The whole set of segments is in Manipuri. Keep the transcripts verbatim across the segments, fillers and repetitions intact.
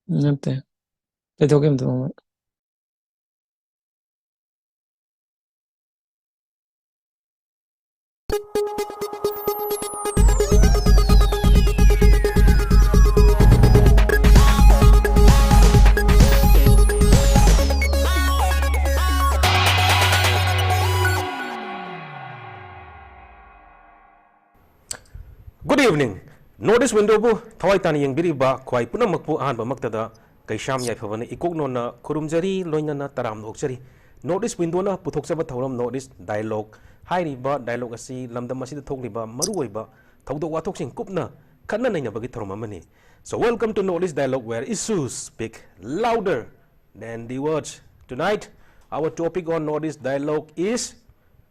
ꯅꯠꯇꯦ꯫ ꯂꯩꯊꯣꯛꯈꯤꯕꯗꯣ ꯑꯃꯨꯛ꯫ Good evening. North East Window ꯕꯨ ꯊꯋꯥꯏ ꯇꯥꯅ ꯌꯦꯡꯕꯤꯔꯤꯕ ꯈ꯭ꯋꯥꯏ ꯄꯨꯝꯅꯃꯛꯄꯨ ꯑꯍꯥꯟꯕꯃꯛꯇꯗ ꯀꯩꯁꯥꯝ ꯌꯥꯏꯐꯕꯅ ꯏꯀꯣꯛ ꯅꯣꯟꯅ ꯈꯨꯔꯨꯝꯖꯔꯤ, ꯂꯣꯏꯅꯅ ꯇꯔꯥꯝꯅ ꯑꯣꯛꯆꯔꯤ꯫ North East Window ꯅ ꯄꯨꯊꯣꯛꯆꯕ ꯊꯧꯔꯝ North East Dialogue ꯍꯥꯏꯔꯤꯕ dialogue ꯑꯁꯤ ꯂꯝꯗꯝ ꯑꯁꯤꯗ ꯊꯣꯛꯂꯤꯕ ꯃꯔꯨꯑꯣꯏꯕ ꯊꯧꯗꯣꯛ ꯋꯥꯊꯣꯛꯁꯤꯡ ꯀꯨꯞꯅ ꯈꯟꯅ ꯅꯩꯅꯕꯒꯤ ꯊꯧꯔꯝ ꯑꯃꯅꯤ꯫ So welcome to North East Dialogue, where issues speak louder than the words. Tonight, our topic on North East Dialogue is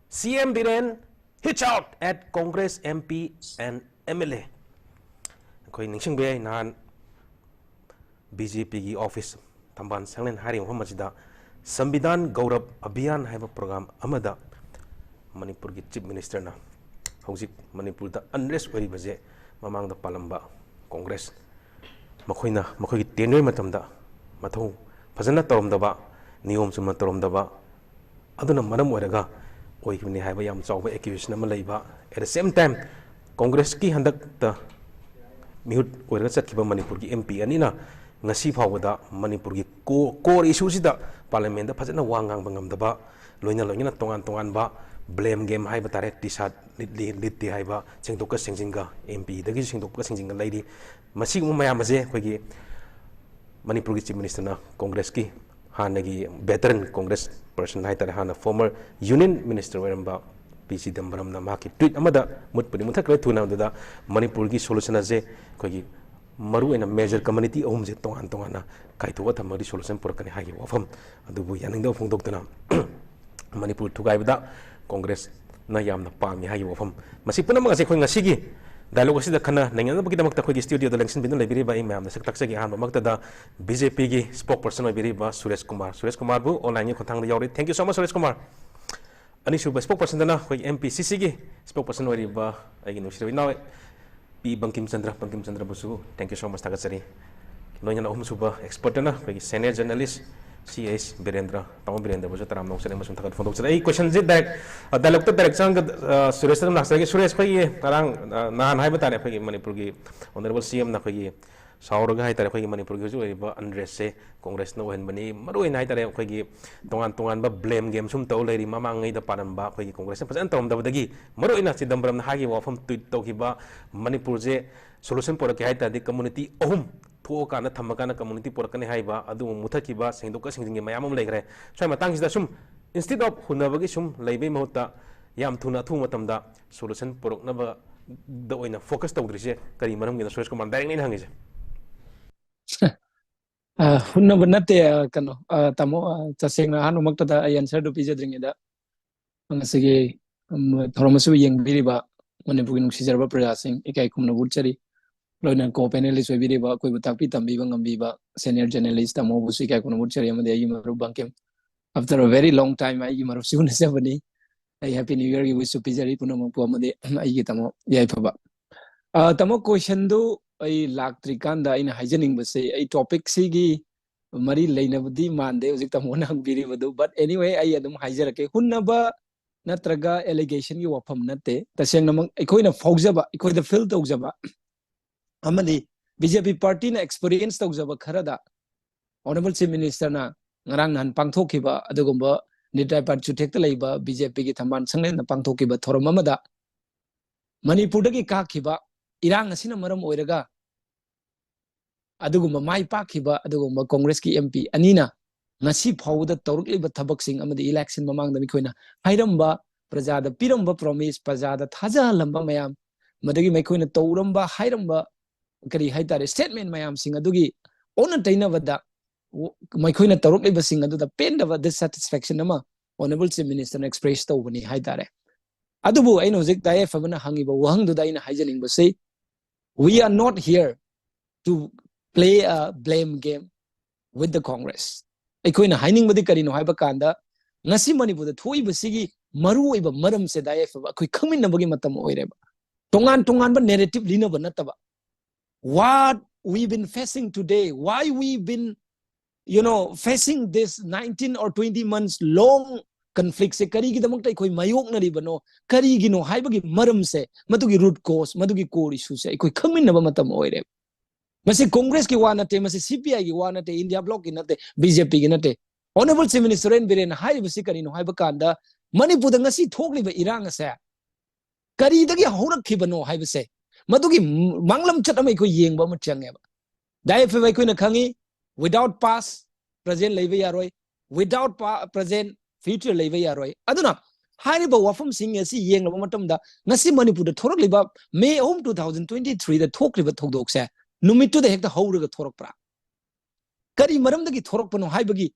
C M Biren hits out at Congress M P and M L A. ꯑꯩꯈꯣꯏ ꯅꯤꯡꯁꯤꯡꯕ ꯌꯥꯏ, ꯅꯍꯥꯟ B J P ꯒꯤ office, ꯊꯝꯕꯥꯜ ꯁꯪꯂꯦꯟ ꯍꯥꯏꯔꯤꯕ ꯃꯐꯝ ꯑꯁꯤꯗ ꯁꯝꯕꯤꯙꯥꯟ ꯒꯧꯔꯕ ꯑꯚꯤꯌꯥꯟ ꯍꯥꯏꯕ program ꯑꯃꯗ ꯃꯅꯤꯄꯨꯔꯒꯤ Chief Minister ꯅ ꯍꯧꯖꯤꯛ ꯃꯅꯤꯄꯨꯔꯗ unrest ꯑꯣꯏꯔꯤꯕꯁꯦ ꯃꯃꯥꯡꯗ ꯄꯥꯜꯂꯝꯕ Congress, ꯃꯈꯣꯏꯅ ꯃꯈꯣꯏꯒꯤ tenure ꯃꯇꯝꯗ ꯃꯊꯧ ꯐꯖꯅ ꯇꯧꯔꯝꯗꯕ, ꯅꯤꯌꯣꯝ ꯆꯨꯝꯅ ꯇꯧꯔꯝꯗꯕ, ꯑꯗꯨꯅ ꯃꯔꯝ ꯑꯣꯏꯔꯒ ꯑꯣꯏꯈꯤꯕꯅꯤ ꯍꯥꯏꯕ ꯌꯥꯝ ꯆꯥꯎꯕ accusation ꯑꯃ ꯂꯩꯕ꯫ At the same time, Congress ꯀꯤ ꯍꯟꯗꯛꯇ ꯃꯤꯍꯨꯠ ꯑꯣꯏꯔꯒ ꯆꯠꯈꯤꯕ ꯃꯅꯤꯄꯨꯔꯒꯤ M P ꯑꯅꯤꯅ ꯉꯁꯤ ꯐꯥꯎꯕꯗ ꯃꯅꯤꯄꯨꯔꯒꯤ core, core issue ꯁꯤꯗ Parliament ꯇ ꯐꯖꯅ ꯋꯥ ꯉꯥꯡꯕ ꯉꯝꯗꯕ, ꯂꯣꯏꯅ ꯂꯣꯏꯅꯅ ꯇꯣꯉꯥꯟ ꯇꯣꯉꯥꯟꯕ blame game ꯍꯥꯏꯕ ꯇꯥꯔꯦ, ꯇꯤꯁꯥꯠ ꯂꯤꯠꯂꯤ, ꯂꯤꯠꯇꯦ ꯍꯥꯏꯕ ꯁꯦꯡꯗꯣꯛꯀ ꯁꯦꯡꯖꯤꯟꯒ, M P ꯗꯒꯤꯁꯨ ꯁꯦꯡꯗꯣꯛꯀ ꯁꯦꯡꯖꯤꯟꯒ ꯂꯩꯔꯤ꯫ ꯃꯁꯤꯒꯨꯝꯕ ꯃꯌꯥꯝ ꯑꯁꯦ ꯑꯩꯈꯣꯏꯒꯤ ꯃꯅꯤꯄꯨꯔꯒꯤ Chief Minister ꯅ Congress ꯀꯤ ꯍꯥꯟꯅꯒꯤ veteran Congress person ꯍꯥꯏꯇꯥꯔꯦ, ꯍꯥꯟꯅ former Union Minister ꯑꯣꯏꯔꯝꯕ ꯄꯤ ꯆꯤꯗꯝꯕꯔꯝꯅ ꯃꯍꯥꯛꯀꯤ tweet ꯑꯃꯗ, ꯃꯨꯠꯄꯨꯗꯤ ꯃꯨꯠꯊꯠꯈ꯭ꯔꯦ ꯊꯨꯅ, ꯑꯗꯨꯗ ꯃꯅꯤꯄꯨꯔꯒꯤ solution ꯑꯁꯦ ꯑꯩꯈꯣꯏꯒꯤ ꯃꯔꯨꯑꯣꯏꯅ major community ꯑꯍꯨꯝꯁꯦ ꯇꯣꯉꯥꯟ ꯇꯣꯉꯥꯟꯅ ꯀꯥꯏꯊꯣꯛꯑ ꯊꯝꯃꯒꯗꯤ solution ꯄꯨꯔꯛꯀꯅꯤ ꯍꯥꯏꯈꯤꯕ ꯋꯥꯐꯝ ꯑꯗꯨꯕꯨ ꯌꯥꯅꯤꯡꯗꯕ ꯐꯣꯡꯗꯣꯛꯇꯨꯅ ꯃꯅꯤꯄꯨꯔ ꯊꯨꯒꯥꯏꯕꯗ Congress ꯅ ꯌꯥꯝꯅ ꯄꯥꯝꯃꯤ ꯍꯥꯏꯈꯤꯕ ꯋꯥꯐꯝ, ꯃꯁꯤ ꯄꯨꯝꯅꯃꯛ ꯑꯁꯦ ꯑꯩꯈꯣꯏ ꯉꯁꯤꯒꯤ dialogue ꯑꯁꯤꯗ ꯈꯟꯅ ꯅꯩꯅꯅꯕꯒꯤꯗꯃꯛꯇ ꯑꯩꯈꯣꯏꯒꯤ studio ꯗ ꯂꯦꯡꯁꯤꯟꯕꯤꯗꯨꯅ ꯂꯩꯕꯤꯔꯤꯕ ꯑꯩ ꯃꯌꯥꯝꯗ ꯁꯛ ꯇꯥꯛꯆꯒꯦ꯫ ꯑꯍꯥꯟꯕꯃꯛꯇꯗ B J P ꯒꯤ spokesperson ꯑꯣꯏꯕꯤꯔꯤꯕ ꯁꯨꯔꯦꯁ ꯀꯨꯃꯥꯔ, ꯁꯨꯔꯦꯁ ꯀꯨꯃꯥꯔꯕꯨ online ꯒꯤ ꯈꯣꯡꯊꯥꯡꯗ ꯌꯥꯎꯔꯤ꯫ Thank you so much, Suresh Kumar. ꯑꯅꯤꯁꯨꯕ spokesperson ꯗꯅ ꯑꯩꯈꯣꯏꯒꯤ M P C C ꯒꯤ spokesperson ꯑꯣꯏꯔꯤꯕ ꯑꯩꯒꯤ ꯅꯨꯡꯁꯤꯔꯕ ꯏꯅꯥꯎ ꯄꯤ Bangkim Chandra, Bangkim ꯆꯟꯗ꯭ꯔꯕꯨꯁꯨ thank you so much ꯊꯥꯒꯠꯆꯔꯤ꯫ ꯂꯣꯏꯅꯅ ꯑꯍꯨꯝꯁꯨꯕ ꯑꯦꯛꯁꯄꯔꯠꯇꯅ ꯑꯩꯈꯣꯏꯒꯤ ꯁꯦꯅꯤꯌꯔ ꯖꯔꯅꯦꯂꯤꯁ ꯁꯤ ꯑꯩꯆ ꯕꯤꯔꯦꯟꯗ꯭ꯔ, ꯇꯥꯃꯣ ꯕꯤꯔꯦꯟꯗ꯭ꯔꯕꯨꯁꯨ ꯇꯔꯥꯝꯅ ꯑꯣꯛꯆꯔꯤ ꯑꯃꯁꯨꯡ ꯊꯥꯒꯠ ꯐꯣꯡꯗꯣꯛꯆꯔꯤ꯫ ꯑꯩ ꯀꯣꯏꯁꯟꯁꯦ ꯗꯥꯏꯔꯦꯛ, ꯑ, ꯗꯥꯏꯂꯣꯛꯇ ꯗꯥꯏꯔꯦꯛ ꯆꯪꯉꯒ, ꯑ, ꯁꯨꯔꯦꯁꯇ ꯑꯗꯨꯝ ꯂꯥꯛꯆꯔꯒꯦ꯫ ꯁꯨꯔꯦꯁ, ꯑꯩꯈꯣꯏꯒꯤ ꯉꯔꯥꯡ, ꯑ, ꯅꯍꯥꯟ ꯍꯥꯏꯕ ꯇꯥꯔꯦ, ꯑꯩꯈꯣꯏꯒꯤ ꯃꯅꯤꯄꯨꯔꯒꯤ ꯑꯣꯅꯔꯦꯕꯜ ꯁꯤ ꯑꯦꯝꯅ ꯑꯩꯈꯣꯏꯒꯤ ꯁꯥꯎꯔꯒ ꯍꯥꯏ ꯇꯥꯔꯦ, ꯑꯩꯈꯣꯏꯒꯤ ꯃꯅꯤꯄꯨꯔꯒꯤ ꯍꯧꯖꯤꯛ ꯑꯣꯏꯔꯤꯕ ꯑꯟꯔꯦꯁꯁꯦ ꯀꯣꯡꯒ꯭ꯔꯦꯁꯅ ꯑꯣꯏꯍꯟꯕꯅꯤ, ꯃꯔꯨꯑꯣꯏꯅ ꯍꯥꯏ ꯇꯥꯔꯦ, ꯑꯩꯈꯣꯏꯒꯤ ꯇꯣꯉꯥꯟ ꯇꯣꯉꯥꯟꯕ ꯕ꯭ꯂꯦꯝ ꯒꯦꯝ ꯁꯨꯝ ꯇꯧ ꯂꯩꯔꯤ꯫ ꯃꯃꯥꯡꯉꯩꯗ ꯄꯥꯜꯂꯝꯕ ꯑꯩꯈꯣꯏꯒꯤ ꯀꯣꯡꯒ꯭ꯔꯦꯁꯅ ꯐꯖꯅ ꯇꯧꯔꯝꯗꯕꯗꯒꯤ, ꯃꯔꯨꯑꯣꯏꯅ ꯆꯤꯗꯝꯕꯔꯝꯅ ꯍꯥꯏꯈꯤꯕ ꯋꯥꯐꯝ ꯇ꯭ꯋꯤꯠ ꯇꯧꯈꯤꯕ, "ꯃꯅꯤꯄꯨꯔꯁꯦ ꯁꯣꯂꯨꯁꯟ ꯄꯨꯔꯛꯀꯦ ꯍꯥꯏ ꯇꯥꯔꯗꯤ ꯀꯝꯃꯨꯅꯤꯇꯤ ꯑꯍꯨꯝ ꯊꯣꯛꯑꯀꯥꯟꯗ ꯊꯝꯃꯀꯥꯟꯗ ꯀꯝꯃꯨꯅꯤꯇꯤ ꯄꯨꯔꯛꯀꯅꯤ" ꯍꯥꯏꯕ ꯑꯗꯨꯒꯨꯝꯕ ꯃꯨꯊꯠꯈꯤꯕ, ꯁꯦꯡꯗꯣꯛꯀ ꯁꯦꯡꯖꯤꯟꯒꯤ ꯃꯌꯥꯝ ꯑꯃ ꯂꯩꯈ꯭ꯔꯦ꯫ ꯁ꯭ꯋꯥꯏ ꯃꯇꯥꯡꯁꯤꯗ ꯁꯨꯝ, instead of ꯍꯨꯟꯅꯕꯒꯤ ꯁꯨꯝ ꯂꯩꯕꯒꯤ ꯃꯍꯨꯠꯇ, ꯌꯥꯝ ꯊꯨꯅ ꯑꯊꯨꯕ ꯃꯇꯝꯗ ꯁꯣꯂꯨꯁꯟ ꯄꯨꯔꯛꯅꯕꯗ ꯑꯣꯏꯅ ꯐꯣꯀꯁ ꯇꯧꯗ꯭ꯔꯤꯁꯦ ꯀꯔꯤ ꯃꯔꯝꯒꯤꯅꯣ? ꯁꯨꯔꯦꯁ ꯀꯨꯃꯥꯔ, ꯗꯥꯏꯔꯦꯛꯅꯤ ꯑꯩꯅ ꯍꯪꯉꯤꯁꯦ꯫ ꯑ, ꯍꯨꯟꯅꯕ ꯅꯠꯇꯦ, ꯑ, ꯀꯩꯅꯣ, ꯑ, ꯇꯥꯃꯣ, ꯑ, ꯇꯁꯦꯡꯅ ꯑꯍꯥꯟꯕꯃꯛꯇꯗ ꯑꯩ ꯑꯟꯁꯔꯗꯨ ꯄꯤꯖꯗ꯭ꯔꯤꯉꯩꯗ, ꯉꯁꯤꯒꯤ, ꯎꯝ, ꯊꯧꯔꯝ ꯑꯁꯤꯕꯨ ꯌꯦꯡꯕꯤꯔꯤꯕ ꯃꯅꯤꯄꯨꯔꯒꯤ ꯅꯨꯡꯁꯤꯖꯔꯕ ꯄ꯭ꯔꯖꯥꯁꯤꯡ ꯏꯀꯥꯏ ꯈꯨꯝꯅꯕ ꯎꯠꯆꯔꯤ꯫ ꯂꯣꯏꯅꯅ ꯀꯣ ꯄꯦꯅꯦꯂꯤꯁ ꯑꯣꯏꯕꯤꯔꯤꯕ, ꯑꯩꯈꯣꯏꯕꯨ ꯇꯥꯛꯄꯤ ꯇꯝꯕꯤꯕ ꯉꯝꯕꯤꯕ ꯁꯦꯅꯤꯌꯔ ꯖꯔꯅꯦꯂꯤꯁ ꯇꯥꯃꯣꯕꯨꯁꯨ ꯏꯀꯥꯏ ꯈꯨꯝꯅꯕ ꯎꯠꯆꯔꯤ, ꯑꯃꯗꯤ ꯑꯩꯒꯤ ꯃꯔꯨꯞ Bangkim, after a very long time ꯑꯩꯒꯤ ꯃꯔꯨꯞꯁꯨ ꯎꯅꯖꯕꯅꯤ꯫ ꯑꯩ ꯍꯦꯄꯤ ꯅ꯭ꯌꯨ ꯌꯔꯒꯤ ꯋꯤꯁꯁꯨ ꯄꯤꯖꯔꯤ ꯄꯨꯝꯅꯃꯛꯄꯨ, ꯑꯃꯗꯤ ꯑꯩꯒꯤ ꯇꯥꯃꯣ ꯌꯥꯏꯐꯕ꯫ ꯑ, ꯇꯥꯃꯣ, ꯀꯣꯏꯁꯟꯗꯨ ꯑꯩ ꯂꯥꯛꯇ꯭ꯔꯤꯀꯥꯟꯗ ꯑꯩꯅ ꯍꯥꯏꯖꯅꯤꯡꯕꯁꯦ, ꯑꯩ ꯇꯣꯄꯤꯛꯁꯤꯒꯤ ꯃꯔꯤ ꯂꯩꯅꯕꯗꯤ ꯃꯥꯟꯗꯦ ꯍꯧꯖꯤꯛ ꯇꯥꯃꯣꯅ ꯍꯪꯕꯤꯔꯤꯕꯗꯨ, but anyway, ꯑꯩ ꯑꯗꯨꯝ ꯍꯥꯏꯖꯔꯛꯀꯦ꯫ ꯍꯨꯟꯅꯕ ꯅꯠꯇ꯭ꯔꯒ ꯑꯦꯂꯤꯒꯦꯁꯟꯒꯤ ꯋꯥꯐꯝ ꯅꯠꯇꯦ꯫ ꯇꯁꯦꯡꯅꯃꯛ ꯑꯩꯈꯣꯏꯅ ꯐꯥꯎꯖꯕ, ꯑꯩꯈꯣꯏꯗ ꯐꯤꯜ ꯇꯧꯖꯕ, ꯑꯃꯗꯤ ꯕꯤ ꯖꯦ ꯄꯤ ꯄꯥꯔꯇꯤꯅ ꯑꯦꯛꯁꯄꯤꯔꯤꯌꯦꯟꯁ ꯇꯧꯖꯕ ꯈꯔꯗ, ꯑꯣꯅꯔꯦꯕꯜ ꯆꯤꯐ ꯃꯤꯅꯤꯁꯇꯔꯅ ꯉꯔꯥꯡ ꯅꯍꯥꯟ ꯄꯥꯡꯊꯣꯛꯈꯤꯕ ꯑꯗꯨꯒꯨꯝꯕ ꯅꯤꯇꯥꯏ ꯄꯥꯔ ꯆꯨꯊꯦꯛꯇ ꯂꯩꯕ ꯕꯤ ꯖꯦ ꯄꯤꯒꯤ ꯊꯝꯕꯥꯜ ꯁꯪꯂꯦꯟꯅ ꯄꯥꯡꯊꯣꯛꯈꯤꯕ ꯊꯧꯔꯝ ꯑꯃꯗ ꯃꯅꯤꯄꯨꯔꯗꯒꯤ ꯀꯥꯈꯤꯕ ꯏꯔꯥꯡ ꯑꯁꯤꯅ ꯃꯔꯝ ꯑꯣꯏꯔꯒ ꯑꯗꯨꯒꯨꯝꯕ ꯃꯥꯏ ꯄꯥꯛꯈꯤꯕ ꯑꯗꯨꯒꯨꯝꯕ ꯀꯣꯡꯒ꯭ꯔꯦꯁꯀꯤ ꯑꯦꯝ ꯄꯤ ꯑꯅꯤꯅ ꯉꯁꯤ ꯐꯥꯎꯕꯗ ꯇꯧꯔꯛꯂꯤꯕ ꯊꯕꯛꯁꯤꯡ ꯑꯃꯗꯤ ꯏꯂꯦꯛꯁꯟ ꯃꯃꯥꯡꯗ ꯃꯈꯣꯏꯅ ꯍꯥꯏꯔꯝꯕ, ꯄ꯭ꯔꯖꯥꯗ ꯄꯤꯔꯝꯕ ꯄ꯭ꯔꯣꯃꯤꯁ, ꯄ꯭ꯔꯖꯥꯗ ꯊꯥꯖꯍꯜꯂꯝꯕ ꯃꯌꯥꯝ, ꯃꯗꯒꯤ ꯃꯈꯣꯏꯅ ꯇꯧꯔꯝꯕ, ꯍꯥꯏꯔꯝꯕ, ꯀꯔꯤ ꯍꯥꯏꯇꯥꯔꯦ, ꯁ꯭ꯇꯦꯠꯃꯦꯟ ꯃꯌꯥꯝꯁꯤꯡ ꯑꯗꯨꯒꯤ ꯑꯣꯟꯅ ꯇꯩꯅꯕꯗ ꯃꯈꯣꯏꯅ ꯇꯧꯔꯛꯂꯤꯕꯁꯤꯡ ꯑꯗꯨꯗ ꯄꯦꯟꯗꯕ, ꯗꯤꯁꯁꯦꯇꯤꯁꯐꯦꯛꯁꯟ ꯑꯃ ꯑꯣꯅꯔꯦꯕꯜ ꯆꯤꯐ ꯃꯤꯅꯤꯁꯇꯔꯅ ꯑꯦꯛꯁꯄ꯭ꯔꯦꯁ ꯇꯧꯕꯅꯤ ꯍꯥꯏꯇꯥꯔꯦ꯫ ꯑꯗꯨꯕꯨ ꯑꯩꯅ ꯍꯧꯖꯤꯛ ꯇꯥꯏꯌꯦꯐꯕꯅ ꯍꯪꯉꯤꯕ ꯋꯥꯍꯪꯗꯨꯗ ꯑꯩꯅ ꯍꯥꯏꯖꯅꯤꯡꯕꯁꯤ, "We are not here to play a blame game with the Congress." ꯑꯩꯈꯣꯏꯅ ꯍꯥꯏꯅꯤꯡꯕꯗꯤ ꯀꯔꯤꯅꯣ ꯍꯥꯏꯕ ꯀꯥꯟꯗ, ꯉꯁꯤ ꯃꯅꯤꯄꯨꯔꯗ ꯊꯣꯛꯏꯕꯁꯤꯒꯤ ꯃꯔꯨꯑꯣꯏꯕ ꯃꯔꯝꯁꯦ ꯇꯥꯏꯌꯦꯐꯕ ꯑꯩꯈꯣꯏ ꯈꯪꯃꯤꯟꯅꯕꯒꯤ ꯃꯇꯝ ꯑꯣꯏꯔꯦꯕ꯫ ꯇꯣꯉꯥꯟ ꯇꯣꯉꯥꯟꯕ ꯅꯦꯔꯦꯇꯤꯚ ꯂꯤꯅꯕ ꯅꯠꯇꯕ, what we've been facing today, why we've been, you know, facing this nineteen or twenty months long conflict ꯁꯦ ꯀꯔꯤꯒꯤꯗꯃꯛꯇ ꯑꯩꯈꯣꯏ ꯃꯥꯌꯣꯛꯅꯔꯤꯕꯅꯣ, ꯀꯔꯤꯒꯤꯅꯣ ꯍꯥꯏꯕꯒꯤ ꯃꯔꯝꯁꯦ, ꯃꯗꯨꯒꯤ root cause, ꯃꯗꯨꯒꯤ core issue ꯁꯦ ꯑꯩꯈꯣꯏ ꯈꯪꯃꯤꯟꯅꯕ ꯃꯇꯝ ꯑꯣꯏꯔꯦ꯫ ꯃꯁꯤ ꯀꯣꯡꯒ꯭ꯔꯦꯁꯀꯤ ꯋꯥ ꯅꯠꯇꯦ, ꯃꯁꯤ CPI ꯒꯤ ꯋꯥ ꯅꯠꯇꯦ, ꯏꯟꯗꯤꯌꯥ ꯕ꯭ꯂꯣꯛꯀꯤ ꯅꯠꯇꯦ, BJP ꯒꯤ ꯅꯠꯇꯦ꯫ Honourable Chief Minister ꯑꯦꯟ ꯕꯤꯔꯦꯟꯅ ꯍꯥꯏꯔꯤꯕꯁꯤ ꯀꯔꯤꯅꯣ ꯍꯥꯏꯕ ꯀꯥꯟꯗ, ꯃꯅꯤꯄꯨꯔꯗ ꯉꯁꯤ ꯊꯣꯛꯂꯤꯕ ꯏꯔꯥꯡ ꯑꯁꯦ ꯀꯔꯤꯗꯒꯤ ꯍꯧꯔꯛꯈꯤꯕꯅꯣ ꯍꯥꯏꯕꯁꯦ, ꯃꯗꯨꯒꯤ ꯃꯥꯡꯂꯝꯆꯠ ꯑꯃ ꯑꯩꯈꯣꯏ ꯌꯦꯡꯕ ꯑꯃ ꯆꯪꯉꯦꯕ꯫ ꯗꯥꯏꯐꯦꯕ ꯑꯩꯈꯣꯏꯅ ꯈꯪꯉꯤ, without past, present ꯂꯩꯕ ꯌꯥꯔꯣꯏ, without pa-, present, future ꯂꯩꯕ ꯌꯥꯔꯣꯏ꯫ ꯑꯗꯨꯅ ꯍꯥꯏꯔꯤꯕ ꯋꯥꯐꯝꯁꯤꯡ ꯑꯁꯤ ꯌꯦꯡꯂꯕ ꯃꯇꯝꯗ, ꯉꯁꯤ ꯃꯅꯤꯄꯨꯔꯗ ꯊꯣꯔꯛꯂꯤꯕ May ꯑꯍꯨꯝ, two thousand twenty three ꯗ ꯊꯣꯛꯈ꯭ꯔꯤꯕ ꯊꯧꯗꯣꯛꯁꯦ ꯅꯨꯃꯤꯠꯇꯨꯗ ꯍꯦꯛꯇ ꯍꯧꯔꯒ ꯊꯣꯔꯛꯄ꯭ꯔꯥ? ꯀꯔꯤ ꯃꯔꯝꯗꯒꯤ ꯊꯣꯔꯛꯄꯅꯣ ꯍꯥꯏꯕꯒꯤ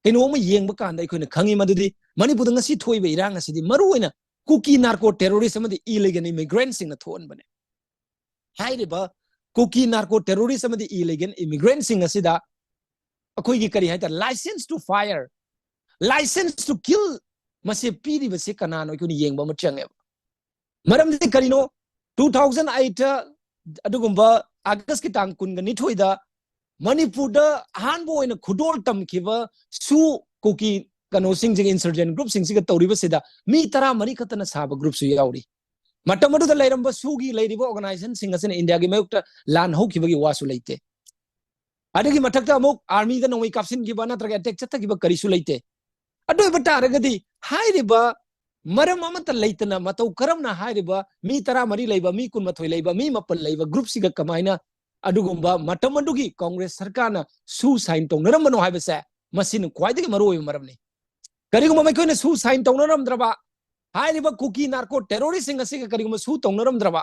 ꯀꯩꯅꯣ ꯑꯃ ꯌꯦꯡꯕ ꯀꯥꯟꯗ ꯑꯩꯈꯣꯏꯅ ꯈꯪꯉꯤ ꯃꯗꯨꯗꯤ ꯃꯅꯤꯄꯨꯔꯗ ꯉꯁꯤ ꯊꯣꯛꯏꯕ ꯏꯔꯥꯡ ꯑꯁꯤꯗꯤ ꯃꯔꯨꯑꯣꯏꯅ ꯀꯨꯀꯤ narco terrorist ꯑꯃꯗꯤ illegal immigrant ꯁꯤꯡꯅ ꯊꯣꯛꯍꯟꯕꯅꯦ꯫ ꯍꯥꯏꯔꯤꯕ ꯀꯨꯀꯤ narco terrorist ꯑꯃꯗꯤ illegal immigrant ꯁꯤꯡ ꯑꯁꯤꯗ ꯑꯩꯈꯣꯏꯒꯤ ꯀꯔꯤ ꯍꯥꯏꯇꯥꯔꯦ, license to fire, license to kill ꯃꯁꯤ ꯄꯤꯔꯤꯕꯁꯤ ꯀꯅꯥꯅꯣ ꯑꯩꯈꯣꯏꯅ ꯌꯦꯡꯕ ꯑꯃ ꯆꯪꯉꯦꯕ꯫ ꯃꯔꯝꯗꯤ ꯀꯔꯤꯅꯣ? Two thousand eight ꯑꯗꯨꯒꯨꯝꯕ August ꯀꯤ ꯇꯥꯡ ꯀꯨꯟꯒ ꯅꯤꯊꯣꯏꯗ ꯃꯅꯤꯄꯨꯔꯗ ꯑꯍꯥꯟꯕ ꯑꯣꯏꯅ ꯈꯨꯗꯣꯜ ꯇꯝꯈꯤꯕ ꯁꯨ ꯀꯨꯀꯤ ꯀꯩꯅꯣꯁꯤꯡꯁꯤꯒ, insurgent group ꯁꯤꯡꯁꯤꯒ ꯇꯧꯔꯤꯕꯁꯤꯗ ꯃꯤ ꯇꯔꯥꯃꯔꯤ ꯈꯛꯇꯅ ꯁꯥꯕ group ꯁꯨ ꯌꯥꯎꯔꯤ꯫ ꯃꯇꯝ ꯑꯗꯨꯗ ꯂꯩꯔꯝꯕ ꯁꯨꯒꯤ ꯂꯩꯔꯤꯕ organization ꯁꯤꯡ ꯑꯁꯤꯅ ꯏꯟꯗꯤꯌꯥꯒꯤ ꯃꯥꯌꯣꯛꯇ ꯂꯥꯟ ꯍꯧꯈꯤꯕꯒꯤ ꯋꯥꯁꯨ ꯂꯩꯇꯦ꯫ ꯑꯗꯨꯒꯤ ꯃꯊꯛꯇ ꯑꯃꯨꯛ army ꯗ ꯅꯣꯡꯃꯩ ꯀꯥꯞꯁꯤꯟꯈꯤꯕ ꯅꯠꯇ꯭ꯔꯒ attack ꯆꯠꯊꯈꯤꯕ ꯀꯔꯤꯁꯨ ꯂꯩꯇꯦ꯫ ꯑꯗꯨ ꯑꯣꯏꯕ ꯇꯥꯔꯒꯗꯤ ꯍꯥꯏꯔꯤꯕ ꯃꯔꯝ ꯑꯃꯠꯇ ꯂꯩꯇꯅ ꯃꯇꯧ ꯀꯔꯝꯅ ꯍꯥꯏꯔꯤꯕ ꯃꯤ ꯇꯔꯥꯃꯔꯤ ꯂꯩꯕ, ꯃꯤ ꯀꯨꯟꯃꯥꯊꯣꯏ ꯂꯩꯕ, ꯃꯤ ꯃꯥꯄꯟ ꯂꯩꯕ group ꯁꯤꯒ ꯀꯃꯥꯏꯅ ꯑꯗꯨꯒꯨꯝꯕ ꯃꯇꯝ ꯑꯗꯨꯒꯤ ꯀꯣꯡꯒ꯭ꯔꯦꯁ ꯁꯔꯀꯥꯔꯅ ꯁꯨ sign ꯇꯧꯅꯔꯝꯕꯅꯣ ꯍꯥꯏꯕꯁꯦ ꯃꯁꯤꯅ ꯈ꯭ꯋꯥꯏꯗꯒꯤ ꯃꯔꯨꯑꯣꯏꯕ ꯃꯔꯝꯅꯤ꯫ ꯀꯔꯤꯒꯨꯝꯕ ꯃꯈꯣꯏꯅ ꯁꯨ sign ꯇꯧꯅꯔꯝꯗ꯭ꯔꯕ, ꯍꯥꯏꯔꯤꯕ ꯀꯨꯀꯤ narco terrorist ꯁꯤꯡ ꯑꯁꯤꯒ ꯀꯔꯤꯒꯨꯝꯕ ꯁꯨ ꯇꯧꯅꯔꯝꯗ꯭ꯔꯕ,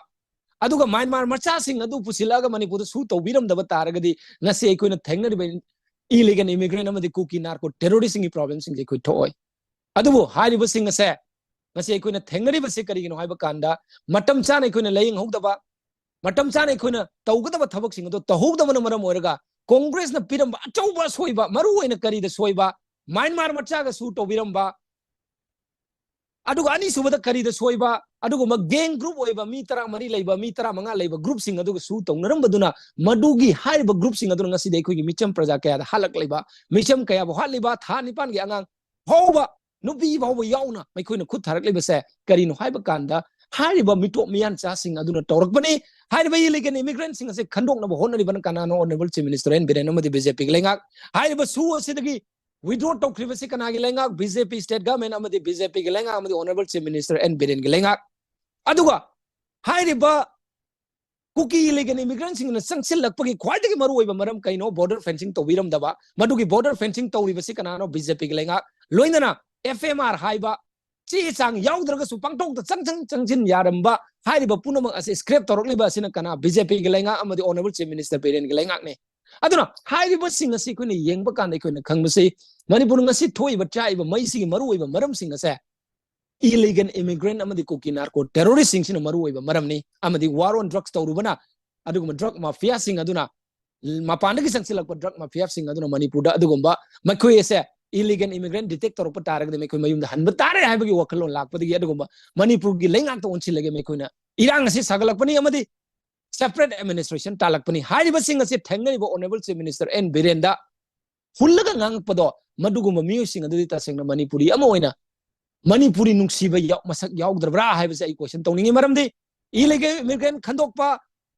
ꯑꯗꯨꯒ ꯃ꯭ꯌꯥꯟꯃꯥꯔ ꯃꯆꯥꯁꯤꯡ ꯑꯗꯨ ꯄꯨꯁꯤꯜꯂꯛꯑꯒ ꯃꯅꯤꯄꯨꯔꯗ ꯁꯨ ꯇꯧꯕꯤꯔꯝꯗꯕ ꯇꯥꯔꯒꯗꯤ ꯉꯁꯤ ꯑꯩꯈꯣꯏꯅ ꯊꯦꯡꯅꯔꯤꯕ illegal immigrant ꯑꯃꯗꯤ ꯀꯨꯀꯤ narco terrorist ꯁꯤꯡꯒꯤ problem ꯁꯤꯡꯁꯦ ꯑꯩꯈꯣꯏ ꯊꯣꯛꯑꯣꯏ꯫ ꯑꯗꯨꯕꯨ ꯍꯥꯏꯔꯤꯕꯁꯤꯡ ꯑꯁꯦ ꯉꯁꯤ ꯑꯩꯈꯣꯏꯅ ꯊꯦꯡꯅꯔꯤꯕꯁꯤ ꯀꯔꯤꯒꯤꯅꯣ ꯍꯥꯏꯕ ꯀꯥꯟꯗ ꯃꯇꯝ ꯆꯥꯅ ꯑꯩꯈꯣꯏꯅ ꯂꯥꯏꯌꯦꯡꯍꯧꯗꯕ, ꯃꯇꯝ ꯆꯥꯅ ꯑꯩꯈꯣꯏꯅ ꯇꯧꯒꯗꯕ ꯊꯕꯛꯁꯤꯡ ꯑꯗꯨ ꯇꯧꯍꯧꯗꯕꯅ ꯃꯔꯝ ꯑꯣꯏꯔꯒ ꯀꯣꯡꯒ꯭ꯔꯦꯁꯅ ꯄꯤꯔꯝꯕ ꯑꯆꯧꯕ ꯑꯁꯣꯏꯕ, ꯃꯔꯨꯑꯣꯏꯅ ꯀꯔꯤꯗ ꯁꯣꯏꯕ? ꯃ꯭ꯌꯥꯟꯃꯥꯔ ꯃꯆꯥꯒ ꯁꯨ ꯇꯧꯕꯤꯔꯝꯕ, ꯑꯗꯨꯒ ꯑꯅꯤꯁꯨꯕꯗ ꯀꯔꯤꯗ ꯁꯣꯏꯕ? ꯑꯗꯨꯒꯨꯝꯕ gang group ꯑꯣꯏꯕ ꯃꯤ ꯇꯔꯥꯃꯔꯤ ꯂꯩꯕ, ꯃꯤ ꯇꯔꯥꯃꯉꯥ ꯂꯩꯕ groupꯁꯤꯡ ꯑꯗꯨꯒ ꯁꯨ ꯇꯧꯅꯔꯝꯕꯗꯨꯅ, ꯃꯗꯨꯒꯤ ꯍꯥꯏꯔꯤꯕ groupꯁꯤꯡ ꯑꯗꯨꯅ ꯉꯁꯤꯗꯤ ꯑꯩꯈꯣꯏꯒꯤ ꯃꯤꯆꯝ ꯄ꯭ꯔꯖꯥ ꯀꯌꯥꯗ ꯍꯥꯠꯂꯛꯂꯤꯕ, ꯃꯤꯆꯝ ꯀꯌꯥꯕꯨ ꯍꯥꯠꯂꯤꯕ, ꯊꯥ ꯅꯤꯄꯥꯟꯒꯤ ꯑꯉꯥꯡ ꯐꯥꯎꯕ, ꯅꯨꯄꯤ ꯐꯥꯎꯕ ꯌꯥꯎꯅ ꯃꯈꯣꯏꯅ ꯈꯨꯠ ꯊꯥꯔꯛꯂꯤꯕꯁꯦ ꯀꯔꯤꯅꯣ ꯍꯥꯏꯕ ꯀꯥꯟꯗ, ꯍꯥꯏꯔꯤꯕ ꯃꯤꯇꯣꯞ ꯃꯤꯌꯥꯟꯆꯥꯁꯤꯡ ꯑꯗꯨꯅ ꯇꯧꯔꯛꯄꯅꯤ꯫ ꯍꯥꯏꯔꯤꯕ illegal immigrantꯁꯤꯡ ꯑꯁꯤ ꯈꯟꯗꯣꯛꯅꯕ ꯍꯣꯠꯅꯔꯤꯕꯅ ꯀꯅꯥꯅꯣ? Honourable Chief Minister N Biren ꯑꯃꯗꯤ BJPꯒꯤ ꯂꯩꯉꯥꯛ꯫ ꯍꯥꯏꯔꯤꯕ ꯁꯨ ꯑꯁꯤꯗꯒꯤ withdraw ꯇꯧꯈ꯭ꯔꯤꯕꯁꯤ ꯀꯅꯥꯒꯤ ꯂꯩꯉꯥꯛ? BJP state government ꯑꯃꯗꯤ BJPꯒꯤ ꯂꯩꯉꯥꯛ ꯑꯃꯗꯤ Honourable Chief Minister ꯑꯦꯟ ꯕꯤꯔꯦꯟꯒꯤ ꯂꯩꯉꯥꯛ꯫ ꯑꯗꯨꯒ ꯍꯥꯏꯔꯤꯕ ꯀꯨꯀꯤ illegal immigrantꯁꯤꯡꯅ ꯆꯪꯁꯤꯜꯂꯛꯄꯒꯤ ꯈ꯭ꯋꯥꯏꯗꯒꯤ ꯃꯔꯨꯑꯣꯏꯕ ꯃꯔꯝ ꯀꯩꯅꯣ? Border fencing ꯇꯧꯕꯤꯔꯝꯗꯕ꯫ ꯃꯗꯨꯒꯤ border fencing ꯇꯧꯔꯤꯕꯁꯤ ꯀꯅꯥꯅꯣ? BJPꯒꯤ ꯂꯩꯉꯥꯛ꯫ ꯂꯣꯏꯅꯅ FMR ꯍꯥꯏꯕ ꯆꯦ ꯆꯥꯡ ꯌꯥꯎꯗ꯭ꯔꯒꯁꯨ ꯄꯪꯊꯣꯛꯇ ꯆꯪꯁꯤꯟ ꯆꯪꯁꯤꯟ ꯌꯥꯔꯝꯕ ꯍꯥꯏꯔꯤꯕ ꯄꯨꯝꯅꯃꯛ ꯑꯁꯤ scrap ꯇꯧꯔꯛꯂꯤꯕ ꯑꯁꯤꯅ ꯀꯅꯥ? BJPꯒꯤ ꯂꯩꯉꯥꯛ ꯑꯃꯗꯤ Honourable Chief Minister ꯕꯤꯔꯦꯟꯒꯤ ꯂꯩꯉꯥꯛꯅꯤ꯫ ꯑꯗꯨꯅ ꯍꯥꯏꯔꯤꯕꯁꯤꯡ ꯑꯁꯤ ꯑꯩꯈꯣꯏꯅ ꯌꯦꯡꯕ ꯀꯥꯟꯗ ꯑꯩꯈꯣꯏꯅ ꯈꯪꯕꯁꯤ, ꯃꯅꯤꯄꯨꯔ ꯉꯁꯤ ꯊꯣꯛꯏꯕ ꯆꯥꯛꯏꯕ ꯃꯩꯁꯤꯒꯤ ꯃꯔꯨꯑꯣꯏꯕ ꯃꯔꯝꯁꯤꯡ ꯑꯁꯦ illegal immigrant ꯑꯃꯗꯤ ꯀꯨꯀꯤ narco terroristꯁꯤꯡꯁꯤꯅ ꯃꯔꯨꯑꯣꯏꯕ ꯃꯔꯝꯅꯤ꯫ ꯑꯃꯗꯤ war on drugs ꯇꯧꯔꯨꯕꯅ, ꯑꯗꯨꯒꯨꯝꯕ drug mafiaꯁꯤꯡ ꯑꯗꯨꯅ, ꯃꯄꯥꯟꯗꯒꯤ ꯆꯪꯁꯤꯜꯂꯛꯄ drug mafiaꯁꯤꯡ ꯑꯗꯨꯅ ꯃꯅꯤꯄꯨꯔꯗ ꯑꯗꯨꯒꯨꯝꯕ ꯃꯈꯣꯏ ꯑꯁꯦ illegal immigrant detect ꯇꯧꯔꯛꯄ ꯇꯥꯔꯒꯗꯤ ꯃꯈꯣꯏ ꯃꯌꯨꯝꯗ ꯍꯟꯕ ꯇꯥꯔꯦ ꯍꯥꯏꯕꯒꯤ ꯋꯥꯈꯜꯂꯣꯟ ꯂꯥꯛꯄꯗꯒꯤ ꯑꯗꯨꯒꯨꯝꯕ ꯃꯅꯤꯄꯨꯔꯒꯤ ꯂꯩꯉꯥꯛꯇ ꯑꯣꯟꯁꯤꯜꯂꯒ ꯃꯈꯣꯏꯅ ꯏꯔꯥꯡ ꯑꯁꯤ ꯁꯥꯒꯠꯂꯛꯄꯅꯤ꯫ ꯑꯃꯗꯤ separate administration ꯇꯥꯜꯂꯛꯄꯅꯤ꯫ ꯍꯥꯏꯔꯤꯕꯁꯤꯡ ꯑꯁꯤ ꯊꯦꯡꯅꯔꯤꯕ Honourable Chief Minister ꯑꯦꯟ ꯕꯤꯔꯦꯟꯗ ꯍꯨꯜꯂꯒ ꯉꯥꯡꯉꯛꯄꯗꯣ, ꯃꯗꯨꯒꯨꯝꯕ ꯃꯤꯑꯣꯏꯁꯤꯡ ꯑꯗꯨꯗꯤ ꯇꯁꯦꯡꯅ ꯃꯅꯤꯄꯨꯔꯤ ꯑꯃ ꯑꯣꯏꯅ, ꯃꯅꯤꯄꯨꯔꯤ ꯅꯨꯡꯁꯤꯕ ꯌꯥꯎ-, ꯃꯁꯛ ꯌꯥꯎꯗ꯭ꯔꯕ꯭ꯔꯥ ꯍꯥꯏꯕꯁꯦ ꯑꯩ question ꯇꯧꯅꯤꯡꯉꯤ꯫ ꯃꯔꯝꯗꯤ illegal immigrant ꯈꯟꯗꯣꯛꯄ,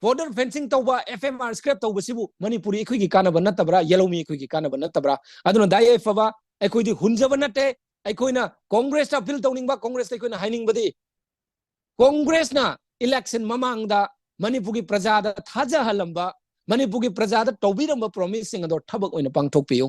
border fencing ꯇꯧꯕ, FMR scrap ꯇꯧꯕꯁꯤꯕꯨ ꯃꯅꯤꯄꯨꯔꯤ ꯑꯩꯈꯣꯏꯒꯤ ꯀꯥꯟꯅꯕ ꯅꯠꯇꯕ꯭ꯔꯥ? ꯌꯦꯜꯍꯧꯃꯤ ꯑꯩꯈꯣꯏꯒꯤ ꯀꯥꯟꯅꯕ ꯅꯠꯇꯕ꯭ꯔꯥ? ꯑꯗꯨꯅ ꯗꯥꯏ ꯌꯥꯏꯐꯕ, ꯑꯩꯈꯣꯏꯗꯤ ꯍꯨꯟꯖꯕ ꯅꯠꯇꯦ꯫ ꯑꯩꯈꯣꯏꯅ Congressꯇ appeal ꯇꯧꯅꯤꯡꯕ, Congressꯇ ꯑꯩꯈꯣꯏꯅ ꯍꯥꯏꯅꯤꯡꯕꯗꯤ, Congressꯅ election ꯃꯃꯥꯡꯗ ꯃꯅꯤꯄꯨꯔꯒꯤ ꯄ꯭ꯔꯖꯥꯗ ꯊꯥꯖꯍꯜꯂꯝꯕ, ꯃꯅꯤꯄꯨꯔꯒꯤ ꯄ꯭ꯔꯖꯥꯗ ꯇꯧꯕꯤꯔꯝꯕ promiseꯁꯤꯡ ꯑꯗꯣ ꯊꯕꯛ ꯑꯣꯏꯅ ꯄꯥꯡꯊꯣꯛꯄꯤꯌꯨ꯫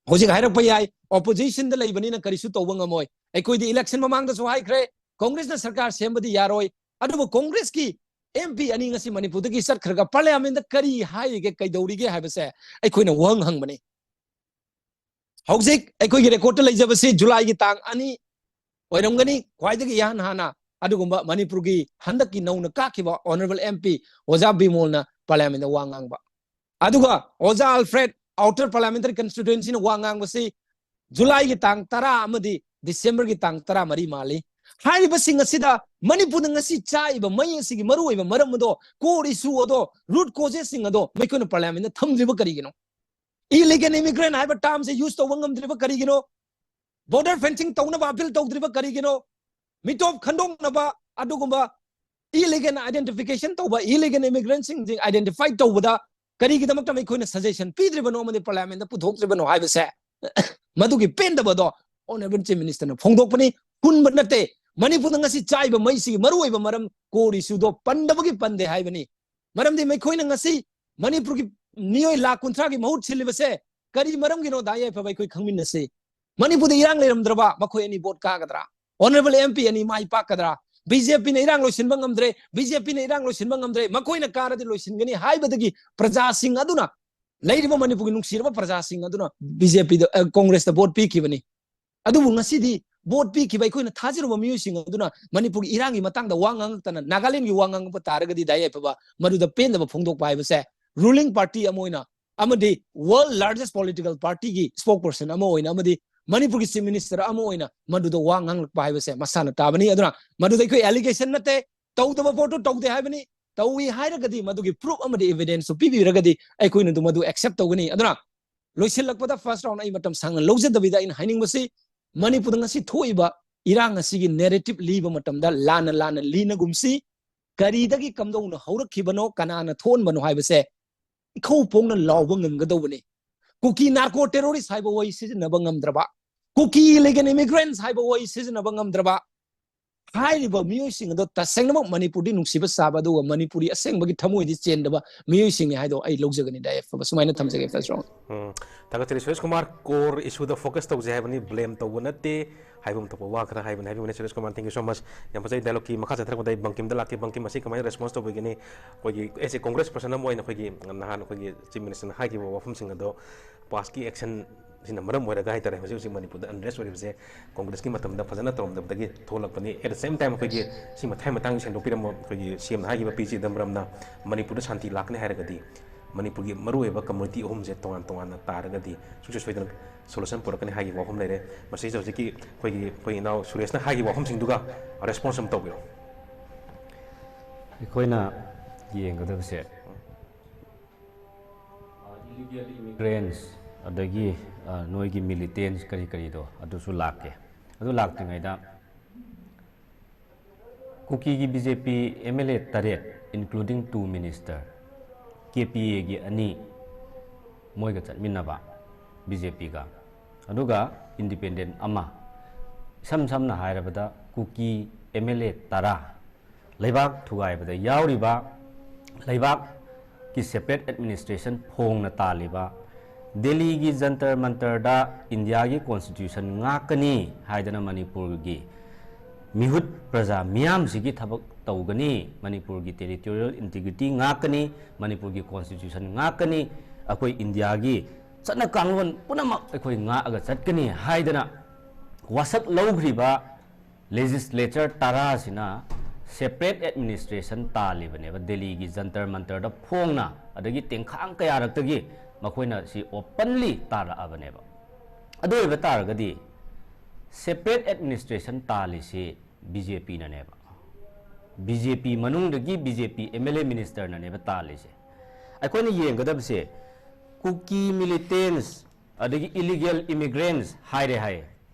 ꯍꯧꯖꯤꯛ ꯍꯥꯏꯔꯛꯄ ꯌꯥꯏ, oppositionꯗ ꯂꯩꯕꯅꯤꯅ ꯀꯔꯤꯁꯨ ꯇꯧꯕ ꯉꯝꯃꯣꯏ꯫ ꯑꯩꯈꯣꯏꯗꯤ election ꯃꯃꯥꯡꯗꯁꯨ ꯍꯥꯏꯈ꯭ꯔꯦ, Congressꯅ ꯁꯔꯀꯥꯔ ꯁꯦꯝꯕꯗꯤ ꯌꯥꯔꯣꯏ꯫ ꯑꯗꯨꯕꯨ Congressꯀꯤ MP ꯑꯅꯤ ꯉꯁꯤ ꯃꯅꯤꯄꯨꯔꯗꯒꯤ ꯆꯠꯈ꯭ꯔꯒ parliamentꯗ ꯀꯔꯤ ꯍꯥꯏꯔꯤꯒꯦ, ꯀꯩꯗꯧꯔꯤꯒꯦ ꯍꯥꯏꯕꯁꯦ ꯑꯩꯈꯣꯏꯅ ꯋꯥꯍꯪ ꯍꯪꯕꯅꯤ꯫ ꯍꯧꯖꯤꯛ ꯑꯩꯈꯣꯏꯒꯤ recordꯇ ꯂꯩꯖꯕꯁꯤ Julyꯒꯤ ꯇꯥꯡ ꯑꯅꯤ ꯑꯣꯏꯔꯝꯒꯅꯤ, ꯈ꯭ꯋꯥꯏꯗꯒꯤ ꯏꯍꯥꯟ ꯍꯥꯟꯅ ꯑꯗꯨꯒꯨꯝꯕ ꯃꯅꯤꯄꯨꯔꯒꯤ ꯍꯟꯗꯛꯀꯤ ꯅꯧꯅ ꯀꯥꯈꯤꯕ Honourable MP ꯑꯣꯖꯥ ꯕꯤꯃꯣꯜꯅ parliamentꯗ ꯋꯥ ꯉꯥꯡꯕ꯫ ꯑꯗꯨꯒ ꯑꯣꯖꯥ Alfred Outer Parliamentary Constituencyꯅ ꯋꯥ ꯉꯥꯡꯕꯁꯤ ꯖꯨꯂꯥꯏꯒꯤ ꯇꯥꯡ ꯇꯔꯥ ꯑꯃꯗꯤ ꯗꯤꯁꯦꯝꯕꯔꯒꯤ ꯇꯥꯡ ꯇꯔꯥꯃꯔꯤ ꯃꯥꯜꯂꯤ꯫ ꯍꯥꯏꯔꯤꯕꯁꯤꯡ ꯑꯁꯤꯗ ꯃꯅꯤꯄꯨꯔꯗ ꯉꯁꯤ ꯆꯥꯛꯏꯕ ꯃꯩ ꯑꯁꯤꯒꯤ ꯃꯔꯨꯑꯣꯏꯕ ꯃꯔꯝ ꯑꯗꯣ, core issue ꯑꯗꯣ, root causes ꯁꯤꯡ ꯑꯗꯣ ꯃꯈꯣꯏꯅ parliament ꯊꯝꯗ꯭ꯔꯤꯕ ꯀꯔꯤꯒꯤꯅꯣ? Illegal immigrant ꯍꯥꯏꯕ term ꯁꯦ use ꯇꯧꯕ ꯉꯝꯗ꯭ꯔꯤꯕ ꯀꯔꯤꯒꯤꯅꯣ? Border fencing ꯇꯧꯅꯕ appeal ꯇꯧꯗ꯭ꯔꯤꯕ ꯀꯔꯤꯒꯤꯅꯣ? ꯃꯤꯇꯣꯞ ꯈꯟꯗꯣꯛꯅꯕ ꯑꯗꯨꯒꯨꯝꯕ illegal identification ꯇꯧꯕ, illegal immigrant ꯁꯤꯡꯁꯤ identify ꯇꯧꯕꯗ ꯀꯔꯤꯒꯤꯗꯃꯛꯇ ꯃꯈꯣꯏꯅ suggestion ꯄꯤꯗ꯭ꯔꯤꯕꯅꯣ ꯑꯃꯗꯤ parliament ꯄꯨꯊꯣꯛꯇ꯭ꯔꯤꯕꯅꯣ ꯍꯥꯏꯕꯁꯦ, ꯃꯗꯨꯒꯤ ꯄꯦꯟꯗꯕꯗꯣ Honourable Chief Minister ꯅ ꯐꯣꯡꯗꯣꯛꯄꯅꯤ꯫ ꯍꯨꯟꯕ ꯅꯠꯇꯦ꯫ ꯃꯅꯤꯄꯨꯔꯗ ꯉꯁꯤ ꯆꯥꯛꯏꯕ ꯃꯩꯁꯤꯒꯤ ꯃꯔꯨꯑꯣꯏꯕ ꯃꯔꯝ core issue ꯗꯣ ꯄꯟꯗꯕꯒꯤ ꯄꯟꯗꯦ ꯍꯥꯏꯕꯅꯤ꯫ ꯃꯔꯝꯗꯤ ꯃꯈꯣꯏꯅ ꯉꯁꯤ ꯃꯅꯤꯄꯨꯔꯒꯤ ꯃꯤꯑꯣꯏ ꯂꯥꯈ ꯀꯨꯟꯊ꯭ꯔꯥꯒꯤ ꯃꯍꯨꯠ ꯁꯤꯜꯂꯤꯕꯁꯦ ꯀꯔꯤ ꯃꯔꯝꯒꯤꯅꯣ? ꯗꯥ ꯌꯥꯏꯐꯕ, ꯑꯩꯈꯣꯏ ꯈꯪꯃꯤꯟꯅꯁꯤ꯫ ꯃꯅꯤꯄꯨꯔꯗ ꯏꯔꯥꯡ ꯂꯩꯔꯝꯗ꯭ꯔꯕ ꯃꯈꯣꯏ ꯑꯅꯤ vote ꯀꯥꯒꯗ꯭ꯔꯥ? Honourable M P ꯑꯅꯤ ꯃꯥꯏ ꯄꯥꯛꯀꯗ꯭ꯔꯥ? B J P ꯅ ꯏꯔꯥꯡ ꯂꯣꯏꯁꯤꯟꯕ ꯉꯝꯗ꯭ꯔꯦ, B J P ꯅ ꯏꯔꯥꯡ ꯂꯣꯏꯁꯤꯟꯕ ꯉꯝꯗ꯭ꯔꯦ, ꯃꯈꯣꯏꯅ ꯀꯥꯔꯗꯤ ꯂꯣꯏꯁꯤꯟꯒꯅꯤ ꯍꯥꯏꯕꯗꯒꯤ ꯄ꯭ꯔꯖꯥꯁꯤꯡ ꯑꯗꯨꯅ, ꯂꯩꯔꯤꯕ ꯃꯅꯤꯄꯨꯔꯒꯤ ꯅꯨꯡꯁꯤꯔꯕ ꯄ꯭ꯔꯖꯥꯁꯤꯡ ꯑꯗꯨꯅ B J P ꯗ, ꯑ, Congress ꯇ vote ꯄꯤꯈꯤꯕꯅꯤ꯫ ꯑꯗꯨꯕꯨ ꯉꯁꯤꯗꯤ vote ꯄꯤꯈꯤꯕ ꯑꯩꯈꯣꯏꯅ ꯊꯥꯖꯔꯨꯕ ꯃꯤꯑꯣꯏꯁꯤꯡ ꯑꯗꯨꯅ ꯃꯅꯤꯄꯨꯔꯒꯤ ꯏꯔꯥꯡꯒꯤ ꯃꯇꯥꯡꯗ ꯋꯥ ꯉꯥꯡꯉꯛꯇꯅ, ꯅꯥꯒꯥꯂꯦꯟꯒꯤ ꯋꯥ ꯉꯥꯡꯉꯛꯄ ꯇꯥꯔꯒꯗꯤ, ꯗꯥ ꯌꯥꯏꯐꯕ, ꯃꯗꯨꯗ ꯄꯦꯟꯗꯕ ꯐꯣꯡꯗꯣꯛꯄ ꯍꯥꯏꯕꯁꯦ ruling party ꯑꯃ ꯑꯣꯏꯅ ꯑꯃꯗꯤ world largest political party ꯒꯤ spokesperson ꯑꯃ ꯑꯣꯏꯅ ꯑꯃꯗꯤ ꯃꯅꯤꯄꯨꯔꯒꯤ Chief Minister ꯑꯃ ꯑꯣꯏꯅ ꯃꯗꯨꯗ ꯋꯥ ꯉꯥꯡꯂꯛꯄ ꯍꯥꯏꯕꯁꯦ ꯃꯁꯥꯅ ꯇꯥꯕꯅꯤ꯫ ꯑꯗꯨꯅ ꯃꯗꯨꯗ ꯑꯩꯈꯣꯏ allegation ꯅꯠꯇꯦ, ꯇꯧꯗꯕ ꯄꯣꯠꯇꯨ ꯇꯧꯗꯦ ꯍꯥꯏꯕꯅꯤ꯫ ꯇꯧꯏ ꯍꯥꯏꯔꯒꯗꯤ ꯃꯗꯨꯒꯤ proof ꯑꯃꯗꯤ evidence ꯁꯨ ꯄꯤꯕꯤꯔꯒꯗꯤ ꯑꯩꯈꯣꯏꯅ ꯑꯗꯨ ꯃꯗꯨ accept ꯇꯧꯒꯅꯤ꯫ ꯑꯗꯨꯅ ꯂꯣꯏꯁꯤꯜꯂꯛꯄꯗ first round ꯑꯩ ꯃꯇꯝ ꯁꯥꯡꯅ ꯂꯧꯖꯗꯕꯤꯗ ꯑꯩꯅ ꯍꯥꯏꯅꯤꯡꯕꯁꯤ, ꯃꯅꯤꯄꯨꯔꯗ ꯉꯁꯤ ꯊꯣꯛꯏꯕ ꯏꯔꯥꯡ ꯑꯁꯤꯒꯤ narrative ꯂꯤꯕ ꯃꯇꯝꯗ ꯂꯥꯟꯅ ꯂꯥꯟꯅ ꯂꯤꯅꯒꯨꯝꯁꯤ, ꯀꯔꯤꯗꯒꯤ ꯀꯝꯗꯧꯅ ꯍꯧꯔꯛꯈꯤꯕꯅꯣ, ꯀꯅꯥꯅ ꯊꯣꯛꯍꯟꯕꯅꯣ ꯍꯥꯏꯕꯁꯦ ꯏꯈꯧ ꯄꯣꯡꯅ ꯂꯥꯎꯕ ꯉꯝꯒꯗꯧꯕꯅꯤ꯫ ꯀꯨꯀꯤ narco terrorist ꯍꯥꯏꯕ ꯋꯥꯍꯩ ꯁꯤꯖꯤꯟꯅꯕ ꯉꯝꯗ꯭ꯔꯕ, ꯀꯨꯀꯤ illegal immigrants ꯍꯥꯏꯕ ꯋꯥꯍꯩ ꯁꯤꯖꯤꯟꯅꯕ ꯉꯝꯗ꯭ꯔꯕ, ꯍꯥꯏꯔꯤꯕ ꯃꯤꯑꯣꯏꯁꯤꯡ ꯑꯗꯣ ꯇꯁꯦꯡꯅꯃꯛ ꯃꯅꯤꯄꯨꯔꯗꯤ ꯅꯨꯡꯁꯤꯕ ꯁꯥꯕ, ꯑꯗꯨꯒ ꯃꯅꯤꯄꯨꯔꯤ ꯑꯁꯦꯡꯕꯒꯤ ꯊꯃꯣꯏꯗꯤ ꯆꯦꯟꯗꯕ ꯃꯤꯑꯣꯏꯁꯤꯡꯅꯤ ꯍꯥꯏꯗꯣ ꯑꯩ ꯂꯧꯖꯒꯅꯤ꯫ ꯗꯥ ꯌꯥꯏꯐꯕ, ꯁꯨꯃꯥꯏꯅ ꯊꯝꯖꯒꯦ first round꯫ ꯎꯝ, ꯊꯥꯒꯠꯆꯔꯤ ꯁꯨꯔꯦꯁ ꯀꯨꯃꯥꯔ꯫ Core issue ꯗ focus ꯇꯧꯖꯩ ꯍꯥꯏꯕꯅꯤ, blame ꯇꯧꯕ ꯅꯠꯇꯦ ꯍꯥꯏꯕ ꯑꯃ ꯊꯣꯛꯄ ꯋꯥ ꯈꯔ ꯍꯥꯏꯕꯅꯤ ꯍꯥꯏꯕꯤꯕꯅꯤ Suresh Kumar. Thank you so much꯫ ꯌꯥꯝ ꯐꯖꯩ dialogue ꯀꯤ꯫ ꯃꯈꯥ ꯆꯠꯊꯔꯛꯄꯗ ꯑꯩ ꯕꯪꯀꯤꯝꯗ ꯂꯥꯛꯀꯦ꯫ ꯕꯪꯀꯤꯝ, ꯑꯁꯤ ꯀꯃꯥꯏꯅ response ꯇꯧꯕꯤꯒꯅꯤ? ꯑꯩꯈꯣꯏꯒꯤ as a Congress person ꯑꯃ ꯑꯣꯏꯅ ꯑꯩꯈꯣꯏꯒꯤ ꯅꯍꯥꯟ ꯑꯩꯈꯣꯏꯒꯤ Chief Minister ꯅ ꯍꯥꯏꯈꯤꯕ ꯋꯥꯐꯝꯁꯤꯡ ꯑꯗꯣ past ꯀꯤ action ꯁꯤꯅ ꯃꯔꯝ ꯑꯣꯏꯔꯒ ꯍꯥꯏꯇꯥꯔꯦ, ꯍꯧꯖꯤꯛ ꯍꯧꯖꯤꯛ ꯃꯅꯤꯄꯨꯔꯗ unrest ꯑꯣꯏꯔꯤꯕꯁꯦ Congress ꯀꯤ ꯃꯇꯝꯗ ꯐꯖꯅ ꯇꯧꯔꯝꯗꯕꯗꯒꯤ ꯊꯣꯛꯂꯛꯄꯅꯤ꯫ At the same time ꯑꯩꯈꯣꯏꯒꯤ ꯁꯤ ꯃꯊꯥꯏ ꯃꯇꯥꯡꯁꯤ ꯁꯦꯡꯗꯣꯛꯄꯤꯔꯝꯕ ꯑꯩꯈꯣꯏꯒꯤ C M ꯅ ꯍꯥꯏꯈꯤꯕ ꯄꯤ ꯆꯤꯗꯝꯕꯔꯝꯅ ꯃꯅꯤꯄꯨꯔꯗ ꯁꯥꯟꯇꯤ ꯂꯥꯛꯀꯅꯤ ꯍꯥꯏꯔꯒꯗꯤ ꯃꯅꯤꯄꯨꯔꯒꯤ ꯃꯔꯨꯑꯣꯏꯕ ꯀꯝꯃꯨꯅꯤꯇꯤ ꯑꯍꯨꯝꯁꯦ ꯇꯣꯉꯥꯟ ꯇꯣꯉꯥꯟꯅ ꯇꯥꯔꯒꯗꯤ ꯁꯨꯡꯁꯣꯏ ꯁꯣꯏꯗꯅ ꯁꯣꯂꯨꯁꯟ ꯄꯨꯔꯛꯀꯅꯤ ꯍꯥꯏꯈꯤꯕ ꯋꯥꯐꯝ ꯂꯩꯔꯦ꯫ ꯃꯁꯤꯗ ꯍꯧꯖꯤꯛꯀꯤ ꯑꯩꯈꯣꯏꯒꯤ, ꯑꯩꯈꯣꯏ ꯏꯅꯥꯎ ꯁꯨꯔꯦꯁꯅ ꯍꯥꯏꯈꯤꯕ ꯋꯥꯐꯝꯁꯤꯡꯗꯨꯒ ꯔꯦꯁꯄꯣꯟꯁ ꯑꯃ ꯇꯧꯕꯤꯔꯣ꯫ ꯑꯩꯈꯣꯏꯅ ꯌꯦꯡꯒꯗꯕꯁꯦ, ꯏꯂꯤꯒꯦꯜ ꯏꯃꯤꯒ꯭ꯔꯦꯟꯁ, ꯑꯗꯒꯤ, ꯑ, ꯅꯣꯏꯒꯤ ꯃꯤꯂꯤꯇꯦꯟꯁ ꯀꯔꯤ ꯀꯔꯤꯗꯣ ꯑꯗꯨꯁꯨ ꯂꯥꯛꯀꯦ꯫ ꯑꯗꯨ ꯂꯥꯛꯇ꯭ꯔꯤꯉꯩꯗ ꯀꯨꯀꯤꯒꯤ B J P M L A ꯇꯔꯦꯠ, including two minister, ꯀꯦ ꯄꯤ ꯑꯦꯒꯤ ꯑꯅꯤ, ꯃꯣꯏꯒ ꯆꯠꯃꯤꯟꯅꯕ, ꯕꯤ ꯖꯦ ꯄꯤꯒ, ꯑꯗꯨꯒ ꯏꯟꯗꯤꯄꯦꯟꯗꯦꯟ ꯑꯃ, ꯏꯁꯝ ꯁꯝꯅ ꯍꯥꯏꯔꯕꯗ ꯀꯨꯀꯤ ꯑꯦꯝ ꯑꯦꯜ ꯑꯦ ꯇꯔꯥ, ꯂꯩꯕꯥꯛ ꯊꯨꯒꯥꯏꯕꯗ ꯌꯥꯎꯔꯤꯕ, ꯂꯩꯕꯥꯛꯀꯤ separate administration ꯐꯣꯡꯅ ꯇꯥꯜꯂꯤꯕ, ꯗꯦꯜꯂꯤꯒꯤ ꯖꯟꯇꯔ ꯃꯟꯇꯔꯗ ꯏꯟꯗꯤꯌꯥꯒꯤ ꯀꯣꯟꯁꯇꯤꯇ꯭ꯌꯨꯁꯟ ꯉꯥꯛꯀꯅꯤ ꯍꯥꯏꯗꯅ ꯃꯅꯤꯄꯨꯔꯒꯤ ꯃꯤꯍꯨꯠ ꯄ꯭ꯔꯖꯥ ꯃꯤꯌꯥꯝꯁꯤꯒꯤ ꯊꯕꯛ ꯇꯧꯒꯅꯤ, ꯃꯅꯤꯄꯨꯔꯒꯤ territorial integrity ꯉꯥꯛꯀꯅꯤ, ꯃꯅꯤꯄꯨꯔꯒꯤ ꯀꯣꯟꯁꯇꯤꯇ꯭ꯌꯨꯁꯟ ꯉꯥꯛꯀꯅꯤ, ꯑꯩꯈꯣꯏ ꯏꯟꯗꯤꯌꯥꯒꯤ ꯆꯠꯅ ꯀꯥꯡꯂꯣꯟ ꯄꯨꯝꯅꯃꯛ ꯑꯩꯈꯣꯏ ꯉꯥꯛꯑꯒ ꯆꯠꯀꯅꯤ ꯍꯥꯏꯗꯅ ꯋꯥꯁꯛ ꯂꯧꯈ꯭ꯔꯤꯕ ꯂꯦꯖꯤꯁꯂꯦꯆꯔ ꯇꯔꯥꯁꯤꯅ separate administration ꯇꯥꯜꯂꯤꯕꯅꯦꯕ꯫ ꯗꯦꯜꯂꯤꯒꯤ ꯖꯟꯇꯔ ꯃꯟꯇꯔꯗ ꯐꯣꯡꯅ, ꯑꯗꯒꯤ ꯇꯦꯡꯈꯥꯡ ꯀꯌꯥꯔꯛꯇꯒꯤ ꯃꯈꯣꯏꯅ ꯁꯤ openly ꯇꯥꯜꯂꯛꯑꯕꯅꯦꯕ꯫ ꯑꯗꯨ ꯑꯣꯏꯕ ꯇꯥꯔꯒꯗꯤ separate administration ꯇꯥꯜꯂꯤꯁꯤ ꯕꯤ ꯖꯦ ꯄꯤꯅꯅꯦꯕ꯫ ꯕꯤ ꯖꯦ ꯄꯤ ꯃꯅꯨꯡꯗꯒꯤ B J P M L A ꯃꯤꯅꯤꯁꯇꯔꯅꯅꯦꯕ ꯇꯥꯜꯂꯤꯁꯦ꯫ ꯑꯩꯈꯣꯏꯅ ꯌꯦꯡꯒꯗꯕꯁꯦ ꯀꯨꯀꯤ ꯃꯤꯂꯤꯇꯦꯟꯁ ꯑꯗꯒꯤ ꯏꯂꯤꯒꯦꯜ ꯏꯃꯤꯒ꯭ꯔꯦꯟꯁ ꯍꯥꯏꯔꯦ ꯍꯥꯏꯌꯦ꯫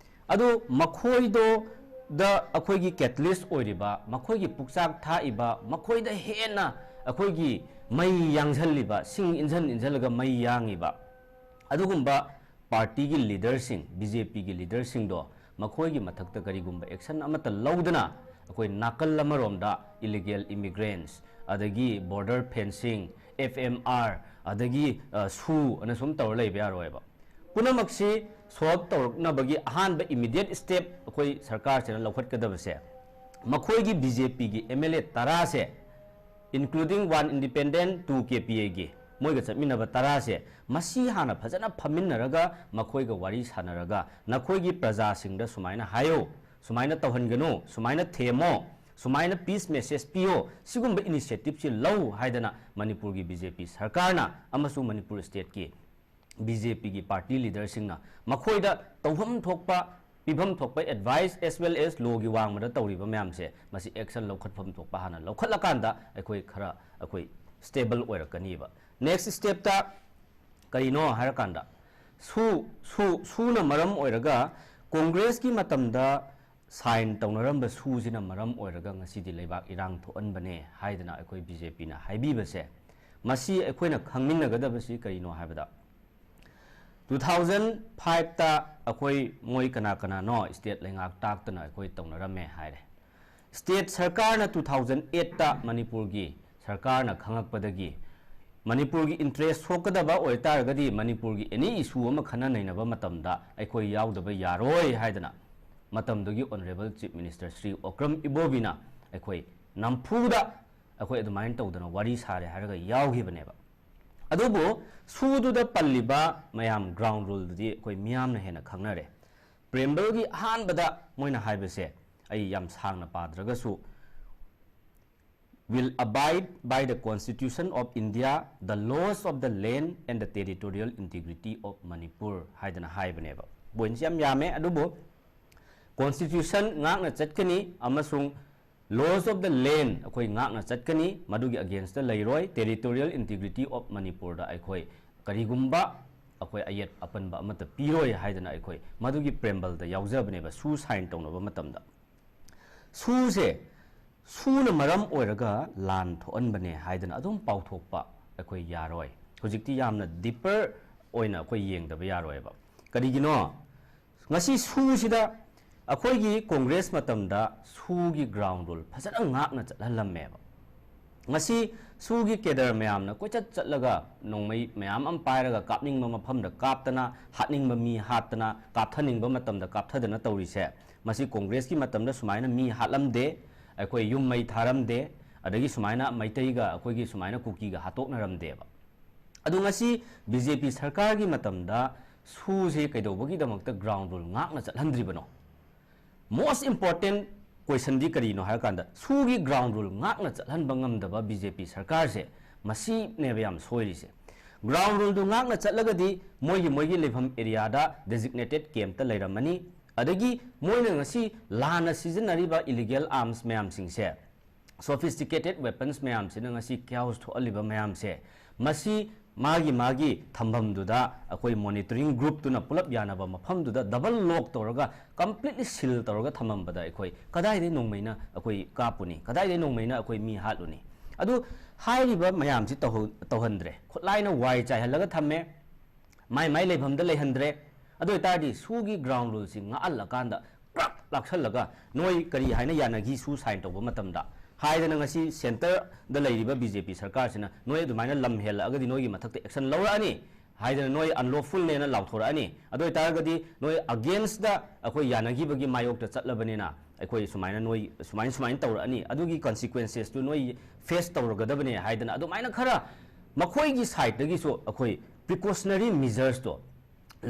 ꯑꯗꯨ ꯃꯈꯣꯏꯗꯣꯗ ꯑꯩꯈꯣꯏꯒꯤ ꯀꯦꯇꯂꯤꯁ ꯑꯣꯏꯔꯤꯕ, ꯃꯈꯣꯏꯒꯤ ꯄꯨꯛꯆꯥꯛ ꯊꯥꯛꯏꯕ, ꯃꯈꯣꯏꯗ ꯍꯦꯟꯅ ꯑꯩꯈꯣꯏꯒꯤ ꯃꯩ ꯌꯥꯡꯁꯜꯂꯤꯕ, ꯁꯤꯡ ꯏꯟꯁꯤꯟ ꯏꯟꯁꯤꯜꯂꯒ ꯃꯩ ꯌꯥꯡꯉꯤꯕ ꯑꯗꯨꯒꯨꯝꯕ ꯄꯥꯔꯇꯤꯒꯤ ꯂꯤꯗꯔꯁꯤꯡ, ꯕꯤ ꯖꯦ ꯄꯤꯒꯤ ꯂꯤꯗꯔꯁꯤꯡꯗꯣ ꯃꯈꯣꯏꯒꯤ ꯃꯊꯛꯇ ꯀꯔꯤꯒꯨꯝꯕ ꯑꯦꯛꯁꯟ ꯑꯃꯠꯇ ꯂꯧꯗꯅ ꯑꯩꯈꯣꯏ ꯅꯥꯀꯜ ꯑꯃꯔꯣꯝꯗ ꯏꯂꯤꯒꯦꯜ ꯏꯃꯤꯒ꯭ꯔꯦꯟꯁ, ꯑꯗꯒꯤ border fencing, F M R, ꯑꯗꯒꯤ, ꯑ, ꯁꯨ ꯑꯅ ꯁꯨꯝ ꯇꯧꯔ ꯂꯩꯕ ꯌꯥꯔꯣꯏꯕ꯫ ꯄꯨꯝꯅꯃꯛꯁꯤ ꯁꯣꯜꯕ ꯇꯧꯔꯛꯅꯕꯒꯤ ꯑꯍꯥꯟꯕ ꯏꯃꯤꯗꯤꯌꯦꯠ ꯁ꯭ꯇꯦꯞ ꯑꯩꯈꯣꯏ ꯁꯔꯀꯥꯔꯁꯤꯅ ꯂꯧꯈꯠꯀꯗꯕꯁꯦ ꯃꯈꯣꯏꯒꯤ ꯕꯤ ꯖꯦ ꯄꯤꯒꯤ ꯑꯦꯝ ꯑꯦꯜ ꯑꯦ ꯇꯔꯥꯁꯦ, including one independent, two K P ꯑꯦꯒꯤ, ꯃꯣꯏꯒ ꯆꯠꯃꯤꯟꯅꯕ ꯇꯔꯥꯁꯦ, ꯃꯁꯤ ꯍꯥꯟꯅ ꯐꯖꯅ ꯐꯝꯃꯤꯟꯅꯔꯒ ꯃꯈꯣꯏꯒ ꯋꯥꯔꯤ ꯁꯥꯟꯅꯔꯒ ꯅꯈꯣꯏꯒꯤ ꯄ꯭ꯔꯖꯥꯁꯤꯡꯗ ꯁꯨꯃꯥꯏꯅ ꯍꯥꯏꯌꯨ, ꯁꯨꯃꯥꯏꯅ ꯇꯧꯍꯟꯒꯅꯨ, ꯁꯨꯃꯥꯏꯅ ꯊꯦꯝꯃꯣ, ꯁꯨꯃꯥꯏꯅ peace message ꯄꯤꯌꯣ, ꯁꯤꯒꯨꯝꯕ initiativeꯁꯤ ꯂꯧ ꯍꯥꯏꯗꯅ ꯃꯅꯤꯄꯨꯔꯒꯤ BJP ꯁꯔꯀꯥꯔꯅ ꯑꯃꯁꯨꯡ ꯃꯅꯤꯄꯨꯔ stateꯀꯤ BJPꯒꯤ party leaderꯁꯤꯡꯅ ꯃꯈꯣꯏꯗ ꯇꯧꯐꯝ ꯊꯣꯛꯄ, ꯄꯤꯐꯝ ꯊꯣꯛꯄ advice as well as lawꯒꯤ ꯋꯥꯡꯃꯗ ꯇꯧꯔꯤꯕ ꯃꯌꯥꯝꯁꯦ, ꯃꯁꯤ action ꯂꯧꯈꯠꯐꯝ ꯊꯣꯛꯄ ꯍꯥꯟꯅ ꯂꯧꯈꯠꯂꯀꯥꯟꯗ ꯑꯩꯈꯣꯏ ꯈꯔ ꯑꯩꯈꯣꯏ stable ꯑꯣꯏꯔꯛꯀꯅꯤꯕ꯫ Next stepꯇ ꯀꯔꯤꯅꯣ ꯍꯥꯏꯔꯀꯥꯟꯗ, ꯁꯨ, ꯁꯨ, ꯁꯨꯅ ꯃꯔꯝ ꯑꯣꯏꯔꯒ ꯀꯣꯡꯒ꯭ꯔꯦꯁꯀꯤ ꯃꯇꯝꯗ sign ꯇꯧꯅꯔꯝꯕ ꯁꯨꯁꯤꯅ ꯃꯔꯝ ꯑꯣꯏꯔꯒ ꯉꯁꯤꯗꯤ ꯂꯩꯕꯥꯛ ꯏꯔꯥꯡ ꯊꯣꯛꯍꯟꯕꯅꯦ ꯍꯥꯏꯗꯅ ꯑꯩꯈꯣꯏ BJPꯅ ꯍꯥꯏꯕꯤꯕꯁꯦ, ꯃꯁꯤ ꯑꯩꯈꯣꯏꯅ ꯈꯪꯃꯤꯟꯅꯒꯗꯕꯁꯤ ꯀꯔꯤꯅꯣ ꯍꯥꯏꯕꯗ, two thousand fiveꯇ ꯑꯩꯈꯣꯏ ꯃꯣꯏ ꯀꯅꯥ ꯀꯅꯥꯅꯣ state ꯂꯩꯉꯥꯛ ꯇꯥꯛꯇꯅ ꯑꯩꯈꯣꯏ ꯇꯧꯅꯔꯝꯃꯦ ꯍꯥꯏꯔꯦ꯫ State ꯁꯔꯀꯥꯔꯅ two thousand eightꯇ ꯃꯅꯤꯄꯨꯔꯒꯤ ꯁꯔꯀꯥꯔꯅ ꯈꯪꯉꯛꯄꯗꯒꯤ ꯃꯅꯤꯄꯨꯔꯒꯤ interest ꯁꯣꯛꯀꯗꯕ ꯑꯣꯏꯇꯥꯔꯒꯗꯤ ꯃꯅꯤꯄꯨꯔꯒꯤ any issue ꯑꯃ ꯈꯟꯅ ꯅꯩꯅꯕ ꯃꯇꯝꯗ ꯑꯩꯈꯣꯏ ꯌꯥꯎꯗꯕ ꯌꯥꯔꯣꯏ ꯍꯥꯏꯗꯅ ꯃꯇꯝꯗꯨꯒꯤ Honourable Chief Minister Shri Okram ꯏꯕꯣꯕꯤꯅ ꯑꯩꯈꯣꯏ ꯅꯝꯐꯨꯗ ꯑꯩꯈꯣꯏ ꯑꯗꯨꯃꯥꯏꯅ ꯇꯧꯗꯅ ꯋꯥꯔꯤ ꯁꯥꯔꯦ ꯍꯥꯏꯔꯒ ꯌꯥꯎꯈꯤꯕꯅꯦꯕ꯫ ꯑꯗꯨꯕꯨ ꯁꯨꯗꯨꯗ ꯄꯜꯂꯤꯕ ꯃꯌꯥꯝ ground ruleꯗꯨꯗꯤ ꯑꯩꯈꯣꯏ ꯃꯤꯌꯥꯝꯅ ꯍꯦꯟꯅ ꯈꯪꯅꯔꯦ꯫ Preambleꯒꯤ ꯑꯍꯥꯟꯕꯗ ꯃꯣꯏꯅ ꯍꯥꯏꯕꯁꯦ ꯑꯩ ꯌꯥꯝ ꯁꯥꯡꯅ ꯄꯥꯗ꯭ꯔꯒꯁꯨ, "Will abide by the Constitution of India, the laws of the land and the territorial integrity of Manipur" ꯍꯥꯏꯗꯅ ꯍꯥꯏꯕꯅꯦꯕ꯫ Pointꯁꯤ ꯌꯥꯝ ꯌꯥꯝꯃꯦ, ꯑꯗꯨꯕꯨ constitution ꯉꯥꯛꯅ ꯆꯠꯀꯅꯤ ꯑꯃꯁꯨꯡ laws of the land ꯑꯩꯈꯣꯏ ꯉꯥꯛꯅ ꯆꯠꯀꯅꯤ, ꯃꯗꯨꯒꯤ againstꯇ ꯂꯩꯔꯣꯏ, territorial integrity of Manipurꯗ ꯑꯩꯈꯣꯏ ꯀꯔꯤꯒꯨꯝꯕ ꯑꯩꯈꯣꯏ ꯑꯌꯦꯠ ꯑꯄꯟꯕ ꯑꯃꯠꯇ ꯄꯤꯔꯣꯏ ꯍꯥꯏꯗꯅ ꯑꯩꯈꯣꯏ ꯃꯗꯨꯒꯤ preambleꯗ ꯌꯥꯎꯖꯕꯅꯦꯕ, ꯁꯨ sign ꯇꯧꯅꯕ ꯃꯇꯝꯗ꯫ ꯁꯨꯁꯦ ꯁꯨꯅ ꯃꯔꯝ ꯑꯣꯏꯔꯒ ꯂꯥꯟ ꯊꯣꯛꯍꯟꯕꯅꯦ ꯍꯥꯏꯗꯅ ꯑꯗꯨꯝ ꯄꯥꯎꯊꯣꯛꯄ ꯑꯩꯈꯣꯏ ꯌꯥꯔꯣꯏ꯫ ꯍꯧꯖꯤꯛꯇꯤ ꯌꯥꯝꯅ deeper ꯑꯣꯏꯅ ꯑꯩꯈꯣꯏ ꯌꯦꯡꯗꯕ ꯌꯥꯔꯣꯏꯕ꯫ ꯀꯔꯤꯒꯤꯅꯣ? ꯉꯁꯤ ꯁꯨꯁꯤꯗ ꯑꯩꯈꯣꯏꯒꯤ ꯀꯣꯡꯒ꯭ꯔꯦꯁ ꯃꯇꯝꯗ ꯁꯨꯒꯤ ground rule ꯐꯖꯅ ꯉꯥꯛꯅ ꯆꯠꯍꯜꯂꯝꯃꯦꯕ꯫ ꯉꯁꯤ ꯁꯨꯒꯤ cadre ꯃꯌꯥꯝꯅ ꯀꯣꯏꯆꯠ ꯆꯠꯂꯒ ꯅꯣꯡꯃꯩ ꯃꯌꯥꯝ ꯑꯃ ꯄꯥꯏꯔꯒ ꯀꯥꯞꯅꯤꯡꯕ ꯃꯐꯝꯗ ꯀꯥꯞꯇꯅ, ꯍꯥꯠꯅꯤꯡꯕ ꯃꯤ ꯍꯥꯠꯇꯅ, ꯀꯥꯞꯊꯅꯤꯡꯕ ꯃꯇꯝꯗ ꯀꯥꯞꯊꯗꯅ ꯇꯧꯔꯤꯁꯦ, ꯃꯁꯤ ꯀꯣꯡꯒ꯭ꯔꯦꯁꯀꯤ ꯃꯇꯝꯗ ꯁꯨꯃꯥꯏꯅ ꯃꯤ ꯍꯥꯠꯂꯝꯗꯦ, ꯑꯩꯈꯣꯏ ꯌꯨꯝ ꯃꯩ ꯊꯥꯔꯝꯗꯦ, ꯑꯗꯒꯤ ꯁꯨꯃꯥꯏꯅ ꯃꯩꯇꯩꯒ ꯑꯩꯈꯣꯏꯒꯤ ꯁꯨꯃꯥꯏꯅ ꯀꯨꯀꯤꯒ ꯍꯥꯠꯇꯣꯛꯅꯔꯝꯗꯦꯕ꯫ ꯑꯗꯨ ꯉꯁꯤ BJP ꯁꯔꯀꯥꯔꯒꯤ ꯃꯇꯝꯗ ꯁꯨꯁꯦ ꯀꯩꯗꯧꯕꯒꯤꯗꯃꯛꯇ ground rule ꯉꯥꯛꯅ ꯆꯠꯍꯟꯗ꯭ꯔꯤꯕꯅꯣ? Most important ꯀꯣꯏꯁꯟꯗꯤ ꯀꯔꯤꯅꯣ ꯍꯥꯏꯔꯀꯥꯟꯗ, ꯁꯨꯒꯤ ꯒ꯭ꯔꯥꯎꯟ ꯔꯨꯜ ꯉꯥꯛꯅ ꯆꯠꯍꯟꯕ ꯉꯝꯗꯕ ꯕꯤ ꯖꯦ ꯄꯤ ꯁꯔꯀꯥꯔꯁꯦ, ꯃꯁꯤꯅꯦꯕ ꯌꯥꯝ ꯁꯣꯏꯔꯤꯁꯦ꯫ ꯒ꯭ꯔꯥꯎꯟ ꯔꯨꯜꯗꯨ ꯉꯥꯛꯅ ꯆꯠꯂꯒꯗꯤ ꯃꯣꯏꯒꯤ, ꯃꯣꯏꯒꯤ ꯂꯩꯐꯝ ꯑꯦꯔꯤꯌꯥꯗ ꯗꯦꯖꯤꯒꯅꯦꯇꯦꯠ ꯀꯦꯝꯞꯇ ꯂꯩꯔꯝꯃꯅꯤ꯫ ꯑꯗꯒꯤ ꯃꯣꯏꯅ ꯉꯁꯤ ꯂꯥꯟꯅ ꯁꯤꯖꯤꯟꯅꯔꯤꯕ ꯏꯂꯤꯒꯦꯜ ꯑꯥꯔꯝꯁ ꯃꯌꯥꯝꯁꯤꯡꯁꯦ, ꯁꯣꯐꯤꯁꯇꯤꯀꯦꯇꯦꯠ ꯋꯦꯄꯟꯁ ꯃꯌꯥꯝꯁꯤꯅ ꯉꯁꯤ ꯀꯤꯌꯥꯎꯁ ꯊꯣꯛꯍꯜꯂꯤꯕ ꯃꯌꯥꯝꯁꯦ, ꯃꯁꯤ ꯃꯥꯒꯤ, ꯃꯥꯒꯤ ꯊꯝꯐꯝꯗꯨꯗ, ꯑꯩꯈꯣꯏ ꯃꯣꯅꯤꯇꯔꯤꯡ ꯒ꯭ꯔꯨꯞꯇꯨꯅ ꯄꯨꯂꯞ ꯌꯥꯅꯕ ꯃꯐꯝꯗꯨꯗ ꯗꯕꯜ ꯂꯣꯛ ꯇꯧꯔꯒ, ꯀꯝꯄ꯭ꯂꯤꯠꯂꯤ ꯁꯤꯜ ꯇꯧꯔꯒ ꯊꯝꯃꯝꯕꯗ, ꯑꯩꯈꯣꯏ ꯀꯗꯥꯏꯗꯒꯤ ꯅꯣꯡꯃꯩꯅ ꯑꯩꯈꯣꯏ ꯀꯥꯞꯄꯨꯅꯤ? ꯀꯗꯥꯏꯗꯒꯤ ꯅꯣꯡꯃꯩꯅ ꯑꯩꯈꯣꯏ ꯃꯤ ꯍꯥꯠꯂꯨꯅꯤ? ꯑꯗꯨ ꯍꯥꯏꯔꯤꯕ ꯃꯌꯥꯝꯁꯤ ꯇꯧꯍꯧ-, ꯇꯧꯍꯟꯗ꯭ꯔꯦ꯫ ꯈꯨꯠꯂꯥꯏꯅ ꯋꯥꯏ ꯆꯥꯏꯍꯜꯂꯒ ꯊꯝꯃꯦ, ꯃꯥꯏ ꯃꯥꯏ ꯂꯩꯐꯝꯗ ꯂꯩꯍꯟꯗ꯭ꯔꯦ꯫ ꯑꯗꯨ ꯑꯣꯏꯇꯥꯔꯗꯤ ꯁꯨꯒꯤ ꯒ꯭ꯔꯥꯎꯟ ꯔꯨꯜꯁꯤ ꯉꯥꯛꯍꯜꯂꯀꯥꯟꯗ, ꯀ꯭ꯔꯛ ꯂꯥꯛꯁꯜꯂꯒ, ꯅꯣꯏ ꯀꯔꯤ ꯍꯥꯏꯅ ꯌꯥꯅꯈꯤ ꯁꯨ ꯁꯥꯏꯟ ꯇꯧꯕ ꯃꯇꯝꯗ? ꯍꯥꯏꯗꯅ ꯉꯁꯤ ꯁꯦꯟꯇꯔꯗ ꯂꯩꯔꯤꯕ ꯕꯤ ꯖꯦ ꯄꯤ ꯁꯔꯀꯥꯔꯁꯤꯅ, ꯅꯣꯏ ꯑꯗꯨꯃꯥꯏꯅ ꯂꯝ ꯍꯦꯜꯂꯛꯑꯒꯗꯤ ꯅꯣꯏꯒꯤ ꯃꯊꯛꯇ ꯑꯦꯛꯁꯟ ꯂꯧꯔꯛꯑꯅꯤ ꯍꯥꯏꯗꯅ, ꯅꯣꯏ ꯑꯟꯂꯣꯐꯨꯜꯅꯦꯅ ꯂꯥꯎꯊꯣꯔꯛꯑꯅꯤ꯫ ꯑꯗꯨ ꯑꯣꯏꯇꯥꯔꯒꯗꯤ ꯅꯣꯏ ꯑꯒꯦꯟꯁꯇ ꯑꯩꯈꯣꯏ ꯌꯥꯅꯈꯤꯕꯒꯤ ꯃꯥꯌꯣꯛꯇ ꯆꯠꯂꯕꯅꯤꯅ, ꯑꯩꯈꯣꯏ ꯁꯨꯃꯥꯏꯅ, ꯅꯣꯏ ꯁꯨꯃꯥꯏꯅ, ꯁꯨꯃꯥꯏꯅ ꯇꯧꯔꯛꯑꯅꯤ, ꯑꯗꯨꯒꯤ ꯀꯟꯁꯤꯀ꯭ꯋꯦꯟꯁꯦꯁꯇꯨ ꯅꯣꯏ ꯐꯦꯁ ꯇꯧꯔꯒꯗꯕꯅꯦ ꯍꯥꯏꯗꯅ, ꯑꯗꯨꯃꯥꯏꯅ ꯈꯔ ꯃꯈꯣꯏꯒꯤ ꯁꯥꯏꯠꯇꯒꯤꯁꯨ ꯑꯩꯈꯣꯏ ꯄ꯭ꯔꯤꯀꯣꯁꯅꯔꯤ ꯃꯤꯖꯔꯁꯇꯣ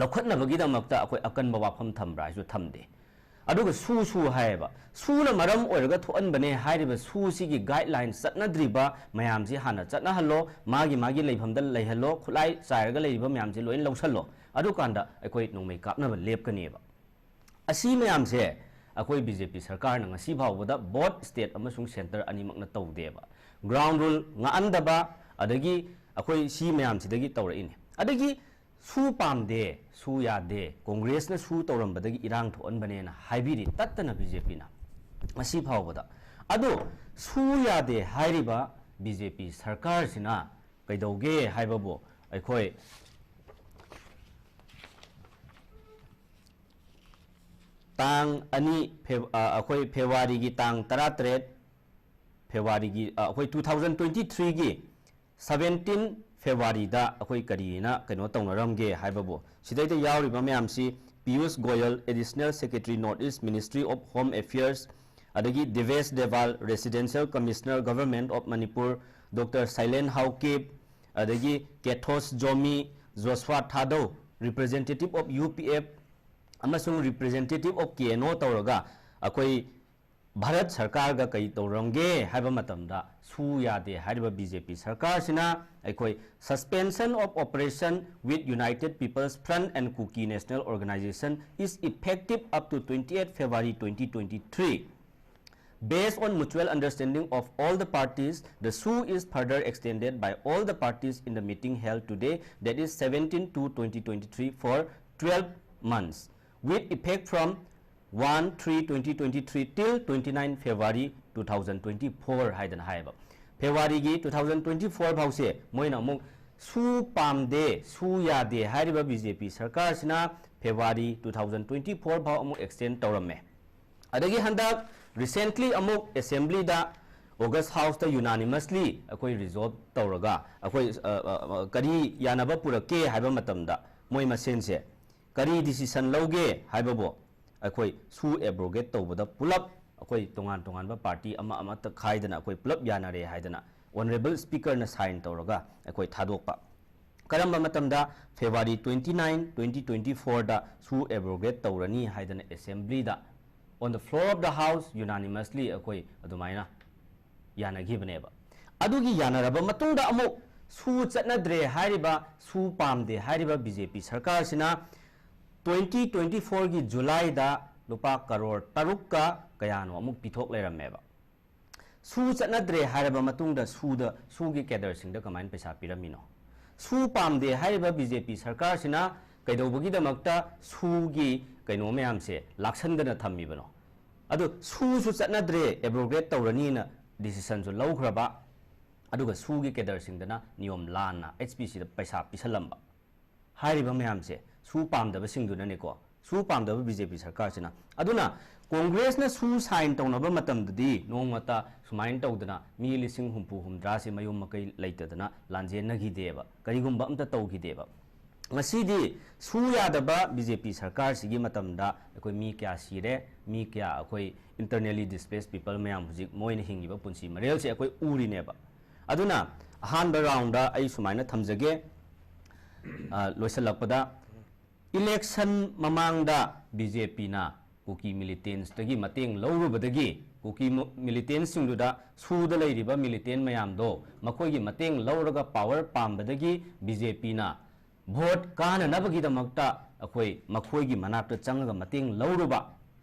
ꯂꯧꯈꯠꯅꯕꯒꯤꯗꯃꯛꯇ ꯑꯩꯈꯣꯏ ꯑꯀꯟꯕ ꯋꯥꯐꯝ ꯊꯝꯕ꯭ꯔꯥ ꯍꯥꯏꯁꯨ ꯊꯝꯗꯦ꯫ ꯑꯗꯨꯒ ꯁꯨ, ꯁꯨ ꯍꯥꯏꯌꯦꯕ, ꯁꯨꯅ ꯃꯔꯝ ꯑꯣꯏꯔꯒ ꯊꯣꯛꯍꯟꯕꯅꯦ ꯍꯥꯏꯔꯤꯕ ꯁꯨꯁꯤꯒꯤ ꯒꯥꯏꯗꯂꯥꯏꯟ ꯆꯠꯅꯗ꯭ꯔꯤꯕ ꯃꯌꯥꯝꯁꯤ ꯍꯥꯟꯅ ꯆꯠꯅꯍꯜꯂꯣ, ꯃꯥꯒꯤ, ꯃꯥꯒꯤ ꯂꯩꯐꯝꯗ ꯂꯩꯍꯜꯂꯣ, ꯈꯨꯠꯂꯥꯏ ꯆꯥꯏꯔꯒ ꯂꯩꯔꯤꯕ ꯃꯌꯥꯝꯁꯤ ꯂꯣꯏꯅ ꯂꯧꯁꯜꯂꯣ, ꯑꯗꯨꯀꯥꯟꯗ ꯑꯩꯈꯣꯏ ꯅꯣꯡꯃꯩ ꯀꯥꯞꯅꯕ ꯂꯦꯞꯀꯅꯦꯕ꯫ ꯑꯁꯤ ꯃꯌꯥꯝꯁꯦ ꯑꯩꯈꯣꯏ ꯕꯤ ꯖꯦ ꯄꯤ ꯁꯔꯀꯥꯔꯅ ꯉꯁꯤ ꯐꯥꯎꯕꯗ ꯕꯣꯠ ꯁ꯭ꯇꯦꯠ ꯑꯃꯁꯨꯡ ꯁꯦꯟꯇꯔ ꯑꯅꯤꯃꯛꯅ ꯇꯧꯗꯦꯕ꯫ ꯒ꯭ꯔꯥꯎꯟ ꯔꯨꯜ ꯉꯥꯛꯍꯟꯗꯕ, ꯑꯗꯒꯤ ꯑꯩꯈꯣꯏ ꯁꯤ ꯃꯌꯥꯝꯁꯤꯗꯒꯤ ꯇꯧꯔꯛꯏꯅꯦ꯫ ꯑꯗꯒꯤ ꯁꯨ ꯄꯥꯝꯗꯦ, ꯁꯨ ꯌꯥꯗꯦ, ꯀꯣꯡꯒ꯭ꯔꯦꯁꯅ ꯁꯨ ꯇꯧꯔꯝꯕꯗꯒꯤ ꯏꯔꯥꯡ ꯊꯣꯛꯍꯟꯕꯅꯦꯅ ꯍꯥꯏꯕꯤꯔꯤ ꯇꯠꯇꯅ ꯕꯤ ꯖꯦ ꯄꯤꯅ ꯉꯁꯤ ꯐꯥꯎꯕꯗ꯫ ꯑꯗꯣ ꯁꯨ ꯌꯥꯗꯦ ꯍꯥꯏꯔꯤꯕ ꯕꯤ ꯖꯦ ꯄꯤ ꯁꯔꯀꯥꯔꯁꯤꯅ ꯀꯩꯗꯧꯒꯦ ꯍꯥꯏꯕꯕꯨ, ꯑꯩꯈꯣꯏ ꯇꯥꯡ ꯑꯅꯤ ꯐꯦꯕ-, ꯑ, ꯑꯩꯈꯣꯏ ꯐꯦꯕ꯭ꯔꯨꯋꯥꯔꯤꯒꯤ ꯇꯥꯡ ꯇꯔꯥꯇꯔꯦꯠ, ꯐꯦꯕ꯭ꯔꯨꯋꯥꯔꯤꯒꯤ, ꯑ, ꯑꯩꯈꯣꯏ two thousand twenty threeꯒꯤ seventeen ꯐꯦꯕ꯭ꯔꯨꯋꯥꯔꯤꯗ ꯑꯩꯈꯣꯏ ꯀꯔꯤꯅ ꯀꯩꯅꯣ ꯇꯧꯅꯔꯝꯒꯦ ꯍꯥꯏꯕꯕꯨ, ꯁꯤꯗꯩꯗ ꯌꯥꯎꯔꯤꯕ ꯃꯌꯥꯝꯁꯤ: Piyush Goyal, Additional Secretary, North East Ministry of Home Affairs, ꯑꯗꯒꯤ Devesh Deval, Residential Commissioner, Government of Manipur, doctor Sailen Haokip, ꯑꯗꯒꯤ ꯀꯦꯊꯣꯁ ꯖꯣꯃꯤ, Joshua Thadou, Representative of U P F, ꯑꯃꯁꯨꯡ Representative of K N O ꯇꯧꯔꯒ ꯑꯩꯈꯣꯏ ꯚꯥꯔꯠ ꯁꯔꯀꯥꯔꯒ ꯀꯩ ꯇꯧꯔꯝꯒꯦ ꯍꯥꯏꯕ ꯃꯇꯝꯗ, ꯁꯨ ꯌꯥꯗꯦ ꯍꯥꯏꯔꯤꯕ ꯕꯤ ꯖꯦ ꯄꯤ ꯁꯔꯀꯥꯔꯁꯤꯅ ꯑꯩꯈꯣꯏ suspension of operation with United People's Front and Kuki National Organization is effective up to twenty-eight February twenty twenty-three. Based on mutual understanding of all the parties, the SoO is further extended by all the parties in the meeting held today, that is seventeen two twenty twenty-three, for twelve months, with effect from one three twenty twenty-three till twenty-nine February two thousand twenty-four ꯍꯥꯏꯗꯅ ꯍꯥꯏꯌꯦꯕ꯫ ꯐꯦꯕ꯭ꯔꯨꯋꯥꯔꯤꯒꯤ two thousand twenty-four ꯐꯥꯎꯁꯦ ꯃꯣꯏꯅ ꯑꯃꯨꯛ ꯁꯨ ꯄꯥꯝꯗꯦ, ꯁꯨ ꯌꯥꯗꯦ ꯍꯥꯏꯔꯤꯕ ꯕꯤ ꯖꯦ ꯄꯤ ꯁꯔꯀꯥꯔꯁꯤꯅ ꯐꯦꯕ꯭ꯔꯨꯋꯥꯔꯤ two thousand twenty-four ꯐꯥꯎ ꯑꯃꯨꯛ extend ꯇꯧꯔꯝꯃꯦ꯫ ꯑꯗꯒꯤ ꯍꯟꯗꯛ recently ꯑꯃꯨꯛ assemblyꯗ August houseꯇ unanimously ꯑꯩꯈꯣꯏ resolve ꯇꯧꯔꯒ ꯑꯩꯈꯣꯏ, ꯑ, ꯑ, ꯑ, ꯀꯔꯤ ꯌꯥꯅꯕ ꯄꯨꯔꯛꯀꯦ ꯍꯥꯏꯕ ꯃꯇꯝꯗ ꯃꯣꯏ ꯃꯁꯦꯟꯁꯦ ꯀꯔꯤ decision ꯂꯧꯒꯦ ꯍꯥꯏꯕꯕꯨ ꯑꯩꯈꯣꯏ ꯁꯨ abrogate ꯇꯧꯕꯗ ꯄꯨꯂꯞ ꯑꯩꯈꯣꯏ ꯇꯣꯉꯥꯟ ꯇꯣꯉꯥꯟꯕ party ꯑꯃ ꯑꯃꯠꯇ ꯈꯥꯏꯗꯅ ꯑꯩꯈꯣꯏ ꯄꯨꯂꯞ ꯌꯥꯅꯔꯦ ꯍꯥꯏꯗꯅ honourable speakerꯅ sign ꯇꯧꯔꯒ ꯑꯩꯈꯣꯏ ꯊꯥꯗꯣꯛꯄ꯫ ꯀꯔꯝꯕ ꯃꯇꯝꯗ? February twenty-nine, twenty twenty-fourꯗ ꯁꯨ abrogate ꯇꯧꯔꯅꯤ ꯍꯥꯏꯗꯅ assemblyꯗ on the floor of the house unanimously ꯑꯩꯈꯣꯏ ꯑꯗꯨꯃꯥꯏꯅ ꯌꯥꯅꯈꯤꯕꯅꯦꯕ꯫ ꯑꯗꯨꯒꯤ ꯌꯥꯅꯔꯕ ꯃꯇꯨꯡꯗ ꯑꯃꯨꯛ ꯁꯨ ꯆꯠꯅꯗ꯭ꯔꯦ ꯍꯥꯏꯔꯤꯕ, ꯁꯨ ꯄꯥꯝꯗꯦ ꯍꯥꯏꯔꯤꯕ ꯕꯤ ꯖꯦ ꯄꯤ ꯁꯔꯀꯥꯔꯁꯤꯅ twenty twenty-fourꯒꯤ Julyꯗ ꯂꯨꯄꯥ ꯀꯔꯣꯔ ꯇꯔꯨꯛꯀ ꯀꯌꯥꯅꯣ ꯑꯃꯨꯛ ꯄꯤꯊꯣꯛ ꯂꯩꯔꯝꯃꯦꯕ꯫ ꯁꯨ ꯆꯠꯅꯗ꯭ꯔꯦ ꯍꯥꯏꯔꯕ ꯃꯇꯨꯡꯗ ꯁꯨꯗ, ꯁꯨꯒꯤ cadreꯁꯤꯡꯗ ꯀꯃꯥꯏꯅ ꯄꯩꯁꯥ ꯄꯤꯔꯝꯃꯤꯅꯣ? ꯁꯨ ꯄꯥꯝꯗꯦ ꯍꯥꯏꯔꯤꯕ ꯕꯤ ꯖꯦ ꯄꯤ ꯁꯔꯀꯥꯔꯁꯤꯅ ꯀꯩꯗꯧꯕꯒꯤꯗꯃꯛꯇ ꯁꯨꯒꯤ ꯀꯩꯅꯣ ꯃꯌꯥꯝꯁꯦ ꯂꯥꯛꯁꯟꯗꯅ ꯊꯝꯃꯤꯕꯅꯣ? ꯑꯗꯨ ꯁꯨꯁꯨ ꯆꯠꯅꯗ꯭ꯔꯦ, abrogate ꯇꯧꯔꯅꯤꯅ decisionꯁꯨ ꯂꯧꯈ꯭ꯔꯕ, ꯑꯗꯨꯒ ꯁꯨꯒꯤ cadreꯁꯤꯡꯗꯅ ꯅꯤꯌꯣꯝ ꯂꯥꯟꯅ ꯑꯩꯆ ꯄꯤ ꯁꯤꯗ ꯄꯩꯁꯥ ꯄꯤꯁꯜꯂꯝꯕ꯫ ꯍꯥꯏꯔꯤꯕ ꯃꯌꯥꯝꯁꯦ ꯁꯨ ꯄꯥꯝꯗꯕꯁꯤꯡꯗꯨꯅꯅꯦꯀꯣ, ꯁꯨ ꯄꯥꯝꯗꯕ ꯕꯤ ꯖꯦ ꯄꯤ ꯁꯔꯀꯥꯔꯁꯤꯅ꯫ ꯑꯗꯨꯅ ꯀꯣꯡꯒ꯭ꯔꯦꯁꯅ ꯁꯨ sign ꯇꯧꯅꯕ ꯃꯇꯝꯗꯗꯤ ꯅꯣꯡꯃꯇ ꯁꯨꯃꯥꯏꯅ ꯇꯧꯗꯅ ꯃꯤ ꯂꯤꯁꯤꯡ ꯍꯨꯝꯐꯨ ꯍꯨꯝꯗ꯭ꯔꯥꯁꯦ ꯃꯌꯨꯝ ꯃꯀꯩ ꯂꯩꯇꯗꯅ ꯂꯥꯟꯖꯦꯟꯅꯈꯤꯗꯦꯕ, ꯀꯔꯤꯒꯨꯝꯕ ꯑꯝꯇ ꯇꯧꯈꯤꯗꯦꯕ꯫ ꯉꯁꯤꯗꯤ ꯁꯨ ꯌꯥꯗꯕ ꯕꯤ ꯖꯦ ꯄꯤ ꯁꯔꯀꯥꯔꯁꯤꯒꯤ ꯃꯇꯝꯗ ꯑꯩꯈꯣꯏ ꯃꯤ ꯀꯌꯥ ꯁꯤꯔꯦ, ꯃꯤ ꯀꯌꯥ ꯑꯩꯈꯣꯏ internally displaced people ꯃꯌꯥꯝ ꯍꯧꯖꯤꯛ ꯃꯣꯏꯅ ꯍꯤꯡꯉꯤꯕ ꯄꯨꯟꯁꯤ ꯃꯔꯦꯜꯁꯦ ꯑꯩꯈꯣꯏ ꯎꯔꯤꯅꯦꯕ꯫ ꯑꯗꯨꯅ ꯑꯍꯥꯟꯕ roundꯗ ꯑꯩ ꯁꯨꯃꯥꯏꯅ ꯊꯝꯖꯒꯦ, ꯑ, ꯂꯣꯏꯁꯤꯜꯂꯛꯄꯗ election ꯃꯃꯥꯡꯗ ꯕꯤ ꯖꯦ ꯄꯤꯅ ꯀꯨꯀꯤ ꯃꯤꯂꯤꯇꯦꯟꯁꯇꯒꯤ ꯃꯇꯦꯡ ꯂꯧꯔꯨꯕꯗꯒꯤ, ꯀꯨꯀꯤ ꯃꯣ-, ꯃꯤꯂꯤꯇꯦꯟꯁꯁꯤꯡꯗꯨꯗ ꯁꯨꯗ ꯂꯩꯔꯤꯕ ꯃꯤꯂꯤꯇꯦꯟ ꯃꯌꯥꯝꯗꯣ ꯃꯈꯣꯏꯒꯤ ꯃꯇꯦꯡ ꯂꯧꯔꯒ ꯄꯥꯋꯔ ꯄꯥꯝꯕꯗꯒꯤ ꯕꯤ ꯖꯦ ꯄꯤꯅ ꯚꯣꯠ ꯀꯥꯅꯅꯕꯒꯤꯗꯃꯛꯇ ꯑꯩꯈꯣꯏ ꯃꯈꯣꯏꯒꯤ ꯃꯅꯥꯛꯇ ꯆꯪꯉꯒ ꯃꯇꯦꯡ ꯂꯧꯔꯨꯕ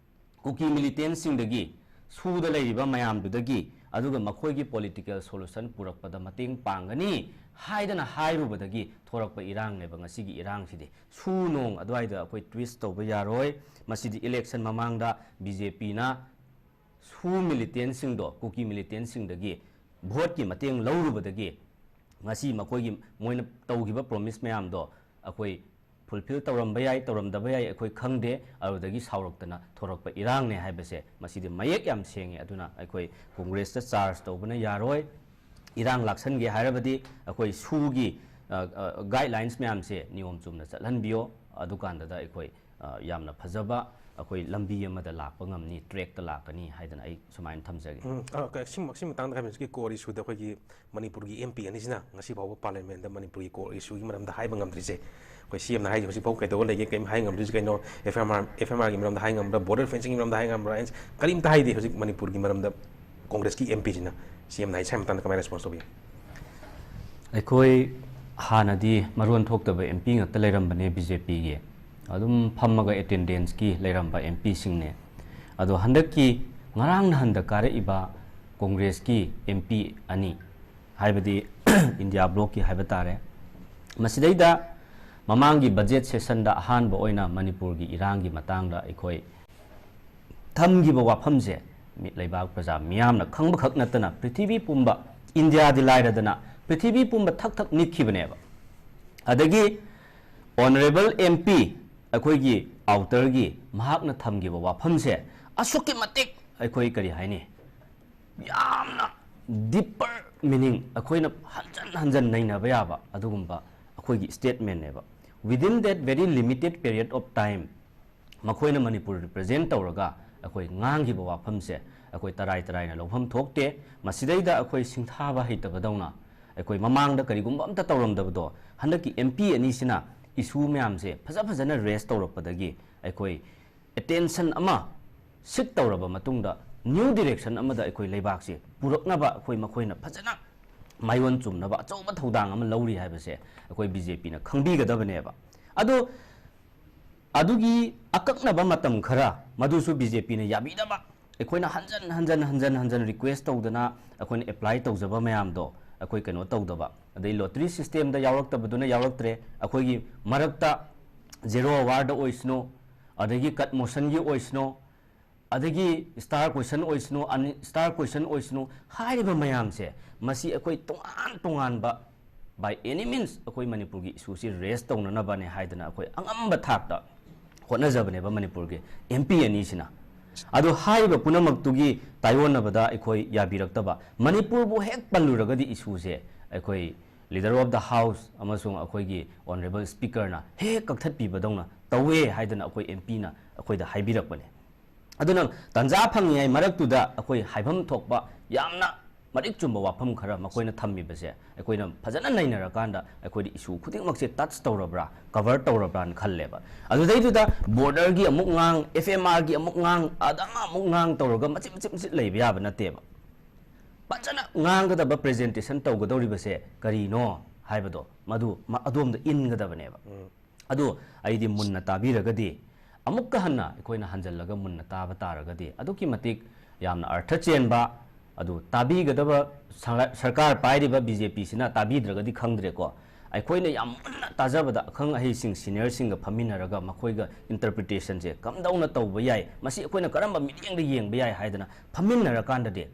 ꯀꯨꯀꯤ ꯃꯤꯂꯤꯇꯦꯟꯁꯁꯤꯡꯗꯒꯤ, ꯁꯨꯗ ꯂꯩꯔꯤꯕ ꯃꯌꯥꯝꯗꯨꯗꯒꯤ, ꯑꯗꯨꯒ ꯃꯈꯣꯏꯒꯤ ꯄꯣꯂꯤꯇꯤꯀꯦꯜ ꯁꯣꯂꯨꯁꯟ ꯄꯨꯔꯛꯄꯗ ꯃꯇꯦꯡ ꯄꯥꯡꯒꯅꯤ ꯍꯥꯏꯗꯅ ꯍꯥꯏꯔꯨꯕꯗꯒꯤ ꯊꯣꯔꯛꯄ ꯏꯔꯥꯡꯅꯦꯕ ꯉꯁꯤꯒꯤ ꯏꯔꯥꯡꯁꯤꯗꯤ꯫ ꯁꯨ ꯅꯣꯡ ꯑꯗꯨꯋꯥꯏꯗ ꯑꯩꯈꯣꯏ ꯇ꯭ꯋꯤꯁ ꯇꯧꯕ ꯌꯥꯔꯣꯏ꯫ ꯃꯁꯤꯗꯤ ꯏꯂꯦꯛꯁꯟ ꯃꯃꯥꯡꯗ ꯕꯤ ꯖꯦ ꯄꯤꯅ ꯁꯨ ꯃꯤꯂꯤꯇꯦꯟꯁꯤꯡꯗꯣ, ꯀꯨꯀꯤ ꯃꯤꯂꯤꯇꯦꯟꯁꯤꯡꯗꯒꯤ ꯚꯣꯠꯀꯤ ꯃꯇꯦꯡ ꯂꯧꯔꯨꯕꯗꯒꯤ ꯉꯁꯤ ꯃꯈꯣꯏꯒꯤ, ꯃꯣꯏꯅ ꯇꯧꯈꯤꯕ ꯄ꯭ꯔꯣꯃꯤꯁ ꯃꯌꯥꯝꯗꯣ ꯑꯩꯈꯣꯏ ꯐꯨꯜꯐꯤꯜ ꯇꯧꯔꯝꯕ ꯌꯥꯏ, ꯇꯧꯔꯝꯗꯕ ꯌꯥꯏ, ꯑꯩꯈꯣꯏ ꯈꯪꯗꯦ꯫ ꯑꯗꯨꯗꯒꯤ ꯁꯥꯎꯔꯛꯇꯅ ꯊꯣꯔꯛꯄ ꯏꯔꯥꯡꯅꯦ ꯍꯥꯏꯕꯁꯦ ꯃꯁꯤꯗꯤ ꯃꯌꯦꯛ ꯌꯥꯝ ꯁꯦꯡꯉꯦ꯫ ꯑꯗꯨꯅ ꯑꯩꯈꯣꯏ ꯀꯣꯡꯒ꯭ꯔꯦꯁꯇ ꯆꯥꯔꯖ ꯇꯧꯕꯅ ꯌꯥꯔꯣꯏ꯫ ꯏꯔꯥꯡ ꯂꯥꯛꯁꯟꯒꯦ ꯍꯥꯏꯔꯕꯗꯤ ꯑꯩꯈꯣꯏ ꯁꯨꯒꯤ, ꯑ, ꯑ, ꯒꯥꯏꯗꯂꯥꯏꯟꯁ ꯃꯌꯥꯝꯁꯦ ꯅꯤꯌꯣꯝ ꯆꯨꯝꯅ ꯆꯠꯍꯟꯕꯤꯌꯣ꯫ ꯑꯗꯨꯀꯥꯟꯗꯗ ꯑꯩꯈꯣꯏ, ꯑ, ꯌꯥꯝꯅ ꯐꯖꯕ ꯑꯩꯈꯣꯏ ꯂꯝꯕꯤ ꯑꯃꯗ ꯂꯥꯛꯄ ꯉꯝꯅꯤ, ꯇ꯭ꯔꯦꯛꯇ ꯂꯥꯛꯀꯅꯤ ꯍꯥꯏꯗꯅ ꯑꯩ ꯁꯨꯃꯥꯏꯅ ꯊꯝꯖꯒꯦ꯫ ꯎꯝ, ꯑ, ꯀ-, ꯁꯤ ꯃ-, ꯁꯤ ꯃꯇꯥꯡꯗ ꯍꯥꯏꯕꯤꯔꯤꯁꯤꯒꯤ core issue ꯗ ꯑꯩꯈꯣꯏꯒꯤ ꯃꯅꯤꯄꯨꯔꯒꯤ ꯑꯦꯝ ꯄꯤ ꯑꯅꯤꯁꯤꯅ ꯉꯁꯤ ꯐꯥꯎꯕ ꯄꯥꯔꯂꯤꯌꯥꯃꯦꯟꯗ ꯃꯅꯤꯄꯨꯔꯒꯤ core issue ꯒꯤ ꯃꯔꯝꯗ ꯍꯥꯏꯕ ꯉꯝꯗ꯭ꯔꯤꯁꯦ, ꯑꯩꯈꯣꯏ ꯁꯤ ꯑꯦꯝꯅ ꯍꯥꯏꯔꯤꯁꯦ ꯍꯧꯖꯤꯛ ꯐꯥꯎ ꯀꯩꯗꯧꯕ ꯂꯩꯒꯦ, ꯀꯔꯤꯝ ꯍꯥꯏ ꯉꯝꯗ꯭ꯔꯤꯁꯦ ꯀꯩꯅꯣ? F M R, F M ꯑꯥꯔꯒꯤ ꯃꯔꯝꯗ ꯍꯥꯏ ꯉꯝꯕ꯭ꯔꯥ? ꯕꯣꯔꯗꯔ ꯐꯦꯟꯁꯤꯡꯒꯤ ꯃꯔꯝꯗ ꯍꯥꯏ ꯉꯝꯕ꯭ꯔꯥ? ꯀꯔꯤꯝꯇ ꯍꯥꯏꯗꯦ ꯍꯧꯖꯤꯛ ꯃꯅꯤꯄꯨꯔꯒꯤ ꯃꯔꯝꯗ ꯀꯣꯡꯒ꯭ꯔꯦꯁꯀꯤ ꯑꯦꯝ ꯄꯤꯁꯤꯅ꯫ ꯁꯤ ꯑꯦꯝꯅ ꯍꯥꯏ, ꯁꯤ ꯃꯇꯥꯡꯗ ꯀꯃꯥꯏꯅ ꯔꯦꯁꯄꯣꯟꯁ ꯇꯧꯕꯤ? ꯑꯩꯈꯣꯏ ꯍꯥꯟꯅꯗꯤ ꯃꯔꯣꯟ ꯊꯣꯛꯇꯕ ꯑꯦꯝ ꯄꯤ ꯉꯥꯛꯇ ꯂꯩꯔꯝꯕꯅꯦ ꯕꯤ ꯖꯦ ꯄꯤꯒꯤ꯫ ꯑꯗꯨꯝ ꯐꯝꯃꯒ ꯑꯦꯇꯦꯟꯗꯦꯟꯁꯀꯤ ꯂꯩꯔꯝꯕ ꯑꯦꯝ ꯄꯤꯁꯤꯡꯅꯦ꯫ ꯑꯗꯣ ꯍꯟꯗꯛꯀꯤ ꯉꯔꯥꯡ ꯅꯍꯥꯟꯗ ꯀꯥꯔꯛꯏꯕ ꯀꯣꯡꯒ꯭ꯔꯦꯁꯀꯤ ꯑꯦꯝ ꯄꯤ ꯑꯅꯤ, ꯍꯥꯏꯕꯗꯤ ꯏꯟꯗꯤꯌꯥ ꯕ꯭ꯂꯣꯛꯀꯤ ꯍꯥꯏꯕ ꯇꯥꯔꯦ, ꯃꯁꯤꯗꯩꯗ ꯃꯃꯥꯡꯒꯤ ꯕꯖꯦꯠ ꯁꯦꯁꯟꯗ ꯑꯍꯥꯟꯕ ꯑꯣꯏꯅ ꯃꯅꯤꯄꯨꯔꯒꯤ ꯏꯔꯥꯡꯒꯤ ꯃꯇꯥꯡꯗ ꯑꯩꯈꯣꯏ ꯊꯝꯈꯤꯕ ꯋꯥꯐꯝꯁꯦ ꯃꯤ-, ꯂꯩꯕꯥꯛ ꯄ꯭ꯔꯖꯥ ꯃꯤꯌꯥꯝꯅ ꯈꯪꯕꯈꯛ ꯅꯠꯇꯅ ꯄ꯭ꯔꯤꯊꯤꯕꯤ ꯄꯨꯝꯕ, ꯏꯟꯗꯤꯌꯥꯗꯤ ꯂꯥꯏꯔꯗꯅ ꯄ꯭ꯔꯤꯊꯤꯕꯤ ꯄꯨꯝꯕ ꯊꯛ ꯊꯛ ꯅꯤꯛꯈꯤꯕꯅꯦꯕ꯫ ꯑꯗꯒꯤ ꯑꯣꯅꯔꯦꯕꯜ ꯑꯦꯝ ꯄꯤ ꯑꯩꯈꯣꯏꯒꯤ ꯑꯥꯎꯇꯔꯒꯤ ꯃꯍꯥꯛꯅ ꯊꯝꯈꯤꯕ ꯋꯥꯐꯝꯁꯦ ꯑꯁꯨꯛꯀꯤ ꯃꯇꯤꯛ ꯑꯩꯈꯣꯏ ꯀꯔꯤ ꯍꯥꯏꯅꯤ, ꯌꯥꯝꯅ ꯗꯤꯄꯔ ꯃꯤꯅꯤꯡ, ꯑꯩꯈꯣꯏꯅ ꯍꯟꯖꯟ ꯍꯟꯖꯟ ꯅꯩꯅꯕ ꯌꯥꯕ ꯑꯗꯨꯒꯨꯝꯕ ꯑꯩꯈꯣꯏꯒꯤ ꯁ꯭ꯇꯦꯠꯃꯦꯟꯅꯦꯕ꯫ Within that very limited period of time, ꯃꯈꯣꯏꯅ ꯃꯅꯤꯄꯨꯔ ꯔꯤꯄ꯭ꯔꯖꯦꯟ ꯇꯧꯔꯒ ꯑꯩꯈꯣꯏ ꯉꯥꯡꯈꯤꯕ ꯋꯥꯐꯝꯁꯦ ꯑꯩꯈꯣꯏ ꯇꯔꯥꯏ ꯇꯔꯥꯏꯅ ꯂꯧꯐꯝ ꯊꯣꯛꯇꯦ꯫ ꯃꯁꯤꯗꯩꯗ ꯑꯩꯈꯣꯏ ꯁꯤꯡꯊꯥꯕ ꯍꯩꯇꯕꯗꯧꯅ, ꯑꯩꯈꯣꯏ ꯃꯃꯥꯡꯗ ꯀꯔꯤꯒꯨꯝꯕ ꯑꯝꯇ ꯇꯧꯔꯝꯗꯕꯗꯣ ꯍꯟꯗꯛꯀꯤ ꯑꯦꯝ ꯄꯤ ꯑꯅꯤꯁꯤꯅ ꯏꯁꯨ ꯃꯌꯥꯝꯁꯦ ꯐꯖ ꯐꯖꯅ ꯔꯦꯁ ꯇꯧꯔꯛꯄꯗꯒꯤ ꯑꯩꯈꯣꯏ ꯑꯦꯇꯦꯟꯁꯟ ꯑꯃ ꯁꯤꯛ ꯇꯧꯔꯕ ꯃꯇꯨꯡꯗ ꯅ꯭ꯌꯨ ꯗꯤꯔꯦꯛꯁꯟ ꯑꯃꯗ ꯑꯩꯈꯣꯏ ꯂꯩꯕꯥꯛꯁꯤ ꯄꯨꯔꯛꯅꯕ ꯑꯩꯈꯣꯏ ꯃꯈꯣꯏꯅ ꯐꯖꯅ ꯃꯥꯏꯑꯣꯟ ꯆꯨꯝꯅꯕ ꯑꯆꯧꯕ ꯊꯧꯗꯥꯡ ꯑꯃ ꯂꯧꯔꯤ ꯍꯥꯏꯕꯁꯦ ꯑꯩꯈꯣꯏ ꯕꯤ ꯖꯦ ꯄꯤꯅ ꯈꯪꯕꯤꯒꯗꯕꯅꯦꯕ꯫ ꯑꯗꯣ ꯑꯗꯨꯒꯤ ꯑꯀꯛꯅꯕ ꯃꯇꯝ ꯈꯔ ꯃꯗꯨꯁꯨ ꯕꯤ ꯖꯦ ꯄꯤꯅ ꯌꯥꯕꯤꯗꯕ, ꯑꯩꯈꯣꯏꯅ ꯍꯟꯖꯟ ꯍꯟꯖꯟ ꯍꯟꯖꯟ ꯍꯟꯖꯟ ꯔꯤꯀ꯭ꯋꯦꯁ ꯇꯧꯗꯅ ꯑꯩꯈꯣꯏꯅ ꯑꯦꯄ꯭ꯂꯥꯏ ꯇꯧꯖꯕ ꯃꯌꯥꯝꯗꯣ ꯑꯩꯈꯣꯏ ꯀꯩꯅꯣ ꯇꯧꯗꯕ, ꯑꯗꯩ ꯂꯣꯇꯔꯤ ꯁꯤꯁꯇꯦꯝꯗ ꯌꯥꯎꯔꯛꯇꯕꯗꯨꯅ ꯌꯥꯎꯔꯛꯇ꯭ꯔꯦ, ꯑꯩꯈꯣꯏꯒꯤ ꯃꯔꯛꯇ ꯖꯦꯔꯣ ꯑꯋꯥꯔꯗ ꯑꯣꯏꯁꯅꯨ, ꯑꯗꯒꯤ ꯀꯠ ꯃꯣꯁꯟꯒꯤ ꯑꯣꯏꯁꯅꯨ, ꯑꯗꯒꯤ ꯁ꯭ꯇꯥꯔ ꯀ꯭ꯋꯦꯁꯟ ꯑꯣꯏꯁꯅꯨ, ꯑꯟ ꯁ꯭ꯇꯥꯔ ꯀ꯭ꯋꯦꯁꯟ ꯑꯣꯏꯁꯅꯨ, ꯍꯥꯏꯔꯤꯕ ꯃꯌꯥꯝꯁꯦ ꯃꯁꯤ ꯑꯩꯈꯣꯏ ꯇꯣꯉꯥꯟ ꯇꯣꯉꯥꯟꯕ by any means ꯑꯩꯈꯣꯏ ꯃꯅꯤꯄꯨꯔꯒꯤ ꯏꯁꯨꯁꯤ ꯔꯦꯁ ꯇꯧꯅꯅꯕꯅꯦ ꯍꯥꯏꯗꯅ ꯑꯩꯈꯣꯏ ꯑꯉꯝꯕ ꯊꯥꯛꯇ ꯍꯣꯠꯅꯖꯕꯅꯦꯕ ꯃꯅꯤꯄꯨꯔꯒꯤ ꯑꯦꯝ ꯄꯤ ꯑꯅꯤꯁꯤꯅ꯫ ꯑꯗꯣ ꯍꯥꯏꯔꯤꯕ ꯄꯨꯝꯅꯃꯛꯇꯨꯒꯤ ꯇꯥꯏꯑꯣꯟꯅꯕꯗ ꯑꯩꯈꯣꯏ ꯌꯥꯕꯤꯔꯛꯇꯕ, ꯃꯅꯤꯄꯨꯔꯕꯨ ꯍꯦꯛ ꯄꯜꯂꯨꯔꯒꯗꯤ ꯏꯁꯨꯁꯦ ꯑꯩꯈꯣꯏ Leader of the House ꯑꯃꯁꯨꯡ ꯑꯩꯈꯣꯏꯒꯤ Honourable Speakerꯅ ꯍꯦꯛ ꯀꯛꯊꯠꯄꯤꯕꯗꯧꯅ ꯇꯧꯋꯦ ꯍꯥꯏꯗꯅ ꯑꯩꯈꯣꯏ ꯑꯦꯝ ꯄꯤꯅ ꯑꯩꯈꯣꯏꯗ ꯍꯥꯏꯕꯤꯔꯛꯄꯅꯦ꯫ ꯑꯗꯨꯅ ꯇꯥꯟꯖꯥ ꯐꯪꯉꯤꯉꯩ ꯃꯔꯛꯇꯨꯗ ꯑꯩꯈꯣꯏ ꯍꯥꯏꯐꯝ ꯊꯣꯛꯄ ꯌꯥꯝꯅ ꯃꯔꯤꯛ ꯆꯨꯝꯕ ꯋꯥꯐꯝ ꯈꯔ ꯃꯈꯣꯏꯅ ꯊꯝꯃꯤꯕꯁꯦ ꯑꯩꯈꯣꯏꯅ ꯐꯖꯅ ꯅꯩꯅꯔꯀꯥꯟꯗ ꯑꯩꯈꯣꯏꯗꯤ ꯏꯁꯨ ꯈꯨꯗꯤꯡꯃꯛꯁꯦ ꯇꯆ ꯇꯧꯔꯕ꯭ꯔꯥ, ꯀꯚꯔ ꯇꯧꯔꯕ꯭ꯔꯥꯅ ꯈꯜꯂꯦꯕ꯫ ꯑꯗꯨꯗꯩꯗꯨꯗ ꯕꯣꯔꯗꯔꯒꯤ ꯑꯃꯨꯛ ꯉꯥꯡ, ꯑꯦꯐ ꯑꯦꯝ ꯑꯥꯔꯒꯤ ꯑꯃꯨꯛ ꯉꯥꯡ, ꯑꯗ ꯑꯃ ꯑꯃꯨꯛ ꯉꯥꯡ ꯇꯧꯔꯒ ꯃꯆꯤꯠ ꯃꯆꯤꯠ ꯃꯆꯤꯠ ꯂꯩꯕ ꯌꯥꯕ ꯅꯠꯇꯦꯕ꯫ ꯐꯖꯅ ꯉꯥꯡꯒꯗꯕ, ꯄ꯭ꯔꯖꯦꯟꯇꯦꯁꯟ ꯇꯧꯒꯗꯧꯔꯤꯕꯁꯦ ꯀꯔꯤꯅꯣ ꯍꯥꯏꯕꯗꯣ ꯃꯗꯨ ꯃ-, ꯑꯗꯣꯝꯗ ꯏꯟꯒꯗꯕꯅꯦꯕ꯫ ꯑꯗꯨ ꯑꯩꯗꯤ ꯃꯨꯟꯅ ꯇꯥꯕꯤꯔꯒꯗꯤ, ꯑꯃꯨꯛꯀ ꯍꯟꯅ ꯑꯩꯈꯣꯏꯅ ꯍꯟꯖꯜꯂꯒ ꯃꯨꯟꯅ ꯇꯥꯕ ꯇꯥꯔꯒꯗꯤ ꯑꯗꯨꯛꯀꯤ ꯃꯇꯤꯛ ꯌꯥꯝꯅ ꯑꯔꯊ ꯆꯦꯟꯕ, ꯑꯗꯨ ꯇꯥꯕꯤꯒꯗꯕ ꯁꯔ-, ꯁꯔꯀꯥꯔ ꯄꯥꯏꯔꯤꯕ ꯕꯤ ꯖꯦ ꯄꯤꯁꯤꯅ ꯇꯥꯕꯤꯗ꯭ꯔꯒꯗꯤ ꯈꯪꯗ꯭ꯔꯦꯀꯣ, ꯑꯩꯈꯣꯏꯅ ꯌꯥꯝ ꯃꯨꯟꯅ ꯇꯥꯖꯕꯗ ꯑꯈꯪ ꯑꯍꯩꯁꯤꯡ ꯁꯤꯅꯤꯌꯔꯁꯤꯡꯒ ꯐꯝꯃꯤꯟꯅꯔꯒ ꯃꯈꯣꯏꯒ ꯏꯟꯇꯔꯄ꯭ꯔꯤꯇꯦꯁꯟꯁꯦ ꯀꯝꯗꯧꯅ ꯇꯧꯕ ꯌꯥꯏ, ꯃꯁꯤ ꯑꯩꯈꯣꯏꯅ ꯀꯔꯝꯕ ꯃꯤꯠꯌꯦꯡꯗ ꯌꯦꯡꯕ ꯌꯥꯏ ꯍꯥꯏꯗꯅ ꯐꯝꯃꯤꯟꯅꯔꯀꯥꯟꯗꯗꯤ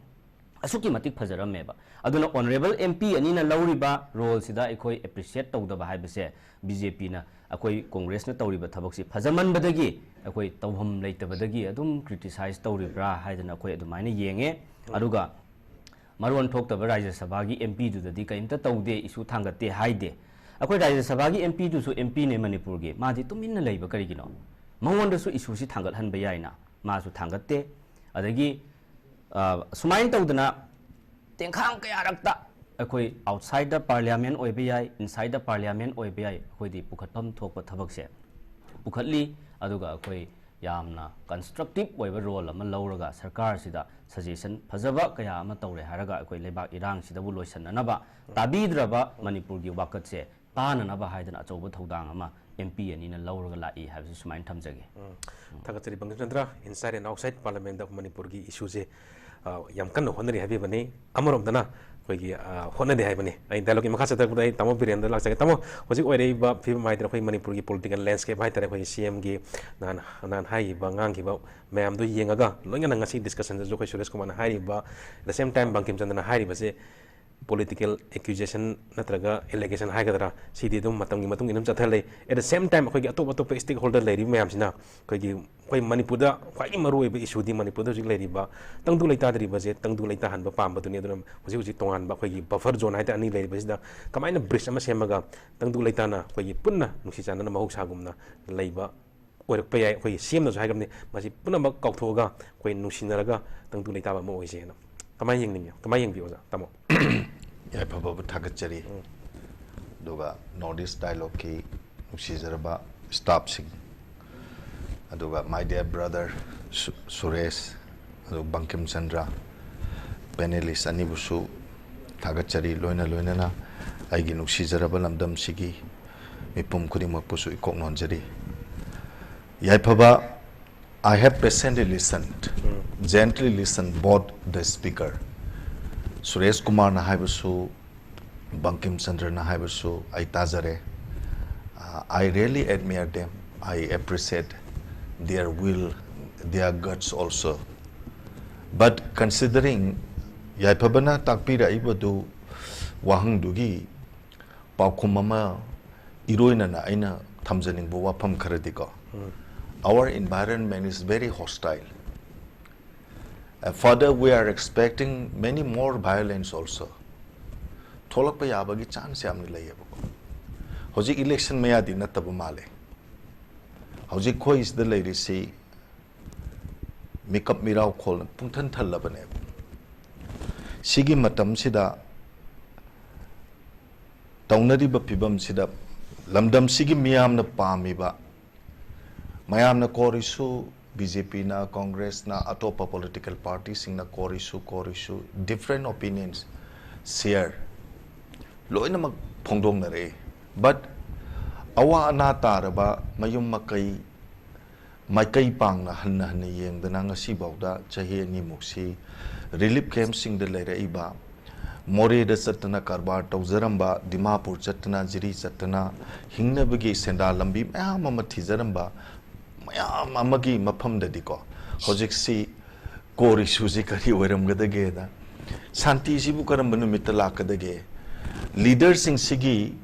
ꯑꯁꯨꯛꯀꯤ ꯃꯇꯤꯛ ꯐꯖꯔꯝꯃꯦꯕ꯫ ꯑꯗꯨꯅ ꯑꯣꯅꯔꯦꯕꯜ ꯑꯦꯝ ꯄꯤ ꯑꯅꯤꯅ ꯂꯧꯔꯤꯕ ꯔꯣꯜꯁꯤꯗ ꯑꯩꯈꯣꯏ ꯑꯦꯄ꯭ꯔꯤꯁꯤꯌꯦꯠ ꯇꯧꯗꯕ ꯍꯥꯏꯕꯁꯦ ꯕꯤ ꯖꯦ ꯄꯤꯅ ꯑꯩꯈꯣꯏ ꯀꯣꯡꯒ꯭ꯔꯦꯁꯅ ꯇꯧꯔꯤꯕ ꯊꯕꯛꯁꯤ ꯐꯖꯃꯟꯕꯗꯒꯤ ꯑꯩꯈꯣꯏ ꯇꯧꯐꯝ ꯂꯩꯇꯕꯗꯒꯤ ꯑꯗꯨꯝ ꯀ꯭ꯔꯤꯇꯤꯁꯥꯏꯁ ꯇꯧꯔꯤꯕ꯭ꯔꯥ ꯍꯥꯏꯗꯅ ꯑꯩꯈꯣꯏ ꯑꯗꯨꯃꯥꯏꯅ ꯌꯦꯡꯉꯦ꯫ ꯑꯗꯨꯒ ꯃꯔꯣꯟ ꯊꯣꯛꯇꯕ ꯔꯥꯖ꯭ꯌ ꯁꯚꯥꯒꯤ ꯑꯦꯝ ꯄꯤꯗꯨꯗꯗꯤ ꯀꯔꯤꯝꯇ ꯇꯧꯗꯦ, ꯏꯁꯨ ꯊꯥꯡꯒꯠꯇꯦ ꯍꯥꯏꯗꯦ꯫ ꯑꯩꯈꯣꯏ ꯔꯥꯖ꯭ꯌ ꯁꯚꯥꯒꯤ ꯑꯦꯝ ꯄꯤꯗꯨꯁꯨ ꯑꯦꯝ ꯄꯤꯅꯦ ꯃꯅꯤꯄꯨꯔꯒꯤ, ꯃꯥꯗꯤ ꯇꯨꯃꯤꯟꯅ ꯂꯩꯕ ꯀꯔꯤꯒꯤꯅꯣ? ꯃꯉꯣꯟꯗꯁꯨ ꯏꯁꯨꯁꯤ ꯊꯥꯡꯒꯠꯍꯟꯕ ꯌꯥꯏꯅ, ꯃꯥꯁꯨ ꯊꯥꯡꯒꯠꯇꯦ꯫ ꯑꯗꯒꯤ, ꯑ, ꯁꯨꯃꯥꯏꯅ ꯇꯧꯗꯅ ꯇꯦꯡꯈꯥꯡ ꯀꯌꯥꯔꯛꯇ ꯑꯩꯈꯣꯏ outside the parliament ꯑꯣꯏꯕ ꯌꯥꯏ, inside the parliament ꯑꯣꯏꯕ ꯌꯥꯏ, ꯑꯩꯈꯣꯏꯗꯤ ꯄꯨꯈꯠꯐꯝ ꯊꯣꯛꯄ ꯊꯕꯛꯁꯦ ꯄꯨꯈꯠꯂꯤ꯫ ꯑꯗꯨꯒ ꯑꯩꯈꯣꯏ ꯌꯥꯝꯅ constructive ꯑꯣꯏꯕ role ꯑꯃ ꯂꯧꯔꯒ ꯁꯔꯀꯥꯔꯁꯤꯗ suggestion ꯐꯖꯕ ꯀꯌꯥ ꯑꯃ ꯇꯧꯔꯦ ꯍꯥꯏꯔꯒ ꯑꯩꯈꯣꯏ ꯂꯩꯕꯥꯛ ꯏꯔꯥꯡꯁꯤꯗꯕꯨ ꯂꯣꯏꯁꯤꯟꯅꯅꯕ ꯇꯥꯕꯤꯗ꯭ꯔꯕ ꯃꯅꯤꯄꯨꯔꯒꯤ ꯋꯥꯀꯠꯁꯦ ꯇꯥꯅꯅꯕ ꯍꯥꯏꯗꯅ ꯑꯆꯧꯕ ꯊꯧꯗꯥꯡ ꯑꯃ M P ꯑꯅꯤꯅ ꯂꯧꯔꯒ ꯂꯥꯛꯏ ꯍꯥꯏꯕꯁꯤ ꯁꯨꯃꯥꯏꯅ ꯊꯝꯖꯒꯦ꯫ ꯎꯝ꯫ ꯊꯥꯒꯠꯆꯔꯤ Bangkim Chandra, inside and outside parliament ꯗ ꯃꯅꯤꯄꯨꯔꯒꯤ ꯏꯁꯨꯁꯦ, ꯑ, ꯌꯥꯝ ꯀꯟꯅ ꯍꯣꯠꯅꯔꯤ ꯍꯥꯏꯕꯤꯕꯅꯤ꯫ ꯑꯃꯔꯣꯝꯗꯅ ꯑꯩꯈꯣꯏꯒꯤ, ꯑ, ꯍꯣꯠꯅꯗꯦ ꯍꯥꯏꯕꯅꯤ꯫ ꯑꯩ dialogue ꯀꯤ ꯃꯈꯥ ꯆꯠꯊꯔꯛꯄꯗ ꯑꯩ ꯇꯥꯃꯣ ꯕꯤꯔꯦꯟꯗ ꯂꯥꯛꯆꯒꯦ꯫ ꯇꯥꯃꯣ, ꯍꯧꯖꯤꯛ ꯑꯣꯏꯔꯛꯏꯕ ꯐꯤꯕꯝ ꯍꯥꯏꯇꯥꯔꯦ, ꯑꯩꯈꯣꯏ ꯃꯅꯤꯄꯨꯔꯒꯤ political landscape ꯍꯥꯏꯇꯥꯔꯦ, ꯑꯩꯈꯣꯏꯒꯤ C M ꯒꯤ ꯅꯍꯥꯟ, ꯅꯍꯥꯟ ꯍꯥꯏꯈꯤꯕ, ꯉꯥꯡꯈꯤꯕ ꯃꯌꯥꯝꯗꯣ ꯌꯦꯡꯉꯒ, ꯂꯣꯏꯅꯅ ꯉꯁꯤ discussion ꯗꯁꯨ ꯑꯩꯈꯣꯏ ꯁꯨꯔꯦꯁ ꯀꯨꯃꯥꯔꯅ ꯍꯥꯏꯔꯤꯕ, at the same time Bangkim ꯆꯟꯗ꯭ꯔꯅ ꯍꯥꯏꯔꯤꯕꯁꯦ, political accusation ꯅꯠꯇ꯭ꯔꯒ allegation ꯍꯥꯏꯒꯗ꯭ꯔꯥ, ꯁꯤꯗꯤ ꯑꯗꯨꯝ ꯃꯇꯝꯒꯤ ꯃꯇꯨꯡ ꯏꯟꯅ ꯑꯗꯨꯝ ꯆꯠꯊ ꯂꯩ꯫ At the same time ꯑꯩꯈꯣꯏꯒꯤ ꯑꯇꯣꯞ ꯑꯇꯣꯞꯄ stakeholder ꯂꯩꯔꯤꯕ ꯃꯌꯥꯝꯁꯤꯅ ꯑꯩꯈꯣꯏꯒꯤ, ꯑꯩꯈꯣꯏ ꯃꯅꯤꯄꯨꯔꯗ ꯈ꯭ꯋꯥꯏꯗꯒꯤ ꯃꯔꯨꯑꯣꯏꯕ issue ꯗꯤ ꯃꯅꯤꯄꯨꯔꯗ ꯍꯧꯖꯤꯛ ꯂꯩꯔꯤꯕ ꯇꯪꯗꯨ ꯂꯩꯇꯥꯗ꯭ꯔꯤꯕꯁꯦ ꯇꯪꯗꯨ ꯂꯩꯇꯥꯍꯟꯕ ꯄꯥꯝꯕꯗꯨꯅꯤ꯫ ꯑꯗꯨꯅ ꯍꯧꯖꯤꯛ ꯍꯧꯖꯤꯛ ꯇꯣꯉꯥꯟꯕ ꯑꯩꯈꯣꯏꯒꯤ buffer zone ꯍꯥꯏꯇꯥꯔꯦ, ꯑꯅꯤ ꯂꯩꯔꯤꯕꯁꯤꯗ ꯀꯃꯥꯏꯅ bridge ꯑꯃ ꯁꯦꯝꯃꯒ ꯇꯪꯗꯨ ꯂꯩꯇꯥꯅ ꯑꯩꯈꯣꯏꯒꯤ ꯄꯨꯟꯅ ꯅꯨꯡꯁꯤ ꯆꯥꯟꯅꯅ ꯃꯍꯧꯁꯥꯒꯨꯝꯅ ꯂꯩꯕ ꯑꯣꯏꯔꯛꯄ ꯌꯥꯏ꯫ ꯑꯩꯈꯣꯏꯒꯤ C M ꯅꯁꯨ ꯍꯥꯏꯈ꯭ꯔꯕꯅꯤ, ꯃꯁꯤ ꯄꯨꯝꯅꯃꯛ ꯀꯥꯎꯊꯣꯛꯑꯒ ꯑꯩꯈꯣꯏ ꯅꯨꯡꯁꯤꯅꯔꯒ ꯇꯪꯗꯨ ꯂꯩꯇꯥꯕ ꯑꯃ ꯑꯣꯏꯁꯦꯅ꯫ ꯀꯃꯥꯏꯅ ꯌꯦꯡꯅꯤꯡꯉꯤ? ꯀꯃꯥꯏꯅ ꯌꯦꯡꯕꯤ ꯑꯣꯖꯥ, ꯇꯥꯃꯣ? ꯌꯥꯏꯐꯕꯕꯨ ꯊꯥꯒꯠꯆꯔꯤ꯫ ꯎꯝ꯫ ꯑꯗꯨꯒ North East Dialogue ꯀꯤ ꯅꯨꯡꯁꯤꯖꯔꯕ staff ꯁꯤꯡ, ꯑꯗꯨꯒ my dear brother ꯁꯨ-, ꯁꯨꯔꯦꯁ, ꯑꯗꯨꯒ ꯕꯪꯀꯤꯝ ꯆꯟꯗ꯭ꯔ, panelist ꯑꯅꯤꯕꯨꯁꯨ ꯊꯥꯒꯠꯆꯔꯤ꯫ ꯂꯣꯏꯅ ꯂꯣꯏꯅꯅ ꯑꯩꯒꯤ ꯅꯨꯡꯁꯤꯖꯔꯕ ꯂꯝꯗꯝꯁꯤꯒꯤ ꯃꯤꯄꯨꯝ ꯈꯨꯗꯤꯡꯃꯛꯄꯨꯁꯨ ꯏꯀꯣꯛ ꯅꯣꯟꯖꯔꯤ꯫ ꯌꯥꯏꯐꯕ, I have patiently listened, gently listened both the speaker, Suresh ꯀꯨꯃꯥꯔꯅ ꯍꯥꯏꯕꯁꯨ, ꯕꯪꯀꯤꯝ ꯆꯟꯗ꯭ꯔꯅ ꯍꯥꯏꯕꯁꯨ ꯑꯩ ꯇꯥꯖꯔꯦ꯫ Uh, I really admire them. I appreciate their will, their guts also. But considering ꯌꯥꯏꯐꯕꯅ ꯇꯥꯛꯄꯤꯔꯛꯏꯕꯗꯨ, ꯋꯥꯍꯪꯗꯨꯒꯤ ꯄꯥꯎꯈꯨꯝ ꯑꯃ ꯏꯔꯣꯏꯅꯅ ꯑꯩꯅ ꯊꯝꯖꯅꯤꯡꯕ ꯋꯥꯐꯝ ꯈꯔꯗꯤꯀꯣ, our environment is very hostile. Uh, further, we are expecting many more violence also. ꯊꯣꯛꯂꯛꯄ ꯌꯥꯕꯒꯤ chance ꯌꯥꯝꯅ ꯂꯩꯌꯦꯕꯀꯣ꯫ ꯍꯧꯖꯤꯛ election ꯃꯌꯥꯗꯤ ꯅꯠꯇꯕ ꯃꯥꯜꯂꯦ꯫ ꯍꯧꯖꯤꯛ ꯑꯩꯈꯣꯏ ꯁꯤꯗ ꯂꯩꯔꯤꯁꯤ ꯃꯤꯀꯞ ꯃꯤꯔꯥꯎ ꯈꯣꯜꯅ ꯄꯨꯡꯊꯟ ꯊꯜꯂꯕꯅꯦꯕ꯫ ꯁꯤꯒꯤ ꯃꯇꯝꯁꯤꯗ ꯇꯧꯅꯔꯤꯕ ꯐꯤꯕꯝꯁꯤꯗ ꯂꯝꯗꯝꯁꯤꯒꯤ ꯃꯤꯌꯥꯝꯅ ꯄꯥꯝꯃꯤꯕ ꯃꯌꯥꯝꯅ core issue, ꯕꯤ ꯖꯦ ꯄꯤꯅ, ꯀꯣꯡꯒ꯭ꯔꯦꯁꯅ, ꯑꯇꯣꯞꯄ political partyꯁꯤꯡꯅ core issue, core issue, different opinions share ꯂꯣꯏꯅꯃꯛ ꯐꯣꯡꯗꯣꯛꯅꯔꯛꯏ꯫ But ꯑꯋꯥ ꯑꯅꯥ ꯇꯥꯔꯕ ꯃꯌꯨꯝ ꯃꯀꯩ ꯃꯥꯏꯀꯩ ꯄꯥꯡꯅ ꯍꯟꯅ ꯍꯟꯅ ꯌꯦꯡꯗꯅ ꯉꯁꯤꯐꯥꯎꯗ ꯆꯍꯤ ꯑꯅꯤꯃꯨꯛꯁꯤ relief campꯁꯤꯡꯗ ꯂꯩꯔꯛꯏꯕ, ꯃꯣꯔꯦꯗ ꯆꯠꯇꯅ ꯀꯔꯕꯥꯔ ꯇꯧꯖꯔꯝꯕ, ꯗꯤꯃꯥꯄꯨꯔ ꯆꯠꯇꯅ, ꯖꯤꯔꯤ ꯆꯠꯇꯅ ꯍꯤꯡꯅꯕꯒꯤ ꯁꯦꯟꯗꯥꯟ ꯂꯝꯕꯤ ꯃꯌꯥꯝ ꯑꯃ ꯊꯤꯖꯔꯝꯕ ꯃꯌꯥꯝ ꯑꯃꯒꯤ ꯃꯐꯝꯗꯗꯤꯀꯣ, ꯍꯧꯖꯤꯛꯁꯤ core issueꯁꯤ ꯀꯔꯤ ꯑꯣꯏꯔꯝꯒꯗꯒꯦꯗ, ꯁꯥꯟꯇꯤꯁꯤꯕꯨ ꯀꯔꯝꯕ ꯅꯨꯃꯤꯠꯇ ꯂꯥꯛꯀꯗꯒꯦ? Leaderꯁꯤꯡꯁꯤꯒꯤ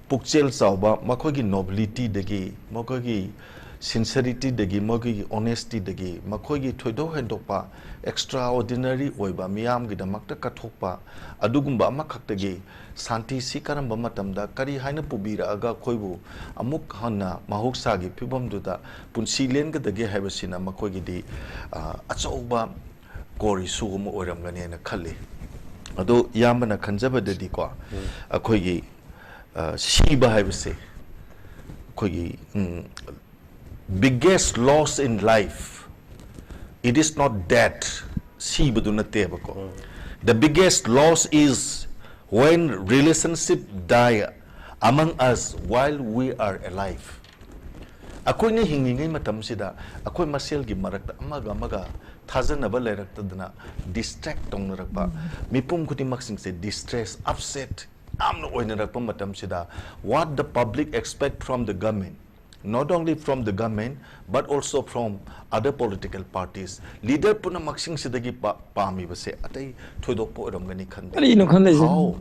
ꯄꯨꯛꯆꯦꯜ ꯆꯥꯎꯕ, ꯃꯈꯣꯏꯒꯤ nobilityꯗꯒꯤ, ꯃꯈꯣꯏꯒꯤ sincerity ꯗꯒꯤ, ꯃꯈꯣꯏꯒꯤ honesty ꯗꯒꯤ, ꯃꯈꯣꯏꯒꯤ ꯊꯣꯏꯗꯣꯛ ꯍꯦꯟꯗꯣꯛꯄ extraordinary ꯑꯣꯏꯕ, ꯃꯤꯌꯥꯝꯒꯤꯗꯃꯛꯇ ꯀꯠꯊꯣꯛꯄ, ꯑꯗꯨꯒꯨꯝꯕ ꯑꯃꯈꯛꯇꯒꯤ ꯁꯥꯟꯇꯤꯁꯤ ꯀꯔꯝꯕ ꯃꯇꯝꯗ ꯀꯔꯤ ꯍꯥꯏꯅ ꯄꯨꯕꯤꯔꯛꯑꯒ ꯑꯩꯈꯣꯏꯕꯨ ꯑꯃꯨꯛ ꯍꯟꯅ ꯃꯍꯧꯁꯥꯒꯤ ꯐꯤꯕꯝꯗꯨꯗ ꯄꯨꯟꯁꯤ ꯂꯦꯟꯒꯗꯒꯦ ꯍꯥꯏꯕꯁꯤꯅ ꯃꯈꯣꯏꯒꯤꯗꯤ, ꯑ, ꯑꯆꯧꯕ core issue ꯑꯃ ꯑꯣꯏꯔꯝꯒꯅꯦꯅ ꯈꯜꯂꯤ꯫ ꯑꯗꯣ ꯏꯌꯥꯝꯕꯅ ꯈꯟꯖꯕꯗꯗꯤꯀꯣ, ꯑꯩꯈꯣꯏꯒꯤ, ꯑ, ꯁꯤꯕ ꯍꯥꯏꯕꯁꯦ ꯑꯩꯈꯣꯏꯒꯤ, ꯎꯝ, biggest loss in life, it is not death, ꯁꯤꯕꯗꯨ ꯅꯠꯇꯦꯕꯀꯣ꯫ The biggest loss is when relationship die among us while we are alive. ꯑꯩꯈꯣꯏꯅ ꯍꯤꯡꯂꯤꯉꯩ ꯃꯇꯝꯁꯤꯗ ꯑꯩꯈꯣꯏ ꯃꯁꯦꯜꯒꯤ ꯃꯔꯛꯇ ꯑꯃꯒ ꯑꯃꯒ ꯊꯥꯖꯅꯕ ꯂꯩꯔꯛꯇꯗꯅ distract ꯇꯧꯅꯔꯛꯄ, ꯃꯤꯄꯨꯝ ꯈꯨꯗꯤꯡꯃꯛꯁꯤꯡꯁꯦ distress, upset ꯌꯥꯝꯅ ꯑꯣꯏꯅꯔꯛꯄ ꯃꯇꯝꯁꯤꯗ, what the public expect from the government, not only from the government but also from other political parties, leader ꯄꯨꯝꯅꯃꯛꯁꯤꯡꯁꯤꯗꯒꯤ ꯄꯥ-, ꯄꯥꯝꯃꯤꯕꯁꯦ ꯑꯇꯩ ꯊꯣꯏꯗꯣꯛꯄ ꯑꯣꯏꯔꯝꯒꯅꯤ ꯈꯟꯗꯦ꯫ ꯀꯔꯤꯅꯣ ꯈꯟꯗꯣꯏꯁꯦ? How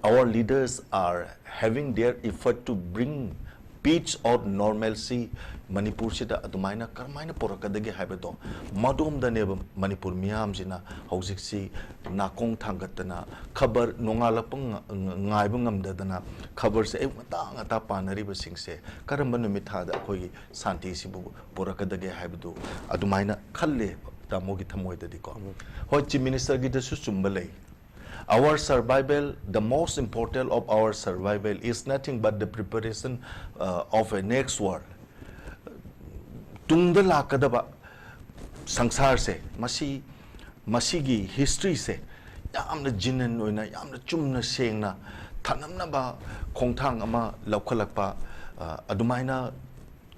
our leaders are having their effort to bring peace or normalcy ꯃꯅꯤꯄꯨꯔꯁꯤꯗ ꯑꯗꯨꯃꯥꯏꯅ ꯀꯔꯝꯍꯥꯏꯅ ꯄꯨꯔꯛꯀꯗꯒꯦ ꯍꯥꯏꯕꯗꯣ, ꯃꯗꯣꯝꯗꯅꯦꯕ ꯃꯅꯤꯄꯨꯔ ꯃꯤꯌꯥꯝꯁꯤꯅ ꯍꯧꯖꯤꯛꯁꯤ ꯅꯥꯀꯣꯡ ꯊꯥꯡꯒꯠꯇꯅ, ꯈꯕꯔ ꯅꯣꯡꯉꯥꯜꯂꯛꯄ ꯉ-, ꯉ-, ꯉꯥꯏꯕ ꯉꯝꯗꯗꯅ ꯈꯕꯔꯁꯦ ꯑꯌꯨꯛ ꯉꯟꯇꯥ ꯉꯟꯇꯥ ꯄꯥꯅꯔꯤꯕꯁꯤꯡꯁꯦ꯫ ꯀꯔꯝꯕ ꯅꯨꯃꯤꯠ ꯊꯥꯗ ꯑꯩꯈꯣꯏꯒꯤ ꯁꯥꯟꯇꯤꯁꯤꯕꯨ ꯄꯨꯔꯛꯀꯗꯒꯦ ꯍꯥꯏꯕꯗꯨ ꯑꯗꯨꯃꯥꯏꯅ ꯈꯜꯂꯦ ꯇꯥꯃꯣꯒꯤ ꯊꯃꯣꯏꯗꯗꯤꯀꯣ꯫ ꯍꯣꯏ, Chief Minister ꯒꯤꯗꯁꯨ ꯆꯨꯝꯕ ꯂꯩ꯫ Our survival, the most important of our survival is nothing but the preparation, uh, of a next war. ꯇꯨꯡꯗ ꯂꯥꯛꯀꯗꯕ ꯁꯪꯁꯥꯔꯁꯦ, ꯃꯁꯤ, ꯃꯁꯤꯒꯤ historyꯁꯦ ꯌꯥꯝꯅ genuine ꯑꯣꯏꯅ, ꯌꯥꯝꯅ ꯆꯨꯝꯅ ꯁꯦꯡꯅ ꯊꯅꯝꯅꯕ ꯈꯣꯡꯊꯥꯡ ꯑꯃ ꯂꯧꯈꯠꯂꯛꯄ, ꯑ, ꯑꯗꯨꯃꯥꯏꯅ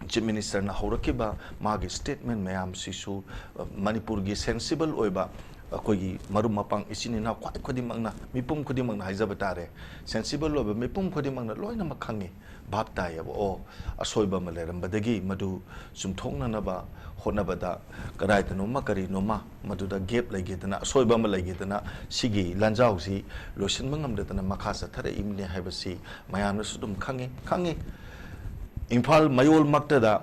Chief Ministerꯅ ꯍꯧꯔꯛꯈꯤꯕ ꯃꯥꯒꯤ statement ꯃꯌꯥꯝꯁꯤꯁꯨ, ꯑ, ꯃꯅꯤꯄꯨꯔꯒꯤ sensible ꯑꯣꯏꯕ ꯑꯩꯈꯣꯏꯒꯤ ꯃꯔꯨꯞ ꯃꯄꯥꯡ ꯏꯆꯤꯟ ꯏꯅꯥꯎ ꯈ꯭ꯋꯥꯏ ꯈꯨꯗꯤꯡꯃꯛꯅ, ꯃꯤꯄꯨꯝ ꯈꯨꯗꯤꯡꯃꯛꯅ ꯍꯥꯏꯖꯕ ꯇꯥꯔꯦ, sensible ꯑꯣꯏꯕ ꯃꯤꯄꯨꯝ ꯈꯨꯗꯤꯡꯃꯛꯅ ꯂꯣꯏꯅꯃꯛ ꯈꯪꯉꯤ, ꯚꯥꯞ ꯇꯥꯏꯌꯦꯕ꯫ ꯑꯣ, ꯑꯁꯣꯏꯕ ꯑꯃ ꯂꯩꯔꯝꯕꯗꯒꯤ ꯃꯗꯨ ꯆꯨꯝꯊꯣꯛꯅꯅꯕ ꯍꯣꯠꯅꯕꯗ ꯀꯗꯥꯏꯗꯅꯣꯃ ꯀꯔꯤꯅꯣꯃ ꯃꯗꯨꯗ gap ꯂꯩꯈꯤꯗꯅ, ꯑꯁꯣꯏꯕ ꯑꯃ ꯂꯩꯈꯤꯗꯅ, ꯁꯤꯒꯤ ꯂꯥꯟꯖꯥꯎꯁꯤ ꯂꯣꯏꯁꯤꯟꯕ ꯉꯝꯗꯗꯅ ꯃꯈꯥ ꯆꯠꯊꯔꯛꯏꯕꯅꯤ ꯍꯥꯏꯕꯁꯤ ꯃꯌꯥꯝꯅꯁꯨ ꯑꯗꯨꯝ ꯈꯪꯉꯤ, ꯈꯪꯉꯤ꯫ ꯏꯝꯐꯥꯜ ꯃꯌꯣꯜꯃꯛꯇꯗ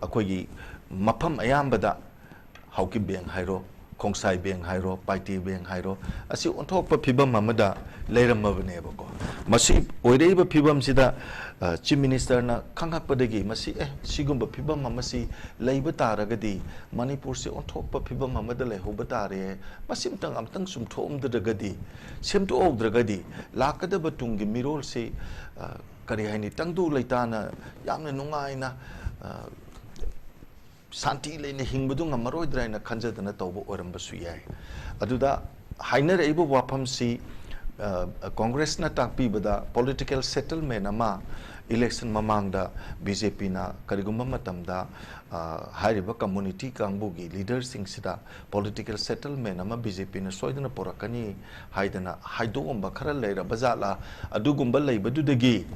ꯑꯩꯈꯣꯏꯒꯤ ꯃꯐꯝ ꯑꯌꯥꯝꯕꯗ ꯍꯥꯎꯀꯤꯞ ꯕꯦꯡ ꯍꯥꯏꯔꯣ, ꯈꯣꯡꯁꯥꯏ ꯕꯦꯡ ꯍꯥꯏꯔꯣ, ꯄꯥꯏꯇꯦ ꯕꯦꯡ ꯍꯥꯏꯔꯣ, ꯑꯁꯤ ꯑꯣꯟꯊꯣꯛꯄ ꯐꯤꯕꯝ ꯑꯃꯗ ꯂꯩꯔꯝꯃꯕꯅꯦꯕꯀꯣ꯫ ꯃꯁꯤ ꯑꯣꯏꯔꯛꯏꯕ ꯐꯤꯕꯝꯁꯤꯗ, ꯑ, Chief Ministerꯅ ꯈꯪꯉꯛꯄꯗꯒꯤ ꯃꯁꯤ, ꯑꯦ, ꯁꯤꯒꯨꯝꯕ ꯐꯤꯕꯝ ꯑꯃꯁꯤ ꯂꯩꯕ ꯇꯥꯔꯒꯗꯤ ꯃꯅꯤꯄꯨꯔꯁꯤ ꯑꯣꯟꯊꯣꯛꯄ ꯐꯤꯕꯝ ꯑꯃꯗ ꯂꯩꯍꯧꯕ ꯇꯥꯔꯦ, ꯃꯁꯤꯝꯇꯪ ꯑꯝꯇꯪ ꯆꯨꯝꯊꯣꯛꯑꯝꯗ꯭ꯔꯒꯗꯤ, ꯁꯦꯝꯗꯣꯛꯍꯧꯗ꯭ꯔꯒꯗꯤ ꯂꯥꯛꯀꯗꯕ ꯇꯨꯡꯒꯤ ꯃꯤꯔꯣꯜꯁꯤ, ꯑ, ꯀꯔꯤ ꯍꯥꯏꯅꯤ, ꯇꯪꯗꯨ ꯂꯩꯇꯥꯅ ꯌꯥꯝꯅ ꯅꯨꯡꯉꯥꯏꯅ, ꯑ, ꯁꯥꯟꯇꯤ ꯂꯩꯅ ꯍꯤꯡꯕꯗꯨ ꯉꯝꯃꯔꯣꯏꯗ꯭ꯔꯥ ꯍꯥꯏꯅ ꯈꯟꯖꯗꯅ ꯇꯧꯕ ꯑꯣꯏꯔꯝꯕꯁꯨ ꯌꯥꯏ꯫ ꯑꯗꯨꯗ ꯍꯥꯏꯅꯔꯛꯏꯕ ꯋꯥꯐꯝꯁꯤ, ꯑ, ꯀꯣꯡꯒ꯭ꯔꯦꯁꯅ ꯇꯥꯛꯄꯤꯕꯗ political settlement ꯑꯃ election ꯃꯃꯥꯡꯗ BJPꯅ ꯀꯔꯤꯒꯨꯝꯕ ꯃꯇꯝꯗ, ꯑ, ꯍꯥꯏꯔꯤꯕ community ꯀꯥꯡꯕꯨꯒꯤ leaderꯁꯤꯡꯁꯤꯗ political settlement ꯑꯃ BJPꯅ ꯁꯣꯏꯗꯅ ꯄꯨꯔꯛꯀꯅꯤ ꯍꯥꯏꯗꯅ ꯍꯥꯏꯗꯣꯛꯑꯝꯕ ꯈꯔ ꯂꯩꯔꯕ ꯖꯥꯠꯂꯥ? ꯑꯗꯨꯒꯨꯝꯕ ꯂꯩꯕꯗꯨꯗꯒꯤ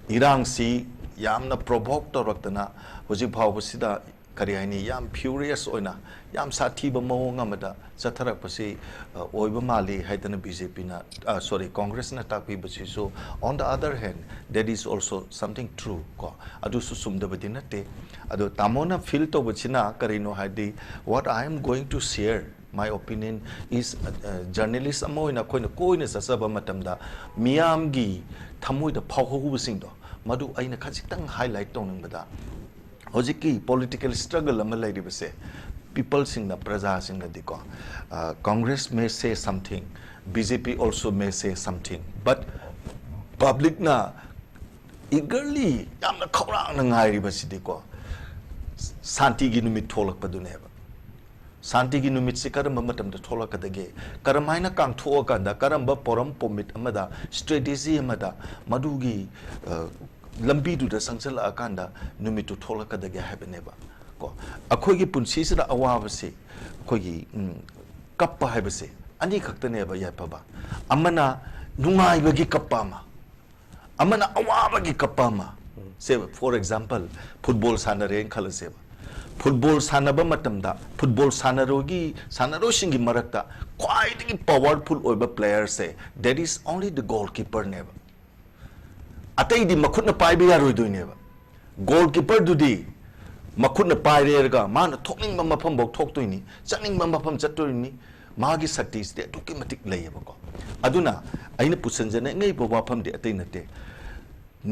ꯏꯔꯥꯡꯁꯤ ꯌꯥꯝꯅ provoke ꯇꯧꯔꯛꯇꯅ ꯍꯧꯖꯤꯛ ꯐꯥꯎꯕꯁꯤꯗ, ꯀꯔꯤ ꯍꯥꯏꯅꯤ, ꯌꯥꯝ furious ꯑꯣꯏꯅ, ꯌꯥꯝ ꯁꯥꯊꯤꯕ ꯃꯑꯣꯡ ꯑꯃꯗ ꯆꯠꯊꯔꯛꯄꯁꯤ, ꯑ, ꯑꯣꯏꯕ ꯃꯥꯜꯂꯤ ꯍꯥꯏꯗꯅ BJPꯅ, ꯑ, sorry, ꯀꯣꯡꯒ꯭ꯔꯦꯁꯅ ꯇꯥꯛꯄꯤꯕꯁꯤꯁꯨ, on the other hand, that is also something true ꯀꯣ, ꯑꯗꯨꯁꯨ ꯆꯨꯝꯗꯕꯗꯤ ꯅꯠꯇꯦ꯫ ꯑꯗꯣ ꯇꯥꯃꯣꯅ feel ꯇꯧꯕꯁꯤꯅ ꯀꯔꯤꯅꯣ ꯍꯥꯏꯗꯤ, what I am going to share, my opinion is, ꯑ, ꯑ, journalist ꯑꯃ ꯑꯣꯏꯅ ꯑꯩꯈꯣꯏꯅ ꯀꯣꯏꯅ ꯆꯠꯆꯕ ꯃꯇꯝꯗ ꯃꯤꯌꯥꯝꯒꯤ ꯊꯃꯣꯏꯗ ꯐꯥꯎꯍꯧꯕꯁꯤꯡꯗꯣ, ꯃꯗꯨ ꯑꯩꯅ ꯈꯖꯤꯛꯇꯪ highlight ꯇꯧꯅꯤꯡꯕꯗ, ꯍꯧꯖꯤꯛꯀꯤ political struggle ꯑꯃ ꯂꯩꯔꯤꯕꯁꯦ, peopleꯁꯤꯡꯅ, ꯄ꯭ꯔꯖꯥꯁꯤꯡꯅꯗꯤꯀꯣ, ꯑ, Congress may say something, BJP also may say something, but publicꯅ eagerly, ꯌꯥꯝꯅ ꯈꯧꯔꯥꯡꯅ ꯉꯥꯏꯔꯤꯕꯁꯤꯗꯤꯀꯣ, ꯁꯥꯟꯇꯤꯒꯤ ꯅꯨꯃꯤꯠ ꯊꯣꯛꯂꯛꯄꯗꯨꯅꯦꯕ꯫ ꯁꯥꯟꯇꯤꯒꯤ ꯅꯨꯃꯤꯠꯁꯤ ꯀꯔꯝꯕ ꯃꯇꯝꯗ ꯊꯣꯛꯂꯛꯀꯗꯒꯦ? ꯀꯔꯝꯍꯥꯏꯅ ꯀꯥꯡꯊꯣꯛꯑꯀꯥꯟꯗ, ꯀꯔꯝꯕ ꯄꯣꯔꯝ ꯄꯣꯃꯤꯠ ꯑꯃꯗ, ꯁ꯭ꯇ꯭ꯔꯦꯇꯦꯖꯤ ꯑꯃꯗ ꯃꯗꯨꯒꯤ, ꯑ, ꯂꯝꯕꯤꯗꯨꯗ ꯆꯪꯁꯤꯜꯂꯛꯑꯀꯥꯟꯗ ꯅꯨꯃꯤꯠꯇꯨ ꯊꯣꯛꯂꯛꯀꯗꯒꯦ ꯍꯥꯏꯕꯅꯦꯕ꯫ ꯀꯣ, ꯑꯩꯈꯣꯏꯒꯤ ꯄꯨꯟꯁꯤꯁꯤꯗ ꯑꯋꯥꯕꯁꯤ, ꯑꯩꯈꯣꯏꯒꯤ, ꯎꯝ, ꯀꯞꯄ ꯍꯥꯏꯕꯁꯦ ꯑꯅꯤꯈꯛꯇꯅꯦꯕ ꯌꯥꯏꯐꯕ꯫ ꯑꯃꯅ ꯅꯨꯡꯉꯥꯏꯕꯒꯤ ꯀꯞꯄ ꯑꯃ, ꯑꯃꯅ ꯑꯋꯥꯕꯒꯤ ꯀꯞꯄ ꯑꯃ꯫ ꯁꯦ, for example, ꯐꯨꯠꯕꯣꯜ ꯁꯥꯟꯅꯔꯦꯅ ꯈꯜꯂꯁꯦꯕ꯫ ꯐꯨꯠꯕꯣꯜ ꯁꯥꯟꯅꯕ ꯃꯇꯝꯗ ꯐꯨꯠꯕꯣꯜ ꯁꯥꯟꯅꯔꯣꯏꯒꯤ, ꯁꯥꯟꯅꯔꯣꯏꯁꯤꯡꯒꯤ ꯃꯔꯛꯇ ꯈ꯭ꯋꯥꯏꯗꯒꯤ ꯄꯋꯥꯔꯐꯨꯜ ꯑꯣꯏꯕ ꯄ꯭ꯂꯦꯌꯔꯁꯦ, that is only the goalkeeperꯅꯦꯕ꯫ ꯑꯇꯩꯗꯤ ꯃꯈꯨꯠꯅ ꯄꯥꯏꯕ ꯌꯥꯔꯣꯏꯗꯣꯏꯅꯦꯕ꯫ ꯒꯣꯜꯀꯤꯄꯔꯗꯨꯗꯤ ꯃꯈꯨꯠꯅ ꯄꯥꯏꯔꯦꯔꯒ ꯃꯥꯅ ꯊꯣꯛꯅꯤꯡꯕ ꯃꯐꯝꯐꯥꯎ ꯊꯣꯛꯇꯣꯏꯅꯤ, ꯆꯠꯅꯤꯡꯕ ꯃꯐꯝ ꯆꯠꯇꯣꯏꯅꯤ꯫ ꯃꯥꯒꯤ ꯁꯛꯇꯤꯁꯤꯗꯤ ꯑꯗꯨꯛꯀꯤ ꯃꯇꯤꯛ ꯂꯩꯌꯦꯕꯀꯣ꯫ ꯑꯗꯨꯅ ꯑꯩꯅ ꯄꯨꯁꯟꯖꯅꯤꯡꯉꯤꯕ ꯋꯥꯐꯝꯗꯤ ꯑꯇꯩ ꯅꯠꯇꯦ,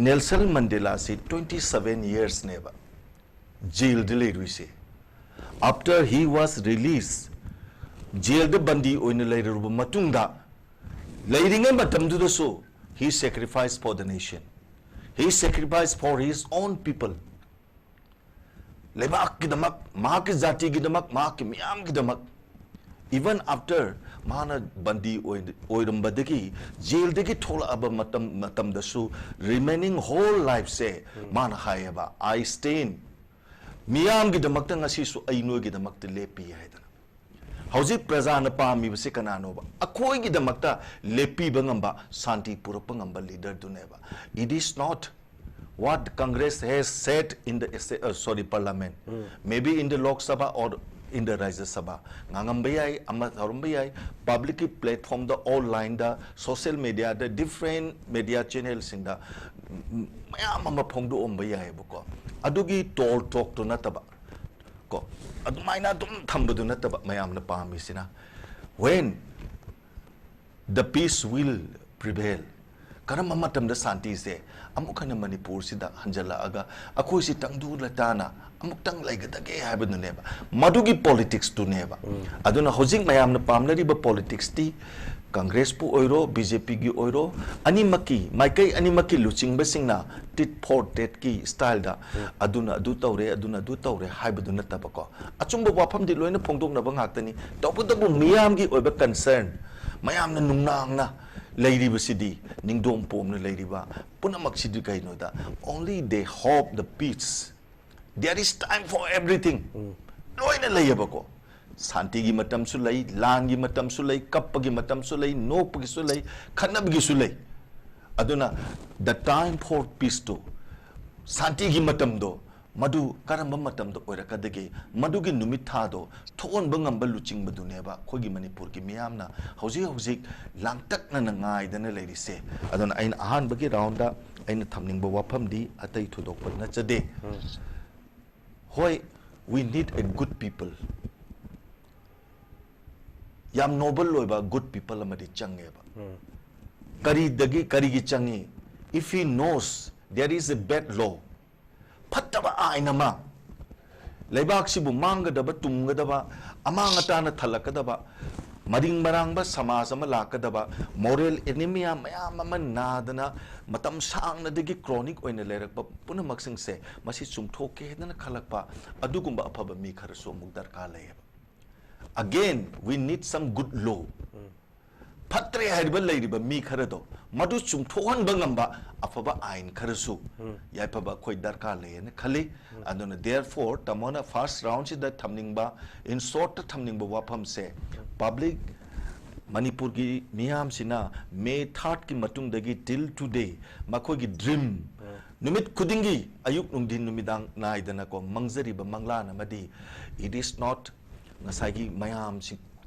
ꯅꯦꯜꯁꯟ ꯃꯟꯗꯦꯂꯥꯁꯤ twenty seven yearsꯅꯦꯕ ꯖꯦꯜꯗ ꯂꯩꯔꯨꯏꯁꯦ꯫ After he was released, ꯖꯦꯜꯗ ꯕꯟꯗꯤ ꯑꯣꯏꯅ ꯂꯩꯔꯨꯔꯕ ꯃꯇꯨꯡꯗ, ꯂꯩꯔꯤꯉꯩ ꯃꯇꯝꯗꯨꯗꯁꯨ he sacrificed for the nation, he sacrificed for his own people. ꯂꯩꯕꯥꯛꯀꯤꯗꯃꯛ, ꯃꯍꯥꯛꯀꯤ ꯖꯥꯇꯤꯒꯤꯗꯃꯛ, ꯃꯍꯥꯛꯀꯤ ꯃꯤꯌꯥꯝꯒꯤꯗꯃꯛ, even after ꯃꯥꯅ ꯕꯟꯗꯤ ꯑꯣꯏ-, ꯑꯣꯏꯔꯝꯕꯗꯒꯤ, ꯖꯦꯜꯗꯒꯤ ꯊꯣꯛꯂꯛꯑꯕ ꯃꯇꯝ, ꯃꯇꯝꯗꯁꯨ remaining whole lifeꯁꯦ ꯃꯥꯅ ꯍꯥꯏꯌꯦꯕ, "I stand, ꯃꯤꯌꯥꯝꯒꯤꯗꯃꯛꯇ ꯉꯁꯤꯁꯨ ꯑꯩ ꯅꯣꯏꯒꯤꯗꯃꯛꯇ ꯂꯦꯞꯄꯤ" ꯍꯥꯏꯗꯅ꯫ ꯍꯧꯖꯤꯛ ꯄ꯭ꯔꯖꯥꯅ ꯄꯥꯝꯃꯤꯕꯁꯤ ꯀꯅꯥꯅꯣꯕ? ꯑꯩꯈꯣꯏꯒꯤꯗꯃꯛꯇ ꯂꯦꯞꯄꯤꯕ ꯉꯝꯕ, ꯁꯥꯟꯇꯤ ꯄꯨꯔꯛꯄ ꯉꯝꯕ ꯂꯤꯗꯔꯗꯨꯅꯦꯕ꯫ It is not what Congress has said in the, uh, sorry, parliament, maybe in the Lok Sabha or in the Rajya Sabha, ꯉꯥꯡꯉꯝꯕ ꯌꯥꯏ, ꯑꯃ ꯇꯧꯔꯝꯕ ꯌꯥꯏ, ꯄꯕ꯭ꯂꯤꯛꯀꯤ ꯄ꯭ꯂꯦꯠꯐꯣꯝꯗ, ꯑꯣꯟꯂꯥꯏꯟꯗ, ꯁꯣꯁꯤꯌꯦꯜ ꯃꯦꯗꯤꯌꯥꯗ, ꯗꯤꯐ꯭ꯔꯦꯟ ꯃꯦꯗꯤꯌꯥ ꯆꯦꯅꯦꯜꯁꯤꯡꯗ ꯃꯌꯥꯝ ꯑꯃ ꯐꯣꯡꯗꯣꯛꯑꯝꯕ ꯌꯥꯏꯑꯕꯀꯣ꯫ ꯑꯗꯨꯒꯤ ꯇꯣꯜ ꯇꯣꯛꯇꯨ ꯅꯠꯇꯕ, ꯀꯣ, ꯑꯗꯨꯃꯥꯏꯅ ꯑꯗꯨꯝ ꯊꯝꯕꯗꯨ ꯅꯠꯇꯕ ꯃꯌꯥꯝꯅ ꯄꯥꯝꯃꯤꯁꯤꯅ, when the peace will prevail, ꯀꯔꯝꯕ ꯃꯇꯝꯗ ꯁꯥꯟꯇꯤꯁꯦ ꯑꯃꯨꯛ ꯍꯟꯅ ꯃꯅꯤꯄꯨꯔꯁꯤꯗ ꯍꯟꯖꯜꯂꯛꯑꯒ ꯑꯩꯈꯣꯏꯁꯤ ꯇꯪꯗꯨ ꯂꯩꯇꯥꯅ ꯑꯃꯨꯛꯇꯪ ꯂꯩꯒꯗꯒꯦ ꯍꯥꯏꯕꯗꯨꯅꯦꯕ, ꯃꯗꯨꯒꯤ ꯄꯣꯂꯤꯇꯤꯛꯁꯇꯨꯅꯦꯕ꯫ ꯑꯗꯨꯅ ꯍꯧꯖꯤꯛ ꯃꯌꯥꯝꯅ ꯄꯥꯝꯅꯔꯤꯕ ꯄꯣꯂꯤꯇꯤꯛꯁꯇꯤ ꯀꯪꯒ꯭ꯔꯦꯁꯄꯨ ꯑꯣꯏꯔꯣ, ꯕꯤ ꯖꯦ ꯄꯤꯒꯤ ꯑꯣꯏꯔꯣ, ꯑꯅꯤꯃꯛꯀꯤ, ꯃꯥꯏꯀꯩ ꯑꯅꯤꯃꯛꯀꯤ ꯂꯨꯆꯤꯡꯕꯁꯤꯡꯅ ꯇꯤꯠ ꯐꯣꯔ ꯇꯦꯠꯀꯤ ꯁ꯭ꯇꯥꯏꯜꯗ ꯑꯗꯨꯅ ꯑꯗꯨ ꯇꯧꯔꯦ, ꯑꯗꯨꯅ ꯑꯗꯨ ꯇꯧꯔꯦ ꯍꯥꯏꯕꯗꯨ ꯅꯠꯇꯕꯀꯣ, ꯑꯆꯨꯝꯕ ꯋꯥꯐꯝꯗꯤ ꯂꯣꯏꯅ ꯐꯣꯡꯗꯣꯛꯅꯕ ꯉꯥꯛꯇꯅꯤ꯫ ꯇꯧꯕꯇꯕꯨ ꯃꯤꯌꯥꯝꯒꯤ ꯑꯣꯏꯕ ꯀꯟꯁꯔꯟ, ꯃꯌꯥꯝꯅ ꯅꯨꯡꯅꯥꯡꯅ ꯂꯩꯔꯤꯕꯁꯤꯗꯤ ꯅꯤꯡꯗꯣꯡ ꯄꯣꯝꯅ ꯂꯩꯔꯤꯕ ꯄꯨꯝꯅꯃꯛꯁꯤꯗꯤ ꯀꯩꯅꯣꯗ, only they hope the peace, there is time for everything꯫ ꯂꯣꯏꯅ ꯂꯩꯌꯦꯕꯀꯣ꯫ ꯁꯥꯟꯇꯤꯒꯤ ꯃꯇꯝꯁꯨ ꯂꯩ, ꯂꯥꯟꯒꯤ ꯃꯇꯝꯁꯨ ꯂꯩ, ꯀꯞꯄꯒꯤ ꯃꯇꯝꯁꯨ ꯂꯩ, ꯅꯣꯛꯄꯒꯤꯁꯨ ꯂꯩ, ꯈꯠꯅꯕꯒꯤꯁꯨ ꯂꯩ꯫ ꯑꯗꯨꯅ the time for peace two, ꯁꯥꯟꯇꯤꯒꯤ ꯃꯇꯝꯗꯣ, ꯃꯗꯨ ꯀꯔꯝꯕ ꯃꯇꯝꯗ ꯑꯣꯏꯔꯛꯀꯗꯒꯦ? ꯃꯗꯨꯒꯤ ꯅꯨꯃꯤꯠ ꯊꯥꯗꯣ ꯊꯣꯛꯍꯟꯕ ꯉꯝꯕ ꯂꯨꯆꯤꯡꯕꯗꯨꯅꯦꯕ ꯑꯩꯈꯣꯏꯒꯤ ꯃꯅꯤꯄꯨꯔꯒꯤ ꯃꯤꯌꯥꯝꯅ ꯍꯧꯖꯤꯛ ꯍꯧꯖꯤꯛ ꯂꯥꯡꯇꯛꯅꯅ ꯉꯥꯏꯗꯅ ꯂꯩꯔꯤꯁꯦ꯫ ꯑꯗꯨꯅ ꯑꯩꯅ ꯑꯍꯥꯟꯕꯒꯤ ꯔꯥꯎꯟꯗ ꯑꯩꯅ ꯊꯝꯅꯤꯡꯕ ꯋꯥꯐꯝꯗꯤ ꯑꯇꯩ ꯊꯣꯏꯗꯣꯛꯄ ꯅꯠꯆꯗꯦ꯫ ꯍꯣꯏ, we need a good people꯫ ꯌꯥꯝ ꯅꯣꯕꯜ ꯑꯣꯏꯕ ꯒꯨꯗ ꯄꯤꯄꯜ ꯑꯃꯗꯤ ꯆꯪꯉꯦꯕ꯫ ꯀꯔꯤꯗꯒꯤ, ꯀꯔꯤꯒꯤ ꯆꯪꯉꯤ? If he knows there is a bad law, ꯐꯠꯇꯕ ꯑꯥꯏꯟ ꯑꯃ, ꯂꯩꯕꯥꯛꯁꯤꯕꯨ ꯃꯥꯡꯒꯗꯕ, ꯇꯨꯝꯒꯗꯕ, ꯑꯃꯥꯡ ꯑꯇꯥꯅ ꯊꯜꯂꯛꯀꯗꯕ, ꯃꯔꯤꯡ ꯃꯔꯥꯡꯕ ꯁꯃꯥꯖ ꯑꯃ ꯂꯥꯛꯀꯗꯕ, ꯃꯣꯔꯦꯜ ꯑꯦꯅꯤꯃꯤꯌꯥ ꯃꯌꯥꯝ ꯑꯃ ꯅꯥꯗꯅ ꯃꯇꯝ ꯁꯥꯡꯅꯗꯒꯤ ꯀ꯭ꯔꯣꯅꯤꯛ ꯑꯣꯏꯅ ꯂꯩꯔꯛꯄ ꯄꯨꯝꯅꯃꯛꯁꯤꯡꯁꯦ, ꯃꯁꯤ ꯆꯨꯝꯊꯣꯛꯀꯦ ꯍꯥꯏꯗꯅ ꯈꯜꯂꯛꯄ ꯑꯗꯨꯒꯨꯝꯕ ꯑꯐꯕ ꯃꯤ ꯈꯔꯁꯨ ꯑꯃꯨꯛ ꯗꯔꯀꯥꯔ ꯂꯩꯌꯦꯕ꯫ Again, we need some good law꯫ ꯐꯠꯇ꯭ꯔꯦ ꯍꯥꯏꯔꯤꯕ ꯂꯩꯔꯤꯕ ꯃꯤ ꯈꯔꯗꯣ, ꯃꯗꯨ ꯆꯨꯝꯊꯣꯛꯍꯟꯕ ꯉꯝꯕ ꯑꯐꯕ ꯑꯥꯏꯟ ꯈꯔꯁꯨ ꯌꯥꯏꯐꯕ ꯑꯩꯈꯣꯏ ꯗꯔꯀꯥꯔ ꯂꯩꯌꯦꯅ ꯈꯜꯂꯤ꯫ ꯑꯗꯨꯅ therefore ꯇꯥꯃꯣꯅ ꯐꯥꯔꯁ ꯔꯥꯎꯟꯁꯤꯗ ꯊꯝꯅꯤꯡꯕ, ꯏꯟ ꯁꯣꯔꯠꯇ ꯊꯝꯅꯤꯡꯕ ꯋꯥꯐꯝꯁꯦ, ꯄꯕ꯭ꯂꯤꯛ, ꯃꯅꯤꯄꯨꯔꯒꯤ ꯃꯤꯌꯥꯝꯁꯤꯅ ꯃꯦ ꯊꯥꯔꯠꯀꯤ ꯃꯇꯨꯡꯗꯒꯤ till today ꯃꯈꯣꯏꯒꯤ ꯗ꯭ꯔꯤꯝ, ꯅꯨꯃꯤꯠ ꯈꯨꯗꯤꯡꯒꯤ ꯑꯌꯨꯛ ꯅꯨꯡꯊꯤꯟ ꯅꯨꯃꯤꯗꯥꯡ ꯅꯥꯏꯗꯅꯀꯣ ꯃꯪꯖꯔꯤꯕ ꯃꯪꯂꯥꯟ ꯑꯃꯗꯤ it is not ꯉꯁꯥꯏꯒꯤ ꯃꯌꯥꯝꯁꯤ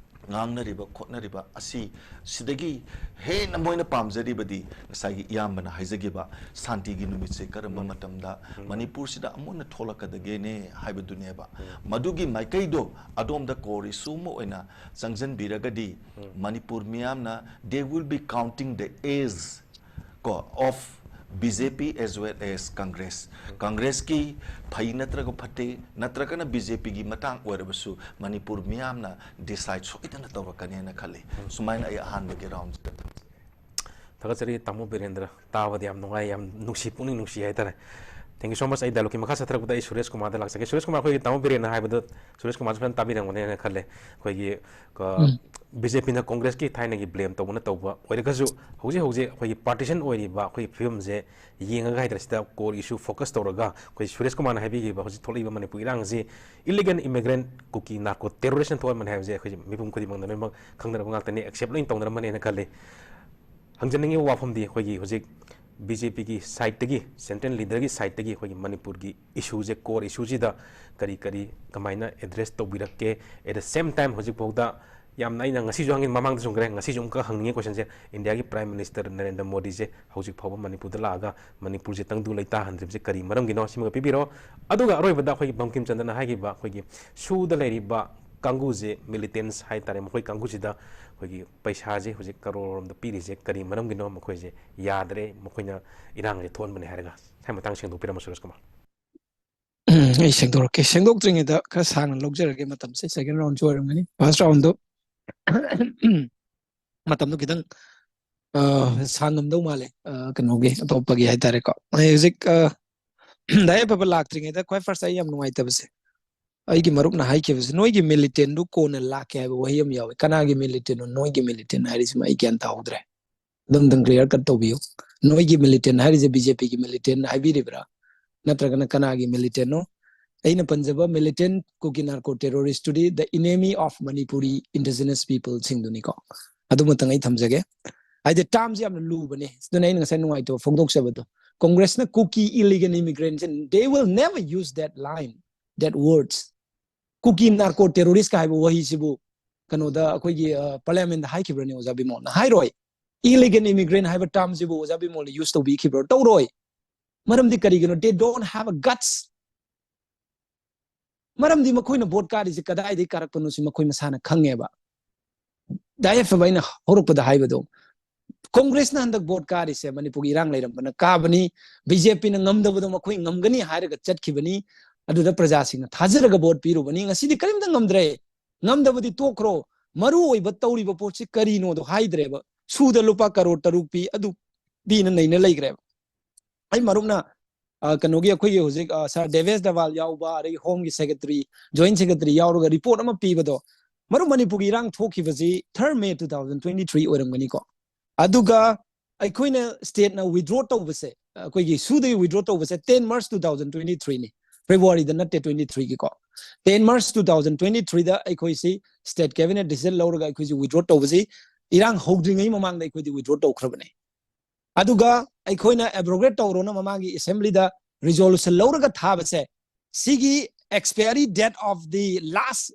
ꯉꯥꯡꯅꯔꯤꯕ ꯈꯣꯠꯅꯔꯤꯕ ꯑꯁꯤ, ꯁꯤꯗꯒꯤ ꯍꯦꯟꯅ ꯃꯣꯏꯅ ꯄꯥꯝꯖꯔꯤꯕꯗꯤ ꯉꯁꯥꯏꯒꯤ ꯏꯌꯥꯝꯕꯅ ꯍꯥꯏꯖꯈꯤꯕ ꯁꯥꯟꯇꯤꯒꯤ ꯅꯨꯃꯤꯠꯁꯦ ꯀꯔꯝꯕ ꯃꯇꯝꯗ ꯃꯅꯤꯄꯨꯔꯁꯤꯗ ꯑꯃꯨꯛ ꯍꯟꯅ ꯊꯣꯛꯂꯛꯀꯗꯒꯦꯅꯦ ꯍꯥꯏꯕꯗꯨꯅꯦꯕ꯫ ꯃꯗꯨꯒꯤ ꯃꯥꯏꯀꯩꯗꯣ ꯑꯗꯣꯝꯗ core issue ꯑꯃ ꯑꯣꯏꯅ ꯆꯪꯁꯤꯟꯕꯤꯔꯒꯗꯤ ꯃꯅꯤꯄꯨꯔ ꯃꯤꯌꯥꯝꯅ they will be counting the age꯫ ꯀꯣ, of B J P as well as Congress, ꯀꯪꯒ꯭ꯔꯦꯁꯀꯤ ꯐꯩ ꯅꯠꯇ꯭ꯔꯒ ꯐꯠꯇꯦ, ꯅꯠꯇ꯭ꯔꯒꯅ B J Pꯒꯤ ꯃꯇꯥꯡ ꯑꯣꯏꯔꯕꯁꯨ ꯃꯅꯤꯄꯨꯔ ꯃꯤꯌꯥꯝꯅ decide ꯁꯣꯏꯗꯅ ꯇꯧꯔꯛꯀꯅꯦꯅ ꯈꯜꯂꯤ꯫ ꯁꯨꯃꯥꯏꯅ ꯑꯩ ꯑꯍꯥꯟꯕꯒꯤ roundꯁꯤꯗ ꯊꯝꯖꯒꯦ꯫ ꯊꯥꯒꯠꯆꯔꯤ ꯇꯥꯃꯣ ꯕꯤꯔꯦꯟꯗ꯭ꯔ, ꯇꯥꯕꯗ ꯌꯥꯝ ꯅꯨꯡꯉꯥꯏ, ꯌꯥꯝ ꯅꯨꯡꯁꯤ, ꯄꯨꯛꯅꯤꯡ ꯅꯨꯡꯁꯤ ꯍꯥꯏꯇꯥꯔꯦ꯫ Thank you so much꯫ ꯑꯩ dialogueꯀꯤ ꯃꯈꯥ ꯆꯠꯊꯔꯛꯄꯗ ꯑꯩ ꯁꯨꯔꯦꯁ ꯀꯨꯃꯥꯔꯗ ꯂꯥꯛꯆꯒꯦ꯫ ꯁꯨꯔꯦꯁ ꯀꯨꯃꯥꯔ, ꯑꯩꯈꯣꯏꯒꯤ ꯇꯥꯃꯣ ꯕꯤꯔꯦꯟꯅ ꯍꯥꯏꯕꯗꯣ ꯁꯨꯔꯦꯁ ꯀꯨꯃꯥꯔꯁꯨ ꯐꯖꯅ ꯇꯥꯕꯤꯔꯝꯒꯅꯦꯅ ꯈꯜꯂꯦ꯫ ꯑꯩꯈꯣꯏꯒꯤ ꯀ- B J Pꯅ ꯀꯪꯒ꯭ꯔꯦꯁꯀꯤ ꯊꯥꯏꯅꯒꯤ blame ꯇꯧꯕꯅ ꯇꯧꯕ ꯑꯣꯏꯔꯒꯁꯨ, ꯍꯧꯖꯤꯛ ꯍꯧꯖꯤꯛ ꯑꯩꯈꯣꯏꯒꯤ partition ꯑꯣꯏꯔꯤꯕ ꯑꯩꯈꯣꯏꯒꯤ ꯐꯤꯕꯝꯁꯦ ꯌꯦꯡꯉꯒ ꯍꯥꯏꯇꯥꯔꯦ, ꯁꯤꯗ core issue focus ꯇꯧꯔꯒ ꯑꯩꯈꯣꯏ ꯁꯨꯔꯦꯁ ꯀꯨꯃꯥꯔꯅ ꯍꯥꯏꯕꯤꯈꯤꯕ ꯍꯧꯖꯤꯛ ꯊꯣꯛꯂꯛꯏꯕ ꯃꯅꯤꯄꯨꯔ ꯏꯔꯥꯡꯁꯤ illegal immigrant ꯀꯨꯀꯤ narco terroristꯅ ꯊꯣꯛꯍꯟꯕꯅꯦ ꯍꯥꯏꯕꯁꯦ ꯑꯩꯈꯣꯏ ꯃꯤꯄꯨꯝ ꯈꯨꯗꯤꯡꯃꯛꯅ ꯂꯣꯏꯅꯃꯛ ꯈꯪꯅꯔꯕ ꯉꯥꯛꯇꯅꯤ, accept ꯂꯣꯏꯅ ꯇꯧꯅꯔꯝꯃꯅꯦꯅ ꯈꯜꯂꯤ꯫ ꯍꯪꯖꯅꯤꯡꯉꯤꯕ ꯋꯥꯐꯝꯗꯤ ꯑꯩꯈꯣꯏꯒꯤ ꯍꯧꯖꯤꯛ B J Pꯒꯤ sideꯇꯒꯤ, central leaderꯒꯤ sideꯇꯒꯤ ꯑꯩꯈꯣꯏꯒꯤ ꯃꯅꯤꯄꯨꯔꯒꯤ issueꯁꯦ, core issueꯁꯤꯗ ꯀꯔꯤ ꯀꯔꯤ ꯀꯃꯥꯏꯅ address ꯇꯧꯕꯤꯔꯛꯀꯦ? At the same time ꯍꯧꯖꯤꯛ ꯐꯥꯎꯗ ꯌꯥꯝꯅ, ꯑꯩꯅ ꯉꯁꯤꯁꯨ ꯍꯪꯉꯤ, ꯃꯃꯥꯡꯗꯁꯨ ꯍꯪꯈ꯭ꯔꯦ, ꯉꯁꯤꯁꯨ ꯑꯃꯨꯛꯀ ꯍꯪꯅꯤꯡꯉꯤ questionꯁꯦ, ꯏꯟꯗꯤꯌꯥꯒꯤ Prime Minister ꯅꯔꯦꯟꯗ꯭ꯔ ꯃꯣꯗꯤꯁꯦ ꯍꯧꯖꯤꯛ ꯐꯥꯎꯕ ꯃꯅꯤꯄꯨꯔꯗ ꯂꯥꯛꯑꯒ ꯃꯅꯤꯄꯨꯔꯁꯦ ꯇꯪꯗꯨ ꯂꯩꯇꯥꯍꯟꯗ꯭ꯔꯤꯕꯁꯦ ꯀꯔꯤ ꯃꯔꯝꯒꯤꯅꯣ? ꯁꯤꯃꯒ ꯄꯤꯕꯤꯔꯣ꯫ ꯑꯗꯨꯒ ꯑꯔꯣꯏꯕꯗ ꯑꯩꯈꯣꯏꯒꯤ ꯕꯪꯀꯤꯝ ꯆꯟꯗ꯭ꯔꯅ ꯍꯥꯏꯈꯤꯕ ꯑꯩꯈꯣꯏꯒꯤ ꯁꯨꯗ ꯂꯩꯔꯤꯕ ꯀꯥꯡꯕꯨꯁꯦ, militants ꯍꯥꯏꯇꯥꯔꯦ, ꯃꯈꯣꯏ ꯀꯥꯡꯕꯨꯁꯤꯗ ꯑꯩꯈꯣꯏꯒꯤ ꯄꯩꯁꯥꯁꯦ ꯍꯧꯖꯤꯛ ꯀꯔꯣꯔ ꯔꯣꯝꯗ ꯄꯤꯔꯤꯁꯦ ꯀꯔꯤ ꯃꯔꯝꯒꯤꯅꯣ? ꯃꯈꯣꯏꯁꯦ ꯌꯥꯗ꯭ꯔꯦ, ꯃꯈꯣꯏꯅ ꯏꯔꯥꯡꯁꯦ ꯊꯣꯛꯍꯟꯕꯅꯦ ꯍꯥꯏꯔꯒ꯫ ꯁꯤ ꯃꯇꯥꯡ ꯁꯦꯡꯗꯣꯛꯄꯤꯔꯝꯃꯣ ꯁꯨꯔꯦꯁ ꯀꯨꯃꯥꯔ꯫ ꯎꯝ, ꯑꯩ ꯁꯦꯡꯗꯣꯔꯛꯀꯦ꯫ ꯁꯦꯡꯗꯣꯛꯇ꯭ꯔꯤꯉꯩꯗ ꯈꯔ ꯁꯥꯡꯅ ꯂꯧꯖꯔꯒꯦ ꯃꯇꯝꯁꯦ꯫ Second roundꯁꯨ ꯑꯣꯏꯔꯝꯒꯅꯤ꯫ First roundꯗꯣ ꯃꯇꯝꯗꯣ ꯈꯤꯇꯪ, ꯑ, ꯁꯥꯡꯉꯝꯗꯧ ꯃꯥꯜꯂꯦ, ꯑ, ꯀꯩꯅꯣꯒꯤ, ꯑꯇꯣꯞꯄꯒꯤ ꯍꯥꯏꯇꯥꯔꯦꯀꯣ꯫ ꯑꯩ ꯍꯧꯖꯤꯛ, ꯑ, ꯗꯥꯏ ꯑꯐꯕ ꯂꯥꯛꯇ꯭ꯔꯤꯉꯩꯗ ꯈ꯭ꯋꯥꯏ first ꯑꯩ ꯌꯥꯝ ꯅꯨꯡꯉꯥꯏꯇꯕꯁꯦ, ꯑꯩꯒꯤ ꯃꯔꯨꯞꯅ ꯍꯥꯏꯈꯤꯕꯁꯦ, "ꯅꯣꯏꯒꯤ militantꯗꯨ ꯀꯣꯟꯅ ꯂꯥꯛꯀꯦ" ꯍꯥꯏꯕ ꯋꯥꯍꯩ ꯑꯃ ꯌꯥꯎꯋꯦ꯫ ꯀꯅꯥꯒꯤ militantꯅꯣ? ꯅꯣꯏꯒꯤ militant ꯍꯥꯏꯔꯤꯁꯤꯃ ꯑꯩ ꯒ꯭ꯌꯥꯟ ꯇꯥꯍꯧꯗ꯭ꯔꯦ꯫ ꯑꯗꯨꯝꯇꯪ clear cut ꯇꯧꯕꯤꯌꯨ꯫ ꯅꯣꯏꯒꯤ militant ꯍꯥꯏꯔꯤꯁꯦ B J Pꯒꯤ militant ꯍꯥꯏꯕꯤꯔꯤꯕ꯭ꯔꯥ? ꯅꯠꯇ꯭ꯔꯒꯅ ꯀꯅꯥꯒꯤ militantꯅꯣ? ꯑꯩꯅ ꯄꯟꯖꯕ militant Kuki narco terroristꯇꯨꯗꯤ the enemy of Manipuri indigenous peopleꯁꯤꯡꯗꯨꯅꯤꯀꯣ꯫ ꯑꯗꯨꯃꯇꯪ ꯑꯩ ꯊꯝꯖꯒꯦ꯫ ꯍꯥꯏꯗꯤ termꯁꯦ ꯌꯥꯝꯅ ꯂꯨꯕꯅꯦ꯫ ꯑꯗꯨꯅ ꯑꯩꯅ ꯉꯁꯥꯏ ꯅꯨꯡꯉꯥꯏꯇꯕ ꯐꯣꯡꯗꯣꯛꯆꯕꯗꯣ꯫ ꯀꯪꯒ꯭ꯔꯦꯁꯅ ꯀꯨꯀꯤ illegal immigrantꯁꯦ, they will never use that line, that words꯫ Kuki narco terroristꯀ ꯍꯥꯏꯕ ꯋꯥꯍꯩꯁꯤꯕꯨ ꯀꯩꯅꯣꯗ ꯑꯩꯈꯣꯏꯒꯤ, ꯑ, parliamentꯗ ꯍꯥꯏꯈꯤꯕ꯭ꯔꯅꯦ ꯑꯣꯖꯥ ꯕꯤꯃꯣꯜꯅ? ꯍꯥꯏꯔꯣꯏ꯫ Illegal immigrant ꯍꯥꯏꯕ termꯁꯤꯕꯨ ꯑꯣꯖꯥ ꯕꯤꯃꯣꯜꯅ use ꯇꯧꯕꯤꯈꯤꯕ꯭ꯔꯣ? ꯇꯧꯔꯣꯏ꯫ ꯃꯔꯝꯗꯤ ꯀꯔꯤꯒꯤꯅꯣ? They don't have a guts꯫ ꯃꯔꯝꯗꯤ ꯃꯈꯣꯏꯅ vote ꯀꯥꯔꯤꯁꯦ ꯀꯗꯥꯏꯗꯒꯤ ꯀꯥꯔꯛꯄꯅꯣ ꯁꯤ ꯃꯈꯣꯏ ꯃꯁꯥꯅ ꯈꯪꯉꯦꯕ꯫ ꯗꯥꯏ ꯑꯐꯕ ꯑꯩꯅ ꯍꯧꯔꯛꯄꯗ ꯍꯥꯏꯕꯗꯣ, ꯀꯣꯡꯒ꯭ꯔꯦꯁꯅ ꯍꯟꯗꯛ ꯚꯣꯠ ꯀꯥꯔꯤꯁꯦ ꯃꯅꯤꯄꯨꯔꯒꯤ ꯏꯔꯥꯡ ꯂꯩꯔꯝꯕꯅ ꯀꯥꯕꯅꯤ꯫ ꯕꯤ ꯖꯦ ꯄꯤꯅ ꯉꯝꯗꯕꯗꯣ ꯃꯈꯣꯏ ꯉꯝꯒꯅꯤ ꯍꯥꯏꯔꯒ ꯆꯠꯈꯤꯕꯅꯤ꯫ ꯑꯗꯨꯗ ꯄ꯭ꯔꯖꯥꯁꯤꯡꯅ ꯊꯥꯖꯔꯒ ꯚꯣꯠ ꯄꯤꯔꯨꯕꯅꯤ꯫ ꯉꯁꯤꯗꯤ ꯀꯔꯤꯝꯇ ꯉꯝꯗ꯭ꯔꯦ꯫ ꯉꯝꯗꯕꯗꯤ ꯇꯣꯛꯈ꯭ꯔꯣ, ꯃꯔꯨ ꯑꯣꯏꯕ ꯇꯧꯔꯤꯕ ꯄꯣꯠꯁꯤ ꯀꯔꯤꯅꯣꯗꯣ ꯍꯥꯏꯗ꯭ꯔꯦꯕ꯫ ꯁꯨꯗ ꯂꯨꯄꯥ ꯀꯔꯣꯔ ꯇꯔꯨꯛ ꯄꯤ, ꯑꯗꯨ ꯄꯤꯅ ꯅꯩꯅ ꯂꯩꯈ꯭ꯔꯦꯕ꯫ ꯑꯩ ꯃꯔꯨꯞꯅ, ꯑ, ꯀꯩꯅꯣꯒꯤ ꯑꯩꯈꯣꯏꯒꯤ ꯍꯧꯖꯤꯛ, ꯑ, ꯁꯥꯔ ꯗꯦꯕꯦꯁ ꯗꯕꯥꯜ ꯌꯥꯎꯕ, ꯑꯗꯒꯤ ꯍꯣꯝꯒꯤ ꯁꯦꯀ꯭ꯔꯦꯇꯔꯤ, ꯖꯣꯏꯟꯠ ꯁꯦꯀ꯭ꯔꯦꯇꯔꯤ ꯌꯥꯎꯔꯒ ꯔꯤꯄꯣꯔꯠ ꯑꯃ ꯄꯤꯕꯗꯣ, ꯃꯔꯨꯞ, ꯃꯅꯤꯄꯨꯔꯒꯤ ꯏꯔꯥꯡ ꯊꯣꯛꯈꯤꯕꯁꯤ third May two thousand twenty three ꯑꯣꯏꯔꯝꯒꯅꯤꯀꯣ꯫ ꯑꯗꯨꯒ ꯑꯩꯈꯣꯏꯅ ꯁ꯭ꯇꯦꯠꯅ ꯋꯤꯗ꯭ꯔꯣ ꯇꯧꯕꯁꯦ, ꯑꯩꯈꯣꯏꯒꯤ ꯁꯨꯗꯒꯤ ꯋꯤꯗ꯭ꯔꯣ ꯇꯧꯕꯁꯦ ten March two thousand twenty ꯊ꯭ꯔꯤꯅꯤ, ꯐꯦꯕ꯭ꯔꯨꯋꯥꯔꯤꯗ ꯅꯠꯇꯦ, ꯇ꯭ꯋꯦꯟꯇꯤ ꯊ꯭ꯔꯤꯒꯤꯀꯣ꯫ Ten March two thousand twenty ꯊ꯭ꯔꯤꯗ ꯑꯩꯈꯣꯏꯁꯤ ꯁ꯭ꯇꯦꯠ ꯀꯦꯕꯤꯅꯦꯠ ꯗꯤꯁꯤꯖꯟ ꯂꯧꯔꯒ ꯑꯩꯈꯣꯏꯁꯤ ꯋꯤꯗ꯭ꯔꯣ ꯇꯧꯕꯁꯤ ꯏꯔꯥꯡ ꯍꯧꯗ꯭ꯔꯤꯉꯩ ꯃꯃꯥꯡꯗ ꯑꯩꯈꯣꯏꯗꯤ ꯋꯤꯗ꯭ꯔꯣ ꯇꯧꯈ꯭ꯔꯕꯅꯦ꯫ ꯑꯗꯨꯒ ꯑꯩꯈꯣꯏꯅ ꯑꯦꯕ꯭ꯔꯣꯒꯦꯠ ꯇꯧꯔꯣꯅ ꯃꯃꯥꯡꯒꯤ ꯑꯦꯁꯦꯝꯕ꯭ꯂꯤꯗ ꯔꯤꯖꯣꯂꯨꯁꯟ ꯂꯧꯔꯒ ꯊꯥꯕꯁꯦ, ꯁꯤꯒꯤ expiry date of the last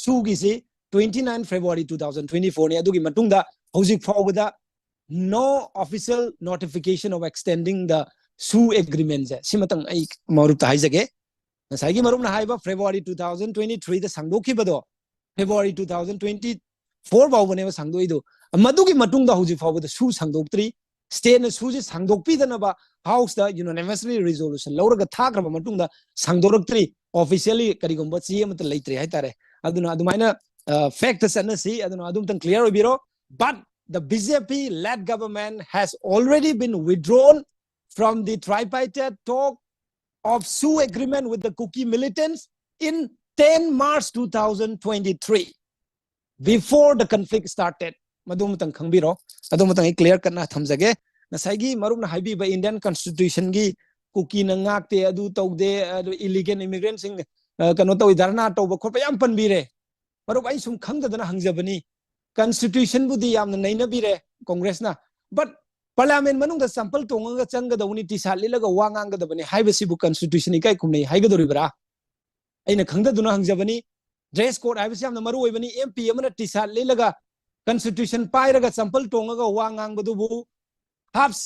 ꯁꯨꯒꯤꯁꯤ twenty nine February two thousand twenty four ꯅꯤ꯫ ꯑꯗꯨꯒꯤ ꯃꯇꯨꯡꯗ ꯍꯧꯖꯤꯛ ꯐꯥꯎꯕꯗ no official notification of extending the ꯁꯨ ꯑꯦꯒ꯭ꯔꯤꯃꯦꯟꯁꯦ, ꯁꯤꯃꯇꯪ ꯑꯩ ꯃꯔꯨꯞꯇ ꯍꯥꯏꯖꯒꯦ꯫ ꯉꯁꯥꯏꯒꯤ ꯃꯔꯨꯞꯅ ꯍꯥꯏꯕ ꯐꯦꯕ꯭ꯔꯨꯋꯥꯔꯤ ꯇꯨ ꯊꯥꯎꯖꯟ ꯇ꯭ꯋꯦꯟꯇꯤ ꯊ꯭ꯔꯤꯗ ꯁꯥꯡꯗꯣꯛꯈꯤꯕꯗꯣ, February two thousand twenty four ꯐꯥꯎꯕꯅꯦꯕ ꯁꯥꯡꯗꯣꯛꯏꯗꯣ꯫ ꯃꯗꯨꯒꯤ ꯃꯇꯨꯡꯗ ꯍꯧꯖꯤꯛ ꯐꯥꯎꯕꯗ ꯁꯨ ꯁꯥꯡꯗꯣꯛꯇ꯭ꯔꯤ꯫ ꯁ꯭ꯇꯦꯠꯅ ꯁꯨꯁꯤ ꯁꯥꯡꯗꯣꯛꯄꯤꯗꯅꯕ ꯍꯥꯎꯁꯇ ꯌꯨꯅꯥꯅꯤꯃꯁꯂꯤ ꯔꯤꯖꯣꯂꯨꯁꯟ ꯂꯧꯔꯒ ꯊꯥꯈ꯭ꯔꯕ ꯃꯇꯨꯡꯗ ꯁꯥꯡꯗꯣꯔꯛꯇ꯭ꯔꯤ꯫ ꯑꯣꯐꯤꯁꯤꯌꯦꯜꯂꯤ ꯀꯔꯤꯒꯨꯝꯕ ꯆꯦ ꯑꯃꯠꯇ ꯂꯩꯇ꯭ꯔꯤ ꯍꯥꯏꯇꯥꯔꯦ꯫ ꯑꯗꯨꯅ ꯑꯗꯨꯃꯥꯏꯅ, ꯑ, ꯐꯦꯛꯇ ꯆꯠꯅꯁꯤ꯫ ꯑꯗꯨꯅ ꯑꯗꯨꯝꯇꯪ clear ꯑꯣꯏꯕꯤꯔꯣ꯫ But the B J P led government has already been withdrawn from the tripartite talk of SoO agreement with the Kuki militants in ten March two thousand twenty-three, before the conflict started. ꯃꯗꯨꯃꯇꯪ ꯈꯪꯕꯤꯔꯣ, ꯑꯗꯨꯃꯇꯪ ꯑꯩ ꯀ꯭ꯂꯤꯌꯥꯔ ꯀꯠꯅ ꯊꯝꯖꯒꯦ꯫ ꯉꯁꯥꯏꯒꯤ ꯃꯔꯨꯞꯅ ꯍꯥꯏꯕꯤꯕ ꯏꯟꯗꯤꯌꯟ ꯀꯟꯁꯇꯤꯇ꯭ꯌꯨꯁꯟꯒꯤ ꯀꯨꯀꯤꯅ ꯉꯥꯛꯇꯦ, ꯑꯗꯨ ꯇꯧꯗꯦ, ꯑꯗꯨ ꯏꯂꯤꯒꯦꯜ ꯏꯃꯤꯒ꯭ꯔꯦꯟꯁꯤꯡ, ꯑ, ꯀꯩꯅꯣ ꯇꯧꯏ, ꯙꯔꯅꯥ ꯇꯧꯕ ꯈꯣꯠꯄ ꯌꯥꯝ ꯄꯟꯕꯤꯔꯦ꯫ ꯃꯔꯨꯞ, ꯑꯩ ꯁꯨꯝ ꯈꯪꯗꯗꯅ ꯍꯪꯖꯕꯅꯤ, ꯀꯟꯁꯇꯤꯇ꯭ꯌꯨꯁꯟꯕꯨꯗꯤ ꯌꯥꯝꯅ ꯅꯩꯅꯕꯤꯔꯦ ꯀꯣꯡꯒ꯭ꯔꯦꯁꯅ, but ꯄꯥꯔꯂꯤꯌꯥꯃꯦꯟ ꯃꯅꯨꯡꯗ ꯆꯝꯄꯜ ꯇꯣꯡꯉꯒ ꯆꯪꯒꯗꯧꯕꯅꯤ, ꯇꯤ ꯁꯥꯔꯠ ꯂꯤꯠꯂꯒ ꯋꯥ ꯉꯥꯡꯒꯗꯕꯅꯤ ꯍꯥꯏꯕꯁꯤꯕꯨ ꯀꯟꯁꯇꯤꯇ꯭ꯌꯨꯁꯟ ꯏꯀꯥꯏ ꯈꯨꯝꯅꯩ ꯍꯥꯏꯒꯗꯧꯔꯤꯕ꯭ꯔꯥ? ꯑꯩꯅ ꯈꯪꯗꯗꯨꯅ ꯍꯪꯖꯕꯅꯤ꯫ ꯗ꯭ꯔꯦꯁ ꯀꯣꯗ ꯍꯥꯏꯕꯁꯤ ꯌꯥꯝꯅ ꯃꯔꯨ ꯑꯣꯏꯕꯅꯤ꯫ ꯑꯦꯝ ꯄꯤ ꯑꯃꯅ ꯇꯤ ꯁꯥꯔꯠ ꯂꯤꯠꯂꯒ, ꯀꯟꯁꯇꯤꯇ꯭ꯌꯨꯁꯟ ꯄꯥꯏꯔꯒ, ꯆꯝꯄꯜ ꯇꯣꯡꯉꯒ ꯋꯥ ꯉꯥꯡꯕꯗꯨꯕꯨ, ꯍꯥꯐ,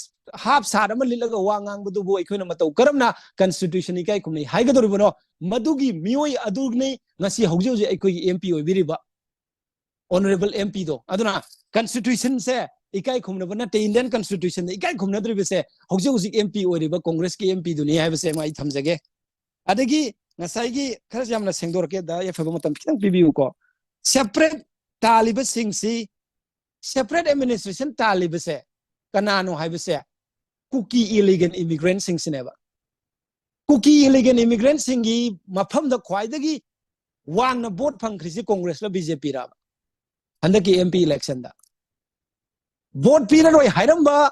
ꯍꯥꯐ ꯁꯥꯔꯠ ꯑꯃ ꯂꯤꯠꯂꯒ ꯋꯥ ꯉꯥꯡꯕꯗꯨꯕꯨ ꯑꯩꯈꯣꯏꯅ ꯃꯇꯧ ꯀꯔꯝꯅ ꯀꯟꯁꯇꯤꯇ꯭ꯌꯨꯁꯟ ꯏꯀꯥꯏ ꯈꯨꯝꯅꯩ ꯍꯥꯏꯒꯗꯧꯔꯤꯕꯅꯣ? ꯃꯗꯨꯒꯤ ꯃꯤꯑꯣꯏ ꯑꯗꯨꯅꯤ ꯉꯁꯤ ꯍꯧꯖꯤꯛ ꯍꯧꯖꯤꯛ ꯑꯩꯈꯣꯏꯒꯤ ꯑꯦꯝ ꯄꯤ ꯑꯣꯏꯕꯤꯔꯤꯕ, ꯑꯣꯅꯔꯦꯕꯜ ꯑꯦꯝ ꯄꯤꯗꯣ꯫ ꯑꯗꯨꯅ ꯀꯟꯁꯇꯤꯇ꯭ꯌꯨꯁꯟꯁꯦ ꯏꯀꯥꯏ ꯈꯨꯝꯅꯕ ꯅꯠꯇꯦ꯫ Indian Constitution ꯗ ꯏꯀꯥꯏ ꯈꯨꯝꯅꯗ꯭ꯔꯤꯕꯁꯦ ꯍꯧꯖꯤꯛ ꯍꯧꯖꯤꯛ M P ꯑꯣꯏꯔꯤꯕ Congress ꯀꯤ M P ꯗꯨꯅꯤ ꯍꯥꯏꯕꯁꯦ ꯑꯃ ꯑꯩ ꯊꯝꯖꯒꯦ꯫ ꯑꯗꯒꯤ ꯉꯁꯥꯏꯒꯤ ꯈꯔ ꯌꯥꯝꯅ ꯁꯦꯡꯗꯣꯔꯛꯀꯦ, ꯗ ꯌꯥꯏꯐꯕ ꯃꯇꯝ ꯈꯤꯇꯪ ꯄꯤꯕꯤꯌꯨꯀꯣ꯫ Separate ꯇꯥꯜꯂꯤꯕꯁꯤꯡꯁꯤ, separate administration ꯇꯥꯜꯂꯤꯕꯁꯦ ꯀꯅꯥꯅꯣ ꯍꯥꯏꯕꯁꯦ ꯀꯨꯀꯤ illegal immigrant ꯁꯤꯡꯁꯤꯅꯦꯕ꯫ ꯀꯨꯀꯤ illegal immigrant ꯁꯤꯡꯒꯤ ꯃꯐꯝꯗ ꯈ꯭ꯋꯥꯏꯗꯒꯤ ꯋꯥꯡꯅ vote ꯐꯪꯈ꯭ꯔꯤꯁꯤ Congress ꯂ B J P ꯔꯕ? ꯍꯟꯗꯛꯀꯤ M P election ꯗ vote ꯄꯤꯔꯔꯣꯏ ꯍꯥꯏꯔꯝꯕ,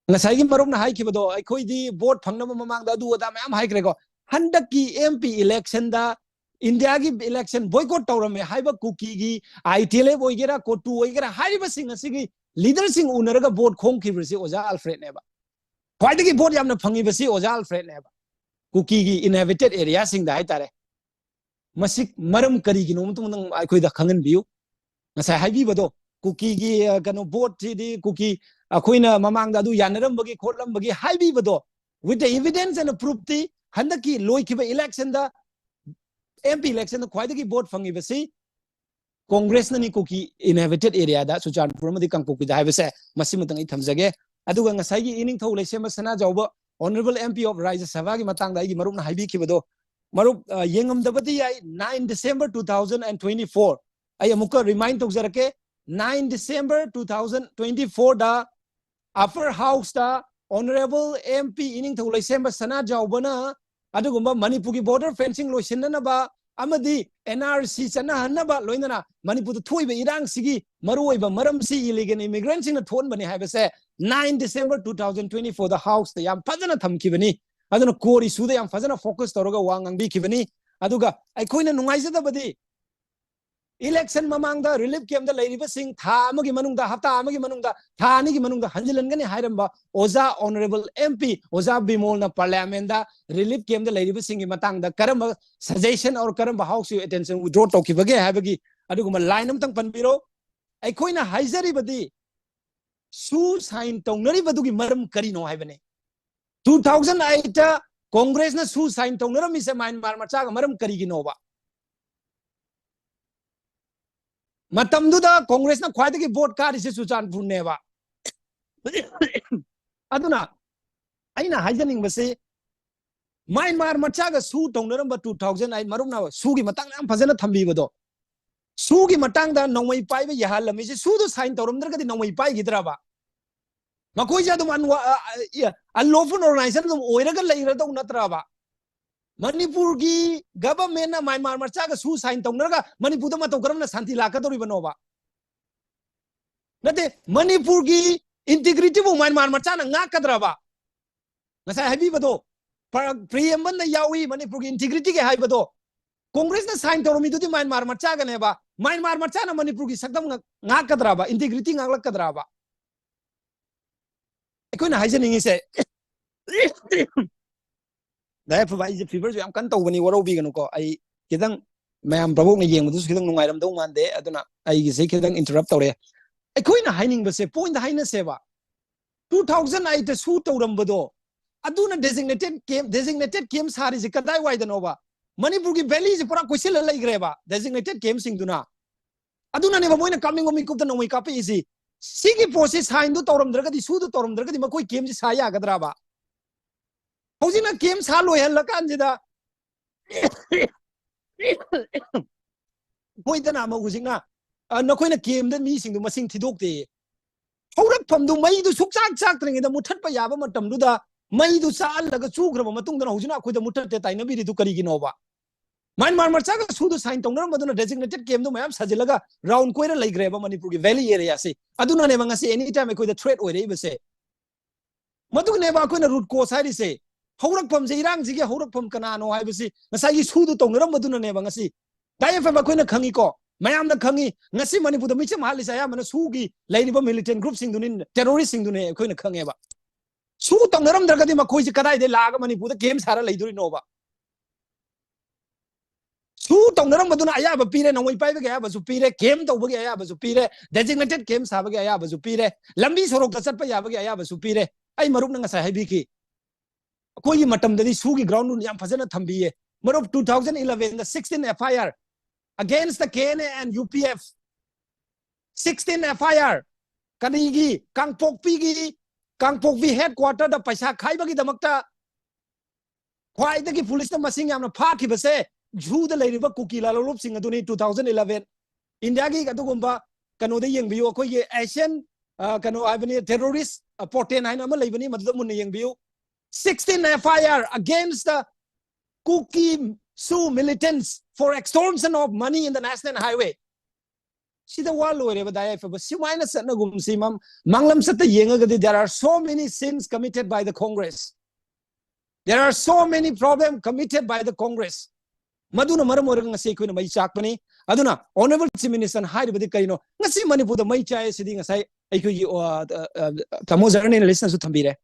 ꯉꯁꯥꯏꯒꯤ ꯃꯔꯨꯞꯅ ꯍꯥꯏꯈꯤꯕꯗꯣ, ꯑꯩꯈꯣꯏꯗꯤ vote ꯐꯪꯅꯕ ꯃꯃꯥꯡꯗ ꯑꯗꯨ ꯑꯗꯥ ꯃꯌꯥꯝ ꯍꯥꯏꯈ꯭ꯔꯦꯀꯣ꯫ ꯍꯟꯗꯛꯀꯤ M P election ꯗ, India ꯒꯤ election boycott ꯇꯧꯔꯝꯃꯦ ꯍꯥꯏꯕ ꯀꯨꯀꯤꯒꯤ I T L F ꯑꯣꯏꯒꯦꯔꯥ, COTU ꯑꯣꯏꯒꯦꯔꯥ, ꯍꯥꯏꯔꯤꯕꯁꯤꯡ ꯑꯁꯤꯒꯤ leader ꯁꯤꯡ ꯎꯅꯔꯒ vote ꯈꯣꯝꯈꯤꯕꯁꯤ ꯑꯣꯖꯥ ꯑꯜꯐ꯭ꯔꯦꯗꯅꯦꯕ꯫ ꯈ꯭ꯋꯥꯏꯗꯒꯤ vote ꯌꯥꯝꯅ ꯐꯪꯉꯤꯕꯁꯤ ꯑꯣꯖꯥ ꯑꯜꯐ꯭ꯔꯦꯗꯅꯦꯕ, ꯀꯨꯀꯤꯒꯤ inhabited area ꯁꯤꯡꯗ ꯍꯥꯏꯇꯥꯔꯦ꯫ ꯃꯁꯤ ꯃꯔꯝ ꯀꯔꯤꯒꯤꯅꯣ ꯑꯃꯇꯪ ꯑꯩꯈꯣꯏꯗ ꯈꯪꯍꯟꯕꯤꯌꯨ꯫ ꯉꯁꯥꯏ ꯍꯥꯏꯕꯤꯕꯗꯣ, ꯀꯨꯀꯤꯒꯤ, ꯑ, ꯀꯩꯅꯣ, vote ꯁꯤꯗꯤ ꯀꯨꯀꯤ, ꯑꯩꯈꯣꯏꯅ ꯃꯃꯥꯡꯗ ꯑꯗꯨ ꯌꯥꯅꯔꯝꯕꯒꯤ ꯈꯣꯠꯂꯝꯕꯒꯤ ꯍꯥꯏꯕꯤꯕꯗꯣ, with the evidence and proof T ꯍꯟꯗꯛꯀꯤ ꯂꯣꯏꯈꯤꯕ election ꯗ, M P election ꯗ ꯈ꯭ꯋꯥꯏꯗꯒꯤ vote ꯐꯪꯉꯤꯕꯁꯤ Congress ꯅꯅꯤ ꯀꯨꯀꯤ inhabited area ꯗ, ꯆꯨꯔꯆꯥꯟꯄꯨꯔ ꯑꯃꯗꯤ ꯀꯥꯡꯄꯣꯛꯄꯤꯗ ꯍꯥꯏꯕꯁꯦ ꯃꯁꯤꯃꯇꯪ ꯑꯩ ꯊꯝꯖꯒꯦ꯫ ꯑꯗꯨꯒ ꯉꯁꯥꯏꯒꯤ ꯏꯅꯤꯡꯊꯧ ꯂꯩꯁꯦꯝꯕ ꯁꯅꯥꯖꯥꯎꯕ, Honourable M P of ꯔꯥꯖ꯭ꯌ ꯁꯚꯥꯒꯤ ꯃꯇꯥꯡꯗ ꯑꯩꯒꯤ ꯃꯔꯨꯞꯅ ꯍꯥꯏꯕꯤꯈꯤꯕꯗꯣ, ꯃꯔꯨꯞ, ꯑ, ꯌꯦꯡꯉꯝꯗꯕꯗꯤ ꯌꯥꯏ, nine December two thousand and twenty-four, ꯑꯩ ꯑꯃꯨꯛꯀ remind ꯇꯧꯖꯔꯛꯀꯦ, nine December two thousand twenty-four ꯗ Upper House ꯇ Honourable M P ꯏꯅꯤꯡꯊꯧ ꯂꯩꯁꯦꯝꯕ ꯁꯅꯥꯖꯥꯎꯕꯅ ꯑꯗꯨꯒꯨꯝꯕ ꯃꯅꯤꯄꯨꯔꯒꯤ border fencing ꯂꯣꯏꯁꯤꯟꯅꯅꯕ ꯑꯃꯗꯤ N R C ꯆꯠꯅꯍꯟꯅꯕ, ꯂꯣꯏꯅꯅ ꯃꯅꯤꯄꯨꯔꯗ ꯊꯣꯛꯏꯕ ꯏꯔꯥꯡꯁꯤꯒꯤ ꯃꯔꯨꯑꯣꯏꯕ ꯃꯔꯝꯁꯤ illegal immigrant ꯁꯤꯡꯅ ꯊꯣꯛꯍꯟꯕꯅꯤ ꯍꯥꯏꯕꯁꯦ nine December two thousand twenty-four ꯗ House ꯇ ꯌꯥꯝ ꯐꯖꯅ ꯊꯝꯈꯤꯕꯅꯤ꯫ ꯑꯗꯨꯅ core issue ꯗ ꯌꯥꯝ ꯐꯖꯅ focus ꯇꯧꯔꯒ ꯋꯥ ꯉꯥꯡꯕꯤꯈꯤꯕꯅꯤ꯫ ꯑꯗꯨꯒ ꯑꯩꯈꯣꯏꯅ ꯅꯨꯡꯉꯥꯏꯖꯗꯕꯗꯤ, election ꯃꯃꯥꯡꯗ relief camp ꯇ ꯂꯩꯔꯤꯕꯁꯤꯡ ꯊꯥ ꯑꯃꯒꯤ ꯃꯅꯨꯡꯗ, ꯍꯞꯇꯥ ꯑꯃꯒꯤ ꯃꯅꯨꯡꯗ, ꯊꯥ ꯑꯅꯤꯒꯤ ꯃꯅꯨꯡꯗ ꯍꯟꯖꯤꯜꯍꯟꯒꯅꯤ ꯍꯥꯏꯔꯝꯕ ꯑꯣꯖꯥ Honourable M P, ꯑꯣꯖꯥ ꯕꯤꯃꯣꯜꯅ Parliament ꯗ relief camp ꯇ ꯂꯩꯔꯤꯕꯁꯤꯡꯒꯤ ꯃꯇꯥꯡꯗ ꯀꯔꯝꯕ suggestion or ꯀꯔꯝꯕ House ꯀꯤ attention withdraw ꯇꯧꯈꯤꯕꯒꯦ ꯍꯥꯏꯕꯒꯤ ꯑꯗꯨꯒꯨꯝꯕ line ꯑꯃꯇꯪ ꯄꯟꯕꯤꯔꯣ꯫ ꯑꯩꯈꯣꯏꯅ ꯍꯥꯏꯖꯔꯤꯕꯗꯤ, ꯁꯨ sign ꯇꯧꯅꯔꯤꯕꯗꯨꯒꯤ ꯃꯔꯝ ꯀꯔꯤꯅꯣ ꯍꯥꯏꯕꯅꯤ꯫ Two thousand eight ꯇ Congress ꯅ ꯁꯨ sign ꯇꯧꯅꯔꯝꯃꯤꯁꯦ ꯃ꯭ꯌꯥꯟꯃꯥꯔ ꯃꯆꯥꯒ ꯃꯔꯝ ꯀꯔꯤꯒꯤꯅꯣꯕ? ꯃꯇꯝꯗꯨꯗ ꯀꯣꯡꯒ꯭ꯔꯦꯁꯅ ꯈ꯭ꯋꯥꯏꯗꯒꯤ ꯚꯣꯠ ꯀꯥꯔꯤꯁꯦ ꯆꯨꯔꯆꯥꯟꯄꯨꯔꯅꯦꯕ꯫ ꯑꯗꯨꯅ ꯑꯩꯅ ꯍꯥꯏꯖꯅꯤꯡꯕꯁꯤ, ꯃ꯭ꯌꯥꯟꯃꯥꯔ ꯃꯆꯥꯒ ꯁꯨ ꯇꯧꯅꯔꯝꯕ two thousand eight, ꯃꯔꯨꯞꯅ ꯁꯨꯒꯤ ꯃꯇꯥꯡꯗ ꯌꯥꯝ ꯐꯖꯅ ꯊꯝꯕꯤꯕꯗꯣ, ꯁꯨꯒꯤ ꯃꯇꯥꯡꯗ ꯅꯣꯡꯃꯩ ꯄꯥꯏꯕ ꯌꯥꯍꯜꯂꯝꯃꯤꯁꯦ, ꯁꯨꯗꯣ ꯁꯥꯏꯟ ꯇꯧꯔꯝꯗ꯭ꯔꯒꯗꯤ ꯅꯣꯡꯃꯩ ꯄꯥꯏꯈꯤꯗ꯭ꯔꯕ? ꯃꯈꯣꯏꯁꯦ ꯑꯗꯨꯝ ꯑꯟꯂꯣꯐꯨꯜ ꯑꯣꯔꯒꯅꯥꯏꯖꯦꯁꯟ ꯑꯗꯨꯝ ꯑꯣꯏꯔꯒ ꯂꯩꯔꯗꯧ ꯅꯠꯇ꯭ꯔꯕ? ꯃꯅꯤꯄꯨꯔꯒꯤ ꯒꯚꯔꯟꯃꯦꯟꯅ ꯃ꯭ꯌꯥꯟꯃꯥꯔ ꯃꯆꯥꯒ ꯁꯨ ꯁꯥꯏꯟ ꯇꯧꯅꯔꯒ ꯃꯅꯤꯄꯨꯔꯗ ꯃꯇꯧ ꯀꯔꯝꯅ ꯁꯥꯟꯇꯤ ꯂꯥꯛꯀꯗꯧꯔꯤꯕꯅꯣꯕ? ꯅꯠꯇꯦ, ꯃꯅꯤꯄꯨꯔꯒꯤ ꯏꯟꯇꯤꯒ꯭ꯔꯤꯇꯤꯕꯨ ꯃ꯭ꯌꯥꯟꯃꯥꯔ ꯃꯆꯥꯅ ꯉꯥꯛꯀꯗ꯭ꯔꯕ? ꯉꯁꯥꯏ ꯍꯥꯏꯕꯤꯕꯗꯣ, ꯄ꯭ꯔꯤꯑꯦꯝꯕꯜꯗ ꯌꯥꯎꯏ ꯃꯅꯤꯄꯨꯔꯒꯤ ꯏꯟꯇꯤꯒ꯭ꯔꯤꯇꯤꯒꯤ ꯍꯥꯏꯕꯗꯣ꯫ ꯀꯣꯡꯒ꯭ꯔꯦꯁꯅ ꯁꯥꯏꯟ ꯇꯧꯔꯝꯃꯤꯗꯨꯗꯤ ꯃ꯭ꯌꯥꯟꯃꯥꯔ ꯃꯆꯥꯒꯅꯦꯕ꯫ ꯃ꯭ꯌꯥꯟꯃꯥꯔ ꯃꯆꯥꯅ ꯃꯅꯤꯄꯨꯔꯒꯤ ꯁꯛꯇꯝ ꯉꯥꯛ-, ꯉꯥꯛꯀꯗ꯭ꯔꯕ, ꯏꯟꯇꯤꯒ꯭ꯔꯤꯇꯤ ꯉꯥꯛꯂꯛꯀꯗ꯭ꯔꯕ? ꯑꯩꯈꯣꯏꯅ ꯍꯥꯏꯖꯅꯤꯡꯉꯤꯁꯦ, ꯗꯥꯏ ꯑꯐꯕ, ꯑꯩꯁꯦ ꯐꯤꯚꯔꯁꯨ ꯌꯥꯝ ꯀꯟꯅ ꯇꯧꯕꯅꯤ, ꯋꯥꯔꯧꯕꯤꯒꯅꯨꯀꯣ꯫ ꯑꯩ ꯈꯤꯇꯪ, ꯃꯌꯥꯝ ꯚꯥꯕꯣꯛꯅ ꯌꯦꯡꯕꯗꯨꯁꯨ ꯈꯤꯇꯪ ꯅꯨꯡꯉꯥꯏꯔꯝꯗꯧ ꯃꯥꯟꯗꯦ, ꯑꯗꯨꯅ ꯑꯩꯒꯤꯁꯦ ꯈꯤꯇꯪ ꯏꯟꯇꯔꯞ ꯇꯧꯔꯦ꯫ ꯑꯩꯈꯣꯏꯅ ꯍꯥꯏꯅꯤꯡꯕꯁꯦ, ꯄꯣꯏꯟꯗ ꯍꯥꯏꯅꯁꯦꯕ, two thousand eight ꯁꯨ ꯇꯧꯔꯝꯕꯗꯣ, ꯑꯗꯨꯅ ꯗꯦꯖꯤꯒꯅꯦꯇꯦꯗ ꯀꯦꯝ, ꯗꯦꯖꯤꯒꯅꯦꯇꯦꯗ ꯀꯦꯝ ꯁꯥꯔꯤꯁꯦ ꯀꯗꯥꯏꯋꯥꯏꯗꯅꯣꯕ? ꯃꯅꯤꯄꯨꯔꯒꯤ ꯚꯦꯂꯤꯁꯦ ꯄꯨꯔꯥ ꯀꯣꯏꯁꯤꯜꯂ ꯂꯩꯈ꯭ꯔꯦꯕ ꯗꯦꯖꯤꯒꯅꯦꯇꯦꯗ ꯀꯦꯝꯁꯤꯡꯗꯨꯅ꯫ ꯑꯗꯨꯅꯅꯦꯕ ꯃꯣꯏꯅ ꯀꯥꯞꯅꯤꯡꯕ ꯃꯤꯀꯨꯞꯇ ꯅꯣꯡꯃꯩ ꯀꯥꯞꯄꯛꯏꯁꯤ꯫ ꯁꯤꯒꯤ ꯄꯣꯠꯁꯤ ꯁꯥꯏꯟꯗꯨ ꯇꯧꯔꯝꯗ꯭ꯔꯒꯗꯤ, ꯁꯨꯗꯨ ꯇꯧꯔꯝꯗ꯭ꯔꯒꯗꯤ ꯃꯈꯣꯏ ꯀꯦꯝꯁꯤ ꯁꯥ ꯌꯥꯒꯗ꯭ꯔꯕ? ꯍꯧꯖꯤꯛꯅ ꯀꯦꯝ ꯁꯥ ꯂꯣꯏꯍꯜꯂꯀꯥꯟꯁꯤꯗ ꯃꯣꯏꯗꯅ ꯑꯃꯨꯛ ꯍꯧꯖꯤꯛꯅ, ꯑ, ꯅꯈꯣꯏꯅ ꯀꯦꯝꯗ ꯃꯤꯁꯤꯡꯗꯨ ꯃꯁꯤꯡ ꯊꯤꯗꯣꯛꯇꯦ꯫ ꯍꯧꯔꯛꯐꯝꯗꯨ ꯃꯩꯗꯨ ꯁꯨꯛꯆꯥꯛ ꯆꯥꯛꯇ꯭ꯔꯤꯉꯩꯗ ꯃꯨꯠꯊꯠꯄ ꯌꯥꯕ ꯃꯇꯝꯗꯨꯗ ꯃꯩꯗꯨ ꯆꯥꯛꯍꯜꯂꯒ ꯆꯨꯈ꯭ꯔꯕ ꯃꯇꯨꯡꯗꯅ ꯍꯧꯖꯤꯛꯅ ꯑꯩꯈꯣꯏꯗ ꯃꯨꯠꯊꯠꯇꯦ ꯇꯥꯏꯅꯕꯤꯔꯤꯗꯨ ꯀꯔꯤꯒꯤꯅꯣꯕ? ꯃ꯭ꯌꯥꯟꯃꯥꯔ ꯃꯆꯥꯒ ꯁꯨꯗꯨ ꯁꯥꯏꯟ ꯇꯧꯅꯔꯝꯕꯗꯨꯅ ꯗꯦꯖꯤꯒꯅꯦꯇꯦꯗ ꯀꯦꯝꯗꯨ ꯃꯌꯥꯝ ꯁꯥꯖꯤꯜꯂꯒ ꯔꯥꯎꯟ ꯀꯣꯏꯔ ꯂꯩꯈ꯭ꯔꯦꯕ ꯃꯅꯤꯄꯨꯔꯒꯤ ꯚꯦꯂꯤ ꯑꯦꯔꯤꯌꯥꯁꯤ꯫ ꯑꯗꯨꯅꯅꯦꯕ ꯉꯁꯤ ꯑꯦꯅꯤ ꯇꯥꯏꯝ ꯑꯩꯈꯣꯏꯗ ꯊ꯭ꯔꯦꯠ ꯑꯣꯏꯔꯛꯏꯕꯁꯦ꯫ ꯃꯗꯨꯒꯤꯅꯦꯕ ꯑꯩꯈꯣꯏꯅ ꯔꯨꯠ ꯀꯣꯁ ꯍꯥꯏꯔꯤꯁꯦ꯫ ꯍꯧꯔꯛꯐꯝꯁꯦ, ꯏꯔꯥꯡꯁꯤꯒꯤ ꯍꯧꯔꯛꯐꯝ ꯀꯅꯥꯅꯣ ꯍꯥꯏꯕꯁꯤ ꯉꯁꯥꯏꯒꯤ ꯁꯨꯗꯨ ꯇꯧꯅꯔꯝꯕꯗꯨꯅꯅꯦꯕ ꯉꯁꯤ꯫ ꯗꯥꯏ ꯑꯦꯐ ꯑꯦꯝ ꯑꯩꯈꯣꯏꯅ ꯈꯪꯉꯤꯀꯣ, ꯃꯌꯥꯝꯅ ꯈꯪꯉꯤ꯫ ꯉꯁꯤ ꯃꯅꯤꯄꯨꯔꯗ ꯃꯤꯆꯝ ꯍꯥꯠꯂꯤꯁꯦ ꯑꯌꯥꯝꯕꯅ ꯁꯨꯒꯤ ꯂꯩꯔꯤꯕ ꯃꯤꯂꯤꯇꯦꯟ ꯒ꯭ꯔꯨꯞꯁꯤꯡꯗꯨꯅꯤ, ꯇꯦꯔꯣꯔꯤꯁꯁꯤꯡꯗꯨꯅꯦ ꯑꯩꯈꯣꯏꯅ ꯈꯪꯉꯦꯕ꯫ ꯁꯨ ꯇꯧꯅꯔꯝꯗ꯭ꯔꯒꯗꯤ ꯃꯈꯣꯏꯁꯦ ꯀꯗꯥꯏꯗꯩ ꯂꯥꯛꯑꯒ ꯃꯅꯤꯄꯨꯔꯗ ꯀꯦꯝ ꯁꯥꯔ ꯂꯩꯗꯣꯔꯤꯅꯣꯕ? ꯁꯨ ꯇꯧꯅꯔꯝꯕꯗꯨꯅ ꯑꯌꯥꯕ ꯄꯤꯔꯦ, ꯅꯣꯡꯃꯩ ꯄꯥꯏꯕꯒꯤ ꯑꯌꯥꯕꯁꯨ ꯄꯤꯔꯦ, ꯀꯦꯝ ꯇꯧꯕꯒꯤ ꯑꯌꯥꯕꯁꯨ ꯄꯤꯔꯦ, ꯗꯦꯖꯤꯒꯅꯦꯇꯦꯗ ꯀꯦꯝ ꯁꯥꯕꯒꯤ ꯑꯌꯥꯕꯁꯨ ꯄꯤꯔꯦ, ꯂꯝꯕꯤ ꯁꯣꯔꯣꯛꯇ ꯆꯠꯄ ꯌꯥꯕꯒꯤ ꯑꯌꯥꯕꯁꯨ ꯄꯤꯔꯦ꯫ ꯑꯩ ꯃꯔꯨꯞꯅ ꯉꯁꯥꯏ ꯍꯥꯏꯕꯤꯈꯤ, ꯑꯩꯈꯣꯏꯒꯤ ꯃꯇꯝꯗꯗꯤ ꯁꯨꯒꯤ ꯒ꯭ꯔꯥꯎꯟ ꯔꯨꯜ ꯌꯥꯝ ꯐꯖꯅ ꯊꯝꯕꯤꯌꯦ꯫ ꯃꯔꯨꯞ, two thousand eleven the sixteen F I R against the K N A and U P F, sixteen F I R. ꯀꯔꯤꯒꯤ? ꯀꯥꯡꯄꯣꯛꯄꯤꯒꯤ, ꯀꯥꯡꯄꯣꯛꯄꯤ ꯍꯦꯗ ꯀ꯭ꯋꯥꯇꯔꯗ ꯄꯩꯁꯥ ꯈꯥꯏꯕꯒꯤꯗꯃꯛꯇ ꯈ꯭ꯋꯥꯏꯗꯒꯤ ꯄꯨꯂꯤꯁꯅ ꯃꯁꯤꯡ ꯌꯥꯝꯅ ꯐꯥꯈꯤꯕꯁꯦ ꯖꯨꯗ ꯂꯩꯔꯤꯕ ꯀꯨꯀꯤ ꯂꯥꯂꯣꯡꯂꯨꯞꯁꯤꯡ ꯑꯗꯨꯅꯤ꯫ ꯇꯨ ꯊꯥꯎꯖꯟ ꯏꯂꯚꯦꯟ ꯏꯟꯗꯤꯌꯥꯒꯤ ꯑꯗꯨꯒꯨꯝꯕ ꯀꯩꯅꯣꯗ ꯌꯦꯡꯕꯤꯌꯨ, ꯑꯩꯈꯣꯏꯒꯤ ꯑꯦꯁꯤꯌꯥꯟ, ꯑ, ꯀꯩꯅꯣ ꯍꯥꯏꯕꯅꯤ, ꯇꯦꯔꯣꯔꯤꯁ ꯄꯣꯔꯇꯦꯟ ꯍꯥꯏꯅ ꯑꯃ ꯂꯩꯕꯅꯤ, ꯃꯗꯨꯗ ꯃꯨꯟꯅ ꯌꯦꯡꯕꯤꯌꯨ꯫ Sixteen F I R against the Kuki Su militants for extortion of money in the national highway. ꯁꯤꯗ ꯋꯥ ꯂꯣꯏꯔꯦꯕ꯫ ꯗꯥ ꯌꯥꯏꯐꯕ, ꯁꯨꯃꯥꯏꯅ ꯆꯠꯅꯒꯨꯝꯁꯤ꯫ ꯃꯥꯡꯂꯝꯆꯠꯇ ꯌꯦꯡꯉꯒꯗꯤ, there are so many sins committed by the Congress. There are so many problems committed by the Congress. ꯃꯗꯨꯅ ꯃꯔꯝ ꯑꯣꯏꯔꯒ ꯉꯁꯤ ꯑꯩꯈꯣꯏꯅ ꯃꯩ ꯆꯥꯛꯄꯅꯤ꯫ ꯑꯗꯨꯅ Honourable Chief Minister ꯍꯥꯏꯔꯤꯕꯗꯤ ꯀꯔꯤꯅꯣ? ꯉꯁꯤ ꯃꯅꯤꯄꯨꯔꯗ ꯃꯩ ꯆꯥꯏ, ꯁꯤꯗꯤ ꯉꯁꯥꯏ ꯑꯩꯈꯣꯏꯒꯤ, ꯑ, ꯑ, ꯑ, ꯇꯥꯃꯣ journalist ꯅꯁꯨ ꯊꯝꯕꯤꯔꯦ꯫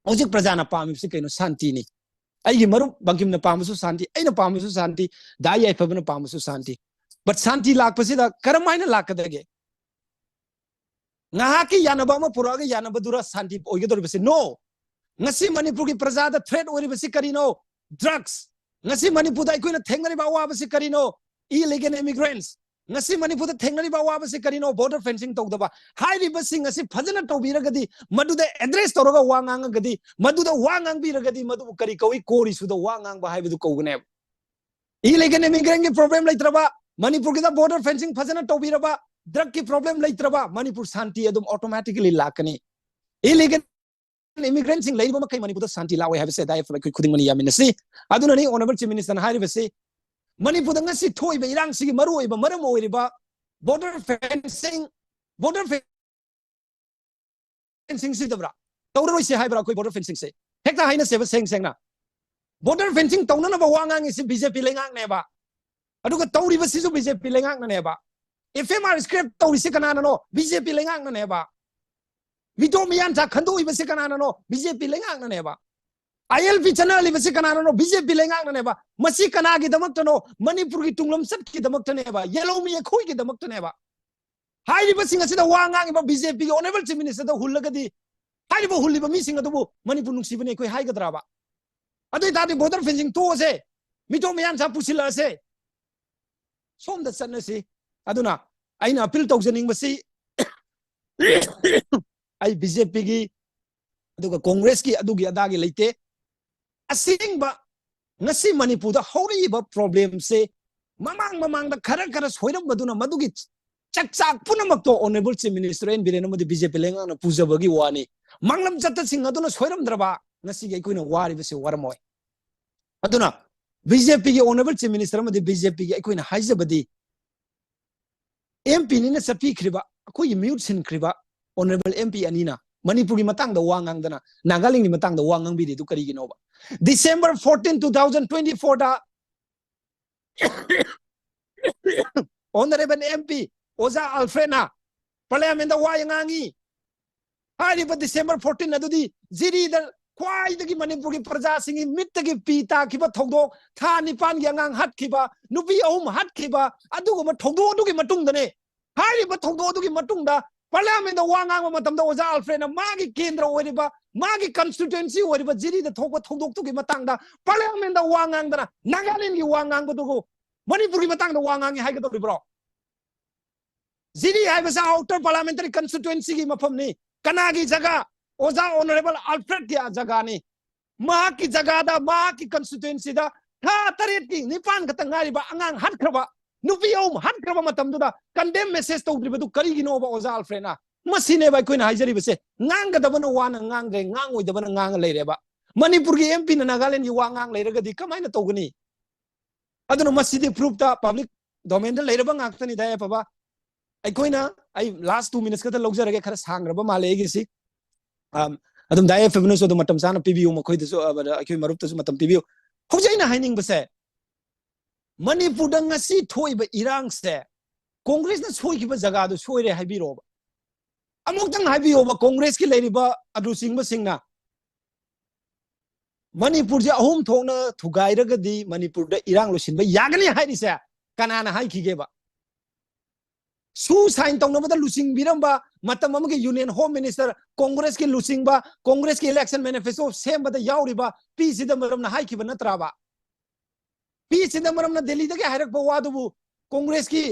ꯍꯧꯖꯤꯛ ꯄ꯭ꯔꯖꯥꯅ ꯄꯥꯝꯃꯤꯕꯁꯤ ꯀꯩꯅꯣ? ꯁꯥꯟꯇꯤꯅꯤ꯫ ꯑꯩꯒꯤ ꯃꯔꯨꯞ ꯕꯪꯀꯤꯝꯅ ꯄꯥꯝꯕꯁꯨ ꯁꯥꯟꯇꯤ, ꯑꯩꯅ ꯄꯥꯝꯕꯁꯨ ꯁꯥꯟꯇꯤ, ꯗꯥ ꯌꯥꯏꯐꯕꯅ ꯄꯥꯝꯕꯁꯨ ꯁꯥꯟꯇꯤ꯫ But ꯁꯥꯟꯇꯤ ꯂꯥꯛꯄꯁꯤꯗ ꯀꯔꯝ ꯍꯥꯏꯅ ꯂꯥꯛꯀꯗꯒꯦ? ꯉꯥꯏꯍꯥꯛꯀꯤ ꯌꯥꯅꯕ ꯑꯃ ꯄꯨꯔꯛꯑꯒ ꯌꯥꯅꯕꯗꯨꯔ ꯁꯥꯟꯇꯤ ꯑꯣꯏꯒꯗꯧꯔꯤꯕꯁꯤ? No. ꯉꯁꯤ ꯃꯅꯤꯄꯨꯔꯒꯤ ꯄ꯭ꯔꯖꯥꯗ threat ꯑꯣꯏꯔꯤꯕꯁꯤ ꯀꯔꯤꯅꯣ? Drugs. ꯉꯁꯤ ꯃꯅꯤꯄꯨꯔꯗ ꯑꯩꯈꯣꯏꯅ ꯊꯦꯡꯅꯔꯤꯕ ꯑꯋꯥꯕꯁꯤ ꯀꯔꯤꯅꯣ? Illegal immigrants. ꯉꯁꯤ ꯃꯅꯤꯄꯨꯔꯗ ꯊꯦꯡꯅꯔꯤꯕ ꯑꯋꯥꯕꯁꯤ ꯀꯔꯤꯅꯣ? Border fencing ꯇꯧꯗꯕ꯫ ꯍꯥꯏꯔꯤꯕꯁꯤꯡ ꯑꯁꯤ ꯐꯖꯅ ꯇꯧꯕꯤꯔꯒꯗꯤ, ꯃꯗꯨꯗ address ꯇꯧꯔꯒ ꯋꯥ ꯉꯥꯡꯉꯒꯗꯤ, ꯃꯗꯨꯗ ꯋꯥ ꯉꯥꯡꯕꯤꯔꯒꯗꯤ, ꯃꯗꯨꯕꯨ ꯀꯔꯤ ꯀꯧꯏ? ꯀꯣꯔꯤꯁꯨꯗ ꯋꯥ ꯉꯥꯡꯕ ꯍꯥꯏꯕꯗꯨ ꯀꯧꯒꯅꯦꯕ꯫ Illegal immigrant ꯀꯤ problem ꯂꯩꯇ꯭ꯔꯕ, ꯃꯅꯤꯄꯨꯔꯒꯤꯗ border fencing ꯐꯖꯅ ꯇꯧꯕꯤꯔꯕ, drug ꯀꯤ problem ꯂꯩꯇ꯭ꯔꯕ, ꯃꯅꯤꯄꯨꯔ ꯁꯥꯟꯇꯤ ꯑꯗꯨꯝ automatically ꯂꯥꯛꯀꯅꯤ꯫ Illegal immigrant ꯁꯤꯡ ꯂꯩꯔꯤꯕ ꯃꯈꯩ ꯃꯅꯤꯄꯨꯔꯗ ꯁꯥꯟꯇꯤ ꯂꯥꯛꯑꯣꯏ ꯍꯥꯏꯕꯁꯦ ꯗꯥꯏ ꯑꯩꯈꯣꯏ ꯈꯨꯗꯤꯡꯃꯛꯅ ꯌꯥꯃꯤꯟꯅꯁꯤ꯫ ꯑꯗꯨꯅꯅꯤ Honourable Chief Minister ꯅ ꯍꯥꯏꯔꯤꯕꯁꯤ꯫ ꯃꯅꯤꯄꯨꯔꯗ ꯉꯁꯤ ꯊꯣꯛꯏꯕ ꯏꯔꯥꯡꯁꯤꯒꯤ ꯃꯔꯨꯑꯣꯏꯕ ꯃꯔꯝ ꯑꯣꯏꯔꯤꯕ border fencing, border fencing ꯁꯤꯗꯕ꯭ꯔꯥ? ꯇꯧꯔꯔꯣꯏꯁꯦ ꯍꯥꯏꯕ꯭ꯔꯥ ꯑꯩꯈꯣꯏ border fencing ꯁꯦ? ꯍꯦꯛꯇ ꯍꯥꯏꯅꯁꯦꯕ ꯁꯦꯡ ꯁꯦꯡꯅ꯫ Border fencing ꯇꯧꯅꯅꯕ ꯋꯥ ꯉꯥꯡꯉꯤꯁꯤ B J P ꯂꯩꯉꯥꯛꯅꯦꯕ꯫ ꯑꯗꯨꯒ ꯇꯧꯔꯤꯕꯁꯤꯁꯨ B J P ꯂꯩꯉꯥꯛꯅꯅꯦꯕ꯫ F M R scrap ꯇꯧꯔꯤꯁꯤ ꯀꯅꯥꯅꯅꯣ? B J P ꯂꯩꯉꯥꯛꯅꯅꯦꯕ꯫ ꯃꯤꯇꯣꯞ ꯃꯤꯌꯥꯟꯆꯥ ꯈꯟꯗꯣꯛꯏꯕꯁꯤ ꯀꯅꯥꯅꯅꯣ? B J P ꯂꯩꯉꯥꯛꯅꯅꯦꯕ꯫ I L P ꯆꯠꯅꯍꯜꯂꯤꯕꯁꯤ ꯀꯅꯥꯅꯅꯣ? B J P ꯂꯩꯉꯥꯛꯅꯅꯦꯕ꯫ ꯃꯁꯤ ꯀꯅꯥꯒꯤꯗꯃꯛꯇꯅꯣ? ꯃꯅꯤꯄꯨꯔꯒꯤ ꯇꯨꯡꯂꯝꯆꯠꯀꯤꯗꯃꯛꯇꯅꯦꯕ, ꯌꯦꯜꯍꯧꯃꯤ ꯑꯩꯈꯣꯏꯒꯤꯗꯃꯛꯇꯅꯦꯕ꯫ ꯍꯥꯏꯔꯤꯕꯁꯤꯡ ꯑꯁꯤꯗ ꯋꯥ ꯉꯥꯡꯉꯤꯕ B J P ꯒꯤ Honourable Chief Minister ꯗ ꯍꯨꯜꯂꯒꯗꯤ, ꯍꯥꯏꯔꯤꯕ ꯍꯨꯜꯂꯤꯕ ꯃꯤꯁꯤꯡ ꯑꯗꯨꯕꯨ ꯃꯅꯤꯄꯨꯔ ꯅꯨꯡꯁꯤꯕꯅꯤ ꯑꯩꯈꯣꯏ ꯍꯥꯏꯒꯗ꯭ꯔꯥꯕ? ꯑꯗꯨ ꯑꯣꯏꯇꯥꯔꯗꯤ border fencing ꯇꯣꯛꯑꯁꯦ, ꯃꯤꯇꯣꯞ ꯃꯤꯌꯥꯟꯆꯥ ꯄꯨꯁꯤꯜꯂꯛꯑꯁꯦ, ꯁꯣꯝꯗ ꯆꯠꯅꯁꯤ꯫ ꯑꯗꯨꯅ ꯑꯩꯅ ꯑꯄꯤꯜ ꯇꯧꯖꯅꯤꯡꯕꯁꯤ ꯑꯩ ꯕꯤ ꯖꯦ ꯄꯤꯒꯤ ꯑꯗꯨꯒ ꯀꯣꯡꯒ꯭ꯔꯦꯁꯀꯤ ꯑꯗꯨꯒꯤ ꯑꯗꯥꯒꯤ ꯂꯩꯇꯦ꯫ ꯑꯁꯦꯡꯕ ꯉꯁꯤ ꯃꯅꯤꯄꯨꯔꯗ ꯍꯧꯔꯛꯏꯕ ꯄ꯭ꯔꯣꯕ꯭ꯂꯦꯝꯁꯦ ꯃꯃꯥꯡ ꯃꯃꯥꯡꯗ ꯈꯔ ꯈꯔ ꯁꯣꯏꯔꯝꯕꯗꯨꯅ ꯃꯗꯨꯒꯤ ꯆꯥꯛꯆꯥꯛ ꯄꯨꯝꯅꯃꯛꯇꯣ honourable chief minister N Biren ꯑꯃꯗꯤ ꯕꯤ ꯖꯦ ꯄꯤ ꯂꯩꯉꯥꯛꯅ ꯄꯨꯖꯕꯒꯤ ꯋꯥꯅꯤ꯫ ꯃꯥꯡꯂꯝ ꯆꯠꯇꯁꯤꯡ ꯑꯗꯨꯅ ꯁꯣꯏꯔꯝꯗ꯭ꯔꯕ ꯉꯁꯤꯒꯤ ꯑꯩꯈꯣꯏꯅ ꯋꯥꯔꯤꯕꯁꯤ ꯋꯥꯔꯝꯃꯣꯏ꯫ ꯑꯗꯨꯅ ꯕꯤ ꯖꯦ ꯄꯤꯒꯤ ꯑꯣꯅꯔꯦꯕꯜ ꯆꯤꯐ ꯃꯤꯅꯤꯁꯇꯔ ꯑꯃꯗꯤ ꯕꯤ ꯖꯦ ꯄꯤꯒꯤ ꯑꯩꯈꯣꯏꯅ ꯍꯥꯏꯖꯕꯗꯤ ꯑꯦꯝ ꯄꯤꯅꯤꯅ ꯆꯠꯄꯤꯈ꯭ꯔꯤꯕ ꯑꯩꯈꯣꯏꯒꯤ ꯃꯤꯍꯨꯠ ꯁꯤꯟꯈ꯭ꯔꯤꯕ ꯑꯣꯅꯔꯦꯕꯜ ꯑꯦꯝ ꯄꯤ ꯑꯅꯤꯅ ꯃꯅꯤꯄꯨꯔꯒꯤ ꯃꯇꯥꯡꯗ ꯋꯥ ꯉꯥꯡꯗꯅ ꯅꯥꯒꯥꯂꯦꯟꯒꯤ ꯃꯇꯥꯡꯗ ꯋꯥ ꯉꯥꯡꯕꯤꯔꯤꯗꯨ ꯀꯔꯤꯒꯤꯅꯣꯕ? December fourteen, two thousand twenty fourꯗ ꯑꯣꯅꯔꯦꯕꯜ ꯑꯦꯝ ꯄꯤ ꯑꯣꯖꯥ ꯑꯜꯐ꯭ꯔꯦꯗꯅ ꯄꯥꯔꯂꯤꯌꯥꯃꯦꯟꯗ ꯋꯥ ꯉꯥꯡꯉꯤ꯫ ꯍꯥꯏꯔꯤꯕ ꯗꯤꯁꯦꯝꯕꯔ ꯐꯣꯔꯇꯤꯟ ꯑꯗꯨꯗꯤ ꯖꯤꯔꯤꯗ ꯈ꯭ꯋꯥꯏꯗꯒꯤ ꯃꯅꯤꯄꯨꯔꯒꯤ ꯄ꯭ꯔꯖꯥꯁꯤꯡꯒꯤ ꯃꯤꯠꯇꯒꯤ ꯄꯤ ꯇꯥꯈꯤꯕ ꯊꯧꯗꯣꯛ, ꯊꯥ ꯅꯤꯄꯥꯟꯒꯤ ꯑꯉꯥꯡ ꯍꯥꯠꯈꯤꯕ, ꯅꯨꯄꯤ ꯑꯍꯨꯝ ꯍꯥꯠꯈꯤꯕ, ꯑꯗꯨꯒꯨꯝꯕ ꯊꯧꯗꯣꯛ ꯑꯗꯨꯒꯤ ꯃꯇꯨꯡꯗꯅꯦ꯫ ꯍꯥꯏꯔꯤꯕ ꯊꯧꯗꯣꯛ ꯑꯗꯨꯒꯤ ꯃꯇꯨꯡꯗ ꯄꯥꯔꯂꯤꯌꯥꯃꯦꯟꯗ ꯋꯥ ꯉꯥꯡꯕ ꯃꯇꯝꯗ ꯑꯣꯖꯥ ꯑꯜꯐ꯭ꯔꯦꯗꯅ ꯃꯥꯒꯤ ꯀꯦꯟꯗ꯭ꯔ ꯑꯣꯏꯔꯤꯕ, ꯃꯥꯒꯤ ꯀꯟꯁꯇꯤꯇ꯭ꯋꯦꯟꯁꯤ ꯑꯣꯏꯔꯤꯕ ꯖꯤꯔꯤꯗ ꯊꯣꯛꯄ ꯊꯧꯗꯣꯛꯇꯨꯒꯤ ꯃꯇꯥꯡꯗ ꯄꯥꯔꯂꯤꯌꯥꯃꯦꯟꯗ ꯋꯥ ꯉꯥꯡꯗꯅ ꯅꯥꯒꯥꯂꯦꯟꯒꯤ ꯋꯥ ꯉꯥꯡꯕꯗꯨꯕꯨ ꯃꯅꯤꯄꯨꯔꯒꯤ ꯃꯇꯥꯡꯗ ꯋꯥ ꯉꯥꯡꯉꯤ ꯍꯥꯏꯒꯗꯧꯔꯤꯕ꯭ꯔꯣ? ꯖꯤꯔꯤ ꯍꯥꯏꯕꯁꯦ ꯑꯥꯎꯇꯔ ꯄꯥꯔꯂꯤꯌꯥꯃꯦꯟꯇꯔꯤ ꯀꯟꯁꯇꯤꯇ꯭ꯋꯦꯟꯁꯤꯒꯤ ꯃꯐꯝꯅꯤ꯫ ꯀꯅꯥꯒꯤ ꯖꯒꯥ? ꯑꯣꯖꯥ ꯑꯣꯅꯔꯦꯕꯜ ꯑꯜꯐ꯭ꯔꯦꯗꯀꯤ ꯖꯒꯥꯅꯤ꯫ ꯃꯍꯥꯛꯀꯤ ꯖꯒꯥꯗ, ꯃꯍꯥꯛꯀꯤ ꯀꯟꯁꯇꯤꯇ꯭ꯋꯦꯟꯁꯤꯗ ꯊꯥ ꯇꯔꯦꯠꯀꯤ ꯅꯤꯄꯥꯟ ꯈꯛꯇ ꯉꯥꯏꯔꯤꯕ ꯑꯉꯥꯡ ꯍꯥꯠꯈ꯭ꯔꯕ, ꯅꯨꯄꯤ ꯑꯍꯨꯝ ꯍꯥꯠꯈ꯭ꯔꯕ ꯃꯇꯝꯗꯨꯗ ꯀꯟꯗꯦꯝ ꯃꯦꯁꯦꯖ ꯇꯧꯗ꯭ꯔꯤꯕꯗꯨ ꯀꯔꯤꯒꯤꯅꯣꯕ ꯑꯣꯖꯥ ꯑꯜꯐ꯭ꯔꯦꯗꯅ? ꯃꯁꯤꯅꯦꯕ ꯑꯩꯈꯣꯏꯅ ꯍꯥꯏꯖꯔꯤꯕꯁꯦ꯫ ꯉꯥꯡꯒꯗꯕꯅ ꯋꯥꯅ ꯉꯥꯡꯗ꯭ꯔꯦ, ꯉꯥꯡꯉꯣꯏꯗꯕꯅ ꯉꯥꯡꯉ ꯂꯩꯔꯦꯕ꯫ ꯃꯅꯤꯄꯨꯔꯒꯤ ꯑꯦꯝ ꯄꯤꯅ ꯅꯥꯒꯥꯂꯦꯟꯒꯤ ꯋꯥ ꯉꯥꯡ ꯂꯩꯔꯒꯗꯤ ꯀꯃꯥꯏꯅ ꯇꯧꯒꯅꯤ? ꯑꯗꯨꯅ ꯃꯁꯤꯗꯤ ꯄ꯭ꯔꯨꯐꯇ ꯄꯕ꯭ꯂꯤꯛ ꯗꯣꯃꯦꯟꯗ ꯂꯩꯔꯕ ꯉꯥꯛꯇꯅꯤꯗ, ꯌꯥꯏꯐꯕ꯫ ꯑꯩꯈꯣꯏꯅ, ꯑꯩ ꯂꯥꯁ ꯇꯨ ꯃꯤꯅꯤꯠꯁ ꯈꯛꯇ ꯂꯧꯖꯔꯒꯦ, ꯈꯔ ꯁꯥꯡꯈ꯭ꯔꯕ ꯃꯥꯜꯂꯦ ꯑꯩꯒꯤꯁꯤ꯫ ꯑꯝ, ꯑꯗꯨꯝ ꯗꯥꯏ ꯑꯦꯐ ꯑꯦꯐꯅꯁꯨ ꯑꯗꯨꯝ ꯃꯇꯝ ꯆꯥꯅ ꯄꯤꯕꯤꯌꯨ, ꯃꯈꯣꯏꯗꯁꯨ, ꯑ, ꯑꯩꯈꯣꯏ ꯃꯔꯨꯞꯇꯁꯨ ꯃꯇꯝ ꯄꯤꯕꯤꯌꯨ꯫ ꯍꯧꯖꯤꯛ ꯑꯩꯅ ꯍꯥꯏꯅꯤꯡꯕꯁꯦ, ꯃꯅꯤꯄꯨꯔꯗ ꯉꯁꯤ ꯊꯣꯛꯏꯕ ꯏꯔꯥꯡꯁꯦ ꯀꯣꯡꯒ꯭ꯔꯦꯁꯅ ꯁꯣꯏꯈꯤꯕ ꯖꯒꯥꯗꯨ ꯁꯣꯏꯔꯦ ꯍꯥꯏꯕꯤꯔꯣꯕ꯫ ꯑꯃꯨꯛꯇꯪ ꯍꯥꯏꯕꯤꯌꯣꯕ, ꯀꯣꯡꯒ꯭ꯔꯦꯁꯀꯤ ꯂꯩꯔꯤꯕ ꯑꯗꯨ ꯆꯤꯡꯕꯁꯤꯡꯅ ꯃꯅꯤꯄꯨꯔꯁꯦ ꯑꯍꯨꯝ ꯊꯣꯛꯅ ꯊꯨꯒꯥꯏꯔꯒꯗꯤ ꯃꯅꯤꯄꯨꯔꯗ ꯏꯔꯥꯡ ꯂꯣꯏꯁꯤꯟꯕ ꯌꯥꯒꯅꯤ ꯍꯥꯏꯔꯤꯁꯦ ꯀꯅꯥꯅ ꯍꯥꯏꯈꯤꯒꯦꯕ? ꯁꯨ ꯁꯥꯏꯟ ꯇꯧꯅꯕꯗ ꯂꯨꯆꯤꯡꯕꯤꯔꯝꯕ ꯃꯇꯝ ꯑꯃꯒꯤ ꯌꯨꯅꯤꯌꯟ ꯍꯣꯝ ꯃꯤꯅꯤꯁꯇꯔ, ꯀꯣꯡꯒ꯭ꯔꯦꯁꯀꯤ ꯂꯨꯆꯤꯡꯕ, ꯀꯣꯡꯒ꯭ꯔꯦꯁꯀꯤ ꯏꯂꯦꯛꯁꯟ ꯃꯦꯅꯤꯐꯦꯁꯇꯣ ꯁꯦꯝꯕꯗ ꯌꯥꯎꯔꯤꯕ ꯄꯤ ꯆꯤꯗꯝꯕꯔꯝꯅ ꯍꯥꯏꯈꯤꯕ ꯅꯠꯇ꯭ꯔꯕ? ꯄꯤ ꯆꯤꯗꯝꯕꯔꯝꯅ ꯗꯦꯜꯂꯤꯗꯒꯤ ꯍꯥꯏꯔꯛꯄ ꯋꯥꯗꯨꯕꯨ ꯀꯣꯡꯒ꯭ꯔꯦꯁꯀꯤ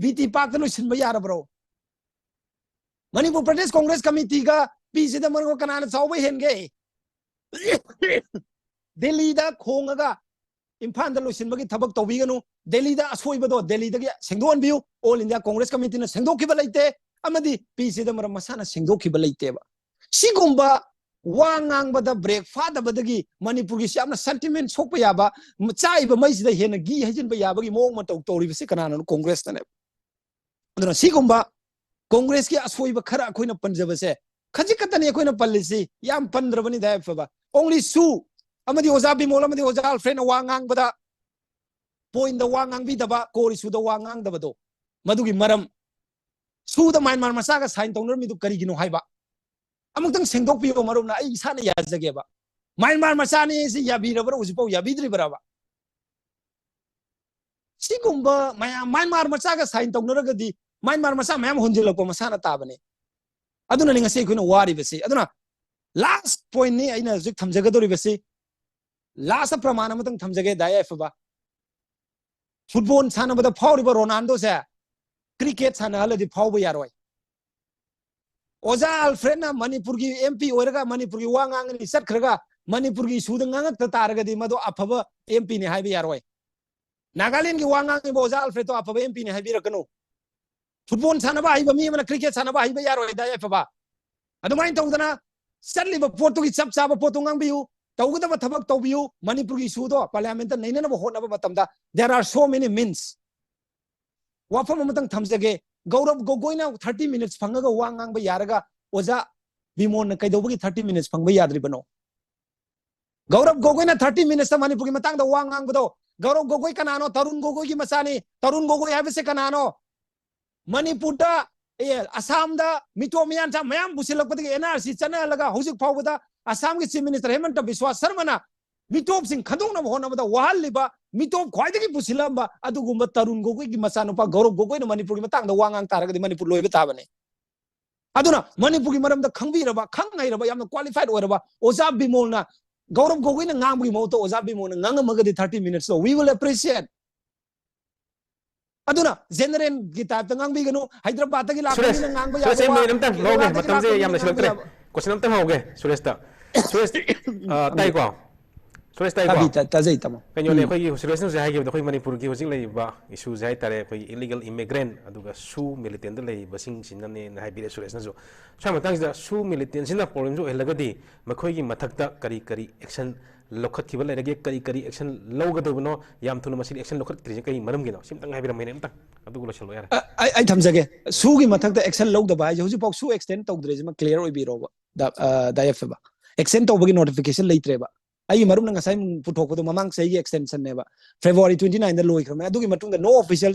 ꯕꯤ ꯇꯤ ꯄꯥꯔꯛꯇ ꯂꯣꯏꯁꯤꯟꯕ ꯌꯥꯔꯕ꯭ꯔꯣ? ꯃꯅꯤꯄꯨꯔ ꯄ꯭ꯔꯗꯦꯁ ꯀꯣꯡꯒ꯭ꯔꯦꯁ ꯀꯃꯤꯇꯤꯒ ꯄꯤ ꯆꯤꯗꯝꯕꯔꯝꯒ ꯀꯅꯥꯅ ꯆꯥꯎꯕ ꯍꯦꯟꯒꯦ? ꯗꯦꯜꯂꯤꯗ ꯈꯣꯡꯉꯒ ꯏꯝꯐꯥꯜꯗ ꯂꯣꯏꯁꯤꯟꯕꯒꯤ ꯊꯕꯛ ꯇꯧꯕꯤꯒꯅꯨ꯫ ꯗꯦꯜꯂꯤꯗ ꯑꯁꯣꯏꯕꯗꯣ ꯗꯦꯜꯂꯤꯗꯒꯤ ꯁꯦꯡꯗꯣꯛꯍꯟꯕꯤꯌꯨ꯫ ꯑꯣꯜ ꯏꯟꯗꯤꯌꯥ ꯀꯣꯡꯒ꯭ꯔꯦꯁ ꯀꯃꯤꯇꯤꯅ ꯁꯦꯡꯗꯣꯛꯈꯤꯕ ꯂꯩꯇꯦ, ꯑꯃꯗꯤ ꯄꯤ ꯆꯤꯗꯝꯕꯔꯝ ꯃꯁꯥꯅ ꯁꯦꯡꯗꯣꯛꯈꯤꯕ ꯂꯩꯇꯦꯕ꯫ ꯁꯤꯒꯨꯝꯕ ꯋꯥ ꯉꯥꯡꯕꯗ ꯕ꯭ꯔꯦꯛ ꯐꯥꯗꯕꯗꯒꯤ ꯃꯅꯤꯄꯨꯔꯒꯤꯁꯤ ꯌꯥꯝꯅ ꯁꯦꯟꯇꯤꯃꯦꯟ ꯁꯣꯛꯄ ꯌꯥꯕ, ꯆꯥꯛꯏꯕ ꯃꯩꯁꯤꯗ ꯍꯦꯟꯅ ꯘꯤ ꯍꯩꯖꯤꯟꯕ ꯌꯥꯕꯒꯤ ꯃꯑꯣꯡ ꯃꯇꯧ ꯇꯧꯔꯤꯕꯁꯤ ꯀꯅꯥꯅꯣ? ꯀꯣꯡꯒ꯭ꯔꯦꯁꯇꯅꯦꯕ꯫ ꯑꯗꯨꯅ ꯁꯤꯒꯨꯝꯕ ꯀꯣꯡꯒ꯭ꯔꯦꯁꯀꯤ ꯑꯁꯣꯏꯕ ꯈꯔ ꯑꯩꯈꯣꯏꯅ ꯄꯟꯖꯕꯁꯦ, ꯈꯖꯤꯛ ꯈꯛꯇꯅꯤ ꯑꯩꯈꯣꯏꯅ ꯄꯜꯂꯤꯁꯤ, ꯌꯥꯝ ꯄꯟꯗ꯭ꯔꯕꯅꯤ ꯗꯥꯏ ꯑꯐꯕ꯫ ꯑꯣꯡꯂꯤ ꯁꯨ ꯑꯃꯗꯤ ꯑꯣꯖꯥ ꯕꯤꯃꯣꯜ ꯑꯃꯗꯤ ꯑꯣꯖꯥ ꯑꯜꯐ꯭ꯔꯦꯗꯅ ꯋꯥ ꯉꯥꯡꯕꯗ ꯄꯣꯏꯟꯗ ꯋꯥ ꯉꯥꯡꯕꯤꯗꯕ, ꯀꯣꯔ ꯏꯁꯨꯗ ꯋꯥ ꯉꯥꯡꯗꯕꯗꯣ, ꯃꯗꯨꯒꯤ ꯃꯔꯝ ꯁꯨꯗ ꯃ꯭ꯌꯥꯟꯃꯥꯔ ꯃꯆꯥꯒ ꯁꯥꯏꯟ ꯇꯧꯅꯔꯝꯃꯤꯗꯨ ꯀꯔꯤꯒꯤꯅꯣ ꯍꯥꯏꯕ꯫ ꯑꯃꯨꯛꯇꯪ ꯁꯦꯡꯗꯣꯛꯄꯤꯌꯣ ꯃꯔꯨꯞꯅ, ꯑꯩ ꯏꯁꯥꯅ ꯌꯥꯖꯒꯦꯕ꯫ ꯃ꯭ꯌꯥꯟꯃꯥꯔ ꯃꯆꯥꯅꯤ ꯁꯤ ꯌꯥꯕꯤꯔꯕ꯭ꯔꯥ? ꯍꯧꯖꯤꯛꯐꯥꯎ ꯌꯥꯕꯤꯗ꯭ꯔꯤꯕ꯭ꯔꯕ? ꯁꯤꯒꯨꯝꯕ ꯃꯌꯥꯝ ꯃ꯭ꯌꯥꯟꯃꯥꯔ ꯃꯆꯥꯒ ꯁꯥꯏꯟ ꯇꯧꯅꯔꯒꯗꯤ ꯃ꯭ꯌꯥꯟꯃꯥꯔ ꯃꯆꯥ ꯃꯌꯥꯝ ꯍꯣꯟꯖꯤꯜꯂꯛꯄ ꯃꯁꯥꯅ ꯇꯥꯕꯅꯤ꯫ ꯑꯗꯨꯅꯅꯤ ꯉꯁꯤ ꯑꯩꯈꯣꯏꯅ ꯋꯥꯔꯤꯕꯁꯤ꯫ ꯑꯗꯨꯅ ꯂꯥꯁ ꯄꯣꯏꯟꯠꯅꯤ ꯑꯩꯅ ꯍꯧꯖꯤꯛ ꯊꯝꯖꯒꯗꯧꯔꯤꯕꯁꯤ, ꯂꯥꯁ ꯄ꯭ꯔꯃꯥꯟ ꯑꯃꯇꯪ ꯊꯝꯖꯒꯦ ꯗꯥꯏ ꯑꯐꯕ꯫ ꯐꯨꯠꯕꯣꯜ ꯁꯥꯟꯅꯕꯗ ꯐꯥꯎꯔꯤꯕ ꯔꯣꯅꯥꯜꯗꯣꯁꯦ ꯀ꯭ꯔꯤꯀꯦꯠ ꯁꯥꯟꯅꯍꯜꯂꯗꯤ ꯐꯥꯎꯕ ꯌꯥꯔꯣꯏ꯫ ꯑꯣꯖꯥ ꯑꯜꯐ꯭ꯔꯦꯗꯅ ꯃꯅꯤꯄꯨꯔꯒꯤ ꯑꯦꯝ ꯄꯤ ꯑꯣꯏꯔꯒ ꯃꯅꯤꯄꯨꯔꯒꯤ ꯋꯥ ꯉꯥꯡꯒꯅꯤ ꯆꯠꯈ꯭ꯔꯒ ꯃꯅꯤꯄꯨꯔꯒꯤ ꯏꯁꯨꯗ ꯉꯥꯡꯉꯛꯇ ꯇꯥꯔꯒꯗꯤ ꯃꯗꯨ ꯑꯐꯕ ꯑꯦꯝ ꯄꯤꯅꯤ ꯍꯥꯏꯕ ꯌꯥꯔꯣꯏ꯫ ꯅꯥꯒꯥꯂꯦꯟꯒꯤ ꯋꯥ ꯉꯥꯡꯉꯤꯕ ꯑꯣꯖꯥ ꯑꯜꯐ꯭ꯔꯦꯗꯇꯣ ꯑꯐꯕ ꯑꯦꯝ ꯄꯤꯅꯤ ꯍꯥꯏꯕꯤꯔꯛꯀꯅꯨ꯫ ꯐꯨꯠꯕꯣꯜ ꯁꯥꯟꯅꯕ ꯍꯩꯕ ꯃꯤ ꯑꯃꯅ ꯀ꯭ꯔꯤꯀꯦꯠ ꯁꯥꯟꯅꯕ ꯍꯩꯕ ꯌꯥꯔꯣꯏ ꯗꯥꯏ ꯑꯐꯕ꯫ ꯑꯗꯨꯃꯥꯏꯅ ꯇꯧꯗꯅ ꯆꯠꯂꯤꯕ ꯄꯣꯠꯇꯨꯒꯤ ꯆꯞ ꯆꯥꯕ ꯄꯣꯠꯇꯨ ꯉꯥꯡꯕꯤꯌꯨ, ꯇꯧꯒꯗꯕ ꯊꯕꯛ ꯇꯧꯕꯤꯌꯨ꯫ ꯃꯅꯤꯄꯨꯔꯒꯤ ꯏꯁꯨꯗꯣ ꯄꯥꯔꯂꯤꯌꯥꯃꯦꯟꯠꯇ ꯅꯩꯅꯅꯕ ꯍꯣꯠꯅꯕ ꯃꯇꯝꯗ there are so many means꯫ ꯋꯥꯐꯝ ꯑꯃꯇꯪ ꯊꯝꯖꯒꯦ, ꯒꯧꯔꯕ ꯒꯣꯒꯣꯏꯅ ꯊꯥꯔꯇꯤ ꯃꯤꯅꯤꯠꯁ ꯐꯪꯉꯒ ꯋꯥ ꯉꯥꯡꯕ ꯌꯥꯔꯒ ꯑꯣꯖꯥ ꯕꯤꯃꯣꯟꯅ ꯀꯩꯗꯧꯕꯒꯤ ꯊꯥꯔꯇꯤ ꯃꯤꯅꯤꯠꯁ ꯐꯪꯕ ꯌꯥꯗ꯭ꯔꯤꯕꯅꯣ? ꯒꯧꯔꯕ ꯒꯣꯒꯣꯏꯅ ꯊꯥꯔꯇꯤ ꯃꯤꯅꯤꯠꯁꯇ ꯃꯅꯤꯄꯨꯔꯒꯤ ꯃꯇꯥꯡꯗ ꯋꯥ ꯉꯥꯡꯕꯗꯣ, ꯒꯧꯔꯕ ꯒꯣꯒꯣꯏ ꯀꯅꯥꯅꯣ? ꯇꯔꯨꯟ ꯒꯣꯒꯣꯏꯒꯤ ꯃꯆꯥꯅꯤ꯫ ꯇꯔꯨꯟ ꯒꯣꯒꯣꯏ ꯍꯥꯏꯕꯁꯦ ꯀꯅꯥꯅꯣ? ꯃꯅꯤꯄꯨꯔꯗ, ꯑꯦ, ꯑꯁꯥꯝꯗ ꯃꯤꯇꯣꯞ ꯃꯤꯌꯥꯟꯆꯥ ꯃꯌꯥꯝ ꯄꯨꯁꯤꯜꯂꯛꯄꯗꯒꯤ ꯑꯦꯟ ꯑꯥꯔ ꯁꯤ ꯆꯠꯅꯍꯜꯂꯒ ꯍꯧꯖꯤꯛ ꯐꯥꯎꯕꯗ ꯑꯁꯥꯝꯒꯤ ꯆꯤꯐ ꯃꯤꯅꯤꯁꯇꯔ ꯍꯦꯃꯟꯇ ꯕꯤꯁ꯭ꯋꯥ ꯁꯔꯃꯅ ꯃꯤꯇꯣꯞꯁꯤꯡ ꯈꯟꯗꯣꯛꯅꯕ ꯍꯣꯠꯅꯕꯗ ꯋꯥꯍꯜꯂꯤꯕ, ꯃꯤꯇꯣꯞ ꯈ꯭ꯋꯥꯏꯗꯒꯤ ꯄꯨꯁꯤꯜꯂꯝꯕ ꯑꯗꯨꯒꯨꯝꯕ ꯇꯔꯨꯟ ꯒꯣꯒꯣꯏꯒꯤ ꯃꯆꯥꯅꯨꯄꯥ ꯒꯧꯔꯕ ꯒꯣꯒꯣꯏꯅ ꯃꯅꯤꯄꯨꯔꯒꯤ ꯃꯇꯥꯡꯗ ꯋꯥ ꯉꯥꯡ ꯇꯥꯔꯒꯗꯤ ꯃꯅꯤꯄꯨꯔ ꯂꯣꯏꯕ ꯇꯥꯕꯅꯤ꯫ ꯑꯗꯨꯅ ꯃꯅꯤꯄꯨꯔꯒꯤ ꯃꯔꯝꯗ ꯈꯪꯕꯤꯔꯕ, ꯈꯪ ꯍꯩꯔꯕ, ꯌꯥꯝꯅ ꯀ꯭ꯋꯥꯂꯤꯐꯥꯏꯗ ꯑꯣꯏꯔꯕ ꯑꯣꯖꯥ ꯕꯤꯃꯣꯜꯅ, ꯒꯧꯔꯕ ꯒꯣꯒꯣꯏꯅ ꯉꯥꯡꯕꯒꯤ ꯃꯍꯨꯠꯇ ꯑꯣꯖꯥ ꯕꯤꯃꯣꯜꯅ ꯉꯥꯡꯉꯝꯃꯒꯗꯤ thirty minutes ꯗꯣ we will appreciate꯫ ꯑꯗꯨꯅ ꯖꯦꯅꯔꯦꯜꯒꯤ ꯇꯥꯏꯞꯇ ꯉꯥꯡꯕꯤꯒꯅꯨ꯫ ꯍꯥꯏꯗ꯭ꯔꯕꯥꯗꯇꯒꯤ ꯁꯨꯔꯦꯁ, ꯂꯥꯛꯄꯅꯤꯅ ꯉꯥꯡꯕ ꯁꯨꯔꯦꯁ, ꯌꯥꯕ ꯑꯩ ꯋꯥ, ꯃꯤꯅꯤꯠ ꯑꯝꯇꯪ ꯂꯧꯒꯦ, ꯀꯦꯔꯂꯥꯗꯒꯤ ꯃꯇꯝꯁꯦ ꯂꯥꯛꯄꯅꯤꯅ ꯌꯥꯝꯅ ꯉꯥꯡꯕ ꯁꯤꯜꯂꯛꯇ꯭ꯔꯦ꯫ ꯌꯥꯕ ꯀꯣꯏꯁꯟ ꯑꯝꯇꯪ ꯍꯧꯒꯦ ꯁꯨꯔꯦꯁꯇ꯫ ꯁꯨꯔꯦꯁ, ꯑ, ꯇꯥꯏꯀꯣ? ꯁꯨꯔꯦꯁ, ꯇꯥꯏꯀꯣ? ꯇꯥꯕꯤ-, ꯇꯥ-, ꯇꯥꯖꯩ, ꯇꯥꯃꯣ꯫ ꯀꯩꯅꯣꯅꯦ, ꯎꯝ꯫ ꯑꯩꯈꯣꯏꯒꯤ ꯁꯨꯔꯦꯁꯅꯁꯨ ꯍꯥꯏꯈꯤꯕꯗ, ꯑꯩꯈꯣꯏ ꯃꯅꯤꯄꯨꯔꯒꯤ ꯍꯧꯖꯤꯛ ꯂꯩꯔꯤꯕ ꯏꯁꯨꯁꯦ ꯍꯥꯏꯇꯥꯔꯦ, ꯑꯩꯈꯣꯏꯒꯤ ꯏꯂꯤꯒꯦꯜ ꯏꯃꯤꯒ꯭ꯔꯦꯟ ꯑꯗꯨꯒ ꯁꯨ ꯃꯤꯂꯤꯇꯦꯟꯗ ꯂꯩꯔꯤꯕꯁꯤꯡꯁꯤꯅꯅꯦꯅ ꯍꯥꯏꯕꯤꯔꯦ ꯁꯨꯔꯦꯁꯅꯁꯨ꯫ ꯁ꯭ꯋꯥꯏ ꯃꯇꯥꯡꯁꯤꯗ ꯁꯨ ꯃꯤꯂꯤꯇꯦꯟꯁꯤꯅ ꯄ꯭ꯔꯣꯕ꯭ꯂꯦꯝꯁꯨ ꯑꯣꯏꯍꯜꯂꯒꯗꯤ, ꯃꯈꯣꯏꯒꯤ ꯃꯊꯛꯇ ꯀꯔꯤ ꯀꯔꯤ ꯑꯦꯛꯁꯟ ꯂꯧꯈꯠꯈꯤꯕ ꯂꯩꯔꯒꯦ, ꯀꯔꯤ ꯀꯔꯤ ꯑꯦꯛꯁꯟ ꯂꯧꯒꯗꯕꯅꯣ, ꯌꯥꯝ ꯊꯨꯅ ꯃꯁꯤꯗꯤ ꯑꯦꯛꯁꯟ ꯂꯧꯈꯠꯇ꯭ꯔꯤꯁꯦ ꯀꯔꯤ ꯃꯔꯝꯒꯤꯅꯣ? ꯁꯤꯝꯇꯪ ꯍꯥꯏꯕꯤꯔꯝꯃꯨꯅꯦ, ꯑꯝꯇꯪ, ꯑꯗꯨꯒ ꯂꯣꯏꯁꯤꯜꯂꯣ ꯌꯥꯔꯦ꯫ ꯑ, ꯑꯩ, ꯑꯩ ꯊꯝꯖꯒꯦ꯫ ꯁꯨꯒꯤ ꯃꯊꯛꯇ ꯑꯦꯛꯁꯟ ꯂꯧꯗꯕ ꯍꯥꯏꯁꯦ ꯍꯧꯖꯤꯛꯐꯥꯎ ꯁꯨ ꯑꯦꯛꯁꯇꯦꯟ ꯇꯧꯗ꯭ꯔꯤꯁꯤꯃ ꯀ꯭ꯂꯤꯌꯥꯔ ꯑꯣꯏꯕꯤꯔꯣꯕ, ꯗ-, ꯑ, ꯗꯥꯏ ꯑꯦꯐ ꯑꯦꯕ꯫ ꯑꯦꯛꯁꯇꯦꯟ ꯇꯧꯕꯒꯤ ꯅꯣꯇꯤꯐꯤꯀꯦꯁꯟ ꯂꯩꯇ꯭ꯔꯦꯕ꯫ ꯑꯩꯒꯤ ꯃꯔꯨꯞꯅ ꯉꯁꯥꯏ ꯄꯨꯊꯣꯛꯄꯗꯣ ꯃꯃꯥꯡ ꯆꯍꯤꯒꯤ ꯑꯦꯛꯁꯇꯦꯟꯁꯟꯅꯦꯕ꯫ ꯐꯦꯕ꯭ꯔꯨꯋꯥꯔꯤ ꯇ꯭ꯋꯦꯟꯇꯤ ꯅꯥꯏꯟꯗ ꯂꯣꯏꯈ꯭ꯔꯕꯅꯦ꯫ ꯑꯗꯨꯒꯤ ꯃꯇꯨꯡꯗ no official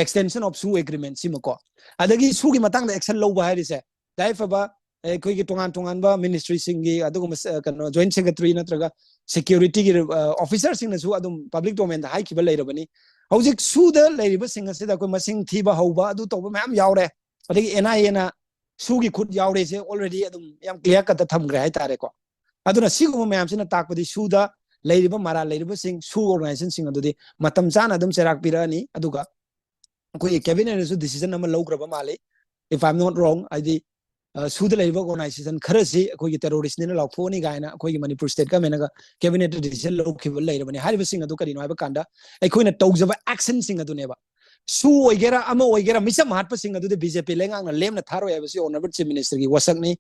extension of ꯁꯨ ꯑꯦꯒ꯭ꯔꯤꯃꯦꯟ ꯁꯤꯃꯀꯣ꯫ ꯑꯗꯒꯤ ꯁꯨꯒꯤ ꯃꯇꯥꯡꯗ ꯑꯦꯛꯁꯟ ꯂꯧꯕ ꯍꯥꯏꯔꯤꯁꯦ, ꯗꯥꯏ ꯑꯦꯐ ꯑꯦꯕ, ꯑꯩꯈꯣꯏꯒꯤ ꯇꯣꯉꯥꯟ ꯇꯣꯉꯥꯟꯕ ꯃꯤꯅꯤꯁꯇ꯭ꯔꯤꯁꯤꯡꯒꯤ, ꯑꯗꯨꯒꯨꯝꯕ ꯁ-, ꯀꯩꯅꯣ, ꯖꯣꯏꯟ ꯁꯦꯀ꯭ꯔꯦꯇꯔꯤ ꯅꯠꯇ꯭ꯔꯒ ꯁꯦꯀ꯭ꯌꯨꯔꯤꯇꯤꯒꯤ, ꯑ, ꯑꯣꯐꯤꯁꯔꯁꯤꯡꯅꯁꯨ ꯑꯗꯨꯝ ꯄꯕ꯭ꯂꯤꯛ ꯗꯣꯃꯦꯟꯗ ꯍꯥꯏꯈꯤꯕ ꯂꯩꯔꯕꯅꯤ꯫ ꯍꯧꯖꯤꯛ ꯁꯨꯗ ꯂꯩꯔꯤꯕꯁꯤꯡ ꯑꯁꯤꯗ ꯑꯩꯈꯣꯏ ꯃꯁꯤꯡ ꯊꯤꯕ ꯍꯧꯕ, ꯑꯗꯨ ꯇꯧꯕ ꯃꯌꯥꯝ ꯌꯥꯎꯔꯦ꯫ ꯑꯗꯒꯤ ꯑꯦꯟ ꯑꯥꯏ ꯑꯦꯅ ꯁꯨꯒꯤ ꯈꯨꯠ ꯌꯥꯎꯔꯦꯁꯦ already ꯑꯗꯨꯝ ꯌꯥꯝ ꯀ꯭ꯂꯤꯌꯥꯔ ꯀꯠꯇ ꯊꯝꯈ꯭ꯔꯦ ꯍꯥꯏꯇꯥꯔꯦꯀꯣ꯫ ꯑꯗꯨꯅ ꯁꯤꯒꯨꯝꯕ ꯃꯌꯥꯝꯁꯤꯅ ꯇꯥꯛꯄꯗꯤ ꯁꯨꯗ ꯂꯩꯔꯤꯕ ꯃꯔꯥꯜ ꯂꯩꯔꯤꯕꯁꯤꯡ, ꯁꯨ ꯑꯣꯔꯒꯅꯥꯏꯖꯦꯁꯟꯁꯤꯡ ꯑꯗꯨꯗꯤ ꯃꯇꯝ ꯆꯥꯅ ꯑꯗꯨꯝ ꯆꯩꯔꯥꯛ ꯄꯤꯔꯛꯑꯅꯤ꯫ ꯑꯗꯨꯒ ꯑꯩꯈꯣꯏꯒꯤ ꯀꯦꯕꯤꯅꯦꯠꯅꯁꯨ ꯗꯤꯁꯤꯖꯟ ꯑꯃ ꯂꯧꯈ꯭ꯔꯕ ꯃꯥꯜꯂꯤ, if I am not wrong, ꯍꯥꯏꯗꯤ, ꯑ, ꯁꯨꯗ ꯂꯩꯔꯤꯕ ꯑꯣꯔꯒꯅꯥꯏꯖꯦꯁꯟ ꯈꯔꯁꯤ ꯑꯩꯈꯣꯏꯒꯤ ꯇꯦꯔꯣꯔꯤꯁ꯭ꯠꯅꯤꯅ ꯂꯥꯎꯊꯣꯛꯑꯅꯤ ꯀꯥꯏꯅ ꯑꯩꯈꯣꯏꯒꯤ ꯃꯅꯤꯄꯨꯔ ꯁ꯭ꯇꯦꯠ ꯒꯃꯦꯟꯅꯒ ꯀꯦꯕꯤꯅꯦꯠꯇ ꯗꯤꯁꯤꯖꯟ ꯂꯧꯈꯤꯕ ꯂꯩꯔꯕꯅꯤ꯫ ꯍꯥꯏꯔꯤꯕꯁꯤꯡ ꯑꯗꯨ ꯀꯔꯤꯅꯣ ꯍꯥꯏꯕ ꯀꯥꯟꯗ, ꯑꯩꯈꯣꯏꯅ ꯇꯧꯖꯕ ꯑꯦꯛꯁꯟꯁꯤꯡ ꯑꯗꯨꯅꯦꯕ꯫ ꯁꯨ ꯑꯣꯏꯒꯦꯔꯥ, ꯑꯃ ꯑꯣꯏꯒꯦꯔꯥ, ꯃꯤꯆꯝ ꯍꯥꯠꯄꯁꯤꯡ ꯑꯗꯨꯗꯤ ꯕꯤ ꯖꯦ ꯄꯤ ꯂꯩꯉꯥꯛꯅ ꯂꯦꯝꯅ ꯊꯥꯔꯣꯏ ꯍꯥꯏꯕꯁꯤ ꯑꯣꯅꯔꯦꯕꯜ ꯆꯤꯐ ꯃꯤꯅꯤꯁꯇꯔꯒꯤ ꯋꯥꯁꯛꯅꯤ꯫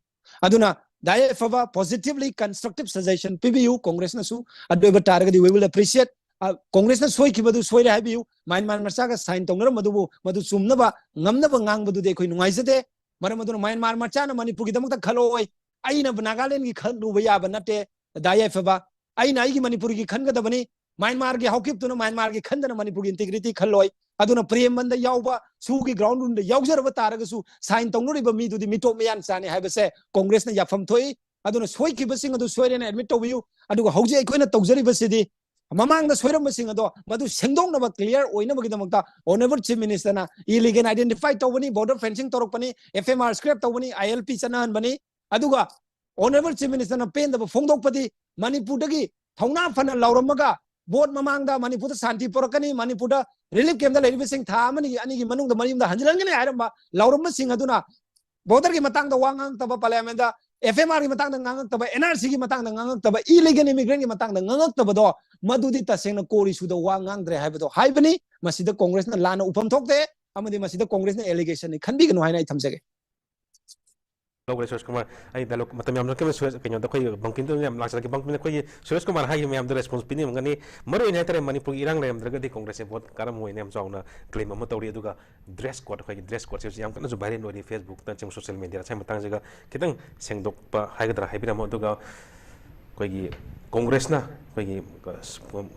ꯑꯗꯨꯅ ꯗꯥꯏ ꯑꯦꯐ ꯑꯦꯕ positively constructive suggestion ꯄꯤꯕꯤꯌꯨ, ꯀꯣꯡꯒ꯭ꯔꯦꯁꯅꯁꯨ꯫ ꯑꯗꯨ ꯑꯣꯏꯕ ꯇꯥꯔꯒꯗꯤ we will appreciate꯫ ꯑ, ꯀꯣꯡꯒ꯭ꯔꯦꯁꯅ ꯁꯣꯏꯈꯤꯕꯗꯨ ꯁꯣꯏꯔꯦ ꯍꯥꯏꯕꯤꯌꯨ, ꯃ꯭ꯌꯥꯟꯃꯥꯔ ꯃꯆꯥꯒ ꯁꯥꯏꯟ ꯇꯧꯅꯔꯝꯕꯗꯨꯕꯨ ꯃꯗꯨ ꯆꯨꯝꯅꯕ ꯉꯝꯅꯕ ꯉꯥꯡꯕꯗꯨꯗꯤ ꯑꯩꯈꯣꯏ ꯅꯨꯡꯉꯥꯏꯖꯗꯦ꯫ ꯃꯔꯝ ꯑꯗꯨꯅ ꯃ꯭ꯌꯥꯟꯃꯥꯔ ꯃꯆꯥꯅ ꯃꯅꯤꯄꯨꯔꯒꯤꯗꯃꯛꯇ ꯈꯜꯂꯛꯑꯣꯏ, ꯑꯩꯅ ꯅꯥꯒꯥꯂꯦꯟꯒꯤ ꯈꯜꯂꯨꯕ ꯌꯥꯕ ꯅꯠꯇꯦ꯫ ꯗꯥꯏ ꯑꯦꯐ ꯑꯦꯕ, ꯑꯩꯅ ꯑꯩꯒꯤ ꯃꯅꯤꯄꯨꯔꯒꯤ ꯈꯟꯒꯗꯕꯅꯤ꯫ ꯃ꯭ꯌꯥꯟꯃꯥꯔꯒꯤ ꯍꯧꯈꯤꯕꯗꯨꯅ ꯃ꯭ꯌꯥꯟꯃꯥꯔꯒꯤ ꯈꯟꯗꯅ ꯃꯅꯤꯄꯨꯔꯒꯤ ꯏꯟꯇꯤꯒ꯭ꯔꯤꯇꯤ ꯈꯜꯂꯣꯏ꯫ ꯑꯗꯨꯅ ꯄ꯭ꯔꯦꯝꯕꯟꯗ ꯌꯥꯎꯕ, ꯁꯨꯒꯤ ꯒ꯭ꯔꯥꯎꯟ ꯔꯨꯜꯗ ꯌꯥꯎꯖꯔꯕ ꯇꯥꯔꯒꯁꯨ ꯁꯥꯏꯟ ꯇꯧꯅꯔꯤꯕ ꯃꯤꯗꯨꯗꯤ ꯃꯤꯇꯣꯞ ꯃꯤꯌꯥꯟ ꯆꯥꯅꯤ ꯍꯥꯏꯕꯁꯦ ꯀꯣꯡꯒ꯭ꯔꯦꯁꯅ ꯌꯥꯐꯝ ꯊꯣꯛꯏ꯫ ꯑꯗꯨꯅ ꯁꯣꯏꯈꯤꯕꯁꯤꯡ ꯑꯗꯨ ꯁꯣꯏꯔꯦꯅ ꯑꯦꯗꯃꯤꯠ ꯇꯧꯕꯤꯌꯨ꯫ ꯑꯗꯨꯒ ꯍꯧꯖꯤꯛ ꯑꯩꯈꯣꯏꯅ ꯇꯧꯖꯔꯤꯕꯁꯤꯗꯤ ꯃꯃꯥꯡꯗ ꯁꯣꯏꯔꯝꯕꯁꯤꯡ ꯑꯗꯣ ꯃꯗꯨ ꯁꯦꯡꯗꯣꯛꯅꯕ, ꯀ꯭ꯂꯤꯌꯥꯔ ꯑꯣꯏꯅꯕꯒꯤꯗꯃꯛꯇ ꯑꯣꯅꯔꯦꯕꯜ ꯆꯤꯐ ꯃꯤꯅꯤꯁꯇꯔꯅ ꯏꯂꯤꯒꯦꯜ ꯑꯥꯏꯗꯦꯟꯇꯤꯐꯥꯏ ꯇꯧꯕꯅꯤ, ꯕꯣꯔꯗꯔ ꯐꯦꯟꯁꯤꯡ ꯇꯧꯔꯛꯄꯅꯤ, ꯑꯦꯐ ꯑꯦꯝ ꯑꯥꯔ ꯁ꯭ꯀ꯭ꯔꯦꯞ ꯇꯧꯕꯅꯤ, ꯑꯥꯏ ꯑꯦꯜ ꯄꯤ ꯆꯠꯅꯍꯟꯕꯅꯤ꯫ ꯑꯗꯨꯒ ꯑꯣꯅꯔꯦꯕꯜ ꯆꯤꯐ ꯃꯤꯅꯤꯁꯇꯔꯅ ꯄꯦꯟꯗꯕ ꯐꯣꯡꯗꯣꯛꯄꯗꯤ ꯃꯅꯤꯄꯨꯔꯗꯒꯤ ꯊꯧꯅꯥ ꯐꯅ ꯂꯥꯎꯔꯝꯃꯒ ꯚꯣꯠ ꯃꯃꯥꯡꯗ ꯃꯅꯤꯄꯨꯔꯗ ꯁꯥꯟꯇꯤ ꯄꯨꯔꯛꯀꯅꯤ, ꯃꯅꯤꯄꯨꯔꯗ ꯔꯤꯂꯤꯐ ꯀꯦꯝꯗ ꯂꯩꯔꯤꯕꯁꯤꯡ ꯊꯥ ꯑꯃꯅꯤ ꯑꯅꯤꯒꯤ ꯃꯅꯨꯡꯗ ꯃꯌꯨꯝꯗ ꯍꯟꯖꯤꯜꯍꯟꯒꯅꯤ ꯍꯥꯏꯔꯝꯕ ꯂꯥꯎꯔꯝꯕꯁꯤꯡ ꯑꯗꯨꯅ ꯕꯣꯔꯗꯔꯒꯤ ꯃꯇꯥꯡꯗ ꯋꯥ ꯉꯥꯡꯉꯛꯇꯕ, ꯄꯥꯔꯂꯤꯌꯥꯃꯦꯟꯗ ꯑꯦꯐ ꯑꯦꯝ ꯑꯥꯔꯒꯤ ꯃꯇꯥꯡꯗ ꯉꯥꯡꯉꯛꯇꯕ, ꯑꯦꯟ ꯑꯥꯔ ꯁꯤꯒꯤ ꯃꯇꯥꯡꯗ ꯉꯥꯡꯉꯛꯇꯕ, ꯏꯂꯤꯒꯦꯜ ꯏꯃꯤꯒ꯭ꯔꯦꯟꯒꯤ ꯃꯇꯥꯡꯗ ꯉꯥꯡꯉꯛꯇꯕꯗꯣ, ꯃꯗꯨꯗꯤ ꯇꯁꯦꯡꯅ ꯀꯣꯔ ꯏꯁꯨꯗ ꯋꯥ ꯉꯥꯡꯗ꯭ꯔꯦ ꯍꯥꯏꯕꯗꯣ ꯍꯥꯏꯕꯅꯤ꯫ ꯃꯁꯤꯗ ꯀꯣꯡꯒ꯭ꯔꯦꯁꯅ ꯂꯥꯟꯅ ꯎꯐꯝ ꯊꯣꯛꯇꯦ, ꯑꯃꯗꯤ ꯃꯁꯤꯗ ꯀꯣꯡꯒ꯭ꯔꯦꯁꯅ ꯑꯦꯂꯤꯒꯦꯁꯟꯅꯤ ꯈꯟꯕꯤꯒꯅꯨ ꯍꯥꯏꯅ ꯑꯩ ꯊꯝꯖꯒꯦ꯫ ꯂꯧꯈ꯭ꯔꯦ ꯁꯨꯔꯦꯁ ꯀꯨꯃꯥꯔ꯫ ꯑꯩ ꯗꯥꯏꯂꯣꯛ ꯃꯇꯝ ꯌꯥꯝꯅ ꯀꯩꯅꯣ ꯁꯨꯔꯦꯁ, ꯀꯩꯅꯣꯗ ꯑꯩꯈꯣꯏ ꯕꯪꯀꯤꯝꯗ ꯌꯥꯝ ꯂꯥꯛꯆꯔꯛꯀꯦ꯫ ꯕꯪꯀꯤꯝꯅ ꯑꯩꯈꯣꯏꯒꯤ ꯁꯨꯔꯦꯁ ꯀꯨꯃꯥꯔ ꯍꯥꯏꯈꯤꯕ ꯃꯌꯥꯝꯗꯣ ꯔꯦꯁꯄꯣꯟꯁ ꯄꯤꯅꯤꯡꯉꯝꯒꯅꯤ꯫ ꯃꯔꯨ ꯑꯣꯏꯅ ꯍꯥꯏꯇꯥꯔꯦ, ꯃꯅꯤꯄꯨꯔꯒꯤ ꯏꯔꯥꯡ ꯂꯩꯔꯝꯗ꯭ꯔꯒꯗꯤ ꯀꯣꯡꯒ꯭ꯔꯦꯁꯁꯦ ꯚꯣꯠ ꯀꯥꯔꯝꯃꯣꯏꯅ ꯌꯥꯝ ꯆꯥꯎꯅ ꯀ꯭ꯂꯦꯝ ꯑꯃ ꯇꯧꯔꯤ꯫ ꯑꯗꯨꯒ ꯗ꯭ꯔꯦꯁ ꯀꯣꯗ, ꯑꯩꯈꯣꯏꯒꯤ ꯗ꯭ꯔꯦꯁ ꯀꯣꯗꯁꯦ ꯍꯧꯖꯤꯛ ꯌꯥꯝ ꯀꯟꯅꯁꯨ ꯚꯥꯏꯔꯦꯜ ꯑꯣꯏꯔꯤ ꯐꯦꯁꯕꯨꯛꯇꯅꯆꯤꯡꯕ ꯁꯣꯁꯤꯌꯦꯜ ꯃꯦꯗꯤꯌꯥꯗ꯫ ꯁꯤ ꯃꯇꯥꯡꯁꯤꯒ ꯈꯤꯇꯪ ꯁꯦꯡꯗꯣꯛꯄ ꯍꯥꯏꯒꯗ꯭ꯔꯥ ꯍꯥꯏꯕꯤꯔꯝꯃꯣ꯫ ꯑꯗꯨꯒ ꯑꯩꯈꯣꯏꯒꯤ ꯀꯣꯡꯒ꯭ꯔꯦꯁꯅ ꯑꯩꯈꯣꯏꯒꯤ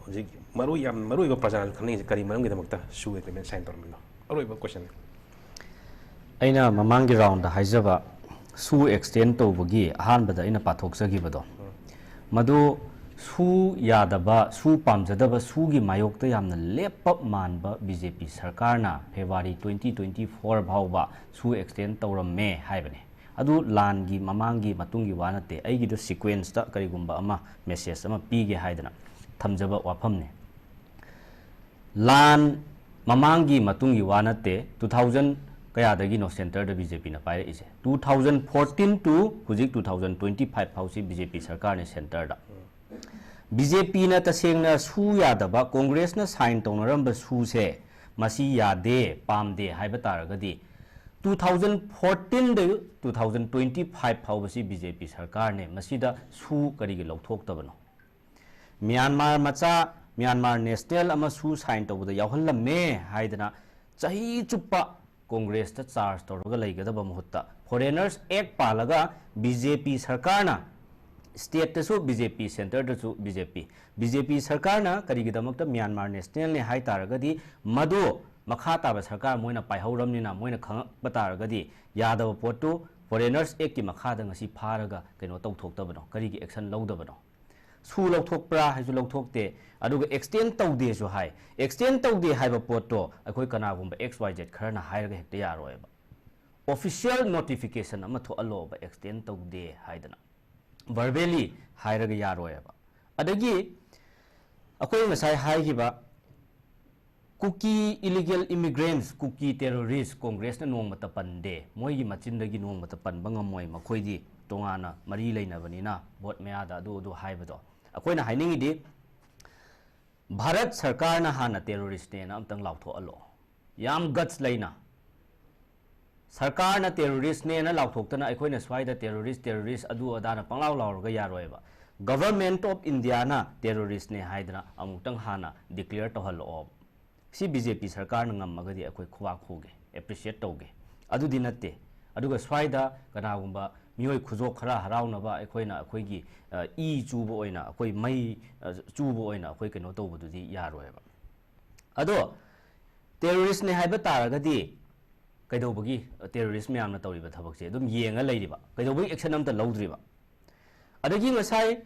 ꯍꯧꯖꯤꯛ ꯃꯔꯨ ꯌꯥꯝ ꯃꯔꯨ ꯑꯣꯏꯕ ꯄ꯭ꯔꯖꯥꯅꯁꯨ ꯈꯪꯅꯤꯡꯉꯤꯁꯦ ꯀꯔꯤ ꯃꯔꯝꯒꯤꯗꯃꯛꯇ ꯁꯨ ꯑꯦꯒ꯭ꯔꯤꯃꯦꯟ ꯁꯥꯏꯟ ꯇꯧꯔꯝꯃꯤꯅꯣ? ꯑꯔꯣꯏꯕ ꯀꯣꯏꯁꯟꯅꯤ꯫ ꯑꯩꯅ ꯃꯃꯥꯡꯒꯤ ꯔꯥꯎꯟꯗ ꯍꯥꯏꯖꯕ ꯁꯨ ꯑꯦꯛꯁꯇꯦꯟ ꯇꯧꯕꯒꯤ ꯑꯍꯥꯟꯕꯗ ꯑꯩꯅ ꯄꯥꯊꯣꯛꯆꯈꯤꯕꯗꯣ, ꯃꯗꯨ ꯁꯨ ꯌꯥꯗꯕ, ꯁꯨ ꯄꯥꯝꯖꯗꯕ, ꯁꯨꯒꯤ ꯃꯥꯌꯣꯛꯇ ꯌꯥꯝꯅ ꯂꯦꯞꯄ ꯃꯥꯟꯕ ꯕꯤ ꯖꯦ ꯄꯤ ꯁꯔꯀꯥꯔꯅ ꯐꯦꯕ꯭ꯔꯨꯋꯥꯔꯤ twenty twenty four ꯐꯥꯎꯕ ꯁꯨ ꯑꯦꯛꯁꯇꯦꯟ ꯇꯧꯔꯝꯃꯦ ꯍꯥꯏꯕꯅꯤ꯫ ꯑꯗꯨ ꯂꯥꯟꯒꯤ ꯃꯃꯥꯡꯒꯤ ꯃꯇꯨꯡꯒꯤ ꯋꯥ ꯅꯠꯇꯦ, ꯑꯩꯒꯤꯗ ꯁꯤꯀ꯭ꯋꯦꯟꯁꯇ ꯀꯔꯤꯒꯨꯝꯕ ꯑꯃ ꯃꯦꯁꯦꯖ ꯑꯃ ꯄꯤꯒꯦ ꯍꯥꯏꯗꯅ ꯊꯝꯖꯕ ꯋꯥꯐꯝꯅꯤ꯫ ꯂꯥꯟ ꯃꯃꯥꯡꯒꯤ ꯃꯇꯨꯡꯒꯤ ꯋꯥ ꯅꯠꯇꯦ, two thousand ꯀꯌꯥꯗꯒꯤꯅꯣ ꯁꯦꯟꯇꯔꯗ ꯕꯤ ꯖꯦ ꯄꯤꯅ ꯄꯥꯏꯔꯛꯏꯁꯦ? Two thousand fourteen to ꯍꯧꯖꯤꯛ two thousand twenty five ꯐꯥꯎꯁꯤ ꯕꯤ ꯖꯦ ꯄꯤ ꯁꯔꯀꯥꯔꯅꯤ ꯁꯦꯟꯇꯔꯗ꯫ ꯕꯤ ꯖꯦ ꯄꯤꯅ ꯇꯁꯦꯡꯅ ꯁꯨ ꯌꯥꯗꯕ, ꯀꯣꯡꯒ꯭ꯔꯦꯁꯅ ꯁꯥꯏꯟ ꯇꯧꯅꯔꯝꯕ ꯁꯨꯁꯦ ꯃꯁꯤ ꯌꯥꯗꯦ, ꯄꯥꯝꯗꯦ ꯍꯥꯏꯕ ꯇꯥꯔꯒꯗꯤ, two thousand fourteen ꯗꯒꯤ two thousand twenty five ꯐꯥꯎꯕꯁꯤ ꯕꯤ ꯖꯦ ꯄꯤ ꯁꯔꯀꯥꯔꯅꯦ, ꯃꯁꯤꯗ ꯁꯨ ꯀꯔꯤꯒꯤ ꯂꯧꯊꯣꯛꯇꯕꯅꯣ? ꯃ꯭ꯌꯥꯟꯃꯥꯔ ꯃꯆꯥ, ꯃ꯭ꯌꯥꯟꯃꯥꯔ ꯅꯦꯁꯅꯦꯜ ꯑꯃ ꯁꯨ ꯁꯥꯏꯟ ꯇꯧꯕꯗ ꯌꯥꯎꯍꯜꯂꯝꯃꯦ ꯍꯥꯏꯗꯅ ꯆꯍꯤ ꯆꯨꯞꯄ ꯀꯣꯡꯒ꯭ꯔꯦꯁꯇ ꯆꯥꯔꯖ ꯇꯧꯔꯒ ꯂꯩꯒꯗꯕ ꯃꯍꯨꯠꯇ, ꯐꯣꯔꯦꯅꯔꯁ ꯑꯦꯛ ꯄꯥꯜꯂꯒ ꯕꯤ ꯖꯦ ꯄꯤ ꯁꯔꯀꯥꯔꯅ, ꯁ꯭ꯇꯦꯠꯇꯁꯨ ꯕꯤ ꯖꯦ ꯄꯤ, ꯁꯦꯟꯇꯔꯗꯁꯨ ꯕꯤ ꯖꯦ ꯄꯤ, ꯕꯤ ꯖꯦ ꯄꯤ ꯁꯔꯀꯥꯔꯅ ꯀꯔꯤꯒꯤꯗꯃꯛꯇ ꯃ꯭ꯌꯥꯟꯃꯥꯔ ꯅꯦꯁꯅꯦꯜꯅꯦ ꯍꯥꯏ ꯇꯥꯔꯒꯗꯤ, ꯃꯗꯨ ꯃꯈꯥ ꯇꯥꯕ ꯁꯔꯀꯥꯔ ꯃꯣꯏꯅ ꯄꯥꯏꯍꯧꯔꯕꯅꯤꯅ ꯃꯣꯏꯅ ꯈꯪꯉꯛꯄ ꯇꯥꯔꯒꯗꯤ, ꯌꯥꯗꯕ ꯄꯣꯠꯇꯨ ꯐꯣꯔꯦꯅꯔꯁ ꯑꯦꯛꯀꯤ ꯃꯈꯥꯗ ꯉꯁꯤ ꯐꯥꯔꯒ ꯀꯩꯅꯣ ꯇꯧꯊꯣꯛꯇꯕꯅꯣ? ꯀꯔꯤꯒꯤ ꯑꯦꯛꯁꯟ ꯂꯧꯗꯕꯅꯣ? ꯁꯨ ꯂꯧꯊꯣꯛꯄ꯭ꯔꯥ ꯍꯥꯏꯁꯨ ꯂꯧꯊꯣꯛꯇꯦ, ꯑꯗꯨꯒ ꯑꯦꯛꯁꯇꯦꯟ ꯇꯧꯗꯦꯁꯨ ꯍꯥꯏ꯫ ꯑꯦꯛꯁꯇꯦꯟ ꯇꯧꯗꯦ ꯍꯥꯏꯕ ꯄꯣꯠꯇꯣ ꯑꯩꯈꯣꯏ ꯀꯅꯥꯒꯨꯝꯕ ꯑꯦꯛꯁ ꯋꯥꯏ ꯖꯦꯠ ꯈꯔꯅ ꯍꯥꯏꯔꯒ ꯍꯦꯛꯇ ꯌꯥꯔꯣꯏꯕ꯫ ꯑꯣꯐꯤꯁꯤꯌꯦꯜ ꯅꯣꯇꯤꯐꯤꯀꯦꯁꯟ ꯑꯃ ꯊꯣꯛꯍꯜꯂꯣꯕ ꯑꯦꯛꯁꯇꯦꯟ ꯇꯧꯗꯦ ꯍꯥꯏꯗꯅ꯫ ꯚꯔꯕꯦꯂꯤ ꯍꯥꯏꯔꯒ ꯌꯥꯔꯣꯏꯕ꯫ ꯑꯗꯒꯤ ꯑꯩꯈꯣꯏ ꯉꯁꯥꯏ ꯍꯥꯏꯈꯤꯕ ꯀꯨꯀꯤ illegal immigrants, ꯀꯨꯀꯤ terrorist, ꯀꯣꯡꯒ꯭ꯔꯦꯁꯅ ꯅꯣꯡꯃꯇ ꯄꯟꯗꯦ꯫ ꯃꯣꯏꯒꯤ ꯃꯆꯤꯟꯗꯒꯤ ꯅꯣꯡꯃꯇ ꯄꯟꯕ ꯉꯝꯃꯣꯏ꯫ ꯃꯈꯣꯏꯗꯤ ꯇꯣꯉꯥꯟꯅ ꯃꯔꯤ ꯂꯩꯅꯕꯅꯤꯅ ꯚꯣꯠ ꯃꯌꯥꯗ ꯑꯗꯨ ꯑꯗꯨ ꯍꯥꯏꯕꯗꯣ꯫ ꯑꯩꯈꯣꯏꯅ ꯍꯥꯏꯅꯤꯡꯉꯤꯗꯤ, ꯚꯥꯔꯠ ꯁꯔꯀꯥꯔꯅ ꯍꯥꯟꯅ terroristꯅꯦꯅ ꯑꯝꯇꯪ ꯂꯥꯎꯊꯣꯛꯍꯜꯂꯣ꯫ ꯌꯥꯝ guts ꯂꯩꯅ꯫ ꯁꯔꯀꯥꯔꯅ terroristꯅꯦꯅ ꯂꯥꯎꯊꯣꯛꯇꯅ ꯑꯩꯈꯣꯏꯅ ꯁ꯭ꯋꯥꯏꯗ terrorist, terrorist ꯑꯗꯨ ꯑꯗꯥꯅ ꯄꯪꯂꯥꯎ ꯂꯥꯎꯔꯒ ꯌꯥꯔꯣꯏꯕ꯫ Government of Indiaꯅ terroristꯅꯦ ꯍꯥꯏꯗꯅ ꯑꯃꯨꯛꯇꯪ ꯍꯥꯟꯅ declare ꯇꯧꯍꯜꯂꯛꯑꯣ꯫ ꯁꯤ BJP ꯁꯔꯀꯥꯔꯅ ꯉꯝꯃꯒꯗꯤ ꯑꯩꯈꯣꯏ ꯈꯨꯕꯥꯛ ꯈꯨꯒꯦ, appreciate ꯇꯧꯒꯦ꯫ ꯑꯗꯨꯗꯤ ꯅꯠꯇꯦ꯫ ꯑꯗꯨꯒ ꯁ꯭ꯋꯥꯏꯗ ꯀꯅꯥꯒꯨꯝꯕ ꯃꯤꯑꯣꯏ ꯈꯨꯖꯣꯛ ꯈꯔ ꯍꯔꯥꯎꯅꯕ ꯑꯩꯈꯣꯏꯅ ꯑꯩꯈꯣꯏꯒꯤ, ꯑ, ꯏ ꯆꯨꯕ ꯑꯣꯏꯅ, ꯑꯩꯈꯣꯏ ꯃꯩ, ꯑ, ꯆꯨꯕ ꯑꯣꯏꯅ ꯑꯩꯈꯣꯏ ꯀꯩꯅꯣ ꯇꯧꯕꯗꯨꯗꯤ ꯌꯥꯔꯣꯏꯕ꯫ ꯑꯗꯣ terroristꯅꯦ ꯍꯥꯏꯕ ꯇꯥꯔꯒꯗꯤ ꯀꯩꯗꯧꯕꯒꯤ terrorist ꯃꯌꯥꯝꯅ ꯇꯧꯔꯤꯕ ꯊꯕꯛꯁꯦ ꯑꯗꯨꯝ ꯌꯦꯡꯉ ꯂꯩꯔꯤꯕ? ꯀꯩꯗꯧꯕꯒꯤ action ꯑꯝꯇ ꯂꯧꯗ꯭ꯔꯤꯕ? ꯑꯗꯒꯤ ꯉꯁꯥꯏ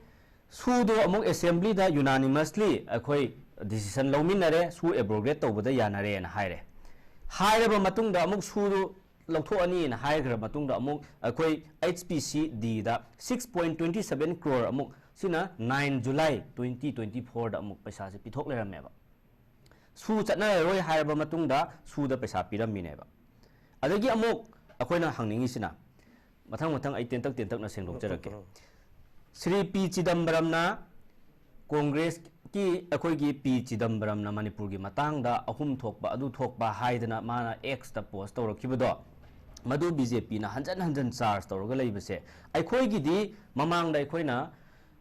ꯁꯨꯗꯣ ꯑꯃꯨꯛ assemblyꯗ unanimously ꯑꯩꯈꯣꯏ decision ꯂꯧꯃꯤꯟꯅꯔꯦ, ꯁꯨ abrogate ꯇꯧꯕꯗ ꯌꯥꯅꯔꯦꯅ ꯍꯥꯏꯔꯦ꯫ ꯍꯥꯏꯔꯕ ꯃꯇꯨꯡꯗ ꯑꯃꯨꯛ ꯁꯨꯗꯣ ꯂꯧꯊꯣꯛꯑꯅꯤꯅ ꯍꯥꯏꯈ꯭ꯔ ꯃꯇꯨꯡꯗ ꯑꯃꯨꯛ ꯑꯩꯈꯣꯏ HPCDꯗ six point twenty seven crore ꯑꯃꯨꯛ, ꯁꯤꯅ nine July twenty twenty fourꯗ ꯑꯃꯨꯛ ꯄꯩꯁꯥꯁꯦ ꯄꯤꯊꯣꯛ ꯂꯩꯔꯝꯃꯦꯕ꯫ ꯁꯨ ꯆꯠꯅꯔꯔꯣꯏ ꯍꯥꯏꯔꯕ ꯃꯇꯨꯡꯗ ꯁꯨꯗ ꯄꯩꯁꯥ ꯄꯤꯔꯝꯃꯤꯅꯦꯕ꯫ ꯑꯗꯒꯤ ꯑꯃꯨꯛ ꯑꯩꯈꯣꯏꯅ ꯍꯪꯅꯤꯡꯉꯤꯁꯤꯅ, ꯃꯊꯪ ꯃꯊꯪ ꯑꯩ ꯇꯦꯟꯇꯛ ꯇꯦꯟꯇꯛꯅ ꯁꯦꯡꯗꯣꯛꯆꯔꯛꯀꯦ꯫ ꯎꯝ, ꯎꯝ, ꯎꯝ꯫ ꯁ꯭ꯔꯤ ꯄꯤ ꯆꯤꯗꯝꯕꯔꯝꯅ ꯀꯣꯡꯒ꯭ꯔꯦꯁꯀꯤ, ꯑꯩꯈꯣꯏꯒꯤ ꯄꯤ ꯆꯤꯗꯝꯕꯔꯝꯅ ꯃꯅꯤꯄꯨꯔꯒꯤ ꯃꯇꯥꯡꯗ ꯑꯍꯨꯝ ꯊꯣꯛꯄ, ꯑꯗꯨ ꯊꯣꯛꯄ ꯍꯥꯏꯗꯅ ꯃꯥꯅ Xꯇ post ꯇꯧꯔꯛꯈꯤꯕꯗꯣ, ꯃꯗꯨ BJPꯅ ꯍꯟꯖꯟ ꯍꯟꯖꯟ charge ꯇꯧꯔꯒ ꯂꯩꯕꯁꯦ, ꯑꯩꯈꯣꯏꯒꯤꯗꯤ ꯃꯃꯥꯡꯗ ꯑꯩꯈꯣꯏꯅ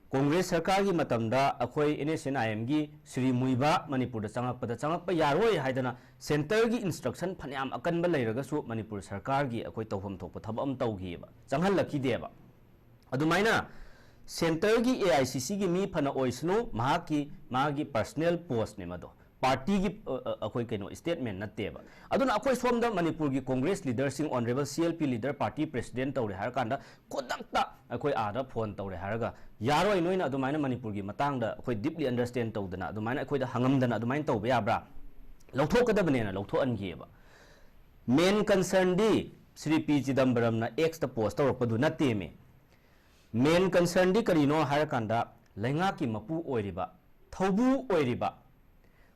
ꯀꯣꯡꯒ꯭ꯔꯦꯁ ꯁꯔꯀꯥꯔꯒꯤ ꯃꯇꯝꯗ ꯑꯩꯈꯣꯏ NSCN-IMꯒꯤ ꯁ꯭ꯔꯤ ꯃꯨꯏꯕꯥ ꯃꯅꯤꯄꯨꯔꯗ ꯆꯪꯉꯛꯄꯗ ꯆꯪꯉꯛꯄ ꯌꯥꯔꯣꯏ ꯍꯥꯏꯗꯅ centreꯒꯤ instruction ꯐꯅꯌꯥꯝ ꯑꯀꯟꯕ ꯂꯩꯔꯒꯁꯨ ꯃꯅꯤꯄꯨꯔ ꯁꯔꯀꯥꯔꯒꯤ ꯑꯩꯈꯣꯏ ꯇꯧꯐꯝ ꯊꯣꯛꯄ ꯊꯕꯛ ꯑꯃ ꯇꯧꯈꯤꯑꯕ, ꯆꯪꯍꯜꯂꯛꯈꯤꯗꯦꯕ꯫ ꯑꯗꯨꯃꯥꯏꯅ centreꯒꯤ AICCꯒꯤ ꯃꯤ ꯐꯅ ꯑꯣꯏꯁꯅꯨ, ꯃꯍꯥꯛꯀꯤ, ꯃꯥꯒꯤ personal postꯅꯦ ꯃꯗꯣ, partyꯒꯤ, ꯑ, ꯑ, ꯑꯩꯈꯣꯏ ꯀꯩꯅꯣ statement ꯅꯠꯇꯦꯕ꯫ ꯑꯗꯨꯅ ꯑꯩꯈꯣꯏ ꯁꯣꯝꯗ ꯃꯅꯤꯄꯨꯔꯒꯤ Congress leaderꯁꯤꯡ, honourable CLP leader, party president ꯇꯧꯔꯦ ꯍꯥꯏꯔꯀꯥꯟꯗ ꯈꯨꯗꯛꯇ ꯑꯩꯈꯣꯏ ꯑꯥꯗ phone ꯇꯧꯔꯦ ꯍꯥꯏꯔꯒ, "ꯌꯥꯔꯣꯏ, ꯅꯣꯏꯅ ꯑꯗꯨꯃꯥꯏꯅ ꯃꯅꯤꯄꯨꯔꯒꯤ ꯃꯇꯥꯡꯗ ꯑꯩꯈꯣꯏ deeply understand ꯇꯧꯗꯅ, ꯑꯗꯨꯃꯥꯏꯅ ꯑꯩꯈꯣꯏꯗ ꯍꯪꯉꯝꯗꯅ ꯑꯗꯨꯃꯥꯏꯅ ꯇꯧꯕ ꯌꯥꯕ꯭ꯔꯥ?" ꯂꯧꯊꯣꯛꯀꯗꯕꯅꯦꯅ ꯂꯧꯊꯣꯛꯍꯟꯈꯤꯑꯕ꯫ Main concernꯗꯤ ꯁ꯭ꯔꯤ ꯄꯤ ꯆꯤꯗꯝꯕꯔꯝꯅ Xꯇ post ꯇꯧꯔꯛꯄꯗꯨ ꯅꯠꯇꯦꯃꯤ꯫ Main concernꯗꯤ ꯀꯔꯤꯅꯣ ꯍꯥꯏꯔꯀꯥꯟꯗ, ꯂꯩꯉꯥꯛꯀꯤ ꯃꯄꯨ ꯑꯣꯏꯔꯤꯕ ꯊꯧꯕꯨ ꯑꯣꯏꯔꯤꯕ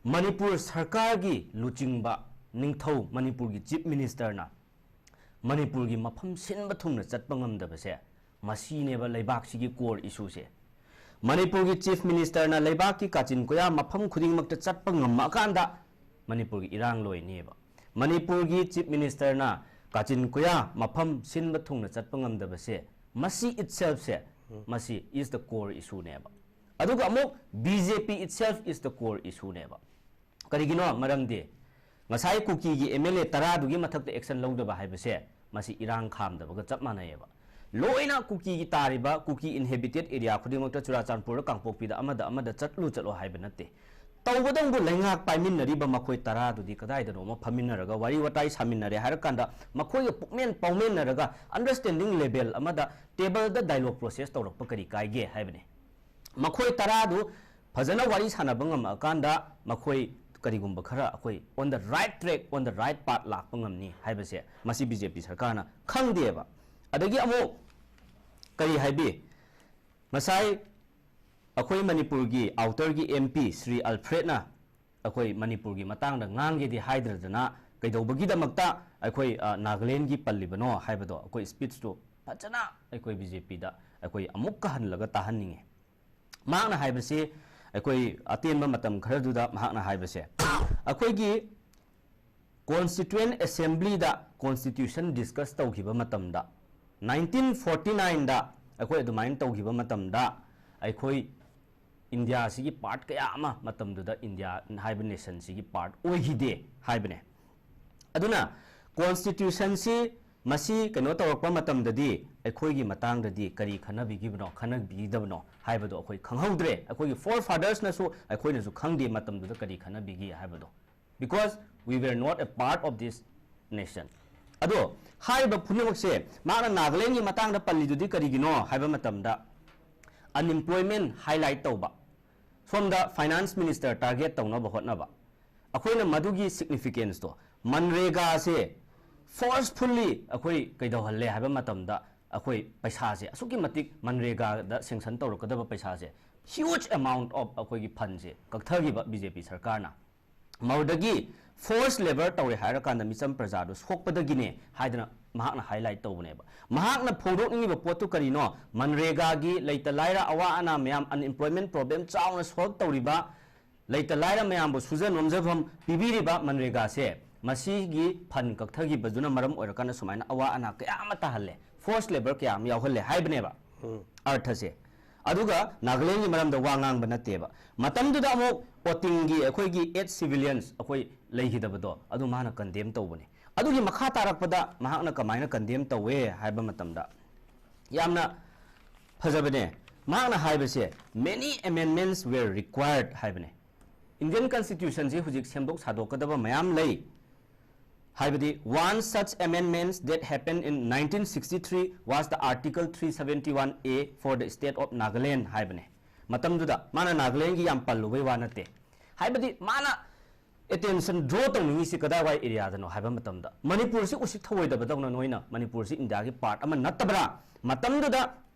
ꯃꯅꯤꯄꯨꯔ ꯁꯔꯀꯥꯔꯒꯤ ꯂꯨꯆꯤꯡꯕ ꯅꯤꯡꯊꯧ ꯃꯅꯤꯄꯨꯔꯒꯤ ꯆꯤꯐ ꯃꯤꯅꯤꯁꯇꯔꯅ ꯃꯅꯤꯄꯨꯔꯒꯤ ꯃꯐꯝ ꯁꯤꯟꯕ ꯊꯨꯡꯅ ꯆꯠꯄ ꯉꯝꯗꯕꯁꯦ, ꯃꯁꯤꯅꯦꯕ ꯂꯩꯕꯥꯛꯁꯤꯒꯤ ꯀꯣꯔ ꯏꯁꯨꯁꯦ꯫ ꯃꯅꯤꯄꯨꯔꯒꯤ ꯆꯤꯐ ꯃꯤꯅꯤꯁꯇꯔꯅ ꯂꯩꯕꯥꯛꯀꯤ ꯀꯥꯆꯤꯟ ꯀꯣꯌꯥ ꯃꯐꯝ ꯈꯨꯗꯤꯡꯃꯛꯇ ꯆꯠꯄ ꯉꯝꯃꯛꯑꯀꯥꯟꯗ ꯃꯅꯤꯄꯨꯔꯒꯤ ꯏꯔꯥꯡ ꯂꯣꯏꯅꯦꯕ꯫ ꯃꯅꯤꯄꯨꯔꯒꯤ ꯆꯤꯐ ꯃꯤꯅꯤꯁꯇꯔꯅ ꯀꯥꯆꯤꯟ ꯀꯣꯌꯥ ꯃꯐꯝ ꯁꯤꯟꯕ ꯊꯨꯡꯅ ꯆꯠꯄ ꯉꯝꯗꯕꯁꯦ, ꯃꯁꯤ ꯏꯠꯁꯦꯜꯐꯁꯦ, ꯃꯁꯤ is the core issue ꯅꯦꯕ꯫ ꯑꯗꯨꯒ ꯑꯃꯨꯛ B J P itself is the core issue ꯅꯦꯕ꯫ ꯀꯔꯤꯒꯤꯅꯣ? ꯃꯔꯝꯗꯤ ꯉꯁꯥꯏ ꯀꯨꯀꯤꯒꯤ M L A ꯇꯔꯥꯗꯨꯒꯤ ꯃꯊꯛꯇ action ꯂꯧꯗꯕ ꯍꯥꯏꯕꯁꯦ, ꯃꯁꯤ ꯏꯔꯥꯡ ꯈꯥꯝꯗꯕꯒ ꯆꯞ ꯃꯥꯟꯅꯩꯌꯦꯕ꯫ ꯂꯣꯏꯅ ꯀꯨꯀꯤꯒꯤ ꯇꯥꯔꯤꯕ ꯀꯨꯀꯤ inhabited area ꯈꯨꯗꯤꯡꯃꯛꯇ, ꯆꯨꯔꯥꯆꯥꯟꯄꯨꯔꯗ, ꯀꯥꯡꯄꯣꯛꯄꯤꯗ, ꯑꯃꯗ ꯑꯃꯗ ꯆꯠꯂꯨ ꯆꯠꯂꯣ ꯍꯥꯏꯕ ꯅꯠꯇꯦ꯫ ꯇꯧꯕꯗꯪꯕꯨ ꯂꯩꯉꯥꯛ ꯄꯥꯏꯃꯤꯟꯅꯔꯤꯕ ꯃꯈꯣꯏ ꯇꯔꯥꯗꯨꯗꯤ ꯀꯗꯥꯏꯗꯅꯣꯃ ꯐꯝꯃꯤꯟꯅꯔꯒ ꯋꯥꯔꯤ ꯋꯥꯇꯥꯏ ꯁꯥꯃꯤꯟꯅꯔꯦ ꯍꯥꯏꯔꯀꯥꯟꯗ ꯃꯈꯣꯏꯒ ꯄꯨꯛꯃꯦꯟ ꯄꯥꯎꯃꯦꯟꯅꯔꯒ understanding level ꯑꯃꯗ ꯇꯦꯕꯜꯗ dialogue process ꯇꯧꯔꯛꯄ ꯀꯔꯤ ꯀꯥꯏꯒꯦ ꯍꯥꯏꯕꯅꯤ꯫ ꯃꯈꯣꯏ ꯇꯔꯥꯗꯨ ꯐꯖꯅ ꯋꯥꯔꯤ ꯁꯥꯟꯅꯕ ꯉꯝꯃꯛꯑꯀꯥꯟꯗ ꯃꯈꯣꯏ ꯀꯔꯤꯒꯨꯝꯕ ꯈꯔ ꯑꯩꯈꯣꯏ on the right track, on the right path ꯂꯥꯛꯄ ꯉꯝꯅꯤ ꯍꯥꯏꯕꯁꯦ ꯃꯁꯤ B J P ꯁꯔꯀꯥꯔꯅ ꯈꯪꯗꯦꯕ꯫ ꯑꯗꯒꯤ ꯑꯃꯨꯛ ꯀꯔꯤ ꯍꯥꯏꯕꯤ, ꯉꯁꯥꯏ ꯑꯩꯈꯣꯏ ꯃꯅꯤꯄꯨꯔꯒꯤ outer ꯒꯤ M P ꯁ꯭ꯔꯤ ꯑꯜꯐ꯭ꯔꯦꯗꯅ ꯑꯩꯈꯣꯏ ꯃꯅꯤꯄꯨꯔꯒꯤ ꯃꯇꯥꯡꯗ ꯉꯥꯡꯒꯦꯗꯤ ꯍꯥꯏꯗ꯭ꯔꯗꯅ ꯀꯩꯗꯧꯕꯒꯤꯗꯃꯛꯇ ꯑꯩꯈꯣꯏ, ꯑ, ꯅꯥꯒꯥꯂꯦꯟꯒꯤ ꯄꯜꯂꯤꯕꯅꯣ ꯍꯥꯏꯕꯗꯣ ꯑꯩꯈꯣꯏ speech ꯇꯨ ꯐꯖꯅ ꯑꯩꯈꯣꯏ B J P ꯗ ꯑꯩꯈꯣꯏ ꯑꯃꯨꯛꯀ ꯍꯜꯂꯒ ꯇꯥꯍꯟꯅꯤꯡꯉꯤ꯫ ꯃꯍꯥꯛꯅ ꯍꯥꯏꯕꯁꯤ ꯑꯩꯈꯣꯏ ꯑꯇꯦꯟꯕ ꯃꯇꯝ ꯈꯔꯗꯨꯗ ꯃꯍꯥꯛꯅ ꯍꯥꯏꯕꯁꯦ, ꯑꯩꯈꯣꯏꯒꯤ Constituent Assembly ꯗ constitution discuss ꯇꯧꯈꯤꯕ ꯃꯇꯝꯗ, nineteen forty nine ꯗ ꯑꯩꯈꯣꯏ ꯑꯗꯨꯃꯥꯏꯅ ꯇꯧꯈꯤꯕ ꯃꯇꯝꯗ, ꯑꯩꯈꯣꯏ ꯏꯟꯗꯤꯌꯥꯁꯤꯒꯤ part ꯀꯌꯥ ꯑꯃ ꯃꯇꯝꯗꯨꯗ ꯏꯟꯗꯤꯌꯥ ꯍꯥꯏꯕ nation ꯁꯤꯒꯤ part ꯑꯣꯏꯈꯤꯗꯦ ꯍꯥꯏꯕꯅꯦ꯫ ꯑꯗꯨꯅ constitution ꯁꯤ ꯃꯁꯤ ꯀꯩꯅꯣ ꯇꯧꯔꯛꯄ ꯃꯇꯝꯗꯗꯤ ꯑꯩꯈꯣꯏꯒꯤ ꯃꯇꯥꯡꯗꯗꯤ ꯀꯔꯤ ꯈꯟꯅꯕꯤꯈꯤꯕꯅꯣ, ꯈꯟꯅꯕꯤꯗꯕꯅꯣ ꯍꯥꯏꯕꯗꯣ ꯑꯩꯈꯣꯏ ꯈꯪꯍꯧꯗ꯭ꯔꯦ꯫ ꯑꯩꯈꯣꯏꯒꯤ forefathers ꯅꯁꯨ ꯑꯩꯈꯣꯏꯅꯁꯨ ꯈꯪꯗꯦ ꯃꯇꯝꯗꯨꯗ ꯀꯔꯤ ꯈꯟꯅꯕꯤꯈꯤ ꯍꯥꯏꯕꯗꯣ, because we were not a part of this nation꯫ ꯑꯗꯣ ꯍꯥꯏꯔꯤꯕ ꯄꯨꯝꯅꯃꯛꯁꯦ ꯃꯥꯅ ꯅꯥꯒꯥꯂꯦꯟꯒꯤ ꯃꯇꯥꯡꯗ ꯄꯜꯂꯤꯗꯨꯗꯤ ꯀꯔꯤꯒꯤꯅꯣ ꯍꯥꯏꯕ ꯃꯇꯝꯗ, unemployment highlight ꯇꯧꯕ, ꯁꯣꯝꯗ finance minister target ꯇꯧꯅꯕ ꯍꯣꯠꯅꯕ, ꯑꯩꯈꯣꯏꯅ ꯃꯗꯨꯒꯤ significance ꯇꯣ, ꯃꯟꯔꯦꯒꯥꯁꯦ forcefully ꯑꯩꯈꯣꯏ ꯀꯩꯗꯧꯍꯜꯂꯦ ꯍꯥꯏꯕ ꯃꯇꯝꯗ, ꯑꯩꯈꯣꯏ ꯄꯩꯁꯥꯁꯦ ꯑꯁꯨꯛꯀꯤ ꯃꯇꯤꯛ ꯃꯟꯔꯦꯒꯥꯗ sanction ꯇꯧꯔꯛꯀꯗꯕ ꯄꯩꯁꯥꯁꯦ huge amount of ꯑꯩꯈꯣꯏꯒꯤ ꯐꯟꯁꯦ ꯀꯛꯊꯈꯤꯕ ꯕꯤ ꯖꯦ ꯄꯤ ꯁꯔꯀꯥꯔꯅ꯫ ꯃꯗꯨꯗꯒꯤ forced labour ꯇꯧꯔꯦ ꯍꯥꯏꯔꯀꯥꯟꯗ ꯃꯤꯆꯝ ꯄ꯭ꯔꯖꯥꯗꯣ ꯁꯣꯛꯄꯗꯒꯤꯅꯦ ꯍꯥꯏꯗꯅ ꯃꯍꯥꯛꯅ highlight ꯇꯧꯕꯅꯦꯕ꯫ ꯃꯍꯥꯛꯅ ꯐꯣꯡꯗꯣꯛꯅꯤꯡꯉꯤꯕ ꯄꯣꯠꯇꯨ ꯀꯔꯤꯅꯣ? ꯃꯟꯔꯦꯒꯥꯒꯤ ꯂꯩꯇ ꯂꯥꯏꯔ ꯑꯋꯥ ꯑꯅꯥ ꯃꯌꯥꯝ, unemployment problem ꯆꯥꯎꯅ solve ꯇꯧꯔꯤꯕ, ꯂꯩꯇ ꯂꯥꯏꯔ ꯃꯌꯥꯝꯕꯨ ꯁꯨꯖ ꯅꯣꯝꯖꯐꯝ ꯄꯤꯕꯤꯔꯤꯕ ꯃꯟꯔꯦꯒꯥꯁꯦ ꯃꯁꯤꯒꯤ ꯐꯟ ꯀꯛꯊꯈꯤꯕꯗꯨꯅ ꯃꯔꯝ ꯑꯣꯏꯔꯀꯥꯟꯗ ꯁꯨꯃꯥꯏꯅ ꯑꯋꯥ ꯑꯅꯥ ꯀꯌꯥ ꯑꯃ ꯇꯥꯍꯜꯂꯦ, forced labour ꯀꯌꯥ ꯑꯃ ꯌꯥꯎꯍꯜꯂꯦ ꯍꯥꯏꯕꯅꯦꯕ ꯑꯔꯊꯁꯦ꯫ ꯑꯗꯨꯒ ꯅꯥꯒꯥꯂꯦꯟꯒꯤ ꯃꯔꯝꯗ ꯋꯥ ꯉꯥꯡꯕ ꯅꯠꯇꯦꯕ꯫ ꯃꯇꯝꯗꯨꯗ ꯑꯃꯨꯛ ꯑꯣꯇꯤꯡꯒꯤ ꯑꯩꯈꯣꯏꯒꯤ eight civilians ꯑꯩꯈꯣꯏ ꯂꯩꯈꯤꯗꯕꯗꯣ ꯑꯗꯨ ꯃꯥꯅ condemn ꯇꯧꯕꯅꯦ꯫ ꯑꯗꯨꯒꯤ ꯃꯈꯥ ꯇꯥꯔꯛꯄꯗ ꯃꯍꯥꯛꯅ ꯀꯃꯥꯏꯅ condemn ꯇꯧꯋꯦ ꯍꯥꯏꯕ ꯃꯇꯝꯗ ꯌꯥꯝꯅ ꯐꯖꯕꯅꯦ꯫ ꯃꯍꯥꯛꯅ ꯍꯥꯏꯕꯁꯦ, "Many amendments were required" ꯍꯥꯏꯕꯅꯦ꯫ Indian Constitution ꯁꯤ ꯍꯧꯖꯤꯛ ꯁꯦꯝꯗꯣꯛ ꯁꯥꯗꯣꯛꯀꯗꯕ ꯃꯌꯥꯝ ꯂꯩ꯫ ꯍꯥꯏꯕꯗꯤ, "One such amendments that happened in nineteen sixty-three was the Article three seventy-one A for the state of Nagaland" ꯍꯥꯏꯕꯅꯦ꯫ ꯃꯇꯝꯗꯨꯗ ꯃꯥꯅ ꯅꯥꯒꯥꯂꯦꯟꯒꯤ ꯌꯥꯝ ꯄꯜꯂꯨꯕꯩ ꯋꯥ ꯅꯠꯇꯦ꯫ ꯍꯥꯏꯕꯗꯤ, ꯃꯥꯅ attention draw ꯇꯧꯅꯤꯡꯉꯤꯁꯤ ꯀꯗꯥꯏꯋꯥꯏ area ꯗꯅꯣ ꯍꯥꯏꯕ ꯃꯇꯝꯗ, ꯃꯅꯤꯄꯨꯔꯁꯤ ꯎꯁꯤꯠ ꯊꯑꯣꯏꯗꯕꯗꯧꯅ ꯅꯣꯏꯅ ꯃꯅꯤꯄꯨꯔꯁꯤ ꯏꯟꯗꯤꯌꯥꯒꯤ part ꯑꯃ ꯅꯠꯇꯕ꯭ꯔꯥ? ꯃꯇꯝꯗꯨꯗ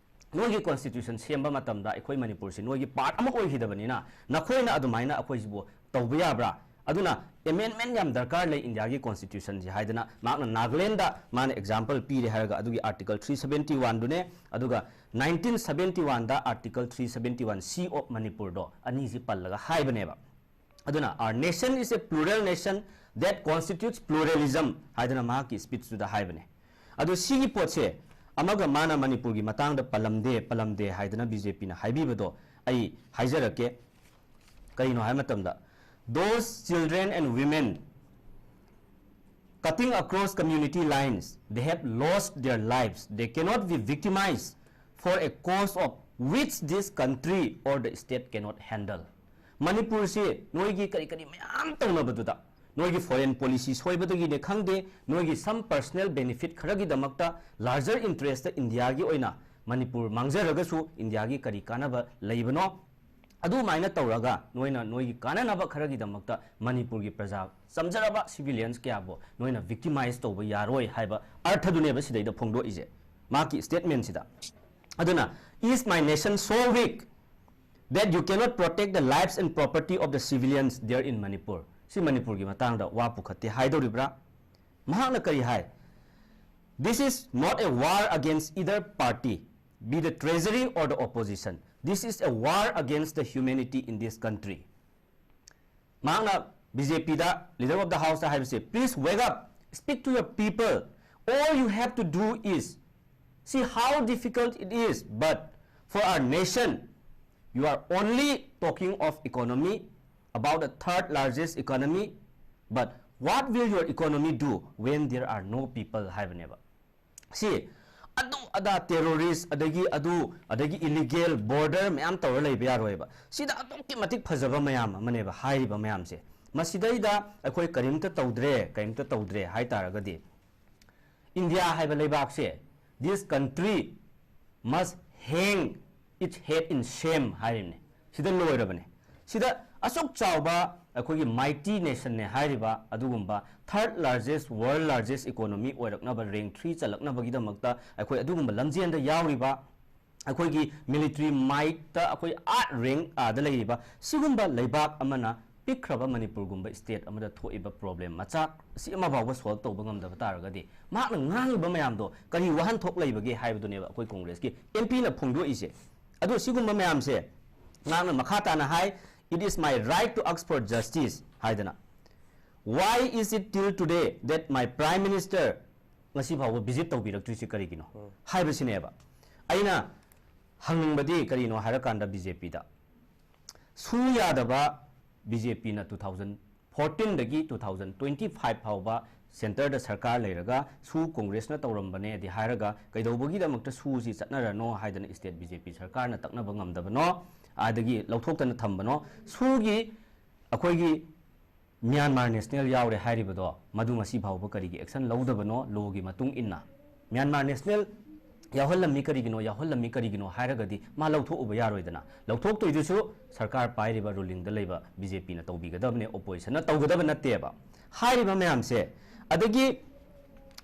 ꯅꯣꯏꯒꯤ constitution ꯁꯦꯝꯕ ꯃꯇꯝꯗ ꯑꯩꯈꯣꯏ ꯃꯅꯤꯄꯨꯔꯁꯤ ꯅꯣꯏꯒꯤ part ꯑꯃ ꯑꯣꯏꯈꯤꯗꯕꯅꯤꯅ, ꯅꯈꯣꯏꯅ ꯑꯗꯨꯃꯥꯏꯅ ꯑꯩꯈꯣꯏꯁꯤꯕꯨ ꯇꯧꯕ ꯌꯥꯕ꯭ꯔꯥ? ꯑꯗꯨꯅ amendment ꯌꯥꯝ ꯗꯔꯀꯥꯔ ꯂꯩ ꯏꯟꯗꯤꯌꯥꯒꯤ constitution ꯁꯤ ꯍꯥꯏꯗꯅ ꯃꯍꯥꯛꯅ ꯅꯥꯒꯥꯂꯦꯟꯗ ꯃꯥꯅ example ꯄꯤꯔꯦ ꯍꯥꯏꯔꯒ, ꯑꯗꯨꯒꯤ Article three seventy-one ꯗꯨꯅꯦ, ꯑꯗꯨꯒ nineteen seventy-one the Article three seventy-one C of Manipur ꯗꯣ, ꯑꯅꯤꯁꯤ ꯄꯜꯂꯒ ꯍꯥꯏꯕꯅꯦꯕ꯫ ꯑꯗꯨꯅ, "Our nation is a plural nation that constitutes pluralism" ꯍꯥꯏꯗꯅ ꯃꯍꯥꯛꯀꯤ speech ꯇꯨꯗ ꯍꯥꯏꯕꯅꯦ꯫ ꯑꯗꯣ ꯁꯤꯒꯤ ꯄꯣꯠꯁꯦ ꯑꯃꯒ ꯃꯥꯅ ꯃꯅꯤꯄꯨꯔꯒꯤ ꯃꯇꯥꯡꯗ ꯄꯜꯂꯝꯗꯦ, ꯄꯜꯂꯝꯗꯦ ꯍꯥꯏꯗꯅ ꯕꯤ ꯖꯦ ꯄꯤꯅ ꯍꯥꯏꯕꯤꯕꯗꯣ ꯑꯩ ꯍꯥꯏꯖꯔꯛꯀꯦ꯫ ꯀꯩꯅꯣ ꯍꯥꯏꯕ ꯃꯇꯝꯗ, "Those children and women cutting across community lines, they have lost their lives. They cannot be victimized for a cause of which this country or the state cannot handle." ꯃꯅꯤꯄꯨꯔꯁꯤ ꯅꯣꯏꯒꯤ ꯀꯔꯤ ꯀꯔꯤ ꯃꯌꯥꯝ ꯇꯧꯅꯕꯗꯨꯗ, ꯅꯣꯏꯒꯤ foreign policy ꯁꯣꯏꯕꯗꯒꯤꯅꯦ ꯈꯪꯗꯦ, ꯅꯣꯏꯒꯤ some personal benefit ꯈꯔꯒꯤꯗꯃꯛꯇ larger interest ꯏꯟꯗꯤꯌꯥꯒꯤ ꯑꯣꯏꯅ ꯃꯅꯤꯄꯨꯔ ꯃꯥꯡꯖꯔꯒꯁꯨ ꯏꯟꯗꯤꯌꯥꯒꯤ ꯀꯔꯤ ꯀꯥꯟꯅꯕ ꯂꯩꯕꯅꯣ? ꯑꯗꯨꯃꯥꯏꯅ ꯇꯧꯔꯒ ꯅꯣꯏꯅ ꯅꯣꯏꯒꯤ ꯀꯥꯟꯅꯅꯕ ꯈꯔꯒꯤꯗꯃꯛꯇ ꯃꯅꯤꯄꯨꯔꯒꯤ ꯄ꯭ꯔꯖꯥ ꯆꯝꯖꯔꯕ civilians ꯀꯌꯥꯕꯨ ꯅꯣꯏꯅ victimize ꯇꯧꯕ ꯌꯥꯔꯣꯏ ꯍꯥꯏꯕ ꯑꯔꯊꯗꯨꯅꯦꯕ ꯁꯤꯗꯩꯗ ꯐꯣꯡꯗꯣꯛꯏꯁꯦ ꯃꯍꯥꯛꯀꯤ statement ꯁꯤꯗ꯫ ꯑꯗꯨꯅ, "Is my nation so weak that you cannot protect the lives and property of the civilians there in Manipur. ꯁꯤ ꯃꯅꯤꯄꯨꯔꯒꯤ ꯃꯇꯥꯡꯗ ꯋꯥ ꯄꯨꯈꯠꯇꯦ ꯍꯥꯏꯗꯧꯔꯤꯕ꯭ꯔꯥ? ꯃꯍꯥꯛꯅ ꯀꯔꯤ ꯍꯥꯏ? This is not a war against either party, be the treasury or the opposition. This is a war against the humanity in this country. ꯃꯍꯥꯛꯅ ꯕꯤ ꯖꯦ ꯄꯤꯗ, Leader of the House ꯇ ꯍꯥꯏꯕꯁꯦ, please wake up, speak to your people. All you have to do is, see how difficult it is, but for our nation, you are only talking of economy, about the third largest economy, but what will your economy do when there are no people? ꯍꯥꯏꯕꯅꯦꯕ꯫ ꯁꯤ ꯑꯗꯨ ꯑꯗꯥ terrorist, ꯑꯗꯒꯤ ꯑꯗꯨ, ꯑꯗꯒꯤ illegal border ꯃꯌꯥꯝ ꯇꯧꯔ ꯂꯩꯕ ꯌꯥꯔꯣꯏꯕ꯫ ꯁꯤꯗ ꯑꯗꯨꯛꯀꯤ ꯃꯇꯤꯛ ꯐꯖꯕ ꯃꯌꯥꯝ ꯑꯃꯅꯦꯕ ꯍꯥꯏꯔꯤꯕ ꯃꯌꯥꯝꯁꯦ꯫ ꯃꯁꯤꯗꯩꯗ ꯑꯩꯈꯣꯏ ꯀꯔꯤꯝꯇ ꯇꯧꯗ꯭ꯔꯦ, ꯀꯔꯤꯝꯇ ꯇꯧꯗ꯭ꯔꯦ ꯍꯥꯏ ꯇꯥꯔꯒꯗꯤ, ꯏꯟꯗꯤꯌꯥ ꯍꯥꯏꯕ ꯂꯩꯕꯥꯛꯁꯦ, this country must hang its head in shame ꯍꯥꯏꯔꯤꯕꯅꯦ꯫ ꯁꯤꯗ ꯂꯣꯏꯔꯕꯅꯦ꯫ ꯁꯤꯗ ꯑꯁꯨꯛ ꯆꯥꯎꯕ ꯑꯩꯈꯣꯏꯒꯤ mighty nation ꯅꯦ ꯍꯥꯏꯔꯤꯕ ꯑꯗꯨꯒꯨꯝꯕ third largest, world largest economy ꯑꯣꯏꯔꯛꯅꯕ, rank three ꯆꯜꯂꯛꯅꯕꯒꯤꯗꯃꯛꯇ ꯑꯩꯈꯣꯏ ꯑꯗꯨꯒꯨꯝꯕ ꯂꯝꯖꯦꯟꯗ ꯌꯥꯎꯔꯤꯕ, ꯑꯩꯈꯣꯏꯒꯤ military might ꯇ ꯑꯩꯈꯣꯏ ꯑꯥ rank ꯑꯥꯗ ꯂꯩꯔꯤꯕ ꯁꯤꯒꯨꯝꯕ ꯂꯩꯕꯥꯛ ꯑꯃꯅ ꯄꯤꯛꯈ꯭ꯔꯕ ꯃꯅꯤꯄꯨꯔꯒꯨꯝꯕ state ꯑꯃꯗ ꯊꯣꯛꯏꯕ problem ꯃꯆꯥ ꯑꯁꯤ ꯑꯃ ꯐꯥꯎꯕ solve ꯇꯧꯕ ꯉꯝꯗꯕ ꯇꯥꯔꯒꯗꯤ, ꯃꯍꯥꯛꯅ ꯉꯥꯡꯉꯤꯕ ꯃꯌꯥꯝꯗꯣ ꯀꯔꯤ ꯋꯥꯍꯟꯊꯣꯛ ꯂꯩꯕꯒꯦ ꯍꯥꯏꯕꯗꯨꯅꯦꯕ ꯑꯩꯈꯣꯏ Congress ꯀꯤ M P ꯅ ꯐꯣꯡꯗꯣꯛꯏꯁꯦ꯫ ꯑꯗꯣ ꯁꯤꯒꯨꯝꯕ ꯃꯌꯥꯝꯁꯦ ꯃꯍꯥꯛꯅ ꯃꯈꯥ ꯇꯥꯅ ꯍꯥꯏ, "It is my right to ask for justice" ꯍꯥꯏꯗꯅ꯫ "Why is it till today that my Prime Minister ꯉꯁꯤ ꯐꯥꯎꯕ visit ꯇꯧꯕꯤꯔꯛꯇ꯭ꯔꯤꯁꯤ ꯀꯔꯤꯒꯤꯅꯣ?" ꯍꯥꯏꯕꯁꯤꯅꯦꯕ꯫ ꯑꯩꯅ ꯍꯪꯅꯤꯡꯕꯗꯤ ꯀꯔꯤꯅꯣ ꯍꯥꯏꯔꯀꯥꯟꯗ, B J P ꯗ ꯁꯨ ꯌꯥꯗꯕ, B J P ꯅ two thousand fourteen ꯗꯒꯤ two thousand twenty five ꯐꯥꯎꯕ centre ꯗ ꯁꯔꯀꯥꯔ ꯂꯩꯔꯒ ꯁꯨ Congress ꯅ ꯇꯧꯔꯝꯕꯅꯦꯗꯤ ꯍꯥꯏꯔꯒ, ꯀꯩꯗꯧꯕꯒꯤꯗꯃꯛꯇ ꯁꯨꯁꯤ ꯆꯠꯅꯔꯅꯣ ꯍꯥꯏꯗꯅ state B J P ꯁꯔꯀꯥꯔꯅ ꯇꯛꯅꯕ ꯉꯝꯗꯕꯅꯣ? ꯑꯗꯒꯤ ꯂꯧꯊꯣꯛꯇꯅ ꯊꯝꯕꯅꯣ? ꯁꯨꯒꯤ ꯑꯩꯈꯣꯏꯒꯤ Myanmar National ꯌꯥꯎꯔꯦ ꯍꯥꯏꯔꯤꯕꯗꯣ, ꯃꯗꯨ ꯉꯁꯤ ꯐꯥꯎꯕ ꯀꯔꯤꯒꯤ action ꯂꯧꯗꯕꯅꯣ? Law ꯒꯤ ꯃꯇꯨꯡ ꯏꯟꯅ Myanmar National ꯌꯥꯎꯍꯜꯂꯝꯃꯤ ꯀꯔꯤꯒꯤꯅꯣ, ꯌꯥꯎꯍꯜꯂꯝꯃꯤ ꯀꯔꯤꯒꯤꯅꯣ ꯍꯥꯏꯔꯒꯗꯤ ꯃꯥ ꯂꯧꯊꯣꯛꯎꯕ ꯌꯥꯔꯣꯏꯗꯅ꯫ ꯂꯧꯊꯣꯛꯇꯣꯏꯗꯨꯁꯨ ꯁꯔꯀꯥꯔ ꯄꯥꯏꯔꯤꯕ, ruling ꯗ ꯂꯩꯕ B J P ꯅ ꯇꯧꯕꯤꯒꯗꯕꯅꯦ, opposition ꯅ ꯇꯧꯒꯗꯕ ꯅꯠꯇꯦꯕ꯫ ꯍꯥꯏꯔꯤꯕ ꯃꯌꯥꯝꯁꯦ, ꯑꯗꯒꯤ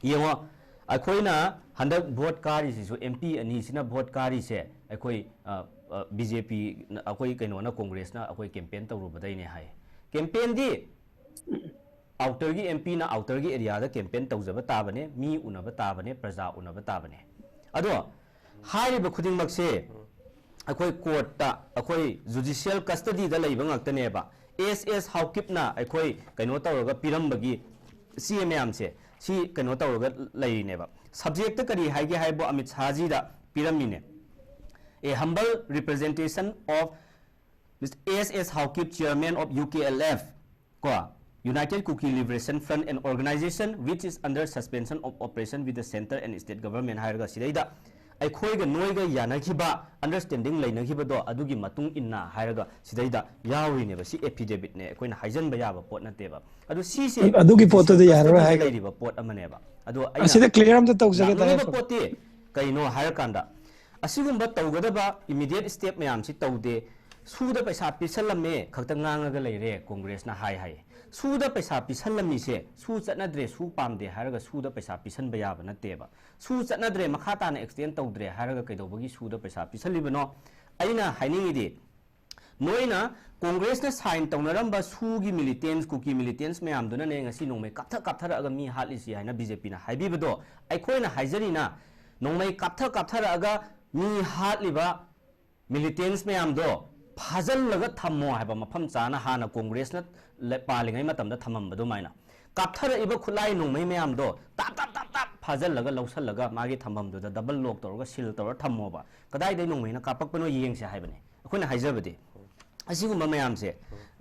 ꯌꯦꯡꯉꯣ, ꯑꯩꯈꯣꯏꯅ ꯍꯟꯗꯛ vote ꯀꯥꯔꯤꯁꯤꯁꯨ, M P ꯑꯅꯤꯁꯤꯅ vote ꯀꯥꯔꯤꯁꯦ, ꯑꯩꯈꯣꯏ, ꯑ, ꯕꯤ ꯖꯦ ꯄꯤ ꯑꯩꯈꯣꯏ ꯀꯩꯅꯣꯅ, ꯀꯣꯡꯒ꯭ꯔꯦꯁꯅ ꯑꯩꯈꯣꯏ ꯀꯦꯝꯄꯦꯟ ꯇꯧꯔꯨꯕꯗꯩꯅꯦ ꯍꯥꯏ꯫ ꯀꯦꯝꯄꯦꯟꯗꯤ ꯑꯥꯎꯇꯔꯒꯤ ꯑꯦꯝ ꯄꯤꯅ ꯑꯥꯎꯇꯔꯒꯤ ꯑꯦꯔꯤꯌꯥꯗ ꯀꯦꯝꯄꯦꯟ ꯇꯧꯖꯕ ꯇꯥꯕꯅꯦ, ꯃꯤ ꯎꯅꯕ ꯇꯥꯕꯅꯦ, ꯄ꯭ꯔꯖꯥ ꯎꯅꯕ ꯇꯥꯕꯅꯦ꯫ ꯑꯗꯣ ꯍꯥꯏꯔꯤꯕ ꯈꯨꯗꯤꯡꯃꯛꯁꯦ ꯑꯩꯈꯣꯏ ꯀꯣꯔꯠꯇ, ꯑꯩꯈꯣꯏ ꯖꯨꯗꯤꯁꯤꯌꯦꯜ ꯀꯁꯇꯗꯤꯗ ꯂꯩꯕ ꯉꯥꯛꯇꯅꯦꯕ꯫ ꯑꯦꯁ ꯑꯦꯁ ꯍꯥꯎꯀꯤꯞꯅ ꯑꯩꯈꯣꯏ ꯀꯩꯅꯣ ꯇꯧꯔꯒ ꯄꯤꯔꯝꯕꯒꯤ ꯁꯤ ꯃꯌꯥꯝꯁꯦ, ꯁꯤ ꯀꯩꯅꯣ ꯇꯧꯔꯒ ꯂꯩꯔꯤꯅꯦꯕ꯫ ꯁꯕꯖꯦꯛꯇ ꯀꯔꯤ ꯍꯥꯏꯒꯦ ꯍꯥꯏꯕꯨ Amit ꯁꯥꯍꯖꯤꯗ ꯄꯤꯔꯝꯃꯤꯅꯦ꯫ A humble representation of Mister S S Haokip, Chairman of U K L F, ꯀꯣ, United Kuki Liberation Front, an organization which is under suspension of operation with the centre and state government ꯍꯥꯏꯔꯒ ꯁꯤꯗꯩꯗ ꯑꯩꯈꯣꯏꯒ ꯅꯣꯏꯒ ꯌꯥꯅꯈꯤꯕ, ꯑꯟꯗꯔꯁ꯭ꯇꯦꯟꯗꯤꯡ ꯂꯩꯅꯈꯤꯕꯗꯣ, ꯑꯗꯨꯒꯤ ꯃꯇꯨꯡ ꯏꯟꯅ ꯍꯥꯏꯔꯒ ꯁꯤꯗꯩꯗ ꯌꯥꯎꯔꯤꯅꯦꯕ꯫ ꯁꯤ ꯑꯦꯐꯤꯗꯦꯕꯤꯠꯅꯦ, ꯑꯩꯈꯣꯏꯅ ꯍꯥꯏꯖꯟꯕ ꯌꯥꯕ ꯄꯣꯠ ꯅꯠꯇꯦꯕ꯫ ꯑꯗꯨ ꯁꯤꯁꯦ ꯑꯗꯨꯒꯤ ꯄꯣꯠꯇꯨꯗꯤ ꯖꯨꯗꯤꯁꯤꯌꯦꯜ ꯌꯥꯔꯔꯣꯏ ꯀꯁꯇꯗꯤꯗ ꯍꯥꯏ꯫ ꯂꯩꯔꯤꯕ ꯄꯣꯠ ꯑꯃꯅꯦꯕ꯫ ꯑꯗꯣ ꯑꯩꯅ ꯑꯁꯤꯗ ꯀ꯭ꯂꯤꯌꯥꯔ ꯑꯝꯇ ꯇꯧꯖꯒꯦ ꯂꯥꯛꯅꯤꯡꯉꯤꯕ ꯇꯉꯥꯏꯐꯗꯅ꯫ ꯄꯣꯠꯇꯤ ꯀꯩꯅꯣ ꯍꯥꯏꯔꯀꯥꯟꯗ, ꯑꯁꯤꯒꯨꯝꯕ ꯇꯧꯒꯗꯕ ꯏꯃꯤꯗꯤꯌꯦꯠ ꯁ꯭ꯇꯦꯞ ꯃꯌꯥꯝꯁꯤ ꯇꯧꯗꯦ꯫ ꯁꯨꯗ ꯄꯩꯁꯥ ꯄꯤꯁꯜꯂꯝꯃꯦ ꯈꯛꯇ ꯉꯥꯡꯉꯒ ꯂꯩꯔꯦ ꯀꯣꯡꯒ꯭ꯔꯦꯁꯅ ꯍꯥꯏ ꯍꯥꯏ꯫ ꯁꯨꯗ ꯄꯩꯁꯥ ꯄꯤꯁꯜꯂꯝꯃꯤꯁꯦ, ꯁꯨ ꯆꯠꯅꯗ꯭ꯔꯦ, ꯁꯨ ꯄꯥꯝꯗꯦ ꯍꯥꯏꯔꯒ ꯁꯨꯗ ꯄꯩꯁꯥ ꯄꯤꯁꯟꯕ ꯌꯥꯕ ꯅꯠꯇꯦꯕ꯫ ꯁꯨ ꯆꯠꯅꯗ꯭ꯔꯦ, ꯃꯈꯥ ꯇꯥꯅ ꯑꯦꯛꯁꯇꯦꯟ ꯇꯧꯗ꯭ꯔꯦ ꯍꯥꯏꯔꯒ ꯀꯩꯗꯧꯕꯒꯤ ꯁꯨꯗ ꯄꯩꯁꯥ ꯄꯤꯁꯜꯂꯤꯕꯅꯣ? ꯑꯩꯅ ꯍꯥꯏꯅꯤꯡꯉꯤꯗꯤ, ꯅꯣꯏꯅ ꯀꯣꯡꯒ꯭ꯔꯦꯁꯅ ꯁꯥꯏꯟ ꯇꯧꯅꯔꯝꯕ ꯁꯨꯒꯤ ꯃꯤꯂꯤꯇꯦꯟꯁ, ꯀꯨꯀꯤ ꯃꯤꯂꯤꯇꯦꯟꯁ ꯃꯌꯥꯝꯗꯨꯅꯅꯦ ꯉꯁꯤ ꯅꯣꯡꯃꯩ ꯀꯥꯞꯊ ꯀꯥꯞꯊꯔꯛꯑꯒ ꯃꯤ ꯍꯥꯠꯂꯤꯁꯤ ꯍꯥꯏꯅ ꯕꯤ ꯖꯦ ꯄꯤꯅ ꯍꯥꯏꯕꯤꯕꯗꯣ, ꯑꯩꯈꯣꯏꯅ ꯍꯥꯏꯖꯔꯤꯅ, ꯅꯣꯡꯃꯩ ꯀꯥꯞꯊ ꯀꯥꯞꯊꯔꯛꯑꯒ ꯃꯤ ꯍꯥꯠꯂꯤꯕ ꯃꯤꯂꯤꯇꯦꯟꯁ ꯃꯌꯥꯝꯗꯣ ꯐꯥꯖꯤꯜꯂꯒ ꯊꯝꯃꯣ ꯍꯥꯏꯕ, ꯃꯐꯝ ꯆꯥꯅ ꯍꯥꯟꯅ ꯀꯣꯡꯒ꯭ꯔꯦꯁꯅ ꯂ-, ꯄꯥꯜꯂꯤꯉꯩ ꯃꯇꯝꯗ ꯊꯝꯃꯝꯕ ꯑꯗꯨꯃꯥꯏꯅ꯫ ꯀꯥꯞꯊꯔꯛꯏꯕ ꯈꯨꯠꯂꯥꯏ ꯅꯣꯡꯃꯩ ꯃꯌꯥꯝꯗꯣ ꯇꯥꯞ ꯇꯥꯞ ꯇꯥꯞ ꯇꯥꯞ ꯐꯥꯖꯤꯜꯂꯒ ꯂꯧꯁꯜꯂꯒ ꯃꯥꯒꯤ ꯊꯝꯐꯝꯗꯨꯗ ꯗꯕꯜ ꯂꯣꯛ ꯇꯧꯔꯒ ꯁꯤꯜ ꯇꯧꯔꯒ ꯊꯝꯃꯣꯕ꯫ ꯀꯗꯥꯏꯗꯒꯤ ꯅꯣꯡꯃꯩꯅ ꯀꯥꯞꯄꯛꯄꯅꯣ ꯌꯦꯡꯁꯦ ꯍꯥꯏꯕꯅꯦ ꯑꯩꯈꯣꯏꯅ ꯍꯥꯏꯖꯕꯗꯤ꯫ ꯑꯁꯤꯒꯨꯝꯕ ꯃꯌꯥꯝꯁꯦ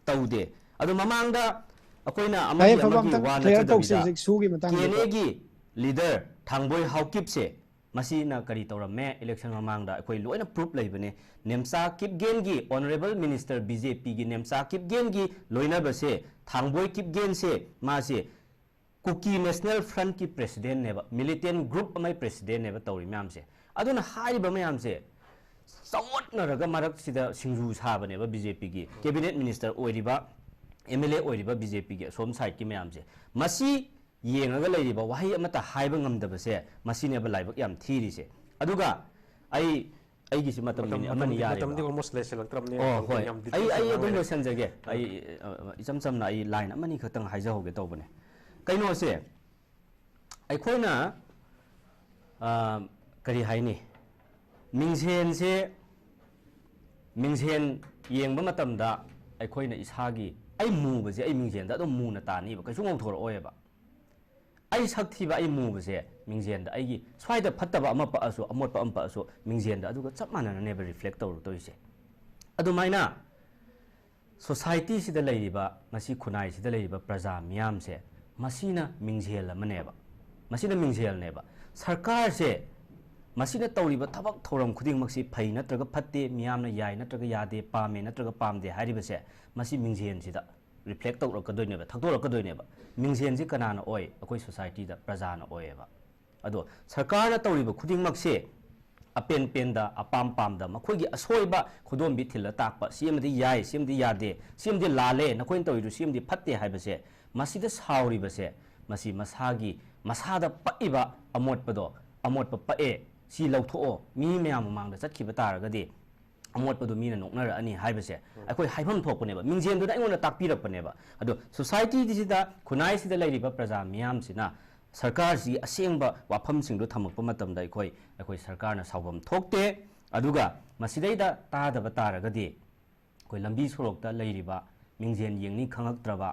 ꯇꯧꯗꯦ꯫ ꯑꯗꯣ ꯃꯃꯥꯡꯗ ꯑꯩꯈꯣꯏꯅ ꯑꯃꯒꯤ ꯌꯥꯏꯐꯕ ꯑꯃꯒꯤ ꯑꯝꯇꯪ ꯋꯥ ꯀ꯭ꯂꯤꯌꯥꯔ ꯇꯧꯁꯤ ꯅꯠꯆꯗꯕꯤꯗ ꯍꯧꯖꯤꯛ ꯁꯨꯒꯤ ꯃꯇꯥꯡꯗꯨꯗ꯫ ꯀꯦ ꯑꯦꯟ ꯑꯦꯒꯤ ꯂꯤꯗꯔ ꯊꯥꯡꯕꯣꯏ ꯍꯥꯎꯀꯤꯞꯁꯦ ꯃꯁꯤꯅ ꯀꯔꯤ ꯇꯧꯔꯝꯃꯦ? ꯏꯂꯦꯛꯁꯟ ꯃꯃꯥꯡꯗ ꯑꯩꯈꯣꯏ ꯂꯣꯏꯅ ꯄ꯭ꯔꯨꯐ ꯂꯩꯕꯅꯦ꯫ Nemcha ꯀꯤꯞꯒꯦꯟꯒꯤ, honourable minister B J ꯄꯤꯒꯤ ꯅꯦꯝꯆꯥ ꯀꯤꯞꯒꯦꯟꯒꯤ ꯂꯣꯏꯅꯕꯁꯦ, ꯊꯥꯡꯕꯣꯏ ꯀꯤꯞꯒꯦꯟꯁꯦ ꯃꯥꯁꯦ ꯀꯨꯀꯤ ꯅꯦꯁꯅꯦꯜ ꯐ꯭ꯔꯟꯠꯀꯤ ꯄ꯭ꯔꯦꯁꯤꯗꯦꯟꯠꯅꯦꯕ, ꯃꯤꯂꯤꯇꯦꯟ ꯒ꯭ꯔꯨꯞ ꯑꯃꯒꯤ ꯄ꯭ꯔꯦꯁꯤꯗꯦꯟꯠꯅꯦꯕ ꯇꯧꯔꯤ ꯃꯌꯥꯝꯁꯦ꯫ ꯑꯗꯨꯅ ꯍꯥꯏꯔꯤꯕ ꯃꯌꯥꯝꯁꯦ ꯆꯥꯎꯈꯠꯅꯔꯒ ꯃꯔꯛꯁꯤꯗ ꯁꯤꯡꯖꯨ ꯁꯥꯕꯅꯦꯕ ꯕꯤ ꯖꯦ ꯄꯤꯒꯤ ꯀꯦꯕꯤꯅꯦꯠ ꯃꯤꯅꯤꯁꯇꯔ ꯑꯣꯏꯔꯤꯕ, ꯑꯦꯝ ꯑꯦꯜ ꯑꯦ ꯑꯣꯏꯔꯤꯕ ꯕꯤ ꯖꯦ ꯄꯤꯒꯤ ꯑꯁꯣꯝ ꯁꯥꯏꯠꯀꯤ ꯃꯌꯥꯝꯁꯦ꯫ ꯃꯁꯤ ꯌꯦꯡꯉꯒ ꯂꯩꯔꯤꯕ, ꯋꯥꯍꯩ ꯑꯃꯠꯇ ꯍꯥꯏꯕ ꯉꯝꯗꯕꯁꯦ, ꯃꯁꯤꯅꯦꯕ ꯂꯥꯏꯕꯛ ꯌꯥꯝ ꯊꯤꯔꯤꯁꯦ꯫ ꯑꯗꯨꯒ ꯑꯩ ꯑꯩꯒꯤꯁꯤ ꯃꯇꯝ ꯃꯇꯝ ꯃꯤꯅꯤꯠ ꯑꯃꯅꯤ ꯃꯇꯝꯗꯤ ꯌꯥꯔꯦꯕ꯫ ꯃꯇꯝꯗꯤ almost ꯂꯣꯏꯁꯤꯜꯂꯛꯇ꯭ꯔꯕꯅꯤꯅ, ꯑꯣ, ꯃꯇꯝ ꯍꯣꯏ꯫ ꯌꯥꯝ ꯑꯩ details ꯑꯩ ꯌꯥꯝ ꯑꯗꯨꯝ ꯉꯥꯡꯉꯦ꯫ ꯂꯣꯏꯁꯟꯖꯒꯦ꯫ ꯑꯥ꯫ ꯑꯩ ꯑ, ꯏꯆꯝ ꯆꯝꯅ ꯑꯩ line ꯑꯃꯅꯤ ꯈꯛꯇꯪ ꯍꯥꯏꯖꯍꯧꯒꯦ ꯇꯧꯕꯅꯦ꯫ ꯀꯩꯅꯣꯁꯦ, ꯑꯩꯈꯣꯏꯅ ꯑ, ꯀꯔꯤ ꯍꯥꯏꯅꯤ, ꯃꯤꯡꯁꯦꯟꯁꯦ, ꯃꯤꯡꯁꯦꯟ ꯌꯦꯡꯕ ꯃꯇꯝꯗ ꯑꯩꯈꯣꯏꯅ ꯏꯁꯥꯒꯤ, ꯑꯩ ꯃꯨꯕꯁꯦ ꯑꯩ ꯃꯤꯡꯁꯦꯟꯗ ꯑꯗꯨꯝ ꯃꯨꯅ ꯇꯥꯅꯤꯕ, ꯀꯩꯁꯨ ꯉꯧꯊꯣꯔꯛꯑꯣꯏꯕ꯫ ꯑꯩ ꯁꯛ ꯊꯤꯕ, ꯑꯩ ꯃꯨꯕꯁꯦ ꯃꯤꯡꯖꯦꯟꯗ, ꯑꯩꯒꯤ ꯁ꯭ꯋꯥꯏꯗ ꯐꯠꯇꯕ ꯑꯃ ꯄꯛꯑꯁꯨ, ꯑꯃꯣꯠꯄ ꯑꯃ ꯄꯛꯑꯁꯨ, ꯃꯤꯡꯖꯦꯟꯗ ꯑꯗꯨꯒ ꯆꯞ ꯃꯥꯟꯅꯅꯅꯦꯕ reflect ꯇꯧꯔꯛꯇꯣꯏꯁꯦ꯫ ꯑꯗꯨꯃꯥꯏꯅ society ꯁꯤꯗ ꯂꯩꯔꯤꯕ, ꯉꯁꯤ ꯈꯨꯟꯅꯥꯏꯁꯤꯗ ꯂꯩꯔꯤꯕ ꯄ꯭ꯔꯖꯥ ꯃꯤꯌꯥꯝꯁꯦ, ꯃꯁꯤꯅ ꯃꯤꯡꯖꯦꯜ ꯑꯃꯅꯦꯕ, ꯃꯁꯤꯅ ꯃꯤꯡꯖꯦꯜꯅꯦꯕ꯫ ꯁꯔꯀꯥꯔꯁꯦ, ꯃꯁꯤꯅ ꯇꯧꯔꯤꯕ ꯊꯕꯛ ꯊꯧꯔꯝ ꯈꯨꯗꯤꯡꯃꯛꯁꯤ ꯐꯩ ꯅꯠꯇ꯭ꯔꯒ ꯐꯠꯇꯦ, ꯃꯤꯌꯥꯝꯅ ꯌꯥꯏ ꯅꯠꯇ꯭ꯔꯒ ꯌꯥꯗꯦ, ꯄꯥꯝꯃꯦ ꯅꯠꯇ꯭ꯔꯒ ꯄꯥꯝꯗꯦ ꯍꯥꯏꯔꯤꯕꯁꯦ, ꯃꯁꯤ ꯃꯤꯡꯖꯦꯜꯁꯤꯗ reflect ꯇꯧꯔꯛꯀꯗꯣꯏꯅꯦꯕ, ꯊꯛꯇꯣꯔꯛꯀꯗꯣꯏꯅꯦꯕ꯫ ꯃꯤꯡꯖꯦꯜꯁꯤ ꯀꯅꯥꯅ ꯑꯣꯏ? ꯑꯩꯈꯣꯏ society ꯗ ꯄ꯭ꯔꯖꯥꯅ ꯑꯣꯏꯌꯦꯕ꯫ ꯑꯗꯣ ꯁꯔꯀꯥꯔꯅ ꯇꯧꯔꯤꯕ ꯈꯨꯗꯤꯡꯃꯛꯁꯦ ꯑꯄꯦꯟ ꯄꯦꯟꯗ, ꯑꯄꯥꯝ ꯄꯥꯝꯗ, ꯃꯈꯣꯏꯒꯤ ꯑꯁꯣꯏꯕ ꯈꯨꯗꯣꯝꯕꯤ ꯊꯤꯜꯂ ꯇꯥꯛꯄ, ꯁꯤꯃꯗꯤ ꯌꯥꯏ, ꯁꯤꯃꯗꯤ ꯌꯥꯗꯦ, ꯁꯤꯃꯗꯤ ꯂꯥꯜꯂꯦ, ꯅꯈꯣꯏꯅ ꯇꯧꯔꯤꯗꯨ ꯁꯤꯃꯗꯤ ꯐꯠꯇꯦ ꯍꯥꯏꯕꯁꯦ, ꯃꯁꯤꯗ ꯁꯥꯎꯔꯤꯕꯁꯦ, ꯃꯁꯤ ꯃꯁꯥꯒꯤ, ꯃꯁꯥꯗ ꯄꯛꯏꯕ ꯑꯃꯣꯠꯄꯗꯣ, ꯑꯃꯣꯠꯄ ꯄꯛꯑꯦ, ꯁꯤ ꯂꯧꯊꯣꯛꯑꯣ, ꯃꯤ ꯃꯌꯥꯝ ꯃꯃꯥꯡꯗ ꯆꯠꯈꯤꯕ ꯇꯥꯔꯒꯗꯤ ꯑꯃꯣꯠꯄꯗꯣ ꯃꯤꯅ ꯅꯣꯛꯅꯔꯛꯑꯅꯤ ꯍꯥꯏꯕꯁꯦ ꯑꯩꯈꯣꯏ ꯍꯥꯏꯐꯝ ꯊꯣꯛꯄꯅꯦꯕ꯫ ꯃꯤꯡꯖꯦꯜꯗꯨꯅ ꯑꯩꯉꯣꯟꯗ ꯇꯥꯛꯄꯤꯔꯛꯄꯅꯦꯕ꯫ ꯑꯗꯣ society ꯁꯤꯗ, ꯈꯨꯟꯅꯥꯏꯁꯤꯗ ꯂꯩꯔꯤꯕ ꯄ꯭ꯔꯖꯥ ꯃꯤꯌꯥꯝꯁꯤꯅ ꯁꯔꯀꯥꯔꯁꯤꯒꯤ ꯑꯁꯦꯡꯕ ꯋꯥꯐꯝꯁꯤꯡꯗꯣ ꯊꯝꯃꯛꯄ ꯃꯇꯝꯗ ꯑꯩꯈꯣꯏ, ꯑꯩꯈꯣꯏ ꯁꯔꯀꯥꯔꯅ ꯁꯥꯎꯐꯝ ꯊꯣꯛꯇꯦ꯫ ꯑꯗꯨꯒ ꯃꯁꯤꯗꯩꯗ ꯇꯥꯗꯕ ꯇꯥꯔꯒꯗꯤ ꯑꯩꯈꯣꯏ ꯂꯝꯕꯤ ꯁꯣꯔꯣꯛꯇ ꯂꯩꯔꯤꯕ, ꯃꯤꯡꯖꯦꯜ ꯌꯦꯡꯅꯤ ꯈꯪꯉꯛꯇ꯭ꯔꯕ,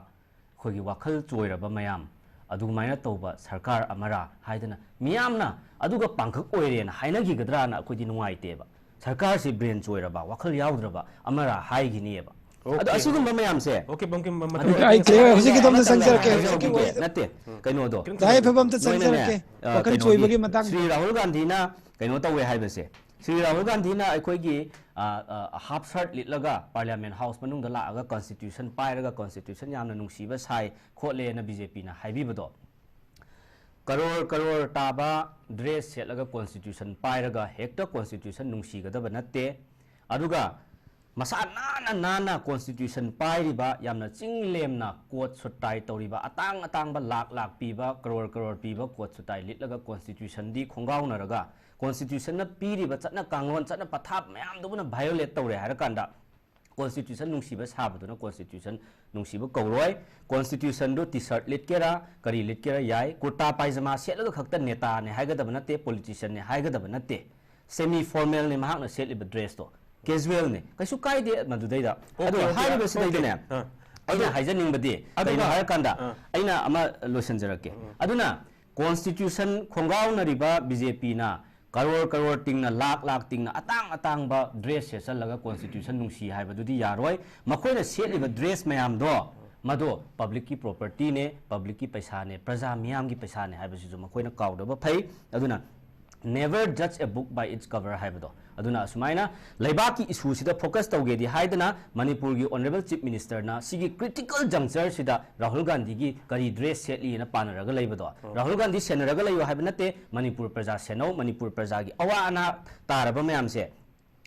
ꯑꯩꯈꯣꯏꯒꯤ ꯋꯥꯈꯜ ꯆꯣꯏꯔꯕ ꯃꯌꯥꯝ, ꯑꯗꯨꯃꯥꯏꯅ ꯇꯧꯕ ꯁꯔꯀꯥꯔ ꯑꯃꯔꯥ ꯍꯥꯏꯗꯅ ꯃꯤꯌꯥꯝꯅ ꯑꯗꯨꯒ ꯄꯥꯡꯈꯛ ꯑꯣꯏꯔꯦꯅ ꯍꯥꯏꯅꯈꯤꯒꯗ꯭ꯔꯥꯅ ꯑꯩꯈꯣꯏꯗꯤ ꯅꯨꯡꯉꯥꯏꯇꯦꯕ꯫ ꯁꯔꯀꯥꯔꯁꯤ brain ꯆꯣꯏꯔꯕ, ꯋꯥꯈꯜ ꯌꯥꯎꯗ꯭ꯔꯕ ꯑꯃꯔꯥ ꯍꯥꯏꯈꯤꯅꯤꯕ꯫ ꯑꯗꯣ OK꯫ ꯑꯁꯤꯒꯨꯝꯕ ꯃꯌꯥꯝꯁꯦ, OK, ꯕꯝꯀꯤꯝ, ꯃꯇꯝ ꯑꯗꯨ ꯑꯩ ꯈꯤꯇꯪ clear, ꯍꯧꯖꯤꯛꯀꯤꯗꯣ ꯑꯝꯇ ꯃꯇꯝ ꯆꯪꯖꯔꯛꯀꯦ, ꯈꯤꯇꯪ ꯍꯧꯖꯤꯛꯀꯤ ꯍꯥꯏꯖꯍꯧꯒꯦ꯫ ꯋꯥꯔꯤꯗꯣ꯫ ꯅꯠꯇꯦ, ꯎꯝ꯫ ꯀꯩꯅꯣꯗꯣ, ꯗꯥꯏ ꯐꯕꯝ ꯑꯝꯇ ꯅꯣꯏꯅꯅꯦ, ꯆꯪꯖꯔꯛꯀꯦ, ꯑ, ꯋꯥꯈꯜ ꯀꯩꯅꯣꯒꯤ, ꯆꯣꯏꯕꯒꯤ ꯃꯇꯥꯡꯗ꯫ ꯁ꯭ꯔꯤ ꯔꯥꯍꯨꯜ ꯒꯥꯟꯙꯤꯅ ꯀꯩꯅꯣ ꯇꯧꯋꯦ ꯍꯥꯏꯕꯁꯦ, ꯁ꯭ꯔꯤ ꯔꯥꯍꯨꯜ ꯒꯥꯟꯙꯤꯅ ꯑꯩꯈꯣꯏꯒꯤ, ꯑ, ꯑ, half shirt ꯂꯤꯠꯂꯒ Parliament House ꯃꯅꯨꯡꯗ ꯂꯥꯛꯑꯒ Constitution ꯄꯥꯏꯔꯒ Constitution ꯌꯥꯝꯅ ꯅꯨꯡꯁꯤꯕ ꯁꯥꯏ ꯈꯣꯠꯂꯦꯅ BJP ꯅ ꯍꯥꯏꯕꯤꯕꯗꯣ, ꯀꯔꯣꯔ ꯀꯔꯣꯔ ꯇꯥꯕ dress ꯁꯦꯠꯂꯒ Constitution ꯄꯥꯏꯔꯒ ꯍꯦꯛꯇ Constitution ꯅꯨꯡꯁꯤꯒꯗꯕ ꯅꯠꯇꯦ꯫ ꯑꯗꯨꯒ ꯃꯁꯥ ꯅꯥꯟꯅ ꯅꯥꯟꯅ Constitution ꯄꯥꯏꯔꯤꯕ, ꯌꯥꯝꯅ ꯆꯤꯡ ꯂꯦꯝꯅ coat suit tie ꯇꯧꯔꯤꯕ, ꯑꯇꯥꯡ ꯑꯇꯥꯡꯕ ꯂꯥꯛ ꯂꯥꯛ ꯄꯤꯕ, ꯀꯔꯣꯔ ꯀꯔꯣꯔ ꯄꯤꯕ coat suit tie ꯂꯤꯠꯂꯒ Constitution ꯗꯤ ꯈꯣꯡꯒꯥꯎꯅꯔꯒ Constitution ꯅ ꯄꯤꯔꯤꯕ ꯆꯠꯅ ꯀꯥꯡꯂꯣꯟ, ꯆꯠꯅ ꯄꯊꯥꯞ ꯃꯌꯥꯝꯗꯨꯕꯨꯅ violate ꯇꯧꯔꯦ ꯍꯥꯏꯔꯀꯥꯟꯗ, Constitution ꯅꯨꯡꯁꯤꯕ ꯁꯥꯕꯗꯨꯅ Constitution ꯅꯨꯡꯁꯤꯕ ꯀꯧꯔꯣꯏ꯫ Constitution ꯗꯨ T-shirt ꯂꯤꯠꯀꯦꯔꯥ, ꯀꯔꯤ ꯂꯤꯠꯀꯦꯔꯥ ꯌꯥꯏ꯫ ꯀꯨꯔꯇꯥ ꯄꯥꯏꯖꯃꯥ ꯁꯦꯠꯂꯒ ꯈꯛꯇ ꯅꯦꯇꯥꯅꯦ ꯍꯥꯏꯒꯗꯕ ꯅꯠꯇꯦ, politician ꯅꯦ ꯍꯥꯏꯒꯗꯕ ꯅꯠꯇꯦ꯫ Semi formal ꯅꯦ ꯃꯍꯥꯛꯅ ꯁꯦꯠꯂꯤꯕ dress ꯇꯣ, casual ꯅꯦ, ꯀꯩꯁꯨ ꯀꯥꯏꯗꯦ ꯃꯗꯨꯗꯩꯗ꯫ Okay, ꯑꯗꯨꯒ okay, ꯍꯥꯏꯔꯤꯕꯁꯤꯗꯩꯗꯅꯦ, okay, ꯑꯥ꯫ ꯑꯩꯅ ꯑꯗꯨꯒ ꯍꯥꯏꯖꯅꯤꯡꯕꯗꯤ ꯑꯗꯨꯒ ꯀꯩꯅꯣ ꯍꯥꯏꯔꯀꯥꯟꯗ, ꯑꯥ꯫ ꯑꯩꯅ ꯑꯃ ꯂꯣꯏꯁꯤꯟꯖꯔꯛꯀꯦ꯫ ꯎꯝ꯫ ꯑꯗꯨꯅ Constitution ꯈꯣꯡꯒꯥꯎꯅꯔꯤꯕ B J P ꯅ ꯀꯔꯣꯔ ꯀꯔꯣꯔ ꯇꯤꯡꯅ, ꯂꯥꯛ ꯂꯥꯛ ꯇꯤꯡꯅ, ꯑꯇꯥꯡ ꯑꯇꯥꯡꯕ dress ꯁꯦꯠꯆꯜꯂꯒ Constitution ꯅꯨꯡꯁꯤ ꯍꯥꯏꯕꯗꯨꯗꯤ ꯌꯥꯔꯣꯏ꯫ ꯃꯈꯣꯏꯅ ꯁꯦꯠꯂꯤꯕ dress ꯃꯌꯥꯝꯗꯣ, ꯃꯗꯣ public ꯀꯤ property ꯅꯦ, public ꯀꯤ ꯄꯩꯁꯥꯅꯦ, ꯄ꯭ꯔꯖꯥ ꯃꯤꯌꯥꯝꯒꯤ ꯄꯩꯁꯥꯅꯦ ꯍꯥꯏꯕꯁꯤꯁꯨ ꯃꯈꯣꯏꯅ ꯀꯥꯎꯗꯕ ꯐꯩ꯫ ꯑꯗꯨꯅ never judge a book by its cover ꯍꯥꯏꯕꯗꯣ, ꯑꯗꯨꯅ ꯑꯁꯨꯃꯥꯏꯅ ꯂꯩꯕꯥꯛꯀꯤ issue ꯁꯤꯗ focus ꯇꯧꯒꯦꯗꯤ ꯍꯥꯏꯗꯅ ꯃꯅꯤꯄꯨꯔꯒꯤ Honourable Chief Minister ꯅ ꯁꯤꯒꯤ critical juncture ꯁꯤꯗ ꯔꯥꯍꯨꯜ ꯒꯥꯟꯙꯤꯒꯤ ꯀꯔꯤ dress ꯁꯦꯠꯂꯤꯅ ꯄꯥꯅꯔꯒ ꯂꯩꯕꯗꯣ, ꯎꯝ꯫ ꯔꯥꯍꯨꯜ ꯒꯥꯟꯙꯤ ꯁꯦꯟꯅꯔꯒ ꯂꯩꯌꯣ ꯍꯥꯏꯕ ꯅꯠꯇꯦ, ꯃꯅꯤꯄꯨꯔ ꯄ꯭ꯔꯖꯥ ꯁꯦꯟꯅꯧ, ꯃꯅꯤꯄꯨꯔ ꯄ꯭ꯔꯖꯥꯒꯤ ꯑꯋꯥ ꯑꯅꯥ ꯇꯥꯔꯕ ꯃꯌꯥꯝꯁꯦ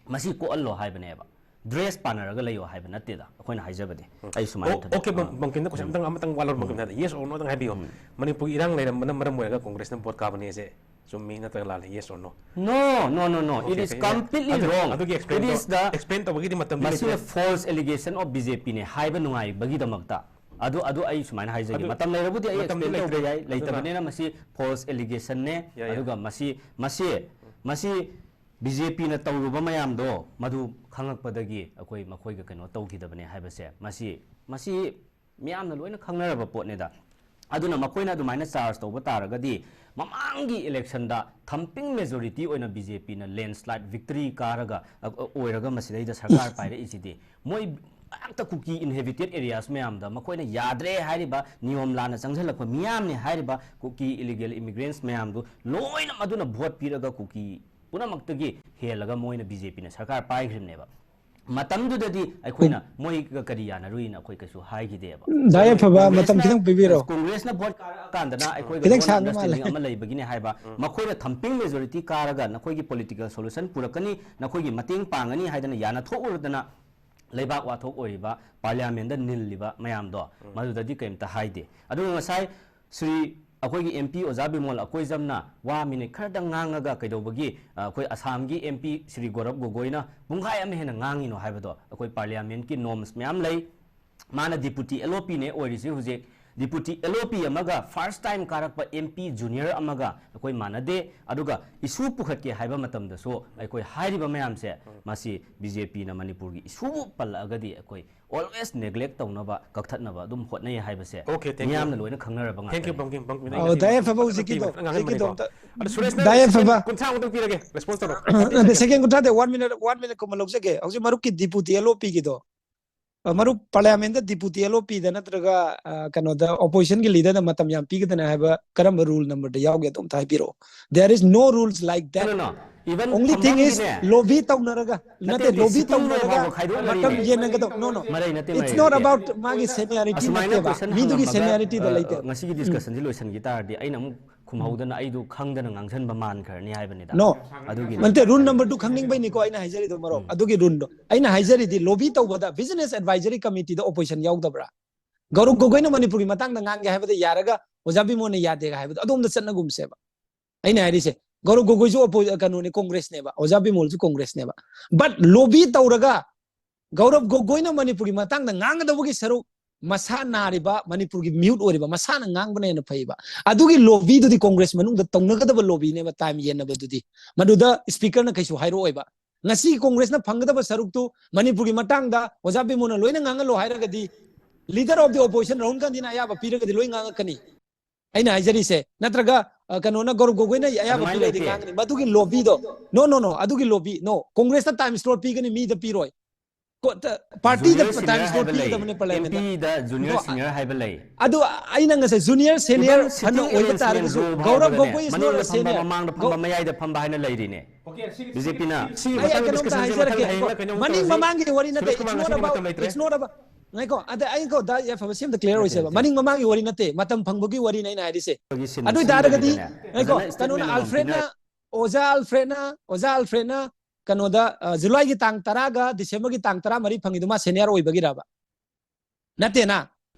ꯃꯁꯤ ꯀꯣꯛꯍꯜꯂꯣ ꯍꯥꯏꯕꯅꯦꯕ꯫ Dress ꯄꯥꯅꯔꯒ ꯂꯩꯌꯣ ꯍꯥꯏꯕ ꯅꯠꯇꯦꯗ, ꯑꯩꯈꯣꯏꯅ ꯍꯥꯏꯖꯕꯗꯤ꯫ ꯑꯩ ꯁꯨꯃꯥꯏꯅ ꯑꯣ, okay, ꯊꯝꯖꯒꯦ꯫ ꯕꯪ-, ꯕꯪꯀꯤꯝꯗ question ꯑꯝꯇꯪ, ꯑꯃꯇꯪ ꯋꯥꯠꯂꯧꯔꯦ ꯕꯪꯀꯤꯝꯗ꯫ Yes or no ꯇꯪ ꯍꯥꯏꯕꯤꯌꯣ꯫ ꯎꯝ꯫ ꯃꯅꯤꯄꯨꯔꯒꯤ ꯏꯔꯥꯡ ꯂꯩꯔꯝꯕꯅ ꯃꯔꯝ ꯑꯣꯏꯔꯒ Congress ꯅ vote ꯀꯥꯕꯅꯦꯁꯦ ꯆꯨꯝꯃꯤ ꯅꯠꯇ꯭ꯔꯒ ꯂꯥꯜꯂꯤ? Yes or no? No, no, no, no. It Okay, is okay, yeah. completely ꯑꯗꯨ, wrong. ꯑꯗꯨꯒꯤ explain It is ꯇꯧ-, the, explain ꯇꯧꯕꯒꯤꯗꯤ ꯃꯇꯝꯗꯤ ꯃꯁꯤꯅ ꯂꯩꯇ꯭ꯔꯦ꯫ False allegation of B J P ꯅꯦ ꯍꯥꯏꯕ ꯅꯨꯡꯉꯥꯏꯕꯒꯤꯗꯃꯛꯇ꯫ ꯑꯗꯨ, ꯑꯗꯨ ꯑꯩ ꯁꯨꯃꯥꯏꯅ ꯍꯥꯏꯖꯒꯦ꯫ ꯑꯗꯨ ꯃꯇꯝ ꯂꯩꯔꯕꯨꯗꯤ ꯑꯩ ꯃꯇꯝꯗꯤ explain ꯇꯧꯕ ꯂꯩꯇ꯭ꯔꯦ꯫ ꯌꯥꯏ, ꯑꯗꯨꯅ ꯂꯩꯇꯕꯅꯤꯅ ꯃꯁꯤ false allegation ꯅꯦ꯫ ꯌꯥꯏ, ꯌꯥꯏ꯫ ꯑꯗꯨꯒ ꯃꯁꯤ, ꯃꯁꯤ, ꯃꯁꯤ B J P ꯅ ꯇꯧꯔꯨꯕ ꯃꯌꯥꯝꯗꯣ ꯃꯗꯨ ꯈꯪꯉꯛꯄꯗꯒꯤ ꯑꯩꯈꯣꯏ ꯃꯈꯣꯏꯒ ꯀꯩꯅꯣ ꯇꯧꯈꯤꯗꯕꯅꯦ ꯍꯥꯏꯕꯁꯦ ꯃꯁꯤ, ꯃꯁꯤ ꯃꯤꯌꯥꯝꯅ ꯂꯣꯏꯅ ꯈꯪꯅꯔꯕ ꯄꯣꯠꯅꯤꯗ꯫ ꯑꯗꯨꯅ ꯃꯈꯣꯏꯅ ꯑꯗꯨꯃꯥꯏꯅ charge ꯇꯧꯕ ꯇꯥꯔꯒꯗꯤ ꯃꯃꯥꯡꯒꯤ election ꯗ thumping majority ꯑꯣꯏꯅ B J P ꯅ landslide victory ꯀꯥꯔꯒ, ꯑ, ꯑ, ꯑꯣꯏꯔꯒ ꯃꯁꯤꯗꯩꯗ ꯁꯔꯀꯥꯔ ꯄꯥꯏꯔꯛꯏꯁꯤꯗꯤ꯫ ꯃꯣꯏ ꯍꯦꯛꯇ ꯀꯨꯀꯤ inhabited areas ꯃꯌꯥꯝꯗ ꯃꯈꯣꯏꯅ ꯌꯥꯗ꯭ꯔꯦ ꯍꯥꯏꯔꯤꯕ ꯅꯤꯌꯣꯝ ꯂꯥꯟꯅ ꯆꯪꯁꯤꯜꯂꯛꯄ ꯃꯤꯌꯥꯝꯅꯦ ꯍꯥꯏꯔꯤꯕ ꯀꯨꯀꯤ illegal immigrants ꯃꯌꯥꯝꯗꯨ ꯂꯣꯏꯅ ꯃꯗꯨꯅ vote ꯄꯤꯔꯒ ꯀꯨꯀꯤ ꯄꯨꯝꯅꯃꯛꯇꯒꯤ ꯍꯦꯜꯂꯒ ꯃꯣꯏꯅ B J P ꯅ ꯁꯔꯀꯥꯔ ꯄꯥꯏꯈ꯭ꯔꯤꯕꯅꯦꯕ꯫ ꯃꯇꯝꯗꯨꯗꯗꯤ ꯑꯩꯈꯣꯏꯅ ꯃꯣꯏꯒ ꯀꯔꯤ ꯌꯥꯅꯔꯨꯏꯅ ꯑꯩꯈꯣꯏ ꯀꯩꯁꯨ ꯍꯥꯏꯈꯤꯗꯦꯕ꯫ ꯗꯥ ꯌꯥꯏꯐꯕ, ꯃꯇꯝ Congress ꯅ, ꯈꯤꯇꯪ ꯄꯤꯕꯤꯔꯣ꯫ Congress ꯅ vote ꯀꯥꯔꯛꯑꯀꯥꯟꯗꯅ ꯑꯩꯈꯣꯏꯒ ꯈꯤꯇꯪ ꯂꯣꯟ ꯁꯥꯡꯕ ꯃꯥꯜꯂꯦ꯫ Understanding ꯑꯃ ꯂꯩꯕꯒꯤꯅꯦ ꯍꯥꯏꯕ, ꯎꯝ꯫ ꯃꯈꯣꯏꯅ thumping majority ꯀꯥꯔꯒ ꯅꯈꯣꯏꯒꯤ political solution ꯄꯨꯔꯛꯀꯅꯤ, ꯅꯈꯣꯏꯒꯤ ꯃꯇꯦꯡ ꯄꯥꯡꯒꯅꯤ ꯍꯥꯏꯗꯅ ꯌꯥꯅꯊꯣꯛꯎꯔꯗꯅ ꯂꯩꯕꯥꯛ ꯋꯥꯊꯣꯛ ꯑꯣꯏꯔꯤꯕ Parliament ꯗ ꯅꯤꯜꯂꯤꯕ ꯃꯌꯥꯝꯗꯣ, ꯎꯝ꯫ ꯃꯗꯨꯗꯗꯤ ꯀꯔꯤꯝꯇ ꯍꯥꯏꯗꯦ꯫ ꯑꯗꯨꯒ ꯉꯁꯥꯏ ꯁ꯭ꯔꯤ ꯑꯩꯈꯣꯏꯒꯤ M P ꯑꯣꯖꯥ ꯕꯤꯃꯣꯜ ꯑꯀꯣꯏꯖꯝꯅ ꯋꯥ ꯃꯤꯅꯤꯠ ꯈꯔꯗꯪ ꯉꯥꯡꯉꯒ ꯀꯩꯗꯧꯕꯒꯤ, ꯑ, ꯑꯩꯈꯣꯏ ꯑꯁꯥꯝꯒꯤ M P ꯁ꯭ꯔꯤ ꯒꯧꯔꯕ ꯒꯣꯒꯣꯏꯅ ꯄꯨꯡꯈꯥꯏ ꯑꯃ ꯍꯦꯟꯅ ꯉꯥꯡꯉꯤꯅꯣ ꯍꯥꯏꯕꯗꯣ ꯑꯩꯈꯣꯏ parliamentꯀꯤ norms ꯃꯌꯥꯝ ꯂꯩ꯫ ꯃꯥꯅ deputy L O Pꯅꯦ ꯑꯣꯏꯔꯤꯁꯤ ꯍꯧꯖꯤꯛ꯫ Deputy L O P ꯑꯃꯒ first time ꯀꯥꯔꯛꯄ M P junior ꯑꯃꯒ ꯑꯩꯈꯣꯏ ꯃꯥꯟꯅꯗꯦ꯫ ꯑꯗꯨꯒ issue ꯄꯨꯈꯠꯀꯦ ꯍꯥꯏꯕ ꯃꯇꯝꯗꯁꯨ ꯑꯩꯈꯣꯏ ꯍꯥꯏꯔꯤꯕ ꯃꯌꯥꯝꯁꯦ, ꯃꯁꯤ BJPꯅ ꯃꯅꯤꯄꯨꯔꯒꯤ issueꯕꯨ ꯄꯜꯂꯛꯑꯒꯗꯤ ꯑꯩꯈꯣꯏ always neglect ꯇꯧꯅꯕ, ꯀꯛꯊꯠꯅꯕ ꯑꯗꯨꯝ ꯍꯣꯠꯅꯩ ꯍꯥꯏꯕꯁꯦ Okay, thank you. ꯃꯤꯌꯥꯝꯅ ꯂꯣꯏꯅ ꯈꯪꯅꯔꯕ Thank you, ꯉꯥꯛꯇꯅꯤ꯫ ꯄꯝꯀꯤꯟ, ꯄꯝꯀꯤꯟ, ꯑꯩ ꯑꯧ, ꯉꯁꯤ ꯗꯥꯏ ꯑꯦꯐ ꯐꯕ ꯃꯇꯝ ꯍꯧꯖꯤꯛꯀꯤꯗꯣ, ꯄꯤꯕ ꯑꯉꯥꯡ ꯍꯧꯖꯤꯛꯀꯤꯗꯣ ꯑꯃꯅꯤꯀꯣ꯫ ꯑꯝꯇ ꯑꯗꯣ ꯁꯨꯔꯦꯁꯅ ꯗꯥꯏ ꯑꯦꯐ second ꯐꯕ꯫ ꯀꯨꯟꯊ꯭ꯔꯥꯃꯨꯛꯇꯪ ꯄꯤꯔꯒꯦ, response ꯇꯧꯔꯣ꯫ ꯅꯠꯇꯦ, second ꯀꯨꯟꯊ꯭ꯔꯥꯗꯤ one minute, one minute ꯀꯨꯝꯕ ꯂꯧꯖꯒꯦ꯫ ꯍꯧꯖꯤꯛ ꯃꯔꯨꯞꯀꯤ deputy L O Pꯒꯤꯗꯣ, ꯑ, ꯃꯔꯨꯞ parliamentꯇ deputy L O Pꯗ ꯅꯠꯇ꯭ꯔꯒ, ꯑ, ꯀꯩꯅꯣꯗ oppositionꯒꯤ leaderꯗ ꯃꯇꯝ ꯌꯥꯝ ꯄꯤꯒꯗꯅ ꯍꯥꯏꯕ ꯀꯔꯝꯕ rule numberꯗ ꯌꯥꯎꯒꯦ? ꯑꯗꯨ ꯑꯝꯇ ꯍꯥꯏꯕꯤꯔꯛꯑꯣ꯫ There is no rules like that. No, no, no. Even Only thing is, ꯐꯝꯐꯝꯒꯤꯅꯦ꯫ Lobby ꯇꯧꯅꯔꯒ, ꯅꯠꯇꯦ, ꯅꯠꯇꯦ, ꯅꯠꯇꯦ, lobby sitting row ꯇꯧꯅꯔꯒ ꯐꯥꯎꯕ ꯈꯥꯏꯗꯣꯛꯅꯔꯤꯅꯦ꯫ ꯃꯇꯝ ꯌꯦꯟꯅꯒꯗꯧ-, no, no. ꯃꯔꯩ ꯅꯠꯇꯦ, It's ꯃꯔꯩ not ꯅꯠꯇꯦ꯫ About ꯃꯥꯒꯤ seniority ꯑꯁꯨꯃꯥꯏꯅ ꯅꯠꯇꯦꯕ꯫ Question ꯃꯤꯗꯨꯒꯤ ꯍꯪꯉꯝꯃꯒ, seniorityꯗ ꯑ, ꯂꯩꯇꯦꯕ꯫ ꯉꯁꯤꯒꯤ ꯎꯝ꯫ Discussionꯁꯤ ꯂꯣꯏꯁꯤꯟꯈꯤ ꯇꯥꯔꯗꯤ ꯑꯩꯅ ꯑꯃꯨꯛ ꯈꯨꯝꯍꯧꯗꯅ ꯑꯩꯗꯣ ꯈꯪꯗꯅ ꯉꯥꯡꯁꯟꯕ ꯃꯥꯟꯈ꯭ꯔꯅꯤ ꯍꯥꯏꯕꯅꯤꯗ꯫ No. ꯑꯗꯨꯒꯤꯅꯤ꯫ ꯅꯠꯇꯦ, rule numberꯗꯨ ꯈꯪꯅꯤꯡꯕꯩꯅꯤꯀꯣ ꯑꯩꯅ ꯍꯥꯏꯖꯔꯤꯗꯣ, ꯃꯔꯨꯞ꯫ ꯎꯝ꯫ ꯑꯗꯨꯒꯤ ruleꯗꯣ꯫ ꯑꯩꯅ ꯍꯥꯏꯖꯔꯤꯗꯤ lobby ꯇꯧꯕꯗ Business Advisory Committeeꯗ opposition ꯌꯥꯎꯗꯕ꯭ꯔꯥ? ꯒꯧꯔꯕ ꯒꯣꯒꯣꯏꯅ ꯃꯅꯤꯄꯨꯔꯒꯤ ꯃꯇꯥꯡꯗ ꯉꯥꯡꯒꯦ ꯍꯥꯏꯕꯗ ꯌꯥꯔꯒ ꯑꯣꯖꯥ ꯕꯤꯃꯣꯟꯅ ꯌꯥꯗꯦꯒ ꯍꯥꯏꯕꯗꯣ ꯑꯗꯣꯝꯗ ꯆꯠꯅꯒꯨꯝꯁꯦꯕ꯫ ꯑꯩꯅ ꯍꯥꯏꯔꯤꯁꯦ, ꯒꯧꯔꯕ ꯒꯣꯒꯣꯏꯁꯨ oppo-, ꯀꯩꯅꯣꯅꯦ, Congressꯅꯦꯕ, ꯑꯣꯖꯥ ꯕꯤꯃꯣꯜꯁꯨ Congressꯅꯦꯕ꯫ But lobby ꯇꯧꯔꯒ ꯒꯧꯔꯕ ꯒꯣꯒꯣꯏꯅ ꯃꯅꯤꯄꯨꯔꯒꯤ ꯃꯇꯥꯡꯗ ꯉꯥꯡꯒꯗꯧꯕꯒꯤ ꯁꯔꯨꯛ ꯃꯁꯥ ꯅꯥꯔꯤꯕ, ꯃꯅꯤꯄꯨꯔꯒꯤ mute ꯑꯣꯏꯔꯤꯕ ꯃꯁꯥꯅ ꯉꯥꯡꯕꯅ ꯍꯦꯟꯅ ꯐꯩꯕ꯫ ꯑꯗꯨꯒꯤ lobbyꯗꯨꯗꯤ Congress ꯃꯅꯨꯡꯗ ꯇꯧꯅꯒꯗꯕ lobbyꯅꯦꯕ, time ꯌꯦꯟꯅꯕꯗꯨꯗꯤ꯫ ꯃꯗꯨꯗ Speakerꯅ ꯀꯩꯁꯨ ꯍꯥꯏꯔꯛꯑꯣꯏꯕ꯫ ꯉꯁꯤ Congressꯅ ꯐꯪꯒꯗꯕ ꯁꯔꯨꯛꯇꯨ ꯃꯅꯤꯄꯨꯔꯒꯤ ꯃꯇꯥꯡꯗ ꯑꯣꯖꯥ ꯕꯤꯃꯣꯟꯅ ꯂꯣꯏꯅ ꯉꯥꯡꯍꯜꯂꯣ ꯍꯥꯏꯔꯒꯗꯤ, leader of the opposition Rahul ꯒꯥꯟꯙꯤꯅ ꯑꯌꯥꯕ ꯄꯤꯔꯒꯗꯤ ꯂꯣꯏ ꯉꯥꯡꯉꯛꯀꯅꯤ꯫ ꯑꯩꯅ ꯍꯥꯏꯖꯔꯤꯁꯦ, ꯅꯠꯇ꯭ꯔꯒ, ꯑ, ꯀꯩꯅꯣꯅ ꯒꯧꯔꯕ ꯒꯣꯒꯣꯏꯅ ꯑꯌꯥꯕ ꯑꯗꯨꯃꯥꯏꯅ ꯄꯤꯔꯒꯗꯤ ꯂꯩꯇꯦ꯫ ꯉꯥꯡꯒꯅꯤ꯫ ꯃꯗꯨꯒꯤ lobbyꯗꯣ, no, no, no, ꯑꯗꯨꯒꯤ lobby, no, Congressꯇ time slot ꯄꯤꯒꯅꯤ, ꯃꯤꯗ ꯄꯤꯔꯣꯏ꯫ ꯀꯣ-, ꯇ-, partyꯗ Junior senior time slot ꯍꯥꯏꯕ ꯂꯩ, ꯄꯤꯒꯗꯕꯅꯦ parliamentꯇ꯫ MPꯗ junior ꯑꯗꯣ, senior ꯍꯥꯏꯕ ꯂꯩ꯫ ꯑꯗꯨ ꯑꯩꯅ ꯉꯁꯥꯏ junior senior Even ꯐꯅ sitting ꯑꯣꯏꯕ arrangement ꯇꯥꯔꯒꯁꯨ, row ꯒꯧꯔꯕ ꯍꯥꯏꯔꯒꯅꯦ, ꯒꯣꯒꯣꯏ is not ꯃꯅꯤꯡꯗ a ꯐꯝꯕ, senior꯫ ꯃꯃꯥꯡꯗ ꯐꯝꯕ, ꯒꯧ-, ꯃꯌꯥꯏꯗ ꯐꯝꯕ ꯍꯥꯏꯅ ꯂꯩꯔꯤꯅꯦ꯫ Okay, ꯁꯤꯒꯤ, BJPꯅ ꯁꯤꯒꯤ, ꯁꯤꯒꯤ ꯑꯩ ꯃꯇꯥꯡꯗ ꯀꯩꯅꯣꯝꯇ discussionꯁꯤ ꯃꯊꯪ ꯍꯥꯏꯖꯔꯛꯀꯦ꯫ ꯍꯌꯦꯡꯂ ꯀꯩꯅꯣꯝ ꯃꯅꯤꯡ ꯇꯧꯔꯁꯤ꯫ ꯃꯃꯥꯡꯒꯤ ꯋꯥꯔꯤ ꯅꯠꯇꯦ, ꯁꯨꯔꯖ ꯀꯨꯃꯥꯔ, it's not ꯉꯁꯤꯒꯤ about, ꯃꯇꯝ ꯂꯩꯇ꯭ꯔꯦ꯫ It's not about, ꯉꯥꯏꯈꯣ, ꯑꯗ ꯑꯩ ꯉꯥꯏꯈꯣ, ꯗꯥ ꯌꯥꯏꯐꯕ, ꯁꯤ ꯑꯝꯇ clear ꯅꯠꯇꯦ, ꯑꯣꯏꯁꯦꯕ꯫ ꯅꯠꯇꯦ꯫ ꯃꯅꯤꯡ ꯃꯃꯥꯡꯒꯤ ꯋꯥꯔꯤ ꯅꯠꯇꯦ, ꯃꯇꯝ ꯐꯪꯕꯒꯤ ꯋꯥꯔꯤꯅꯦ ꯑꯩꯅ ꯍꯥꯏꯔꯤꯁꯦ꯫ ꯑꯩꯈꯣꯏꯒꯤ ꯁꯤꯟ ꯑꯗꯨ ꯑꯣꯏꯇꯥꯔꯒꯗꯤ, ꯁꯤꯟꯕꯗꯨꯗꯅꯦ, ꯉꯥꯏꯈꯣ, ꯐꯖꯅ ꯀꯩꯅꯣꯅ statement ꯑꯃꯃꯝ Alfredꯅ, ꯄꯤꯅꯔ- ꯑꯣꯖꯥ Alfredꯅ, ꯑꯣꯖꯥ Alfredꯅ ꯀꯩꯅꯣꯗ, ꯑ, Julyꯒꯤ ꯇꯥꯡ ꯇꯔꯥꯒ Decemberꯒꯤ ꯇꯥꯡ ꯇꯔꯥꯃꯔꯤ ꯐꯪꯉꯤꯗꯣ ꯃꯥ senior ꯑꯣꯏꯕꯒꯤꯔꯕ? ꯅꯠꯇꯦꯅ?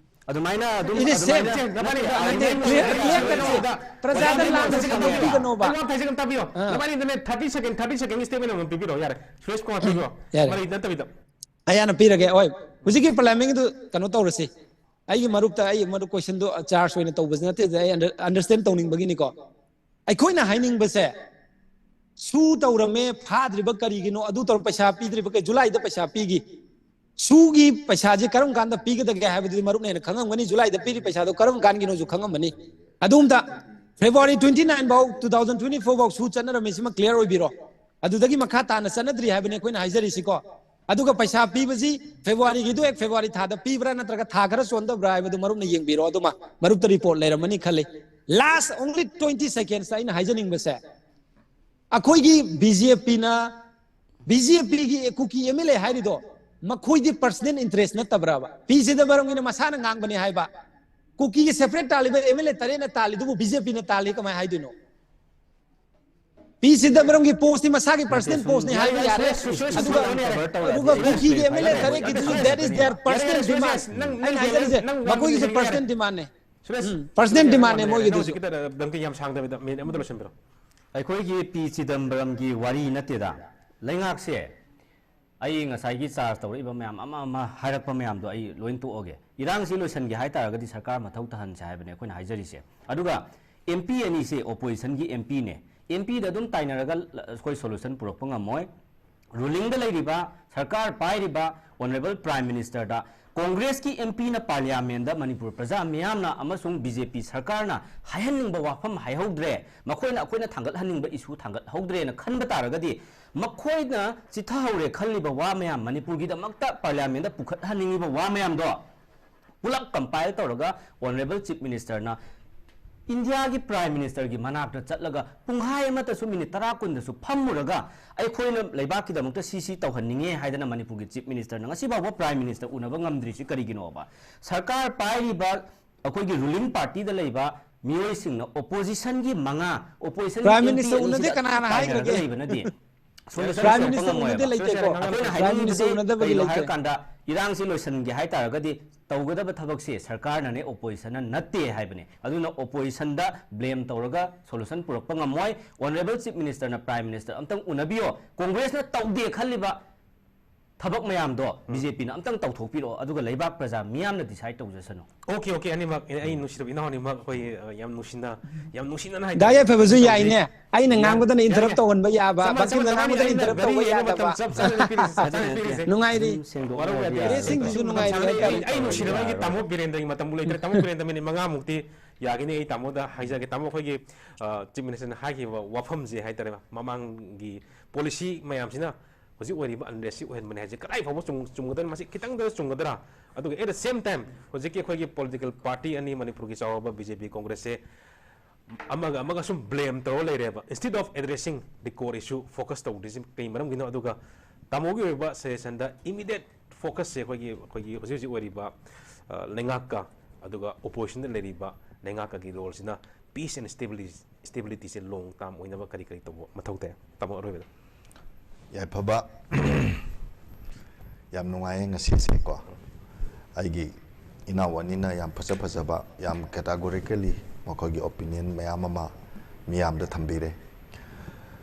ꯑꯗꯨꯃꯥꯏꯅ ꯑꯗꯨꯝ It is ꯑꯗꯨꯃꯥꯏꯅ safe. ꯅꯕꯥꯅꯤ ꯅꯠꯇꯦ, ꯑꯩ ꯅꯠꯇꯦ, clear, clear cut ꯁꯦ꯫ ꯄ꯭ꯔꯖꯥꯗ ꯂꯥꯟꯅ ꯁꯟꯗꯣꯛꯄꯤꯒꯅꯣꯕ꯫ ꯑꯩ ꯋꯥ ꯍꯥꯏꯖꯒꯦ ꯇꯥꯕꯤꯌꯣ꯫ ꯑꯥ꯫ ꯅꯕꯥꯅꯤꯗꯅꯦ thirty second, thirty second statement ꯑꯃ ꯄꯤꯕꯤꯔꯣ ꯌꯥꯔꯦ꯫ ꯁꯨꯔꯦꯁ ꯀꯨꯃꯥꯔ ꯄꯤꯕꯤꯔꯣ꯫ ꯌꯥꯔꯦ꯫ ꯃꯔꯩ ꯅꯠꯇꯕꯤꯗ꯫ ꯑꯩ ꯍꯥꯟꯅ ꯄꯤꯔꯒꯦ꯫ ꯍꯣꯏ, ꯍꯧꯖꯤꯛꯀꯤ ꯄ꯭ꯂꯥꯅꯤꯡꯗꯨ ꯀꯩꯅꯣ ꯇꯧꯔꯁꯤ꯫ ꯑꯩꯒꯤ ꯃꯔꯨꯞꯇ ꯑꯩ ꯃꯔꯨꯞ questionꯗꯨ charge ꯑꯣꯏꯅ ꯇꯧꯕꯁꯤ ꯅꯠꯇꯦ, ꯑꯩ under-, understand ꯇꯧꯅꯤꯡꯕꯒꯤꯅꯤꯀꯣ꯫ ꯑꯩꯈꯣꯏꯅ ꯍꯥꯏꯅꯤꯡꯕꯁꯦ, ꯁꯨ ꯇꯧꯔꯝꯃꯦ, ꯐꯥꯗ꯭ꯔꯤꯕ ꯀꯔꯤꯒꯤꯅꯣ, ꯑꯗꯨ ꯇꯧꯔ ꯄꯩꯁꯥ ꯄꯤꯗ꯭ꯔꯤꯕ ꯀꯩ-, ꯖꯨꯂꯥꯏꯗ ꯄꯩꯁꯥ ꯄꯤꯈꯤ꯫ ꯁꯨꯒꯤ ꯄꯩꯁꯥꯁꯦ ꯀꯔꯝ ꯀꯥꯟꯗ ꯄꯤꯒꯗꯒꯦ ꯍꯥꯏꯕꯗꯨꯗꯤ ꯃꯔꯨꯞꯅ ꯍꯦꯟꯅ ꯈꯪꯉꯝꯒꯅꯤ, ꯖꯨꯂꯥꯏꯗ ꯄꯤꯔꯤ ꯄꯩꯁꯥꯗꯣ ꯀꯔꯝ ꯀꯥꯟꯒꯤꯅꯣꯁꯨ ꯈꯪꯉꯝꯃꯅꯤ꯫ ꯑꯗꯨꯝꯇ February twenty nine ꯐꯥꯎ, two thousand twenty four ꯐꯥꯎ ꯁꯨ ꯆꯠꯅꯔꯝꯃꯤ, ꯁꯤꯃ clear ꯑꯣꯏꯕꯤꯔꯣ꯫ ꯑꯗꯨꯗꯒꯤ ꯃꯈꯥ ꯇꯥꯅ ꯆꯠꯅꯗ꯭ꯔꯤ ꯍꯥꯏꯕꯅꯤ ꯑꯩꯈꯣꯏꯅ ꯍꯥꯏꯖꯔꯤꯁꯤꯀꯣ꯫ ꯑꯗꯨꯒ ꯄꯩꯁꯥ ꯄꯤꯕꯁꯤ Februaryꯒꯤꯗꯨ ꯍꯦꯛ February ꯊꯥꯗ ꯄꯤꯕ꯭ꯔꯥ ꯅꯠꯇ꯭ꯔꯒ ꯊꯥ ꯈꯔ ꯆꯣꯟꯗꯕ꯭ꯔꯥ ꯍꯥꯏꯕꯗꯨ ꯃꯔꯨꯞꯅ ꯌꯦꯡꯕꯤꯔꯣ꯫ ꯑꯗꯨꯃ ꯃꯔꯨꯞꯇ report ꯂꯩꯔꯝꯃꯅꯤ ꯈꯜꯂꯤ꯫ Last only twenty seconds ꯑꯩꯅ ꯍꯥꯏꯖꯅꯤꯡꯕꯁꯦ, ꯑꯩꯈꯣꯏꯒꯤ BJPꯅ, BJPꯒꯤ ꯀꯨꯀꯤ MLA ꯍꯥꯏꯔꯤꯗꯣ ꯃꯈꯣꯏꯗꯤ personal interest ꯅꯠꯇꯕ꯭ꯔꯕ? ꯄꯤ ꯆꯤꯗꯝꯕꯔꯝꯒꯤꯅ ꯃꯁꯥꯅ ꯉꯥꯡꯕꯅꯦ ꯍꯥꯏꯕ꯫ ꯀꯨꯀꯤꯒꯤ separate ꯇꯥꯜꯂꯤꯕ MLA ꯇꯔꯦꯠꯅ ꯇꯥꯜꯂꯤꯗꯨꯕꯨ BJPꯅ ꯇꯥꯜꯂꯤ ꯀꯃꯥꯏ ꯍꯥꯏꯗꯣꯏꯅꯣ? ꯄꯤ ꯆꯤꯗꯝꯕꯔꯝꯒꯤ postꯇꯤ ꯃꯁꯥꯒꯤ personal postꯅꯤ ꯍꯥꯏꯕ ꯌꯥꯔꯦ꯫ ꯑꯗꯨꯒ, ꯑꯗꯨꯒ ꯀꯨꯀꯤꯒꯤ MLA ꯇꯔꯦꯠꯀꯤꯗꯨꯁꯨ that is their personal demand꯫ ꯑꯩꯅ ꯍꯥꯏꯖꯔꯤꯁꯦ ꯃꯈꯣꯏꯒꯤꯁꯨ personal demandꯅꯦ꯫ ꯎꯝ, personal demandꯅꯦ ꯃꯣꯏꯒꯤꯗꯨꯁꯨ꯫ ꯈꯤꯇ ꯗꯝꯀꯤ ꯌꯥꯝ ꯁꯥꯡꯗꯕꯤꯗ minute ꯑꯃꯗ ꯂꯣꯏꯁꯤꯟꯕꯤꯔꯣ꯫ ꯑꯩꯈꯣꯏꯒꯤ ꯄꯤ ꯆꯤꯗꯝꯕꯔꯝꯒꯤ ꯋꯥꯔꯤ ꯅꯠꯇꯦꯗ꯫ ꯂꯩꯉꯥꯛꯁꯦ, ꯑꯩ ꯉꯁꯥꯏꯒꯤ charge ꯇꯧꯔꯛꯏꯕ ꯃꯌꯥꯝ ꯑꯃ ꯑꯃ ꯍꯥꯏꯔꯛꯄ ꯃꯌꯥꯝꯗꯣ ꯑꯩ ꯂꯣꯏ ꯇꯣꯛꯑꯒꯦ꯫ ꯏꯔꯥꯡꯁꯤ ꯂꯣꯏꯁꯤꯟꯒꯦ ꯍꯥꯏꯇꯥꯔꯒꯗꯤ ꯁꯔꯀꯥꯔ ꯃꯊꯧ ꯇꯥꯍꯟꯁꯦ ꯍꯥꯏꯕꯅꯦ ꯑꯩꯈꯣꯏꯅ ꯍꯥꯏꯖꯔꯤꯁꯦ꯫ ꯑꯗꯨꯒ MP ꯑꯅꯤꯁꯦ oppositionꯒꯤ MPꯅꯦ꯫ MPꯗ ꯑꯗꯨꯝ ꯇꯥꯏꯅꯔꯒ ꯑꯩꯈꯣꯏ solution ꯄꯨꯔꯛꯄ ꯉꯝꯃꯣꯏ꯫ Rulingꯗ ꯂꯩꯔꯤꯕ, ꯁꯔꯀꯥꯔ ꯄꯥꯏꯔꯤꯕ Honourable Prime Ministerꯗ Congressꯀꯤ MPꯅ Parliamentꯗ ꯃꯅꯤꯄꯨꯔ ꯄ꯭ꯔꯖꯥ ꯃꯤꯌꯥꯝꯅ ꯑꯃꯁꯨꯡ BJP ꯁꯔꯀꯥꯔꯅ ꯍꯥꯏꯍꯟꯅꯤꯡꯕ ꯋꯥꯐꯝ ꯍꯥꯏꯍꯧꯗ꯭ꯔꯦ, ꯃꯈꯣꯏꯅ ꯑꯩꯈꯣꯏꯅ ꯊꯥꯡꯒꯠꯍꯟꯅꯤꯡꯕ issue ꯊꯥꯡꯒꯠꯍꯧꯗ꯭ꯔꯦꯅ ꯈꯟꯕ ꯇꯥꯔꯒꯗꯤ, ꯃꯈꯣꯏꯅ ꯆꯤꯊꯍꯧꯔꯦ ꯈꯜꯂꯤꯕ ꯋꯥ ꯃꯌꯥꯝ, ꯃꯅꯤꯄꯨꯔꯒꯤꯗꯃꯛꯇ Parliamentꯗ ꯄꯨꯈꯠꯍꯟꯅꯤꯡꯉꯤꯕ ꯋꯥ ꯃꯌꯥꯝꯗꯣ ꯄꯨꯂꯞ compile ꯇꯧꯔꯒ Honourable Chief Ministerꯅ ꯏꯟꯗꯤꯌꯥꯒꯤ Prime Ministerꯒꯤ ꯃꯅꯥꯛꯇ ꯆꯠꯂꯒ ꯄꯨꯡꯈꯥꯏ ꯑꯃꯇꯁꯨ, minute ꯇꯔꯥ ꯀꯨꯟꯗꯁꯨ ꯐꯝꯃꯨꯔꯒ, "ꯑꯩꯈꯣꯏꯅ ꯂꯩꯕꯥꯛꯀꯤꯗꯃꯛꯇ ꯁꯤ ꯁꯤ ꯇꯧꯍꯟꯅꯤꯡꯉꯦ" ꯍꯥꯏꯗꯅ ꯃꯅꯤꯄꯨꯔꯒꯤ Chief Ministerꯅ ꯉꯁꯤ ꯐꯥꯎꯕ Prime Minister ꯎꯅꯕ ꯉꯝꯗ꯭ꯔꯤꯁꯤ ꯀꯔꯤꯒꯤꯅꯣꯕ? ꯁꯔꯀꯥꯔ ꯄꯥꯏꯔꯤꯕ ꯑꯩꯈꯣꯏꯒꯤ ruling partyꯗ ꯂꯩꯕ ꯃꯤꯑꯣꯏꯁꯤꯡꯅ, oppositionꯒꯤ ꯃꯉꯥ, oppositionꯒꯤ Prime MP Minister ꯑꯅꯤꯁꯤꯗ ꯎꯅꯗꯦ ꯀꯅꯥꯅ ꯇꯥꯏꯅꯔꯒ ꯍꯥꯏꯈ꯭ꯔꯒꯦ? ꯂꯩꯕꯅꯗꯤ Prime ꯁꯣꯝꯗ Minister ꯎꯅꯗꯦ ꯂꯩꯇꯦꯀꯣ꯫ ꯑꯩꯈꯣꯏꯅ Prime Minister ꯍꯥꯏꯅꯤꯡꯉꯤꯕꯗꯤ ꯎꯅꯗꯕꯒꯤ ꯀꯩꯅꯣ ꯂꯩꯇꯦ꯫ ꯍꯥꯏꯔꯀꯥꯟꯗ, ꯏꯔꯥꯡꯁꯤ ꯂꯣꯏꯁꯤꯟꯒꯦ ꯍꯥꯏꯇꯥꯔꯒꯗꯤ ꯇꯧꯒꯗꯕ ꯊꯕꯛꯁꯦ ꯁꯔꯀꯥꯔꯅꯅꯦ, ꯑꯣꯄꯣꯖꯤꯁꯟꯅ ꯅꯠꯇꯦ ꯍꯥꯏꯕꯅꯦ꯫ ꯑꯗꯨꯅ ꯑꯣꯄꯣꯖꯤꯁꯟꯗ ꯕ꯭ꯂꯦꯝ ꯇꯧꯔꯒ ꯁꯣꯂꯨꯁꯟ ꯄꯨꯔꯛꯄ ꯉꯝꯃꯣꯏ꯫ ꯑꯣꯅꯔꯦꯕꯜ ꯆꯤꯐ ꯃꯤꯅꯤꯁꯇꯔꯅ, ꯄ꯭ꯔꯥꯏꯝ ꯃꯤꯅꯤꯁꯇꯔ ꯑꯝꯇꯪ ꯎꯅꯕꯤꯌꯣ꯫ ꯀꯣꯡꯒ꯭ꯔꯦꯁꯅ ꯇꯧꯗꯦ ꯈꯜꯂꯤꯕ ꯊꯕꯛ ꯃꯌꯥꯝꯗꯣ ꯕꯤ ꯖꯦ ꯄꯤꯅ ꯑꯝꯇꯪ ꯇꯧꯊꯣꯛꯄꯤꯔꯛꯑꯣ, ꯑꯗꯨꯒ ꯂꯩꯕꯥꯛ ꯄ꯭ꯔꯖꯥ ꯃꯤꯌꯥꯝꯅ ꯗꯤꯁꯥꯏꯗ ꯇꯧꯖꯁꯅꯨ꯫ ꯑꯣꯀꯦ ꯑꯣꯀꯦ ꯑꯅꯤꯃꯛ ꯑꯩ ꯅꯨꯡꯁꯤꯔꯕ ꯏꯅꯥꯎ ꯑꯅꯤꯃꯛ ꯑꯩꯈꯣꯏ ꯑ, ꯌꯥꯝ ꯅꯨꯡꯁꯤꯅ ꯌꯥꯝ ꯅꯨꯡꯁꯤꯅ ꯍꯥꯏ ꯗꯥ ꯌꯥꯏꯐꯕꯁꯨ ꯇꯧꯖꯩ꯫ ꯌꯥꯏꯅꯦ꯫ ꯑꯩꯅ ꯌꯥꯏ, ꯉꯥꯡꯕꯗꯅ ꯌꯥꯏ, interrupt ꯌꯥꯏ꯫ ꯇꯧꯍꯟꯕ ꯌꯥꯕ, ꯆꯞ ꯃꯥꯟꯅꯩ, ꯆꯞ ꯕꯥꯀꯤꯅ ꯃꯥꯟꯅꯩ, ꯉꯥꯡꯕꯗꯅ ꯑꯩꯅ interrupt ꯇꯧꯕ ꯒꯥꯔꯤ ꯌꯦꯡꯕ ꯃꯇꯝ ꯌꯥꯗꯕ꯫ ꯆꯞ ꯆꯥꯅ ꯄꯤꯔꯤꯁꯦ, ꯆꯞ ꯆꯥꯅ ꯄꯤꯔꯤꯁꯦ꯫ ꯅꯨꯡꯉꯥꯏꯔꯤ꯫ ꯑꯗꯨꯝ ꯁꯦꯡꯗꯣꯛꯅꯕ ꯋꯥꯔꯧꯕꯤꯗꯦ꯫ ꯒꯥꯔꯤꯁꯤꯡꯁꯤꯁꯨ ꯍꯥꯏꯇꯥꯔꯦ꯫ ꯅꯨꯡꯉꯥꯏꯔꯤ ꯃꯇꯝ ꯁꯥꯡꯅ ꯍꯥꯏꯇꯥꯔꯦ꯫ ꯑꯩ, ꯑꯩ ꯅꯨꯡꯁꯤꯔꯕ ꯑꯩꯒꯤ ꯇꯥꯃꯣ ꯕꯤꯔꯦꯟꯗ꯭ꯔꯒꯤ ꯃꯇꯝꯕꯨ ꯂꯩꯇ꯭ꯔꯦ꯫ ꯇꯥꯃꯣ ꯕꯤꯔꯦꯟꯗ꯭ꯔ ꯃꯤꯅꯤꯠ ꯃꯉꯥꯃꯨꯛꯇꯤ ꯌꯥꯒꯤꯅꯤ꯫ ꯑꯩ ꯇꯥꯃꯣꯗ ꯍꯥꯏꯖꯒꯦ꯫ ꯇꯥꯃꯣ ꯑꯩꯈꯣꯏꯒꯤ ꯆꯤꯐ ꯃꯤꯅꯤꯁꯇꯔꯅ ꯍꯥꯏꯈꯤꯕ ꯋꯥꯐꯝꯁꯦ ꯍꯥꯏꯇꯥꯔꯦ, ꯃꯃꯥꯡꯒꯤ ꯄꯣꯂꯤꯁꯤ ꯃꯌꯥꯝꯁꯤꯅ ꯍꯧꯖꯤꯛ ꯑꯣꯏꯔꯤꯕ ꯑꯟꯔꯦꯁꯁꯤ ꯑꯣꯏꯍꯟꯕꯅꯦ ꯍꯥꯏꯁꯦ ꯀꯗꯥꯏ ꯐꯥꯎꯕ ꯆꯨꯝ-, ꯆꯨꯝꯒꯗ꯭ꯔꯥ? ꯃꯁꯤ ꯈꯤꯇꯪꯗ ꯆꯨꯝꯒꯗ꯭ꯔꯥ? ꯑꯗꯨꯒ at the same time ꯍꯧꯖꯤꯛꯀꯤ ꯑꯩꯈꯣꯏꯒꯤ ꯄꯣꯂꯤꯇꯤꯀꯦꯜ ꯄꯥꯔꯇꯤ ꯑꯅꯤ, ꯃꯅꯤꯄꯨꯔꯒꯤ ꯆꯥꯎꯔꯕ ꯕꯤ ꯖꯦ ꯄꯤ ꯀꯣꯡꯒ꯭ꯔꯦꯁꯁꯦ ꯑꯃꯒ ꯑꯃꯒ ꯁꯨꯝ ꯕ꯭ꯂꯦꯝ ꯇꯧꯔ ꯂꯩꯔꯦꯕ꯫ Instead of addressing the core issue, focus ꯇꯧꯗ꯭ꯔꯤꯁꯤ ꯀꯩ ꯃꯔꯝꯒꯤꯅꯣ? ꯑꯗꯨꯒ ꯇꯥꯃꯣꯒꯤ ꯑꯣꯏꯕ ꯁꯖꯦꯁꯟꯗ immediate focusꯁꯦ ꯑꯩꯈꯣꯏꯒꯤ, ꯑꯩꯈꯣꯏꯒꯤ ꯍꯧꯖꯤꯛ ꯍꯧꯖꯤꯛ ꯑꯣꯏꯔꯤꯕ ꯑ, ꯂꯩꯉꯥꯛꯀ ꯑꯗꯨꯒ ꯑꯣꯄꯣꯖꯤꯁꯟꯗ ꯂꯩꯔꯤꯕ ꯂꯩꯉꯥꯛꯀꯒꯤ ꯔꯣꯜꯁꯤꯅ peace and stability, stabilityꯁꯦ ꯂꯣꯡ ꯇꯥꯔꯝ ꯑꯣꯏꯅꯕ ꯀꯔꯤ ꯀꯔꯤ ꯇꯧꯕ ꯃꯊꯧ ꯇꯥꯏ? ꯇꯥꯃꯣ ꯑꯔꯣꯏꯕꯗ꯫ ꯌꯥꯏꯐꯕ꯫ ꯌꯥꯝ ꯅꯨꯡꯉꯥꯏꯌꯦ ꯉꯁꯤꯁꯦꯀꯣ꯫ ꯑꯩꯒꯤ ꯏꯅꯥꯎ ꯑꯅꯤꯅ ꯌꯥꯝ ꯐꯖ ꯐꯖꯕ, ꯌꯥꯝ categorically ꯃꯈꯣꯏꯒꯤ opinion ꯃꯌꯥꯝ ꯑꯃ ꯃꯤꯌꯥꯝꯗ ꯊꯝꯕꯤꯔꯦ꯫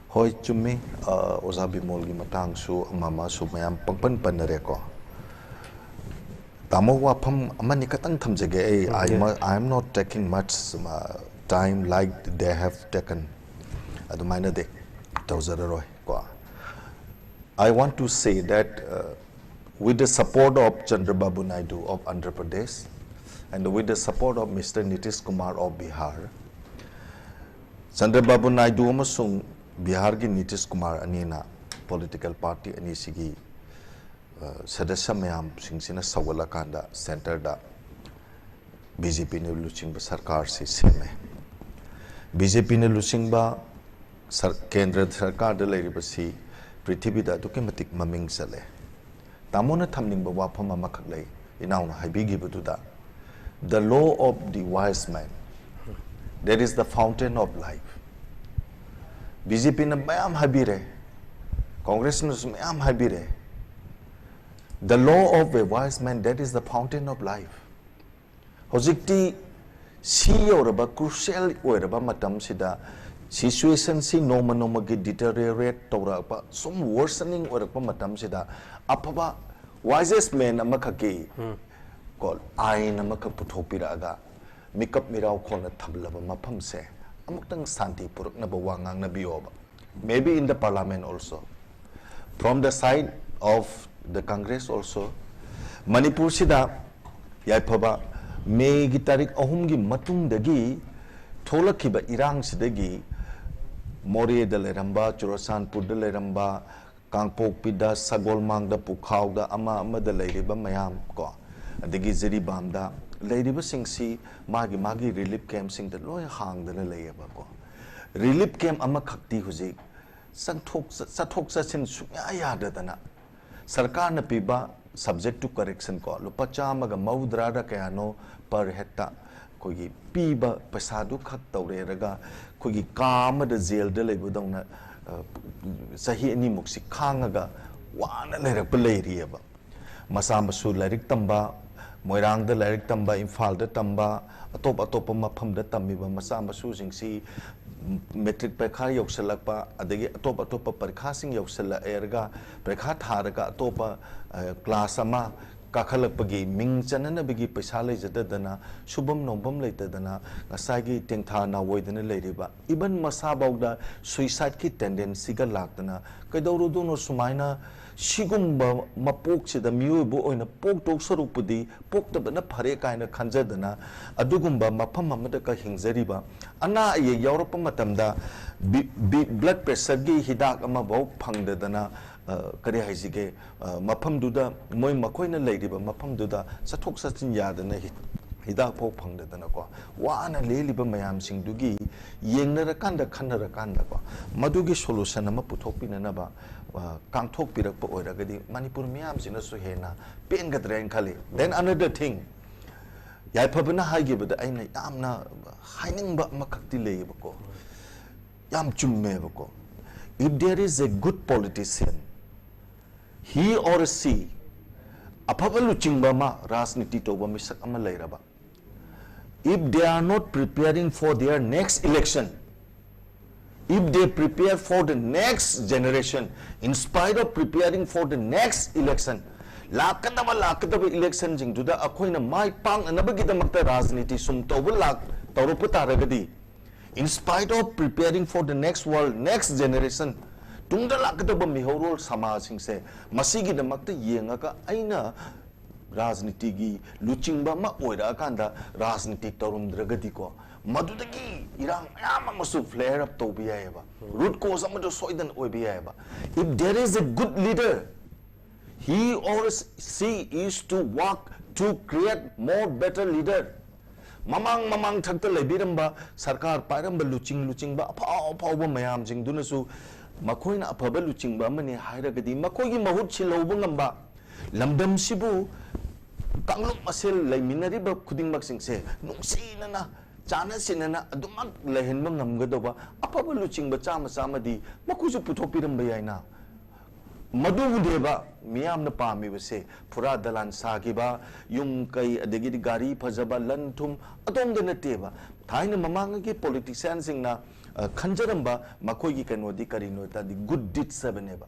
ꯍꯣꯏ, ꯆꯨꯝꯃꯤ꯫ ꯑ, ꯑꯣꯖꯥ ꯕꯤꯃꯣꯜꯒꯤ ꯃꯇꯥꯡꯁꯨ ꯑꯃ ꯑꯃꯁꯨ ꯃꯌꯥꯝ ꯄꯪꯄꯟ ꯄꯟꯅꯔꯦꯀꯣ꯫ ꯇꯥꯃꯣ, ꯋꯥꯐꯝ ꯑꯃꯅꯤ ꯈꯛꯇꯪ ꯊꯝꯖꯒꯦ ꯑꯩ꯫ I am not taking much, uh, time like they have taken. ꯑꯗꯨꯃꯥꯏꯅꯗꯤ ꯇꯧꯖꯔꯔꯣꯏ ꯀꯣ꯫ I want to say that, uh, with the support of Chandrababu Naidu of Andhra Pradesh and with the support of Mister Nitish Kumar of Bihar, ꯆꯟꯗ꯭ꯔꯕꯥꯕꯨ Naidu ꯑꯃꯁꯨꯡ ꯕꯤꯍꯥꯔꯒꯤ ꯅꯤꯇꯤꯁ ꯀꯨꯃꯥꯔ ꯑꯅꯤꯅ political party ꯑꯅꯤꯁꯤꯒꯤ, ꯑ, ꯁꯗꯁ꯭ꯌ ꯃꯌꯥꯝꯁꯤꯡꯁꯤꯅ ꯁꯧꯒꯠꯂꯀꯥꯟꯗ centreꯗ ꯕꯤ ꯖꯦ ꯄꯤꯅ ꯂꯨꯆꯤꯡꯕ ꯁꯔꯀꯥꯔꯁꯤ ꯁꯦꯝꯃꯦ꯫ ꯕꯤ ꯖꯦ ꯄꯤꯅ ꯂꯨꯆꯤꯡꯕ ꯁꯔ-, ꯀꯦꯟꯗ꯭ꯔ ꯁꯔꯀꯥꯔꯗ ꯂꯩꯔꯤꯕꯁꯤ ꯄ꯭ꯔꯤꯊꯤꯕꯤꯗ ꯑꯗꯨꯛꯀꯤ ꯃꯇꯤꯛ ꯃꯃꯤꯡ ꯆꯠꯂꯦ꯫ ꯇꯥꯃꯣꯅ ꯊꯝꯅꯤꯡꯕ ꯋꯥꯐꯝ ꯑꯃꯈꯛ ꯂꯩ, ꯏꯅꯥꯎꯅ ꯍꯥꯏꯕꯤꯈꯤꯕꯗꯨꯗ, the law of the wise man, that is the fountain of life. B J ꯄꯤꯅ ꯃꯌꯥꯝ ꯍꯥꯏꯕꯤꯔꯦ, ꯀꯣꯡꯒ꯭ꯔꯦꯁꯅꯁꯨ ꯃꯌꯥꯝ ꯍꯥꯏꯕꯤꯔꯦ, The law of a wise man, that is the fountain of life. ꯍꯧꯖꯤꯛꯇꯤ ꯁꯤ ꯌꯧꯔꯕ, crucial ꯑꯣꯏꯔꯕ ꯃꯇꯝꯁꯤꯗ, situation ꯁꯤ ꯅꯣꯡꯃ ꯅꯣꯡꯃꯒꯤ deteriorate ꯇꯧꯔꯛꯄ, ꯁꯨꯝ worsening ꯑꯣꯏꯔꯛꯄ ꯃꯇꯝꯁꯤꯗ, ꯑꯐꯕ wisest man ꯑꯃꯈꯛꯀꯤ ꯀꯣ ꯑꯥꯏꯟ ꯑꯃꯈꯛ ꯄꯨꯊꯣꯛꯄꯤꯔꯛꯑꯒ ꯃꯤꯀꯞ ꯃꯤꯔꯥꯎ ꯈꯣꯟꯅ ꯊꯝꯂꯕ ꯃꯐꯝꯁꯦ ꯑꯃꯨꯛꯇꯪ ꯁꯥꯟꯇꯤ ꯄꯨꯔꯛꯅꯕ ꯋꯥ ꯉꯥꯡꯅꯕꯤꯌꯣꯕ꯫ Maybe in the parliament also, from the side of the Congress also, ꯃꯅꯤꯄꯨꯔꯁꯤꯗ ꯌꯥꯏꯐꯕ ꯃꯦꯒꯤ ꯇꯥꯔꯤꯛ ꯑꯍꯨꯝꯒꯤ ꯃꯇꯨꯡꯗꯒꯤ ꯊꯣꯛꯂꯛꯈꯤꯕ ꯏꯔꯥꯡꯁꯤꯗꯒꯤ ꯃꯣꯔꯦꯗ ꯂꯩꯔꯝꯕ, ꯆꯨꯔꯆꯥꯟꯄꯨꯔꯗ ꯂꯩꯔꯝꯕ, ꯀꯥꯡꯄꯣꯛꯄꯤꯗ, ꯁꯒꯣꯜꯃꯥꯡꯗ, ꯄꯨꯈꯥꯎꯗ, ꯑꯃ ꯑꯃꯗ ꯂꯩꯔꯤꯕ ꯃꯌꯥꯝ ꯀꯣ, ꯑꯗꯒꯤ ꯖꯤꯔꯤꯕꯥꯝꯗ ꯂꯩꯔꯤꯕꯁꯤꯡꯁꯤ ꯃꯥꯒꯤ ꯃꯥꯒꯤ relief camp ꯁꯤꯡꯗ ꯂꯣꯏ ꯍꯥꯡꯗꯅ ꯂꯩꯌꯦꯕꯀꯣ꯫ Relief camp ꯑꯃꯈꯛꯇꯤ ꯍꯧꯖꯤꯛ ꯆꯪꯊꯣꯛ-, ꯆꯠꯊꯣꯛ ꯆꯠꯁꯤꯟ ꯁꯨꯡꯌꯥ ꯌꯥꯗꯗꯅ, ꯁꯔꯀꯥꯔꯅ ꯄꯤꯕ subject to correction ꯀꯣ, ꯂꯨꯄꯥ ꯆꯥꯝꯃꯒ ꯃꯧꯗ꯭ꯔꯥꯗ ꯀꯌꯥꯅꯣ per head ꯇ ꯑꯩꯈꯣꯏꯒꯤ ꯄꯤꯕ ꯄꯩꯁꯥꯗꯨ ꯈꯛ ꯇꯧꯔꯦꯔꯒ, ꯑꯩꯈꯣꯏꯒꯤ ꯀꯥ ꯑꯃꯗ ꯖꯦꯜꯗ ꯂꯩꯕꯗꯧꯅ, ꯑ, ꯆꯍꯤ ꯑꯅꯤꯃꯨꯛꯁꯤ ꯈꯥꯡꯉꯒ ꯋꯥꯅ ꯂꯩꯔꯛꯄ ꯂꯩꯔꯤꯑꯕ꯫ ꯃꯆꯥ ꯃꯁꯨ ꯂꯥꯏꯔꯤꯛ ꯇꯝꯕ, ꯃꯣꯏꯔꯥꯡꯗ ꯂꯥꯏꯔꯤꯛ ꯇꯝꯕ, ꯏꯝꯐꯥꯜꯗ ꯇꯝꯕ, ꯑꯇꯣꯞ ꯑꯇꯣꯞꯄ ꯃꯐꯝꯗ ꯇꯝꯃꯤꯕ ꯃꯆꯥ ꯃꯁꯨꯁꯤꯡꯁꯤ ꯃꯦꯇ꯭ꯔꯤꯛ ꯄꯔꯤꯈꯥ ꯌꯧꯁꯤꯜꯂꯛꯄ, ꯑꯗꯒꯤ ꯑꯇꯣꯞ ꯑꯇꯣꯞꯄ ꯄꯔꯤꯈꯥꯁꯤꯡ ꯌꯧꯁꯤꯜꯂꯛꯑꯦꯔꯒ, ꯄꯔꯤꯈꯥ ꯊꯥꯔꯒ ꯑꯇꯣꯞꯄ, ꯑ, ꯀ꯭ꯂꯥꯁ ꯑꯃ ꯀꯥꯈꯠꯂꯛꯄꯒꯤ ꯃꯤꯡ ꯆꯟꯅꯅꯕꯒꯤ ꯄꯩꯁꯥ ꯂꯩꯖꯗꯗꯅ, ꯁꯨꯐꯝ ꯅꯣꯝꯐꯝ ꯂꯩꯇꯗꯅ, ꯉꯁꯥꯏꯒꯤ ꯇꯦꯡꯊꯥ ꯅꯥꯋꯣꯏꯗꯅ ꯂꯩꯔꯤꯕ, even ꯃꯁꯥꯐꯥꯎꯗ suicide ꯀꯤ tendency ꯒ ꯂꯥꯛꯇꯅ, ꯀꯩꯗꯧꯔꯨꯗꯣꯏꯅꯣ ꯁꯨꯃꯥꯏꯅ, ꯁꯤꯒꯨꯝꯕ ꯃꯄꯣꯛꯁꯤꯗ ꯃꯤꯑꯣꯏꯕ ꯑꯣꯏꯅ ꯄꯣꯛꯇꯧ ꯁꯔꯨꯛꯄꯨꯗꯤ ꯄꯣꯛꯇꯕꯅ ꯐꯔꯦ ꯀꯥꯏꯅ ꯈꯟꯖꯗꯅ, ꯑꯗꯨꯒꯨꯝꯕ ꯃꯐꯝ ꯑꯃꯗꯒ ꯍꯤꯡꯖꯔꯤꯕ, ꯑꯅꯥ ꯑꯌꯦꯛ ꯌꯥꯎꯔꯛꯄ ꯃꯇꯝꯗ ꯕꯤ-, ꯕꯤ-, blood pressure ꯒꯤ ꯍꯤꯗꯥꯛ ꯑꯃꯐꯥꯎ ꯐꯪꯗꯗꯅ, ꯑ, ꯀꯔꯤ ꯍꯥꯏꯁꯤꯒꯦ, ꯑ, ꯃꯐꯝꯗꯨꯗ, ꯃꯣꯏ ꯃꯈꯣꯏꯅ ꯂꯩꯔꯤꯕ ꯃꯐꯝꯗꯨꯗ ꯆꯠꯊꯣꯛ ꯆꯠꯁꯤꯟ ꯌꯥꯗꯅ ꯍꯤ-, ꯍꯤꯗꯥꯛ ꯐꯥꯎ ꯐꯪꯗꯗꯅꯀꯣ, ꯋꯥꯅ ꯂꯦꯜꯂꯤꯕ ꯃꯌꯥꯝꯁꯤꯡꯗꯨꯒꯤ ꯌꯦꯡꯅꯔꯀꯥꯟꯗ, ꯈꯟꯅꯔꯀꯥꯟꯗꯀꯣ, ꯃꯗꯨꯒꯤ solution ꯑꯃ ꯄꯨꯊꯣꯛꯄꯤꯅꯅꯕ, ꯑ, ꯀꯥꯡꯊꯣꯛꯄꯤꯔꯛꯄ ꯑꯣꯏꯔꯒꯗꯤ ꯃꯅꯤꯄꯨꯔ ꯃꯤꯌꯥꯝꯁꯤꯅꯁꯨ ꯍꯦꯟꯅ ꯄꯦꯟꯒꯗ꯭ꯔꯦꯅ ꯈꯜꯂꯤ꯫ Then another thing, ꯌꯥꯏꯐꯕꯅ ꯍꯥꯏꯈꯤꯕꯗ ꯑꯩꯅ ꯌꯥꯝꯅ ꯍꯥꯏꯅꯤꯡꯕ ꯑꯃꯈꯛꯇꯤ ꯂꯩꯌꯦꯕꯀꯣ, ꯌꯥꯝ ꯆꯨꯝꯃꯦꯕꯀꯣ, if there is a good politician, he or she ꯑꯐꯕ ꯂꯨꯆꯤꯡꯕ ꯑꯃ, ꯔꯥꯖꯅꯤꯇꯤ ꯇꯧꯕ ꯃꯤꯁꯛ ꯑꯃ ꯂꯩꯔꯕ, if they are not preparing for their next election, if they prepare for the next generation, in spite of preparing for the next election, ꯂꯥꯛꯀꯗꯕ ꯂꯥꯛꯀꯗꯕ ꯏꯂꯦꯛꯁꯟꯁꯤꯡꯗꯨꯗ ꯑꯩꯈꯣꯏꯅ ꯃꯥꯏ ꯄꯥꯛꯅꯅꯕꯒꯤꯗꯃꯛꯇ ꯔꯥꯖꯅꯤꯇꯤ ꯁꯨꯝ ꯇꯧꯕ ꯂꯥꯛ ꯇꯧꯔꯛꯄ ꯇꯥꯔꯒꯗꯤ, in spite of preparing for the next world, next generation, ꯇꯨꯡꯗ ꯂꯥꯛꯀꯗꯕ ꯃꯤꯍꯧꯔꯣꯜ ꯁꯃꯥꯖꯁꯤꯡꯁꯦ, ꯃꯁꯤꯒꯤꯗꯃꯛꯇ ꯌꯦꯡꯉꯒ ꯑꯩꯅ ꯔꯥꯖꯅꯤꯇꯤꯒꯤ ꯂꯨꯆꯤꯡꯕ ꯑꯃ ꯑꯣꯏꯔꯛꯑꯀꯥꯟꯗ ꯔꯥꯖꯅꯤꯇꯤ ꯇꯧꯔꯝꯗ꯭ꯔꯒꯗꯤꯀꯣ, ꯃꯗꯨꯗꯒꯤ ꯏꯔꯥꯡ ꯃꯌꯥꯝ ꯑꯃꯁꯨ flare up ꯇꯧꯕ ꯌꯥꯏꯑꯕ, root cause ꯑꯃꯗꯣ ꯁꯣꯏꯗꯅ ꯑꯣꯏꯕ ꯌꯥꯏꯑꯕ. If there is a good leader, he or she is to work to create more better leader. ꯃꯃꯥꯡ ꯃꯃꯥꯡ ꯊꯛꯇ ꯂꯩꯕꯤꯔꯝꯕ ꯁꯔꯀꯥꯔ ꯄꯥꯏꯔꯝꯕ ꯂꯨꯆꯤꯡ ꯂꯨꯆꯤꯡꯕ ꯑꯐꯥꯎ ꯑꯐꯥꯎꯕ ꯃꯌꯥꯝꯁꯤꯡꯗꯨꯅꯁꯨ ꯃꯈꯣꯏꯅ ꯑꯐꯕ ꯂꯨꯆꯤꯡꯕ ꯑꯃꯅꯤ ꯍꯥꯏꯔꯒꯗꯤ, ꯃꯈꯣꯏꯒꯤ ꯃꯍꯨꯠ ꯁꯤꯜꯍꯧꯕ ꯉꯝꯕ, ꯂꯝꯗꯝꯁꯤꯕꯨ ꯀꯥꯡꯂꯨꯞ ꯃꯁꯦꯜ ꯂꯩꯃꯤꯟꯅꯔꯤꯕ ꯈꯨꯗꯤꯡꯃꯛꯁꯤꯡꯁꯦ ꯅꯨꯡꯁꯤꯅꯅ, ꯆꯥꯟꯅ ꯁꯤꯟꯅꯅ ꯑꯗꯨꯃꯛ ꯂꯩꯍꯟꯕ ꯉꯝꯒꯗꯧꯕ ꯑꯐꯕ ꯂꯨꯆꯤꯡꯕ ꯆꯥꯝꯃ ꯆꯥꯝꯃꯗꯤ ꯃꯈꯣꯏꯁꯨ ꯄꯨꯊꯣꯛꯄꯤꯔꯝꯕ ꯌꯥꯏꯅ꯫ ꯃꯗꯨꯕꯨꯅꯦꯕ ꯃꯤꯌꯥꯝꯅ ꯄꯥꯝꯃꯤꯕꯁꯦ꯫ ꯐꯨꯔꯥ ꯗꯂꯥꯟ ꯁꯥꯈꯤꯕ, ꯌꯨꯝ ꯀꯩ, ꯑꯗꯒꯤꯗꯤ ꯒꯥꯔꯤ ꯐꯖꯕ, ꯂꯟ ꯊꯨꯝ, ꯑꯗꯣꯝꯗ ꯅꯠꯇꯦꯕ꯫ ꯊꯥꯏꯅ ꯃꯃꯥꯡꯉꯩꯒꯤ ꯄꯣꯂꯤꯇꯤꯁꯤꯌꯥꯟꯁꯤꯡꯅ, ꯑ, ꯈꯟꯖꯔꯝꯕ ꯃꯈꯣꯏꯒꯤ ꯀꯩꯅꯣꯗꯤ ꯀꯔꯤꯅꯣ ꯍꯥꯏ ꯇꯥꯔꯗꯤ, good deeds ꯍꯥꯏꯕꯅꯦꯕ꯫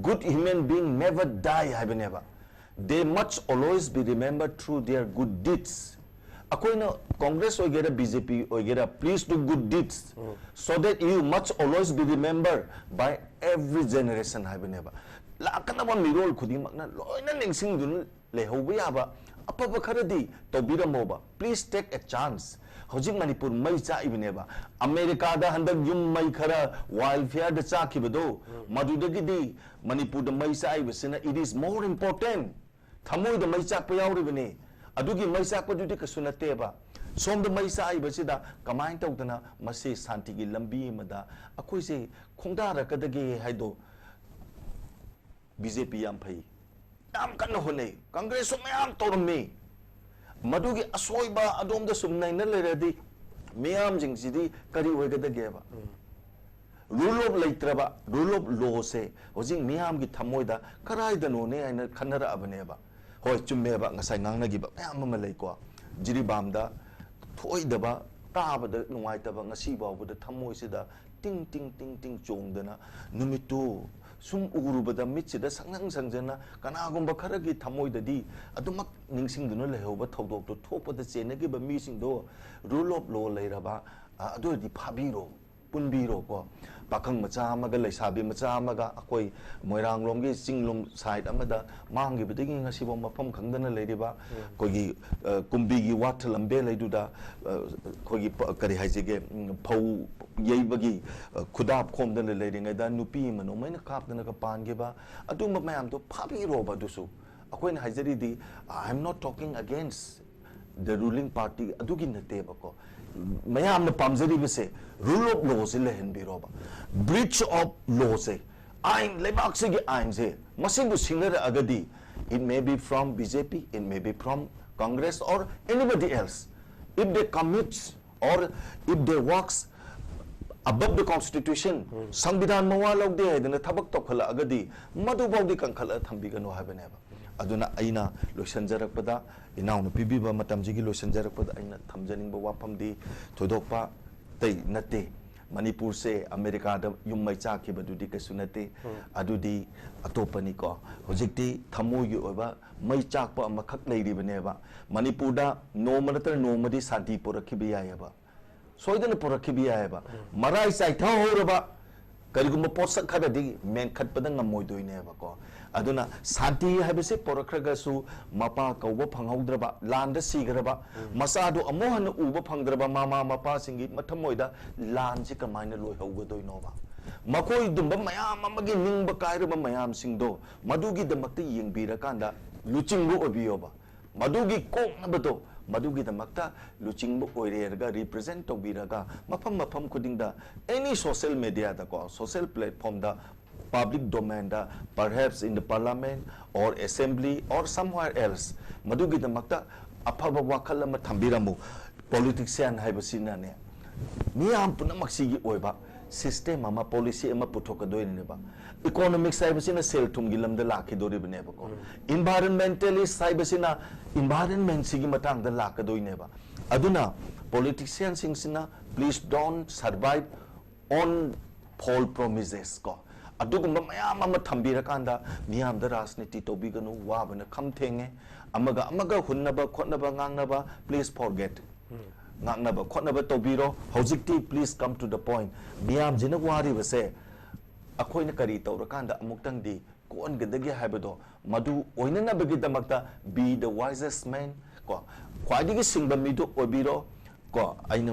Good human being never die ꯍꯥꯏꯕꯅꯦꯕ꯫ They must always be remembered through their good deeds. ꯑꯩꯈꯣꯏꯅ ꯀꯣꯡꯒ꯭ꯔꯦꯁ ꯑꯣꯏꯒꯦꯔꯥ, ꯕꯤ ꯖꯦ ꯄꯤ ꯑꯣꯏꯒꯦꯔꯥ, please do good deeds so that you must always be remembered by every generation ꯍꯥꯏꯕꯅꯦꯕ꯫ ꯂꯥꯛꯀꯗꯕ ꯃꯤꯔꯣꯜ ꯈꯨꯗꯤꯡꯃꯛꯅ ꯂꯣꯏꯅ ꯅꯤꯡꯁꯤꯡꯗꯨꯅ ꯂꯩꯍꯧꯕ ꯌꯥꯕ ꯑꯐꯕ ꯈꯔꯗꯤ ꯇꯧꯕꯤꯔꯝꯃꯣꯕ꯫ Please take a chance. ꯍꯧꯖꯤꯛ ꯃꯅꯤꯄꯨꯔ ꯃꯩ ꯆꯥꯛꯏꯕꯅꯦꯕ꯫ ꯑꯃꯦꯔꯤꯀꯥꯗ ꯍꯟꯗꯛ ꯌꯨꯝ ꯃꯩ ꯈꯔ wildfire ꯗ ꯆꯥꯛꯈꯤꯕꯗꯣ, ꯃꯗꯨꯗꯒꯤꯗꯤ ꯃꯅꯤꯄꯨꯔꯗ ꯃꯩ ꯆꯥꯛꯏꯕꯁꯤꯅ, it is more important. ꯊꯃꯣꯏꯗ ꯃꯩ ꯆꯥꯛꯄ ꯌꯥꯎꯔꯤꯕꯅꯤ꯫ ꯑꯗꯨꯒꯤ ꯃꯩ ꯆꯥꯛꯄꯗꯨꯗꯤ ꯀꯩꯁꯨ ꯅꯠꯇꯦꯕ꯫ ꯁꯣꯝꯗ ꯃꯩ ꯆꯥꯛꯏꯕꯁꯤꯗ ꯀꯃꯥꯏꯅ ꯇꯧꯗꯅ ꯃꯁꯤ ꯁꯥꯟꯇꯤꯒꯤ ꯂꯝꯕꯤ ꯑꯃꯗ ꯑꯩꯈꯣꯏꯁꯦ ꯈꯣꯡꯗꯥꯔꯛꯀꯗꯒꯦ ꯍꯥꯏꯗꯣ꯫ ꯕꯤ ꯖꯦ ꯄꯤ ꯌꯥꯝ ꯐꯩ, ꯌꯥꯝ ꯀꯟꯅ ꯍꯣꯠꯅꯩ, ꯀꯪꯒ꯭ꯔꯦꯁꯁꯨ ꯃꯌꯥꯝ ꯇꯧꯔꯝꯃꯤ꯫ ꯃꯗꯨꯒꯤ ꯑꯁꯣꯏꯕ ꯑꯗꯣꯝꯗ ꯁꯨꯝ ꯅꯩꯅ ꯂꯩꯔꯗꯤ ꯃꯤꯌꯥꯝꯁꯤꯡꯁꯤꯗꯤ ꯀꯔꯤ ꯑꯣꯏꯒꯗꯒꯦꯕ? Rule of ꯂꯩꯇ꯭ꯔꯕ, rule of law ꯁꯦ ꯍꯧꯖꯤꯛ ꯃꯤꯌꯥꯝꯒꯤ ꯊꯃꯣꯏꯗ ꯀꯗꯥꯏꯗꯅꯣꯅꯦ ꯍꯥꯏꯅ ꯈꯟꯅꯔꯛꯑꯕꯅꯦꯕ꯫ ꯍꯣꯏ, ꯆꯨꯝꯃꯦꯕ, ꯉꯁꯥꯏ ꯉꯥꯡꯅꯈꯤꯕ ꯃꯌꯥꯝ ꯑꯃ ꯂꯩꯀꯣ꯫ ꯖꯤꯔꯤꯕꯥꯝꯗ ꯊꯣꯏꯗꯕ, ꯇꯥꯕꯗ ꯅꯨꯡꯉꯥꯏꯇꯕ, ꯉꯁꯤ ꯐꯥꯎꯕꯗ ꯊꯃꯣꯏꯁꯤꯗ ꯇꯤꯡ ꯇꯤꯡ ꯇꯤꯡ ꯇꯤꯡ ꯆꯣꯡꯗꯅ, ꯅꯨꯃꯤꯠꯇꯨ ꯁꯨꯝ ꯎꯔꯨꯕꯗ ꯃꯤꯠꯁꯤꯗ ꯁꯪꯁꯪ ꯁꯪꯖꯅ, ꯀꯅꯥꯒꯨꯝꯕ ꯈꯔꯒꯤ ꯊꯃꯣꯏꯗꯗꯤ ꯑꯗꯨꯃꯛ ꯅꯤꯡꯁꯤꯡꯗꯨꯅ ꯂꯩꯍꯧꯕ ꯊꯧꯗꯣꯛꯇꯨ ꯊꯣꯛꯄꯗ ꯆꯦꯟꯅꯈꯤꯕ ꯃꯤꯁꯤꯡꯗꯣ rule of law ꯂꯩꯔꯕ, ꯑ, ꯑꯗꯨ ꯑꯣꯏꯔꯗꯤ ꯐꯥꯕꯤꯔꯣ, ꯄꯨꯟꯕꯤꯔꯣꯀꯣ꯫ ꯄꯥꯈꯪ ꯃꯆꯥ ꯑꯃꯒ ꯂꯩꯁꯥꯕꯤ ꯃꯆꯥ ꯑꯃꯒ ꯑꯩꯈꯣꯏ ꯃꯣꯏꯔꯥꯡꯂꯣꯝꯒꯤ ꯆꯤꯡꯂꯣꯝ side ꯑꯃꯗ ꯃꯥꯡꯈꯤꯕꯗꯒꯤ ꯉꯁꯤꯐꯥꯎ ꯃꯐꯝ ꯈꯪꯗꯅ ꯂꯩꯔꯤꯕ ꯑꯩꯈꯣꯏꯒꯤ, ꯑ, ꯀꯨꯝꯕꯤꯒꯤ ꯋꯥꯠꯊ ꯂꯝꯕꯦꯜ ꯍꯥꯏꯗꯨꯗ, ꯑ, ꯑꯩꯈꯣꯏꯒꯤ ꯄ-, ꯀꯔꯤ ꯍꯥꯏꯁꯤꯒꯦ, ꯎꯝ, ꯐꯧ ꯌꯩꯕꯒꯤ, ꯑ, ꯈꯨꯗꯥꯞ ꯈꯣꯝꯗꯅ ꯂꯩꯔꯤꯉꯩꯗ ꯅꯨꯄꯤ ꯑꯃ ꯅꯣꯡꯃꯩꯅ ꯀꯥꯞꯇꯅꯒ ꯄꯥꯟꯈꯤꯕ, ꯑꯗꯨꯝꯕ ꯃꯌꯥꯝꯗꯣ ꯐꯥꯕꯤꯔꯣꯕ꯫ ꯑꯗꯨꯁꯨ ꯑꯩꯈꯣꯏꯅ ꯍꯥꯏꯖꯔꯤꯗꯤ, I am not talking against the ruling party ꯑꯗꯨꯒꯤ ꯅꯠꯇꯦꯕꯀꯣ꯫ ꯃꯌꯥꯝꯅ ꯄꯥꯝꯖꯔꯤꯕꯁꯦ rule of lawꯁꯦ ꯂꯩꯍꯟꯕꯤꯔꯣꯕ꯫ Breach of lawꯁꯦ, ꯑꯥꯏꯟ, ꯂꯩꯕꯥꯛꯁꯤꯒꯤ ꯑꯥꯏꯟꯁꯦ, ꯃꯁꯤꯕꯨ ꯁꯤꯡꯅꯔꯛꯑꯒꯗꯤ, it may be from B J P, it may be from Congress or anybody else, if they commits or if they works above the constitution, ꯎꯝ꯫ ꯁꯪꯕꯤꯙꯥꯟ ꯃꯋꯥ ꯂꯧꯗꯦ ꯍꯥꯏꯗꯅ ꯊꯕꯛ ꯇꯧꯈꯠꯂꯛꯑꯒꯗꯤ, ꯃꯗꯨꯐꯥꯎꯗꯤ ꯀꯟꯈꯠꯂꯒ ꯊꯝꯕꯤꯒꯅꯨ ꯍꯥꯏꯕꯅꯦꯕ꯫ ꯑꯗꯨꯅ ꯑꯩꯅ ꯂꯣꯏꯁꯤꯟꯖꯔꯛꯄꯗ, ꯏꯅꯥꯎꯅ ꯄꯤꯕꯤꯕ ꯃꯇꯝꯁꯤꯒꯤ ꯂꯣꯏꯁꯤꯟꯖꯔꯛꯄꯗ ꯑꯩꯅ ꯊꯝꯖꯅꯤꯡꯕ ꯋꯥꯐꯝꯗꯤ ꯊꯣꯏꯗꯣꯛꯄ ꯑꯇꯩ ꯅꯠꯇꯦ꯫ ꯃꯅꯤꯄꯨꯔꯁꯦ ꯑꯃꯦꯔꯤꯀꯥꯗ ꯌꯨꯝ ꯃꯩ ꯆꯥꯛꯈꯤꯕꯗꯨꯗꯤ ꯀꯩꯁꯨ ꯅꯠꯇꯦ꯫ ꯎꯝ꯫ ꯑꯗꯨꯗꯤ ꯑꯇꯣꯞꯄꯅꯤꯀꯣ꯫ ꯍꯧꯖꯤꯛꯇꯤ ꯊꯃꯣꯏꯒꯤ ꯑꯣꯏꯕ ꯃꯩ ꯆꯥꯛꯄ ꯑꯃꯈꯛ ꯂꯩꯔꯤꯕꯅꯦꯕ꯫ ꯃꯅꯤꯄꯨꯔꯗ ꯅꯣꯡꯃ ꯅꯠꯇ꯭ꯔ ꯅꯣꯡꯃꯗꯤ ꯁꯥꯟꯇꯤ ꯄꯨꯔꯛꯈꯤꯕ ꯌꯥꯏꯑꯕ꯫ ꯁꯣꯏꯗꯅ ꯄꯨꯔꯛꯈꯤꯕ ꯌꯥꯏꯑꯕ꯫ ꯎꯝ꯫ ꯃꯔꯥꯏ ꯆꯥꯏꯊꯍꯧꯔꯕ ꯀꯔꯤꯒꯨꯝꯕ ꯄꯣꯠꯁꯛ ꯈꯔꯗꯤ ꯃꯦꯟꯈꯠꯄꯗ ꯉꯝꯃꯣꯏꯗꯣꯏꯅꯦꯕꯀꯣ꯫ ꯑꯗꯨꯅ ꯁꯥꯟꯇꯤ ꯍꯥꯏꯕꯁꯤ ꯄꯨꯔꯛꯈ꯭ꯔꯒꯁꯨ, ꯃꯄꯥ ꯀꯧꯕ ꯐꯪꯍꯧꯗ꯭ꯔꯕ, ꯂꯥꯟꯗ ꯁꯤꯈ꯭ꯔꯕ, ꯎꯝ꯫ ꯃꯆꯥꯗꯨ ꯑꯃꯨꯛ ꯍꯟꯅ ꯎꯕ ꯐꯪꯗ꯭ꯔꯕ ꯃꯃꯥ ꯃꯄꯥꯁꯤꯡꯒꯤ ꯃꯊꯃꯣꯏꯗ ꯂꯥꯟꯁꯤ ꯀꯃꯥꯏꯅ ꯂꯣꯏꯍꯧꯒꯗꯣꯏꯅꯣꯕ? ꯃꯈꯣꯏꯗꯨꯝꯕ ꯃꯌꯥꯝ ꯑꯃꯒꯤ ꯅꯤꯡꯕ ꯀꯥꯏꯔꯕ ꯃꯌꯥꯝꯁꯤꯡꯗꯣ ꯃꯗꯨꯒꯤꯗꯃꯛꯇ ꯌꯦꯡꯕꯤꯔꯀꯥꯟꯗ ꯂꯨꯆꯤꯡꯕ ꯑꯣꯏꯕꯤꯌꯣꯕ꯫ ꯃꯗꯨꯒꯤ ꯀꯣꯛꯅꯕꯗꯣ, ꯃꯗꯨꯒꯤꯗꯃꯛꯇ ꯂꯨꯆꯤꯡꯕ ꯑꯣꯏꯔꯦꯔꯒ, represent ꯇꯧꯕꯤꯔꯒ, ꯃꯐꯝ ꯃꯐꯝ ꯈꯨꯗꯤꯡꯗ, any social mediaꯗꯀꯣ, social platformꯗ, public domainꯗ, perhaps in the parliament or assembly or somewhere else, ꯃꯗꯨꯒꯤꯗꯃꯛꯇ ꯑꯐꯕ ꯋꯥꯈꯜ ꯑꯃ ꯊꯝꯕꯤꯔꯝꯃꯨ꯫ Politician ꯍꯥꯏꯕꯁꯤꯅꯅꯦ, ꯃꯤꯌꯥꯝ ꯄꯨꯝꯅꯃꯛꯁꯤꯒꯤ ꯑꯣꯏꯕ ꯁꯤꯁꯇꯦꯝ ꯑꯃ, ꯄꯣꯂꯤꯁꯤ ꯑꯃ ꯄꯨꯊꯣꯛꯀꯗꯣꯏꯅꯦꯕ꯫ ꯏꯀꯣꯅꯣꯃꯤꯛꯁ ꯍꯥꯏꯕꯁꯤꯅ ꯁꯦꯜ ꯊꯨꯝꯒꯤ ꯂꯝꯗ ꯂꯥꯛꯈꯤꯗꯣꯔꯤꯕꯅꯦꯕꯀꯣ꯫ ꯏꯟꯚꯥꯏꯔꯟꯃꯦꯟꯇꯦꯂꯤꯁ ꯍꯥꯏꯕꯁꯤꯅ ꯏꯟꯚꯥꯏꯔꯟꯃꯦꯟꯁꯤꯒꯤ ꯃꯇꯥꯡꯗ ꯂꯥꯛꯀꯗꯣꯏꯅꯦꯕ꯫ ꯑꯗꯨꯅ politicianꯁꯤꯡꯁꯤꯅ please don't survive on false promises ꯀꯣ꯫ ꯑꯗꯨꯒꯨꯝꯕ ꯃꯌꯥꯝ ꯑꯃ ꯊꯝꯕꯤꯔꯀꯥꯟꯗ ꯃꯤꯌꯥꯝꯗ ꯔꯥꯖꯅꯤꯇꯤ ꯇꯧꯕꯤꯒꯅꯨ, ꯋꯥꯕꯅ ꯈꯝ ꯊꯦꯡꯉꯦ꯫ ꯑꯃꯒ ꯑꯃꯒ ꯍꯨꯟꯅꯕ ꯈꯣꯠꯅꯕ ꯉꯥꯡꯅꯕ, please forget꯫ ꯉꯥꯡꯅꯕ ꯈꯣꯠꯅꯕ ꯇꯧꯕꯤꯔꯣ꯫ ꯍꯧꯖꯤꯛꯇꯤ please come to the point꯫ ꯃꯤꯌꯥꯝꯁꯤꯅ ꯋꯥꯔꯤꯕꯁꯦ ꯑꯩꯈꯣꯏꯅ ꯀꯔꯤ ꯇꯧꯔꯀꯥꯟꯗ ꯑꯃꯨꯛꯇꯪꯗꯤ ꯀꯣꯟꯒꯗꯒꯦ ꯍꯥꯏꯕꯗꯣ, ꯃꯗꯨ ꯑꯣꯏꯅꯅꯕꯒꯤꯗꯃꯛꯇ be the wisest man ꯀꯣ, ꯈ꯭ꯋꯥꯏꯗꯒꯤ ꯁꯤꯡꯕ ꯃꯤꯗꯨ ꯑꯣꯏꯕꯤꯔꯣ ꯀꯣ꯫ ꯑꯩꯅ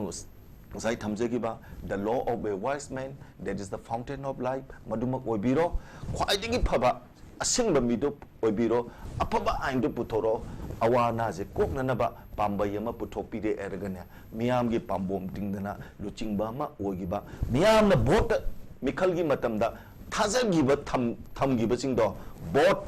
ꯉꯁꯥꯏ ꯊꯝꯖꯈꯤꯕ the law of a wise man, that is the fountain of life, ꯃꯗꯨꯃꯛ ꯑꯣꯏꯕꯤꯔꯣ꯫ ꯈ꯭ꯋꯥꯏꯗꯒꯤ ꯐꯕ ꯑꯁꯤꯡꯕ ꯃꯤꯗꯨ ꯑꯣꯏꯕꯤꯔꯣ꯫ ꯑꯐꯕ ꯑꯥꯏꯟꯗꯨ ꯄꯨꯊꯣꯔꯛꯑꯣ꯫ ꯑꯋꯥ ꯑꯅꯥꯁꯦ ꯀꯣꯛꯅꯅꯕ ꯄꯥꯝꯕꯩ ꯑꯃ ꯄꯨꯊꯣꯛꯄꯤꯔꯦ ꯍꯥꯏꯔꯒꯅꯦ, ꯃꯤꯌꯥꯝꯒꯤ ꯄꯥꯝꯕꯣꯝ ꯇꯤꯡꯗꯅ ꯂꯨꯆꯤꯡꯕ ꯑꯃ ꯑꯣꯏꯈꯤꯕ, ꯃꯤꯌꯥꯝꯅ ꯚꯣꯠꯇ, ꯃꯤꯈꯜꯒꯤ ꯃꯇꯝꯗ ꯊꯥꯖꯈꯤꯕ ꯊꯝ-, ꯊꯝꯈꯤꯕꯁꯤꯡꯗꯣ, ꯚꯣꯠ,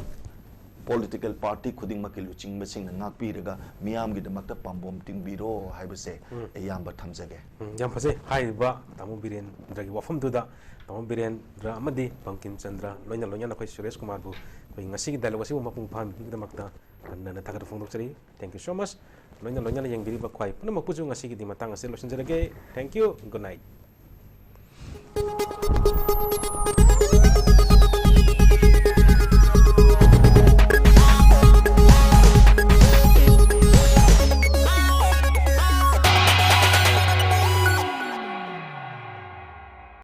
ꯄꯣꯂꯤꯇꯤꯀꯦꯜ ꯄꯥꯔꯇꯤ ꯈꯨꯗꯤꯡꯃꯛꯀꯤ ꯂꯨꯆꯤꯡꯕꯁꯤꯡꯅ ꯉꯥꯛꯄꯤꯔꯒ ꯃꯤꯌꯥꯝꯒꯤꯗꯃꯛꯇ ꯄꯥꯝꯕꯣꯝ ꯇꯤꯡꯕꯤꯔꯣ ꯍꯥꯏꯕꯁꯦ ꯎꯝ꯫ ꯑꯌꯥꯝꯕ ꯊꯝꯖꯒꯦ꯫ ꯎꯝ, ꯌꯥꯝ ꯐꯖꯩ꯫ ꯍꯥꯏꯔꯤꯕ ꯇꯥꯃꯣ ꯕꯤꯔꯦꯟꯗ꯭ꯔꯒꯤ ꯋꯥꯐꯝꯗꯨꯗ ꯇꯥꯃꯣ ꯕꯤꯔꯦꯟꯗ꯭ꯔ ꯑꯃꯗꯤ ꯕꯪꯀꯤꯝ ꯆꯟꯗ꯭ꯔ, ꯂꯣꯏꯅ ꯂꯣꯏꯅꯅ ꯑꯩꯈꯣꯏ ꯁꯨꯔꯦꯁ ꯀꯨꯃꯥꯔꯕꯨ ꯑꯩꯈꯣꯏ ꯉꯁꯤꯒꯤ ꯗꯥꯏꯂꯣꯒ ꯑꯁꯤꯕꯨ ꯃꯄꯨꯡ ꯐꯥꯍꯟꯕꯤꯕꯒꯤꯗꯃꯛꯇ ꯍꯟꯅ ꯍꯟꯅ ꯊꯥꯒꯠꯄ ꯐꯣꯡꯗꯣꯛꯆꯔꯤ꯫ Thank you so much꯫ ꯂꯣꯏꯅ ꯂꯣꯏꯅꯅ ꯌꯦꯡꯕꯤꯔꯤꯕ ꯈ꯭ꯋꯥꯏ ꯄꯨꯝꯅꯃꯛꯄꯨꯁꯨ ꯉꯁꯤꯒꯤꯗꯤ ꯃꯇꯥꯡ ꯑꯁꯤꯗ ꯂꯣꯏꯁꯤꯟꯖꯔꯒꯦ꯫ Thank you, good night꯫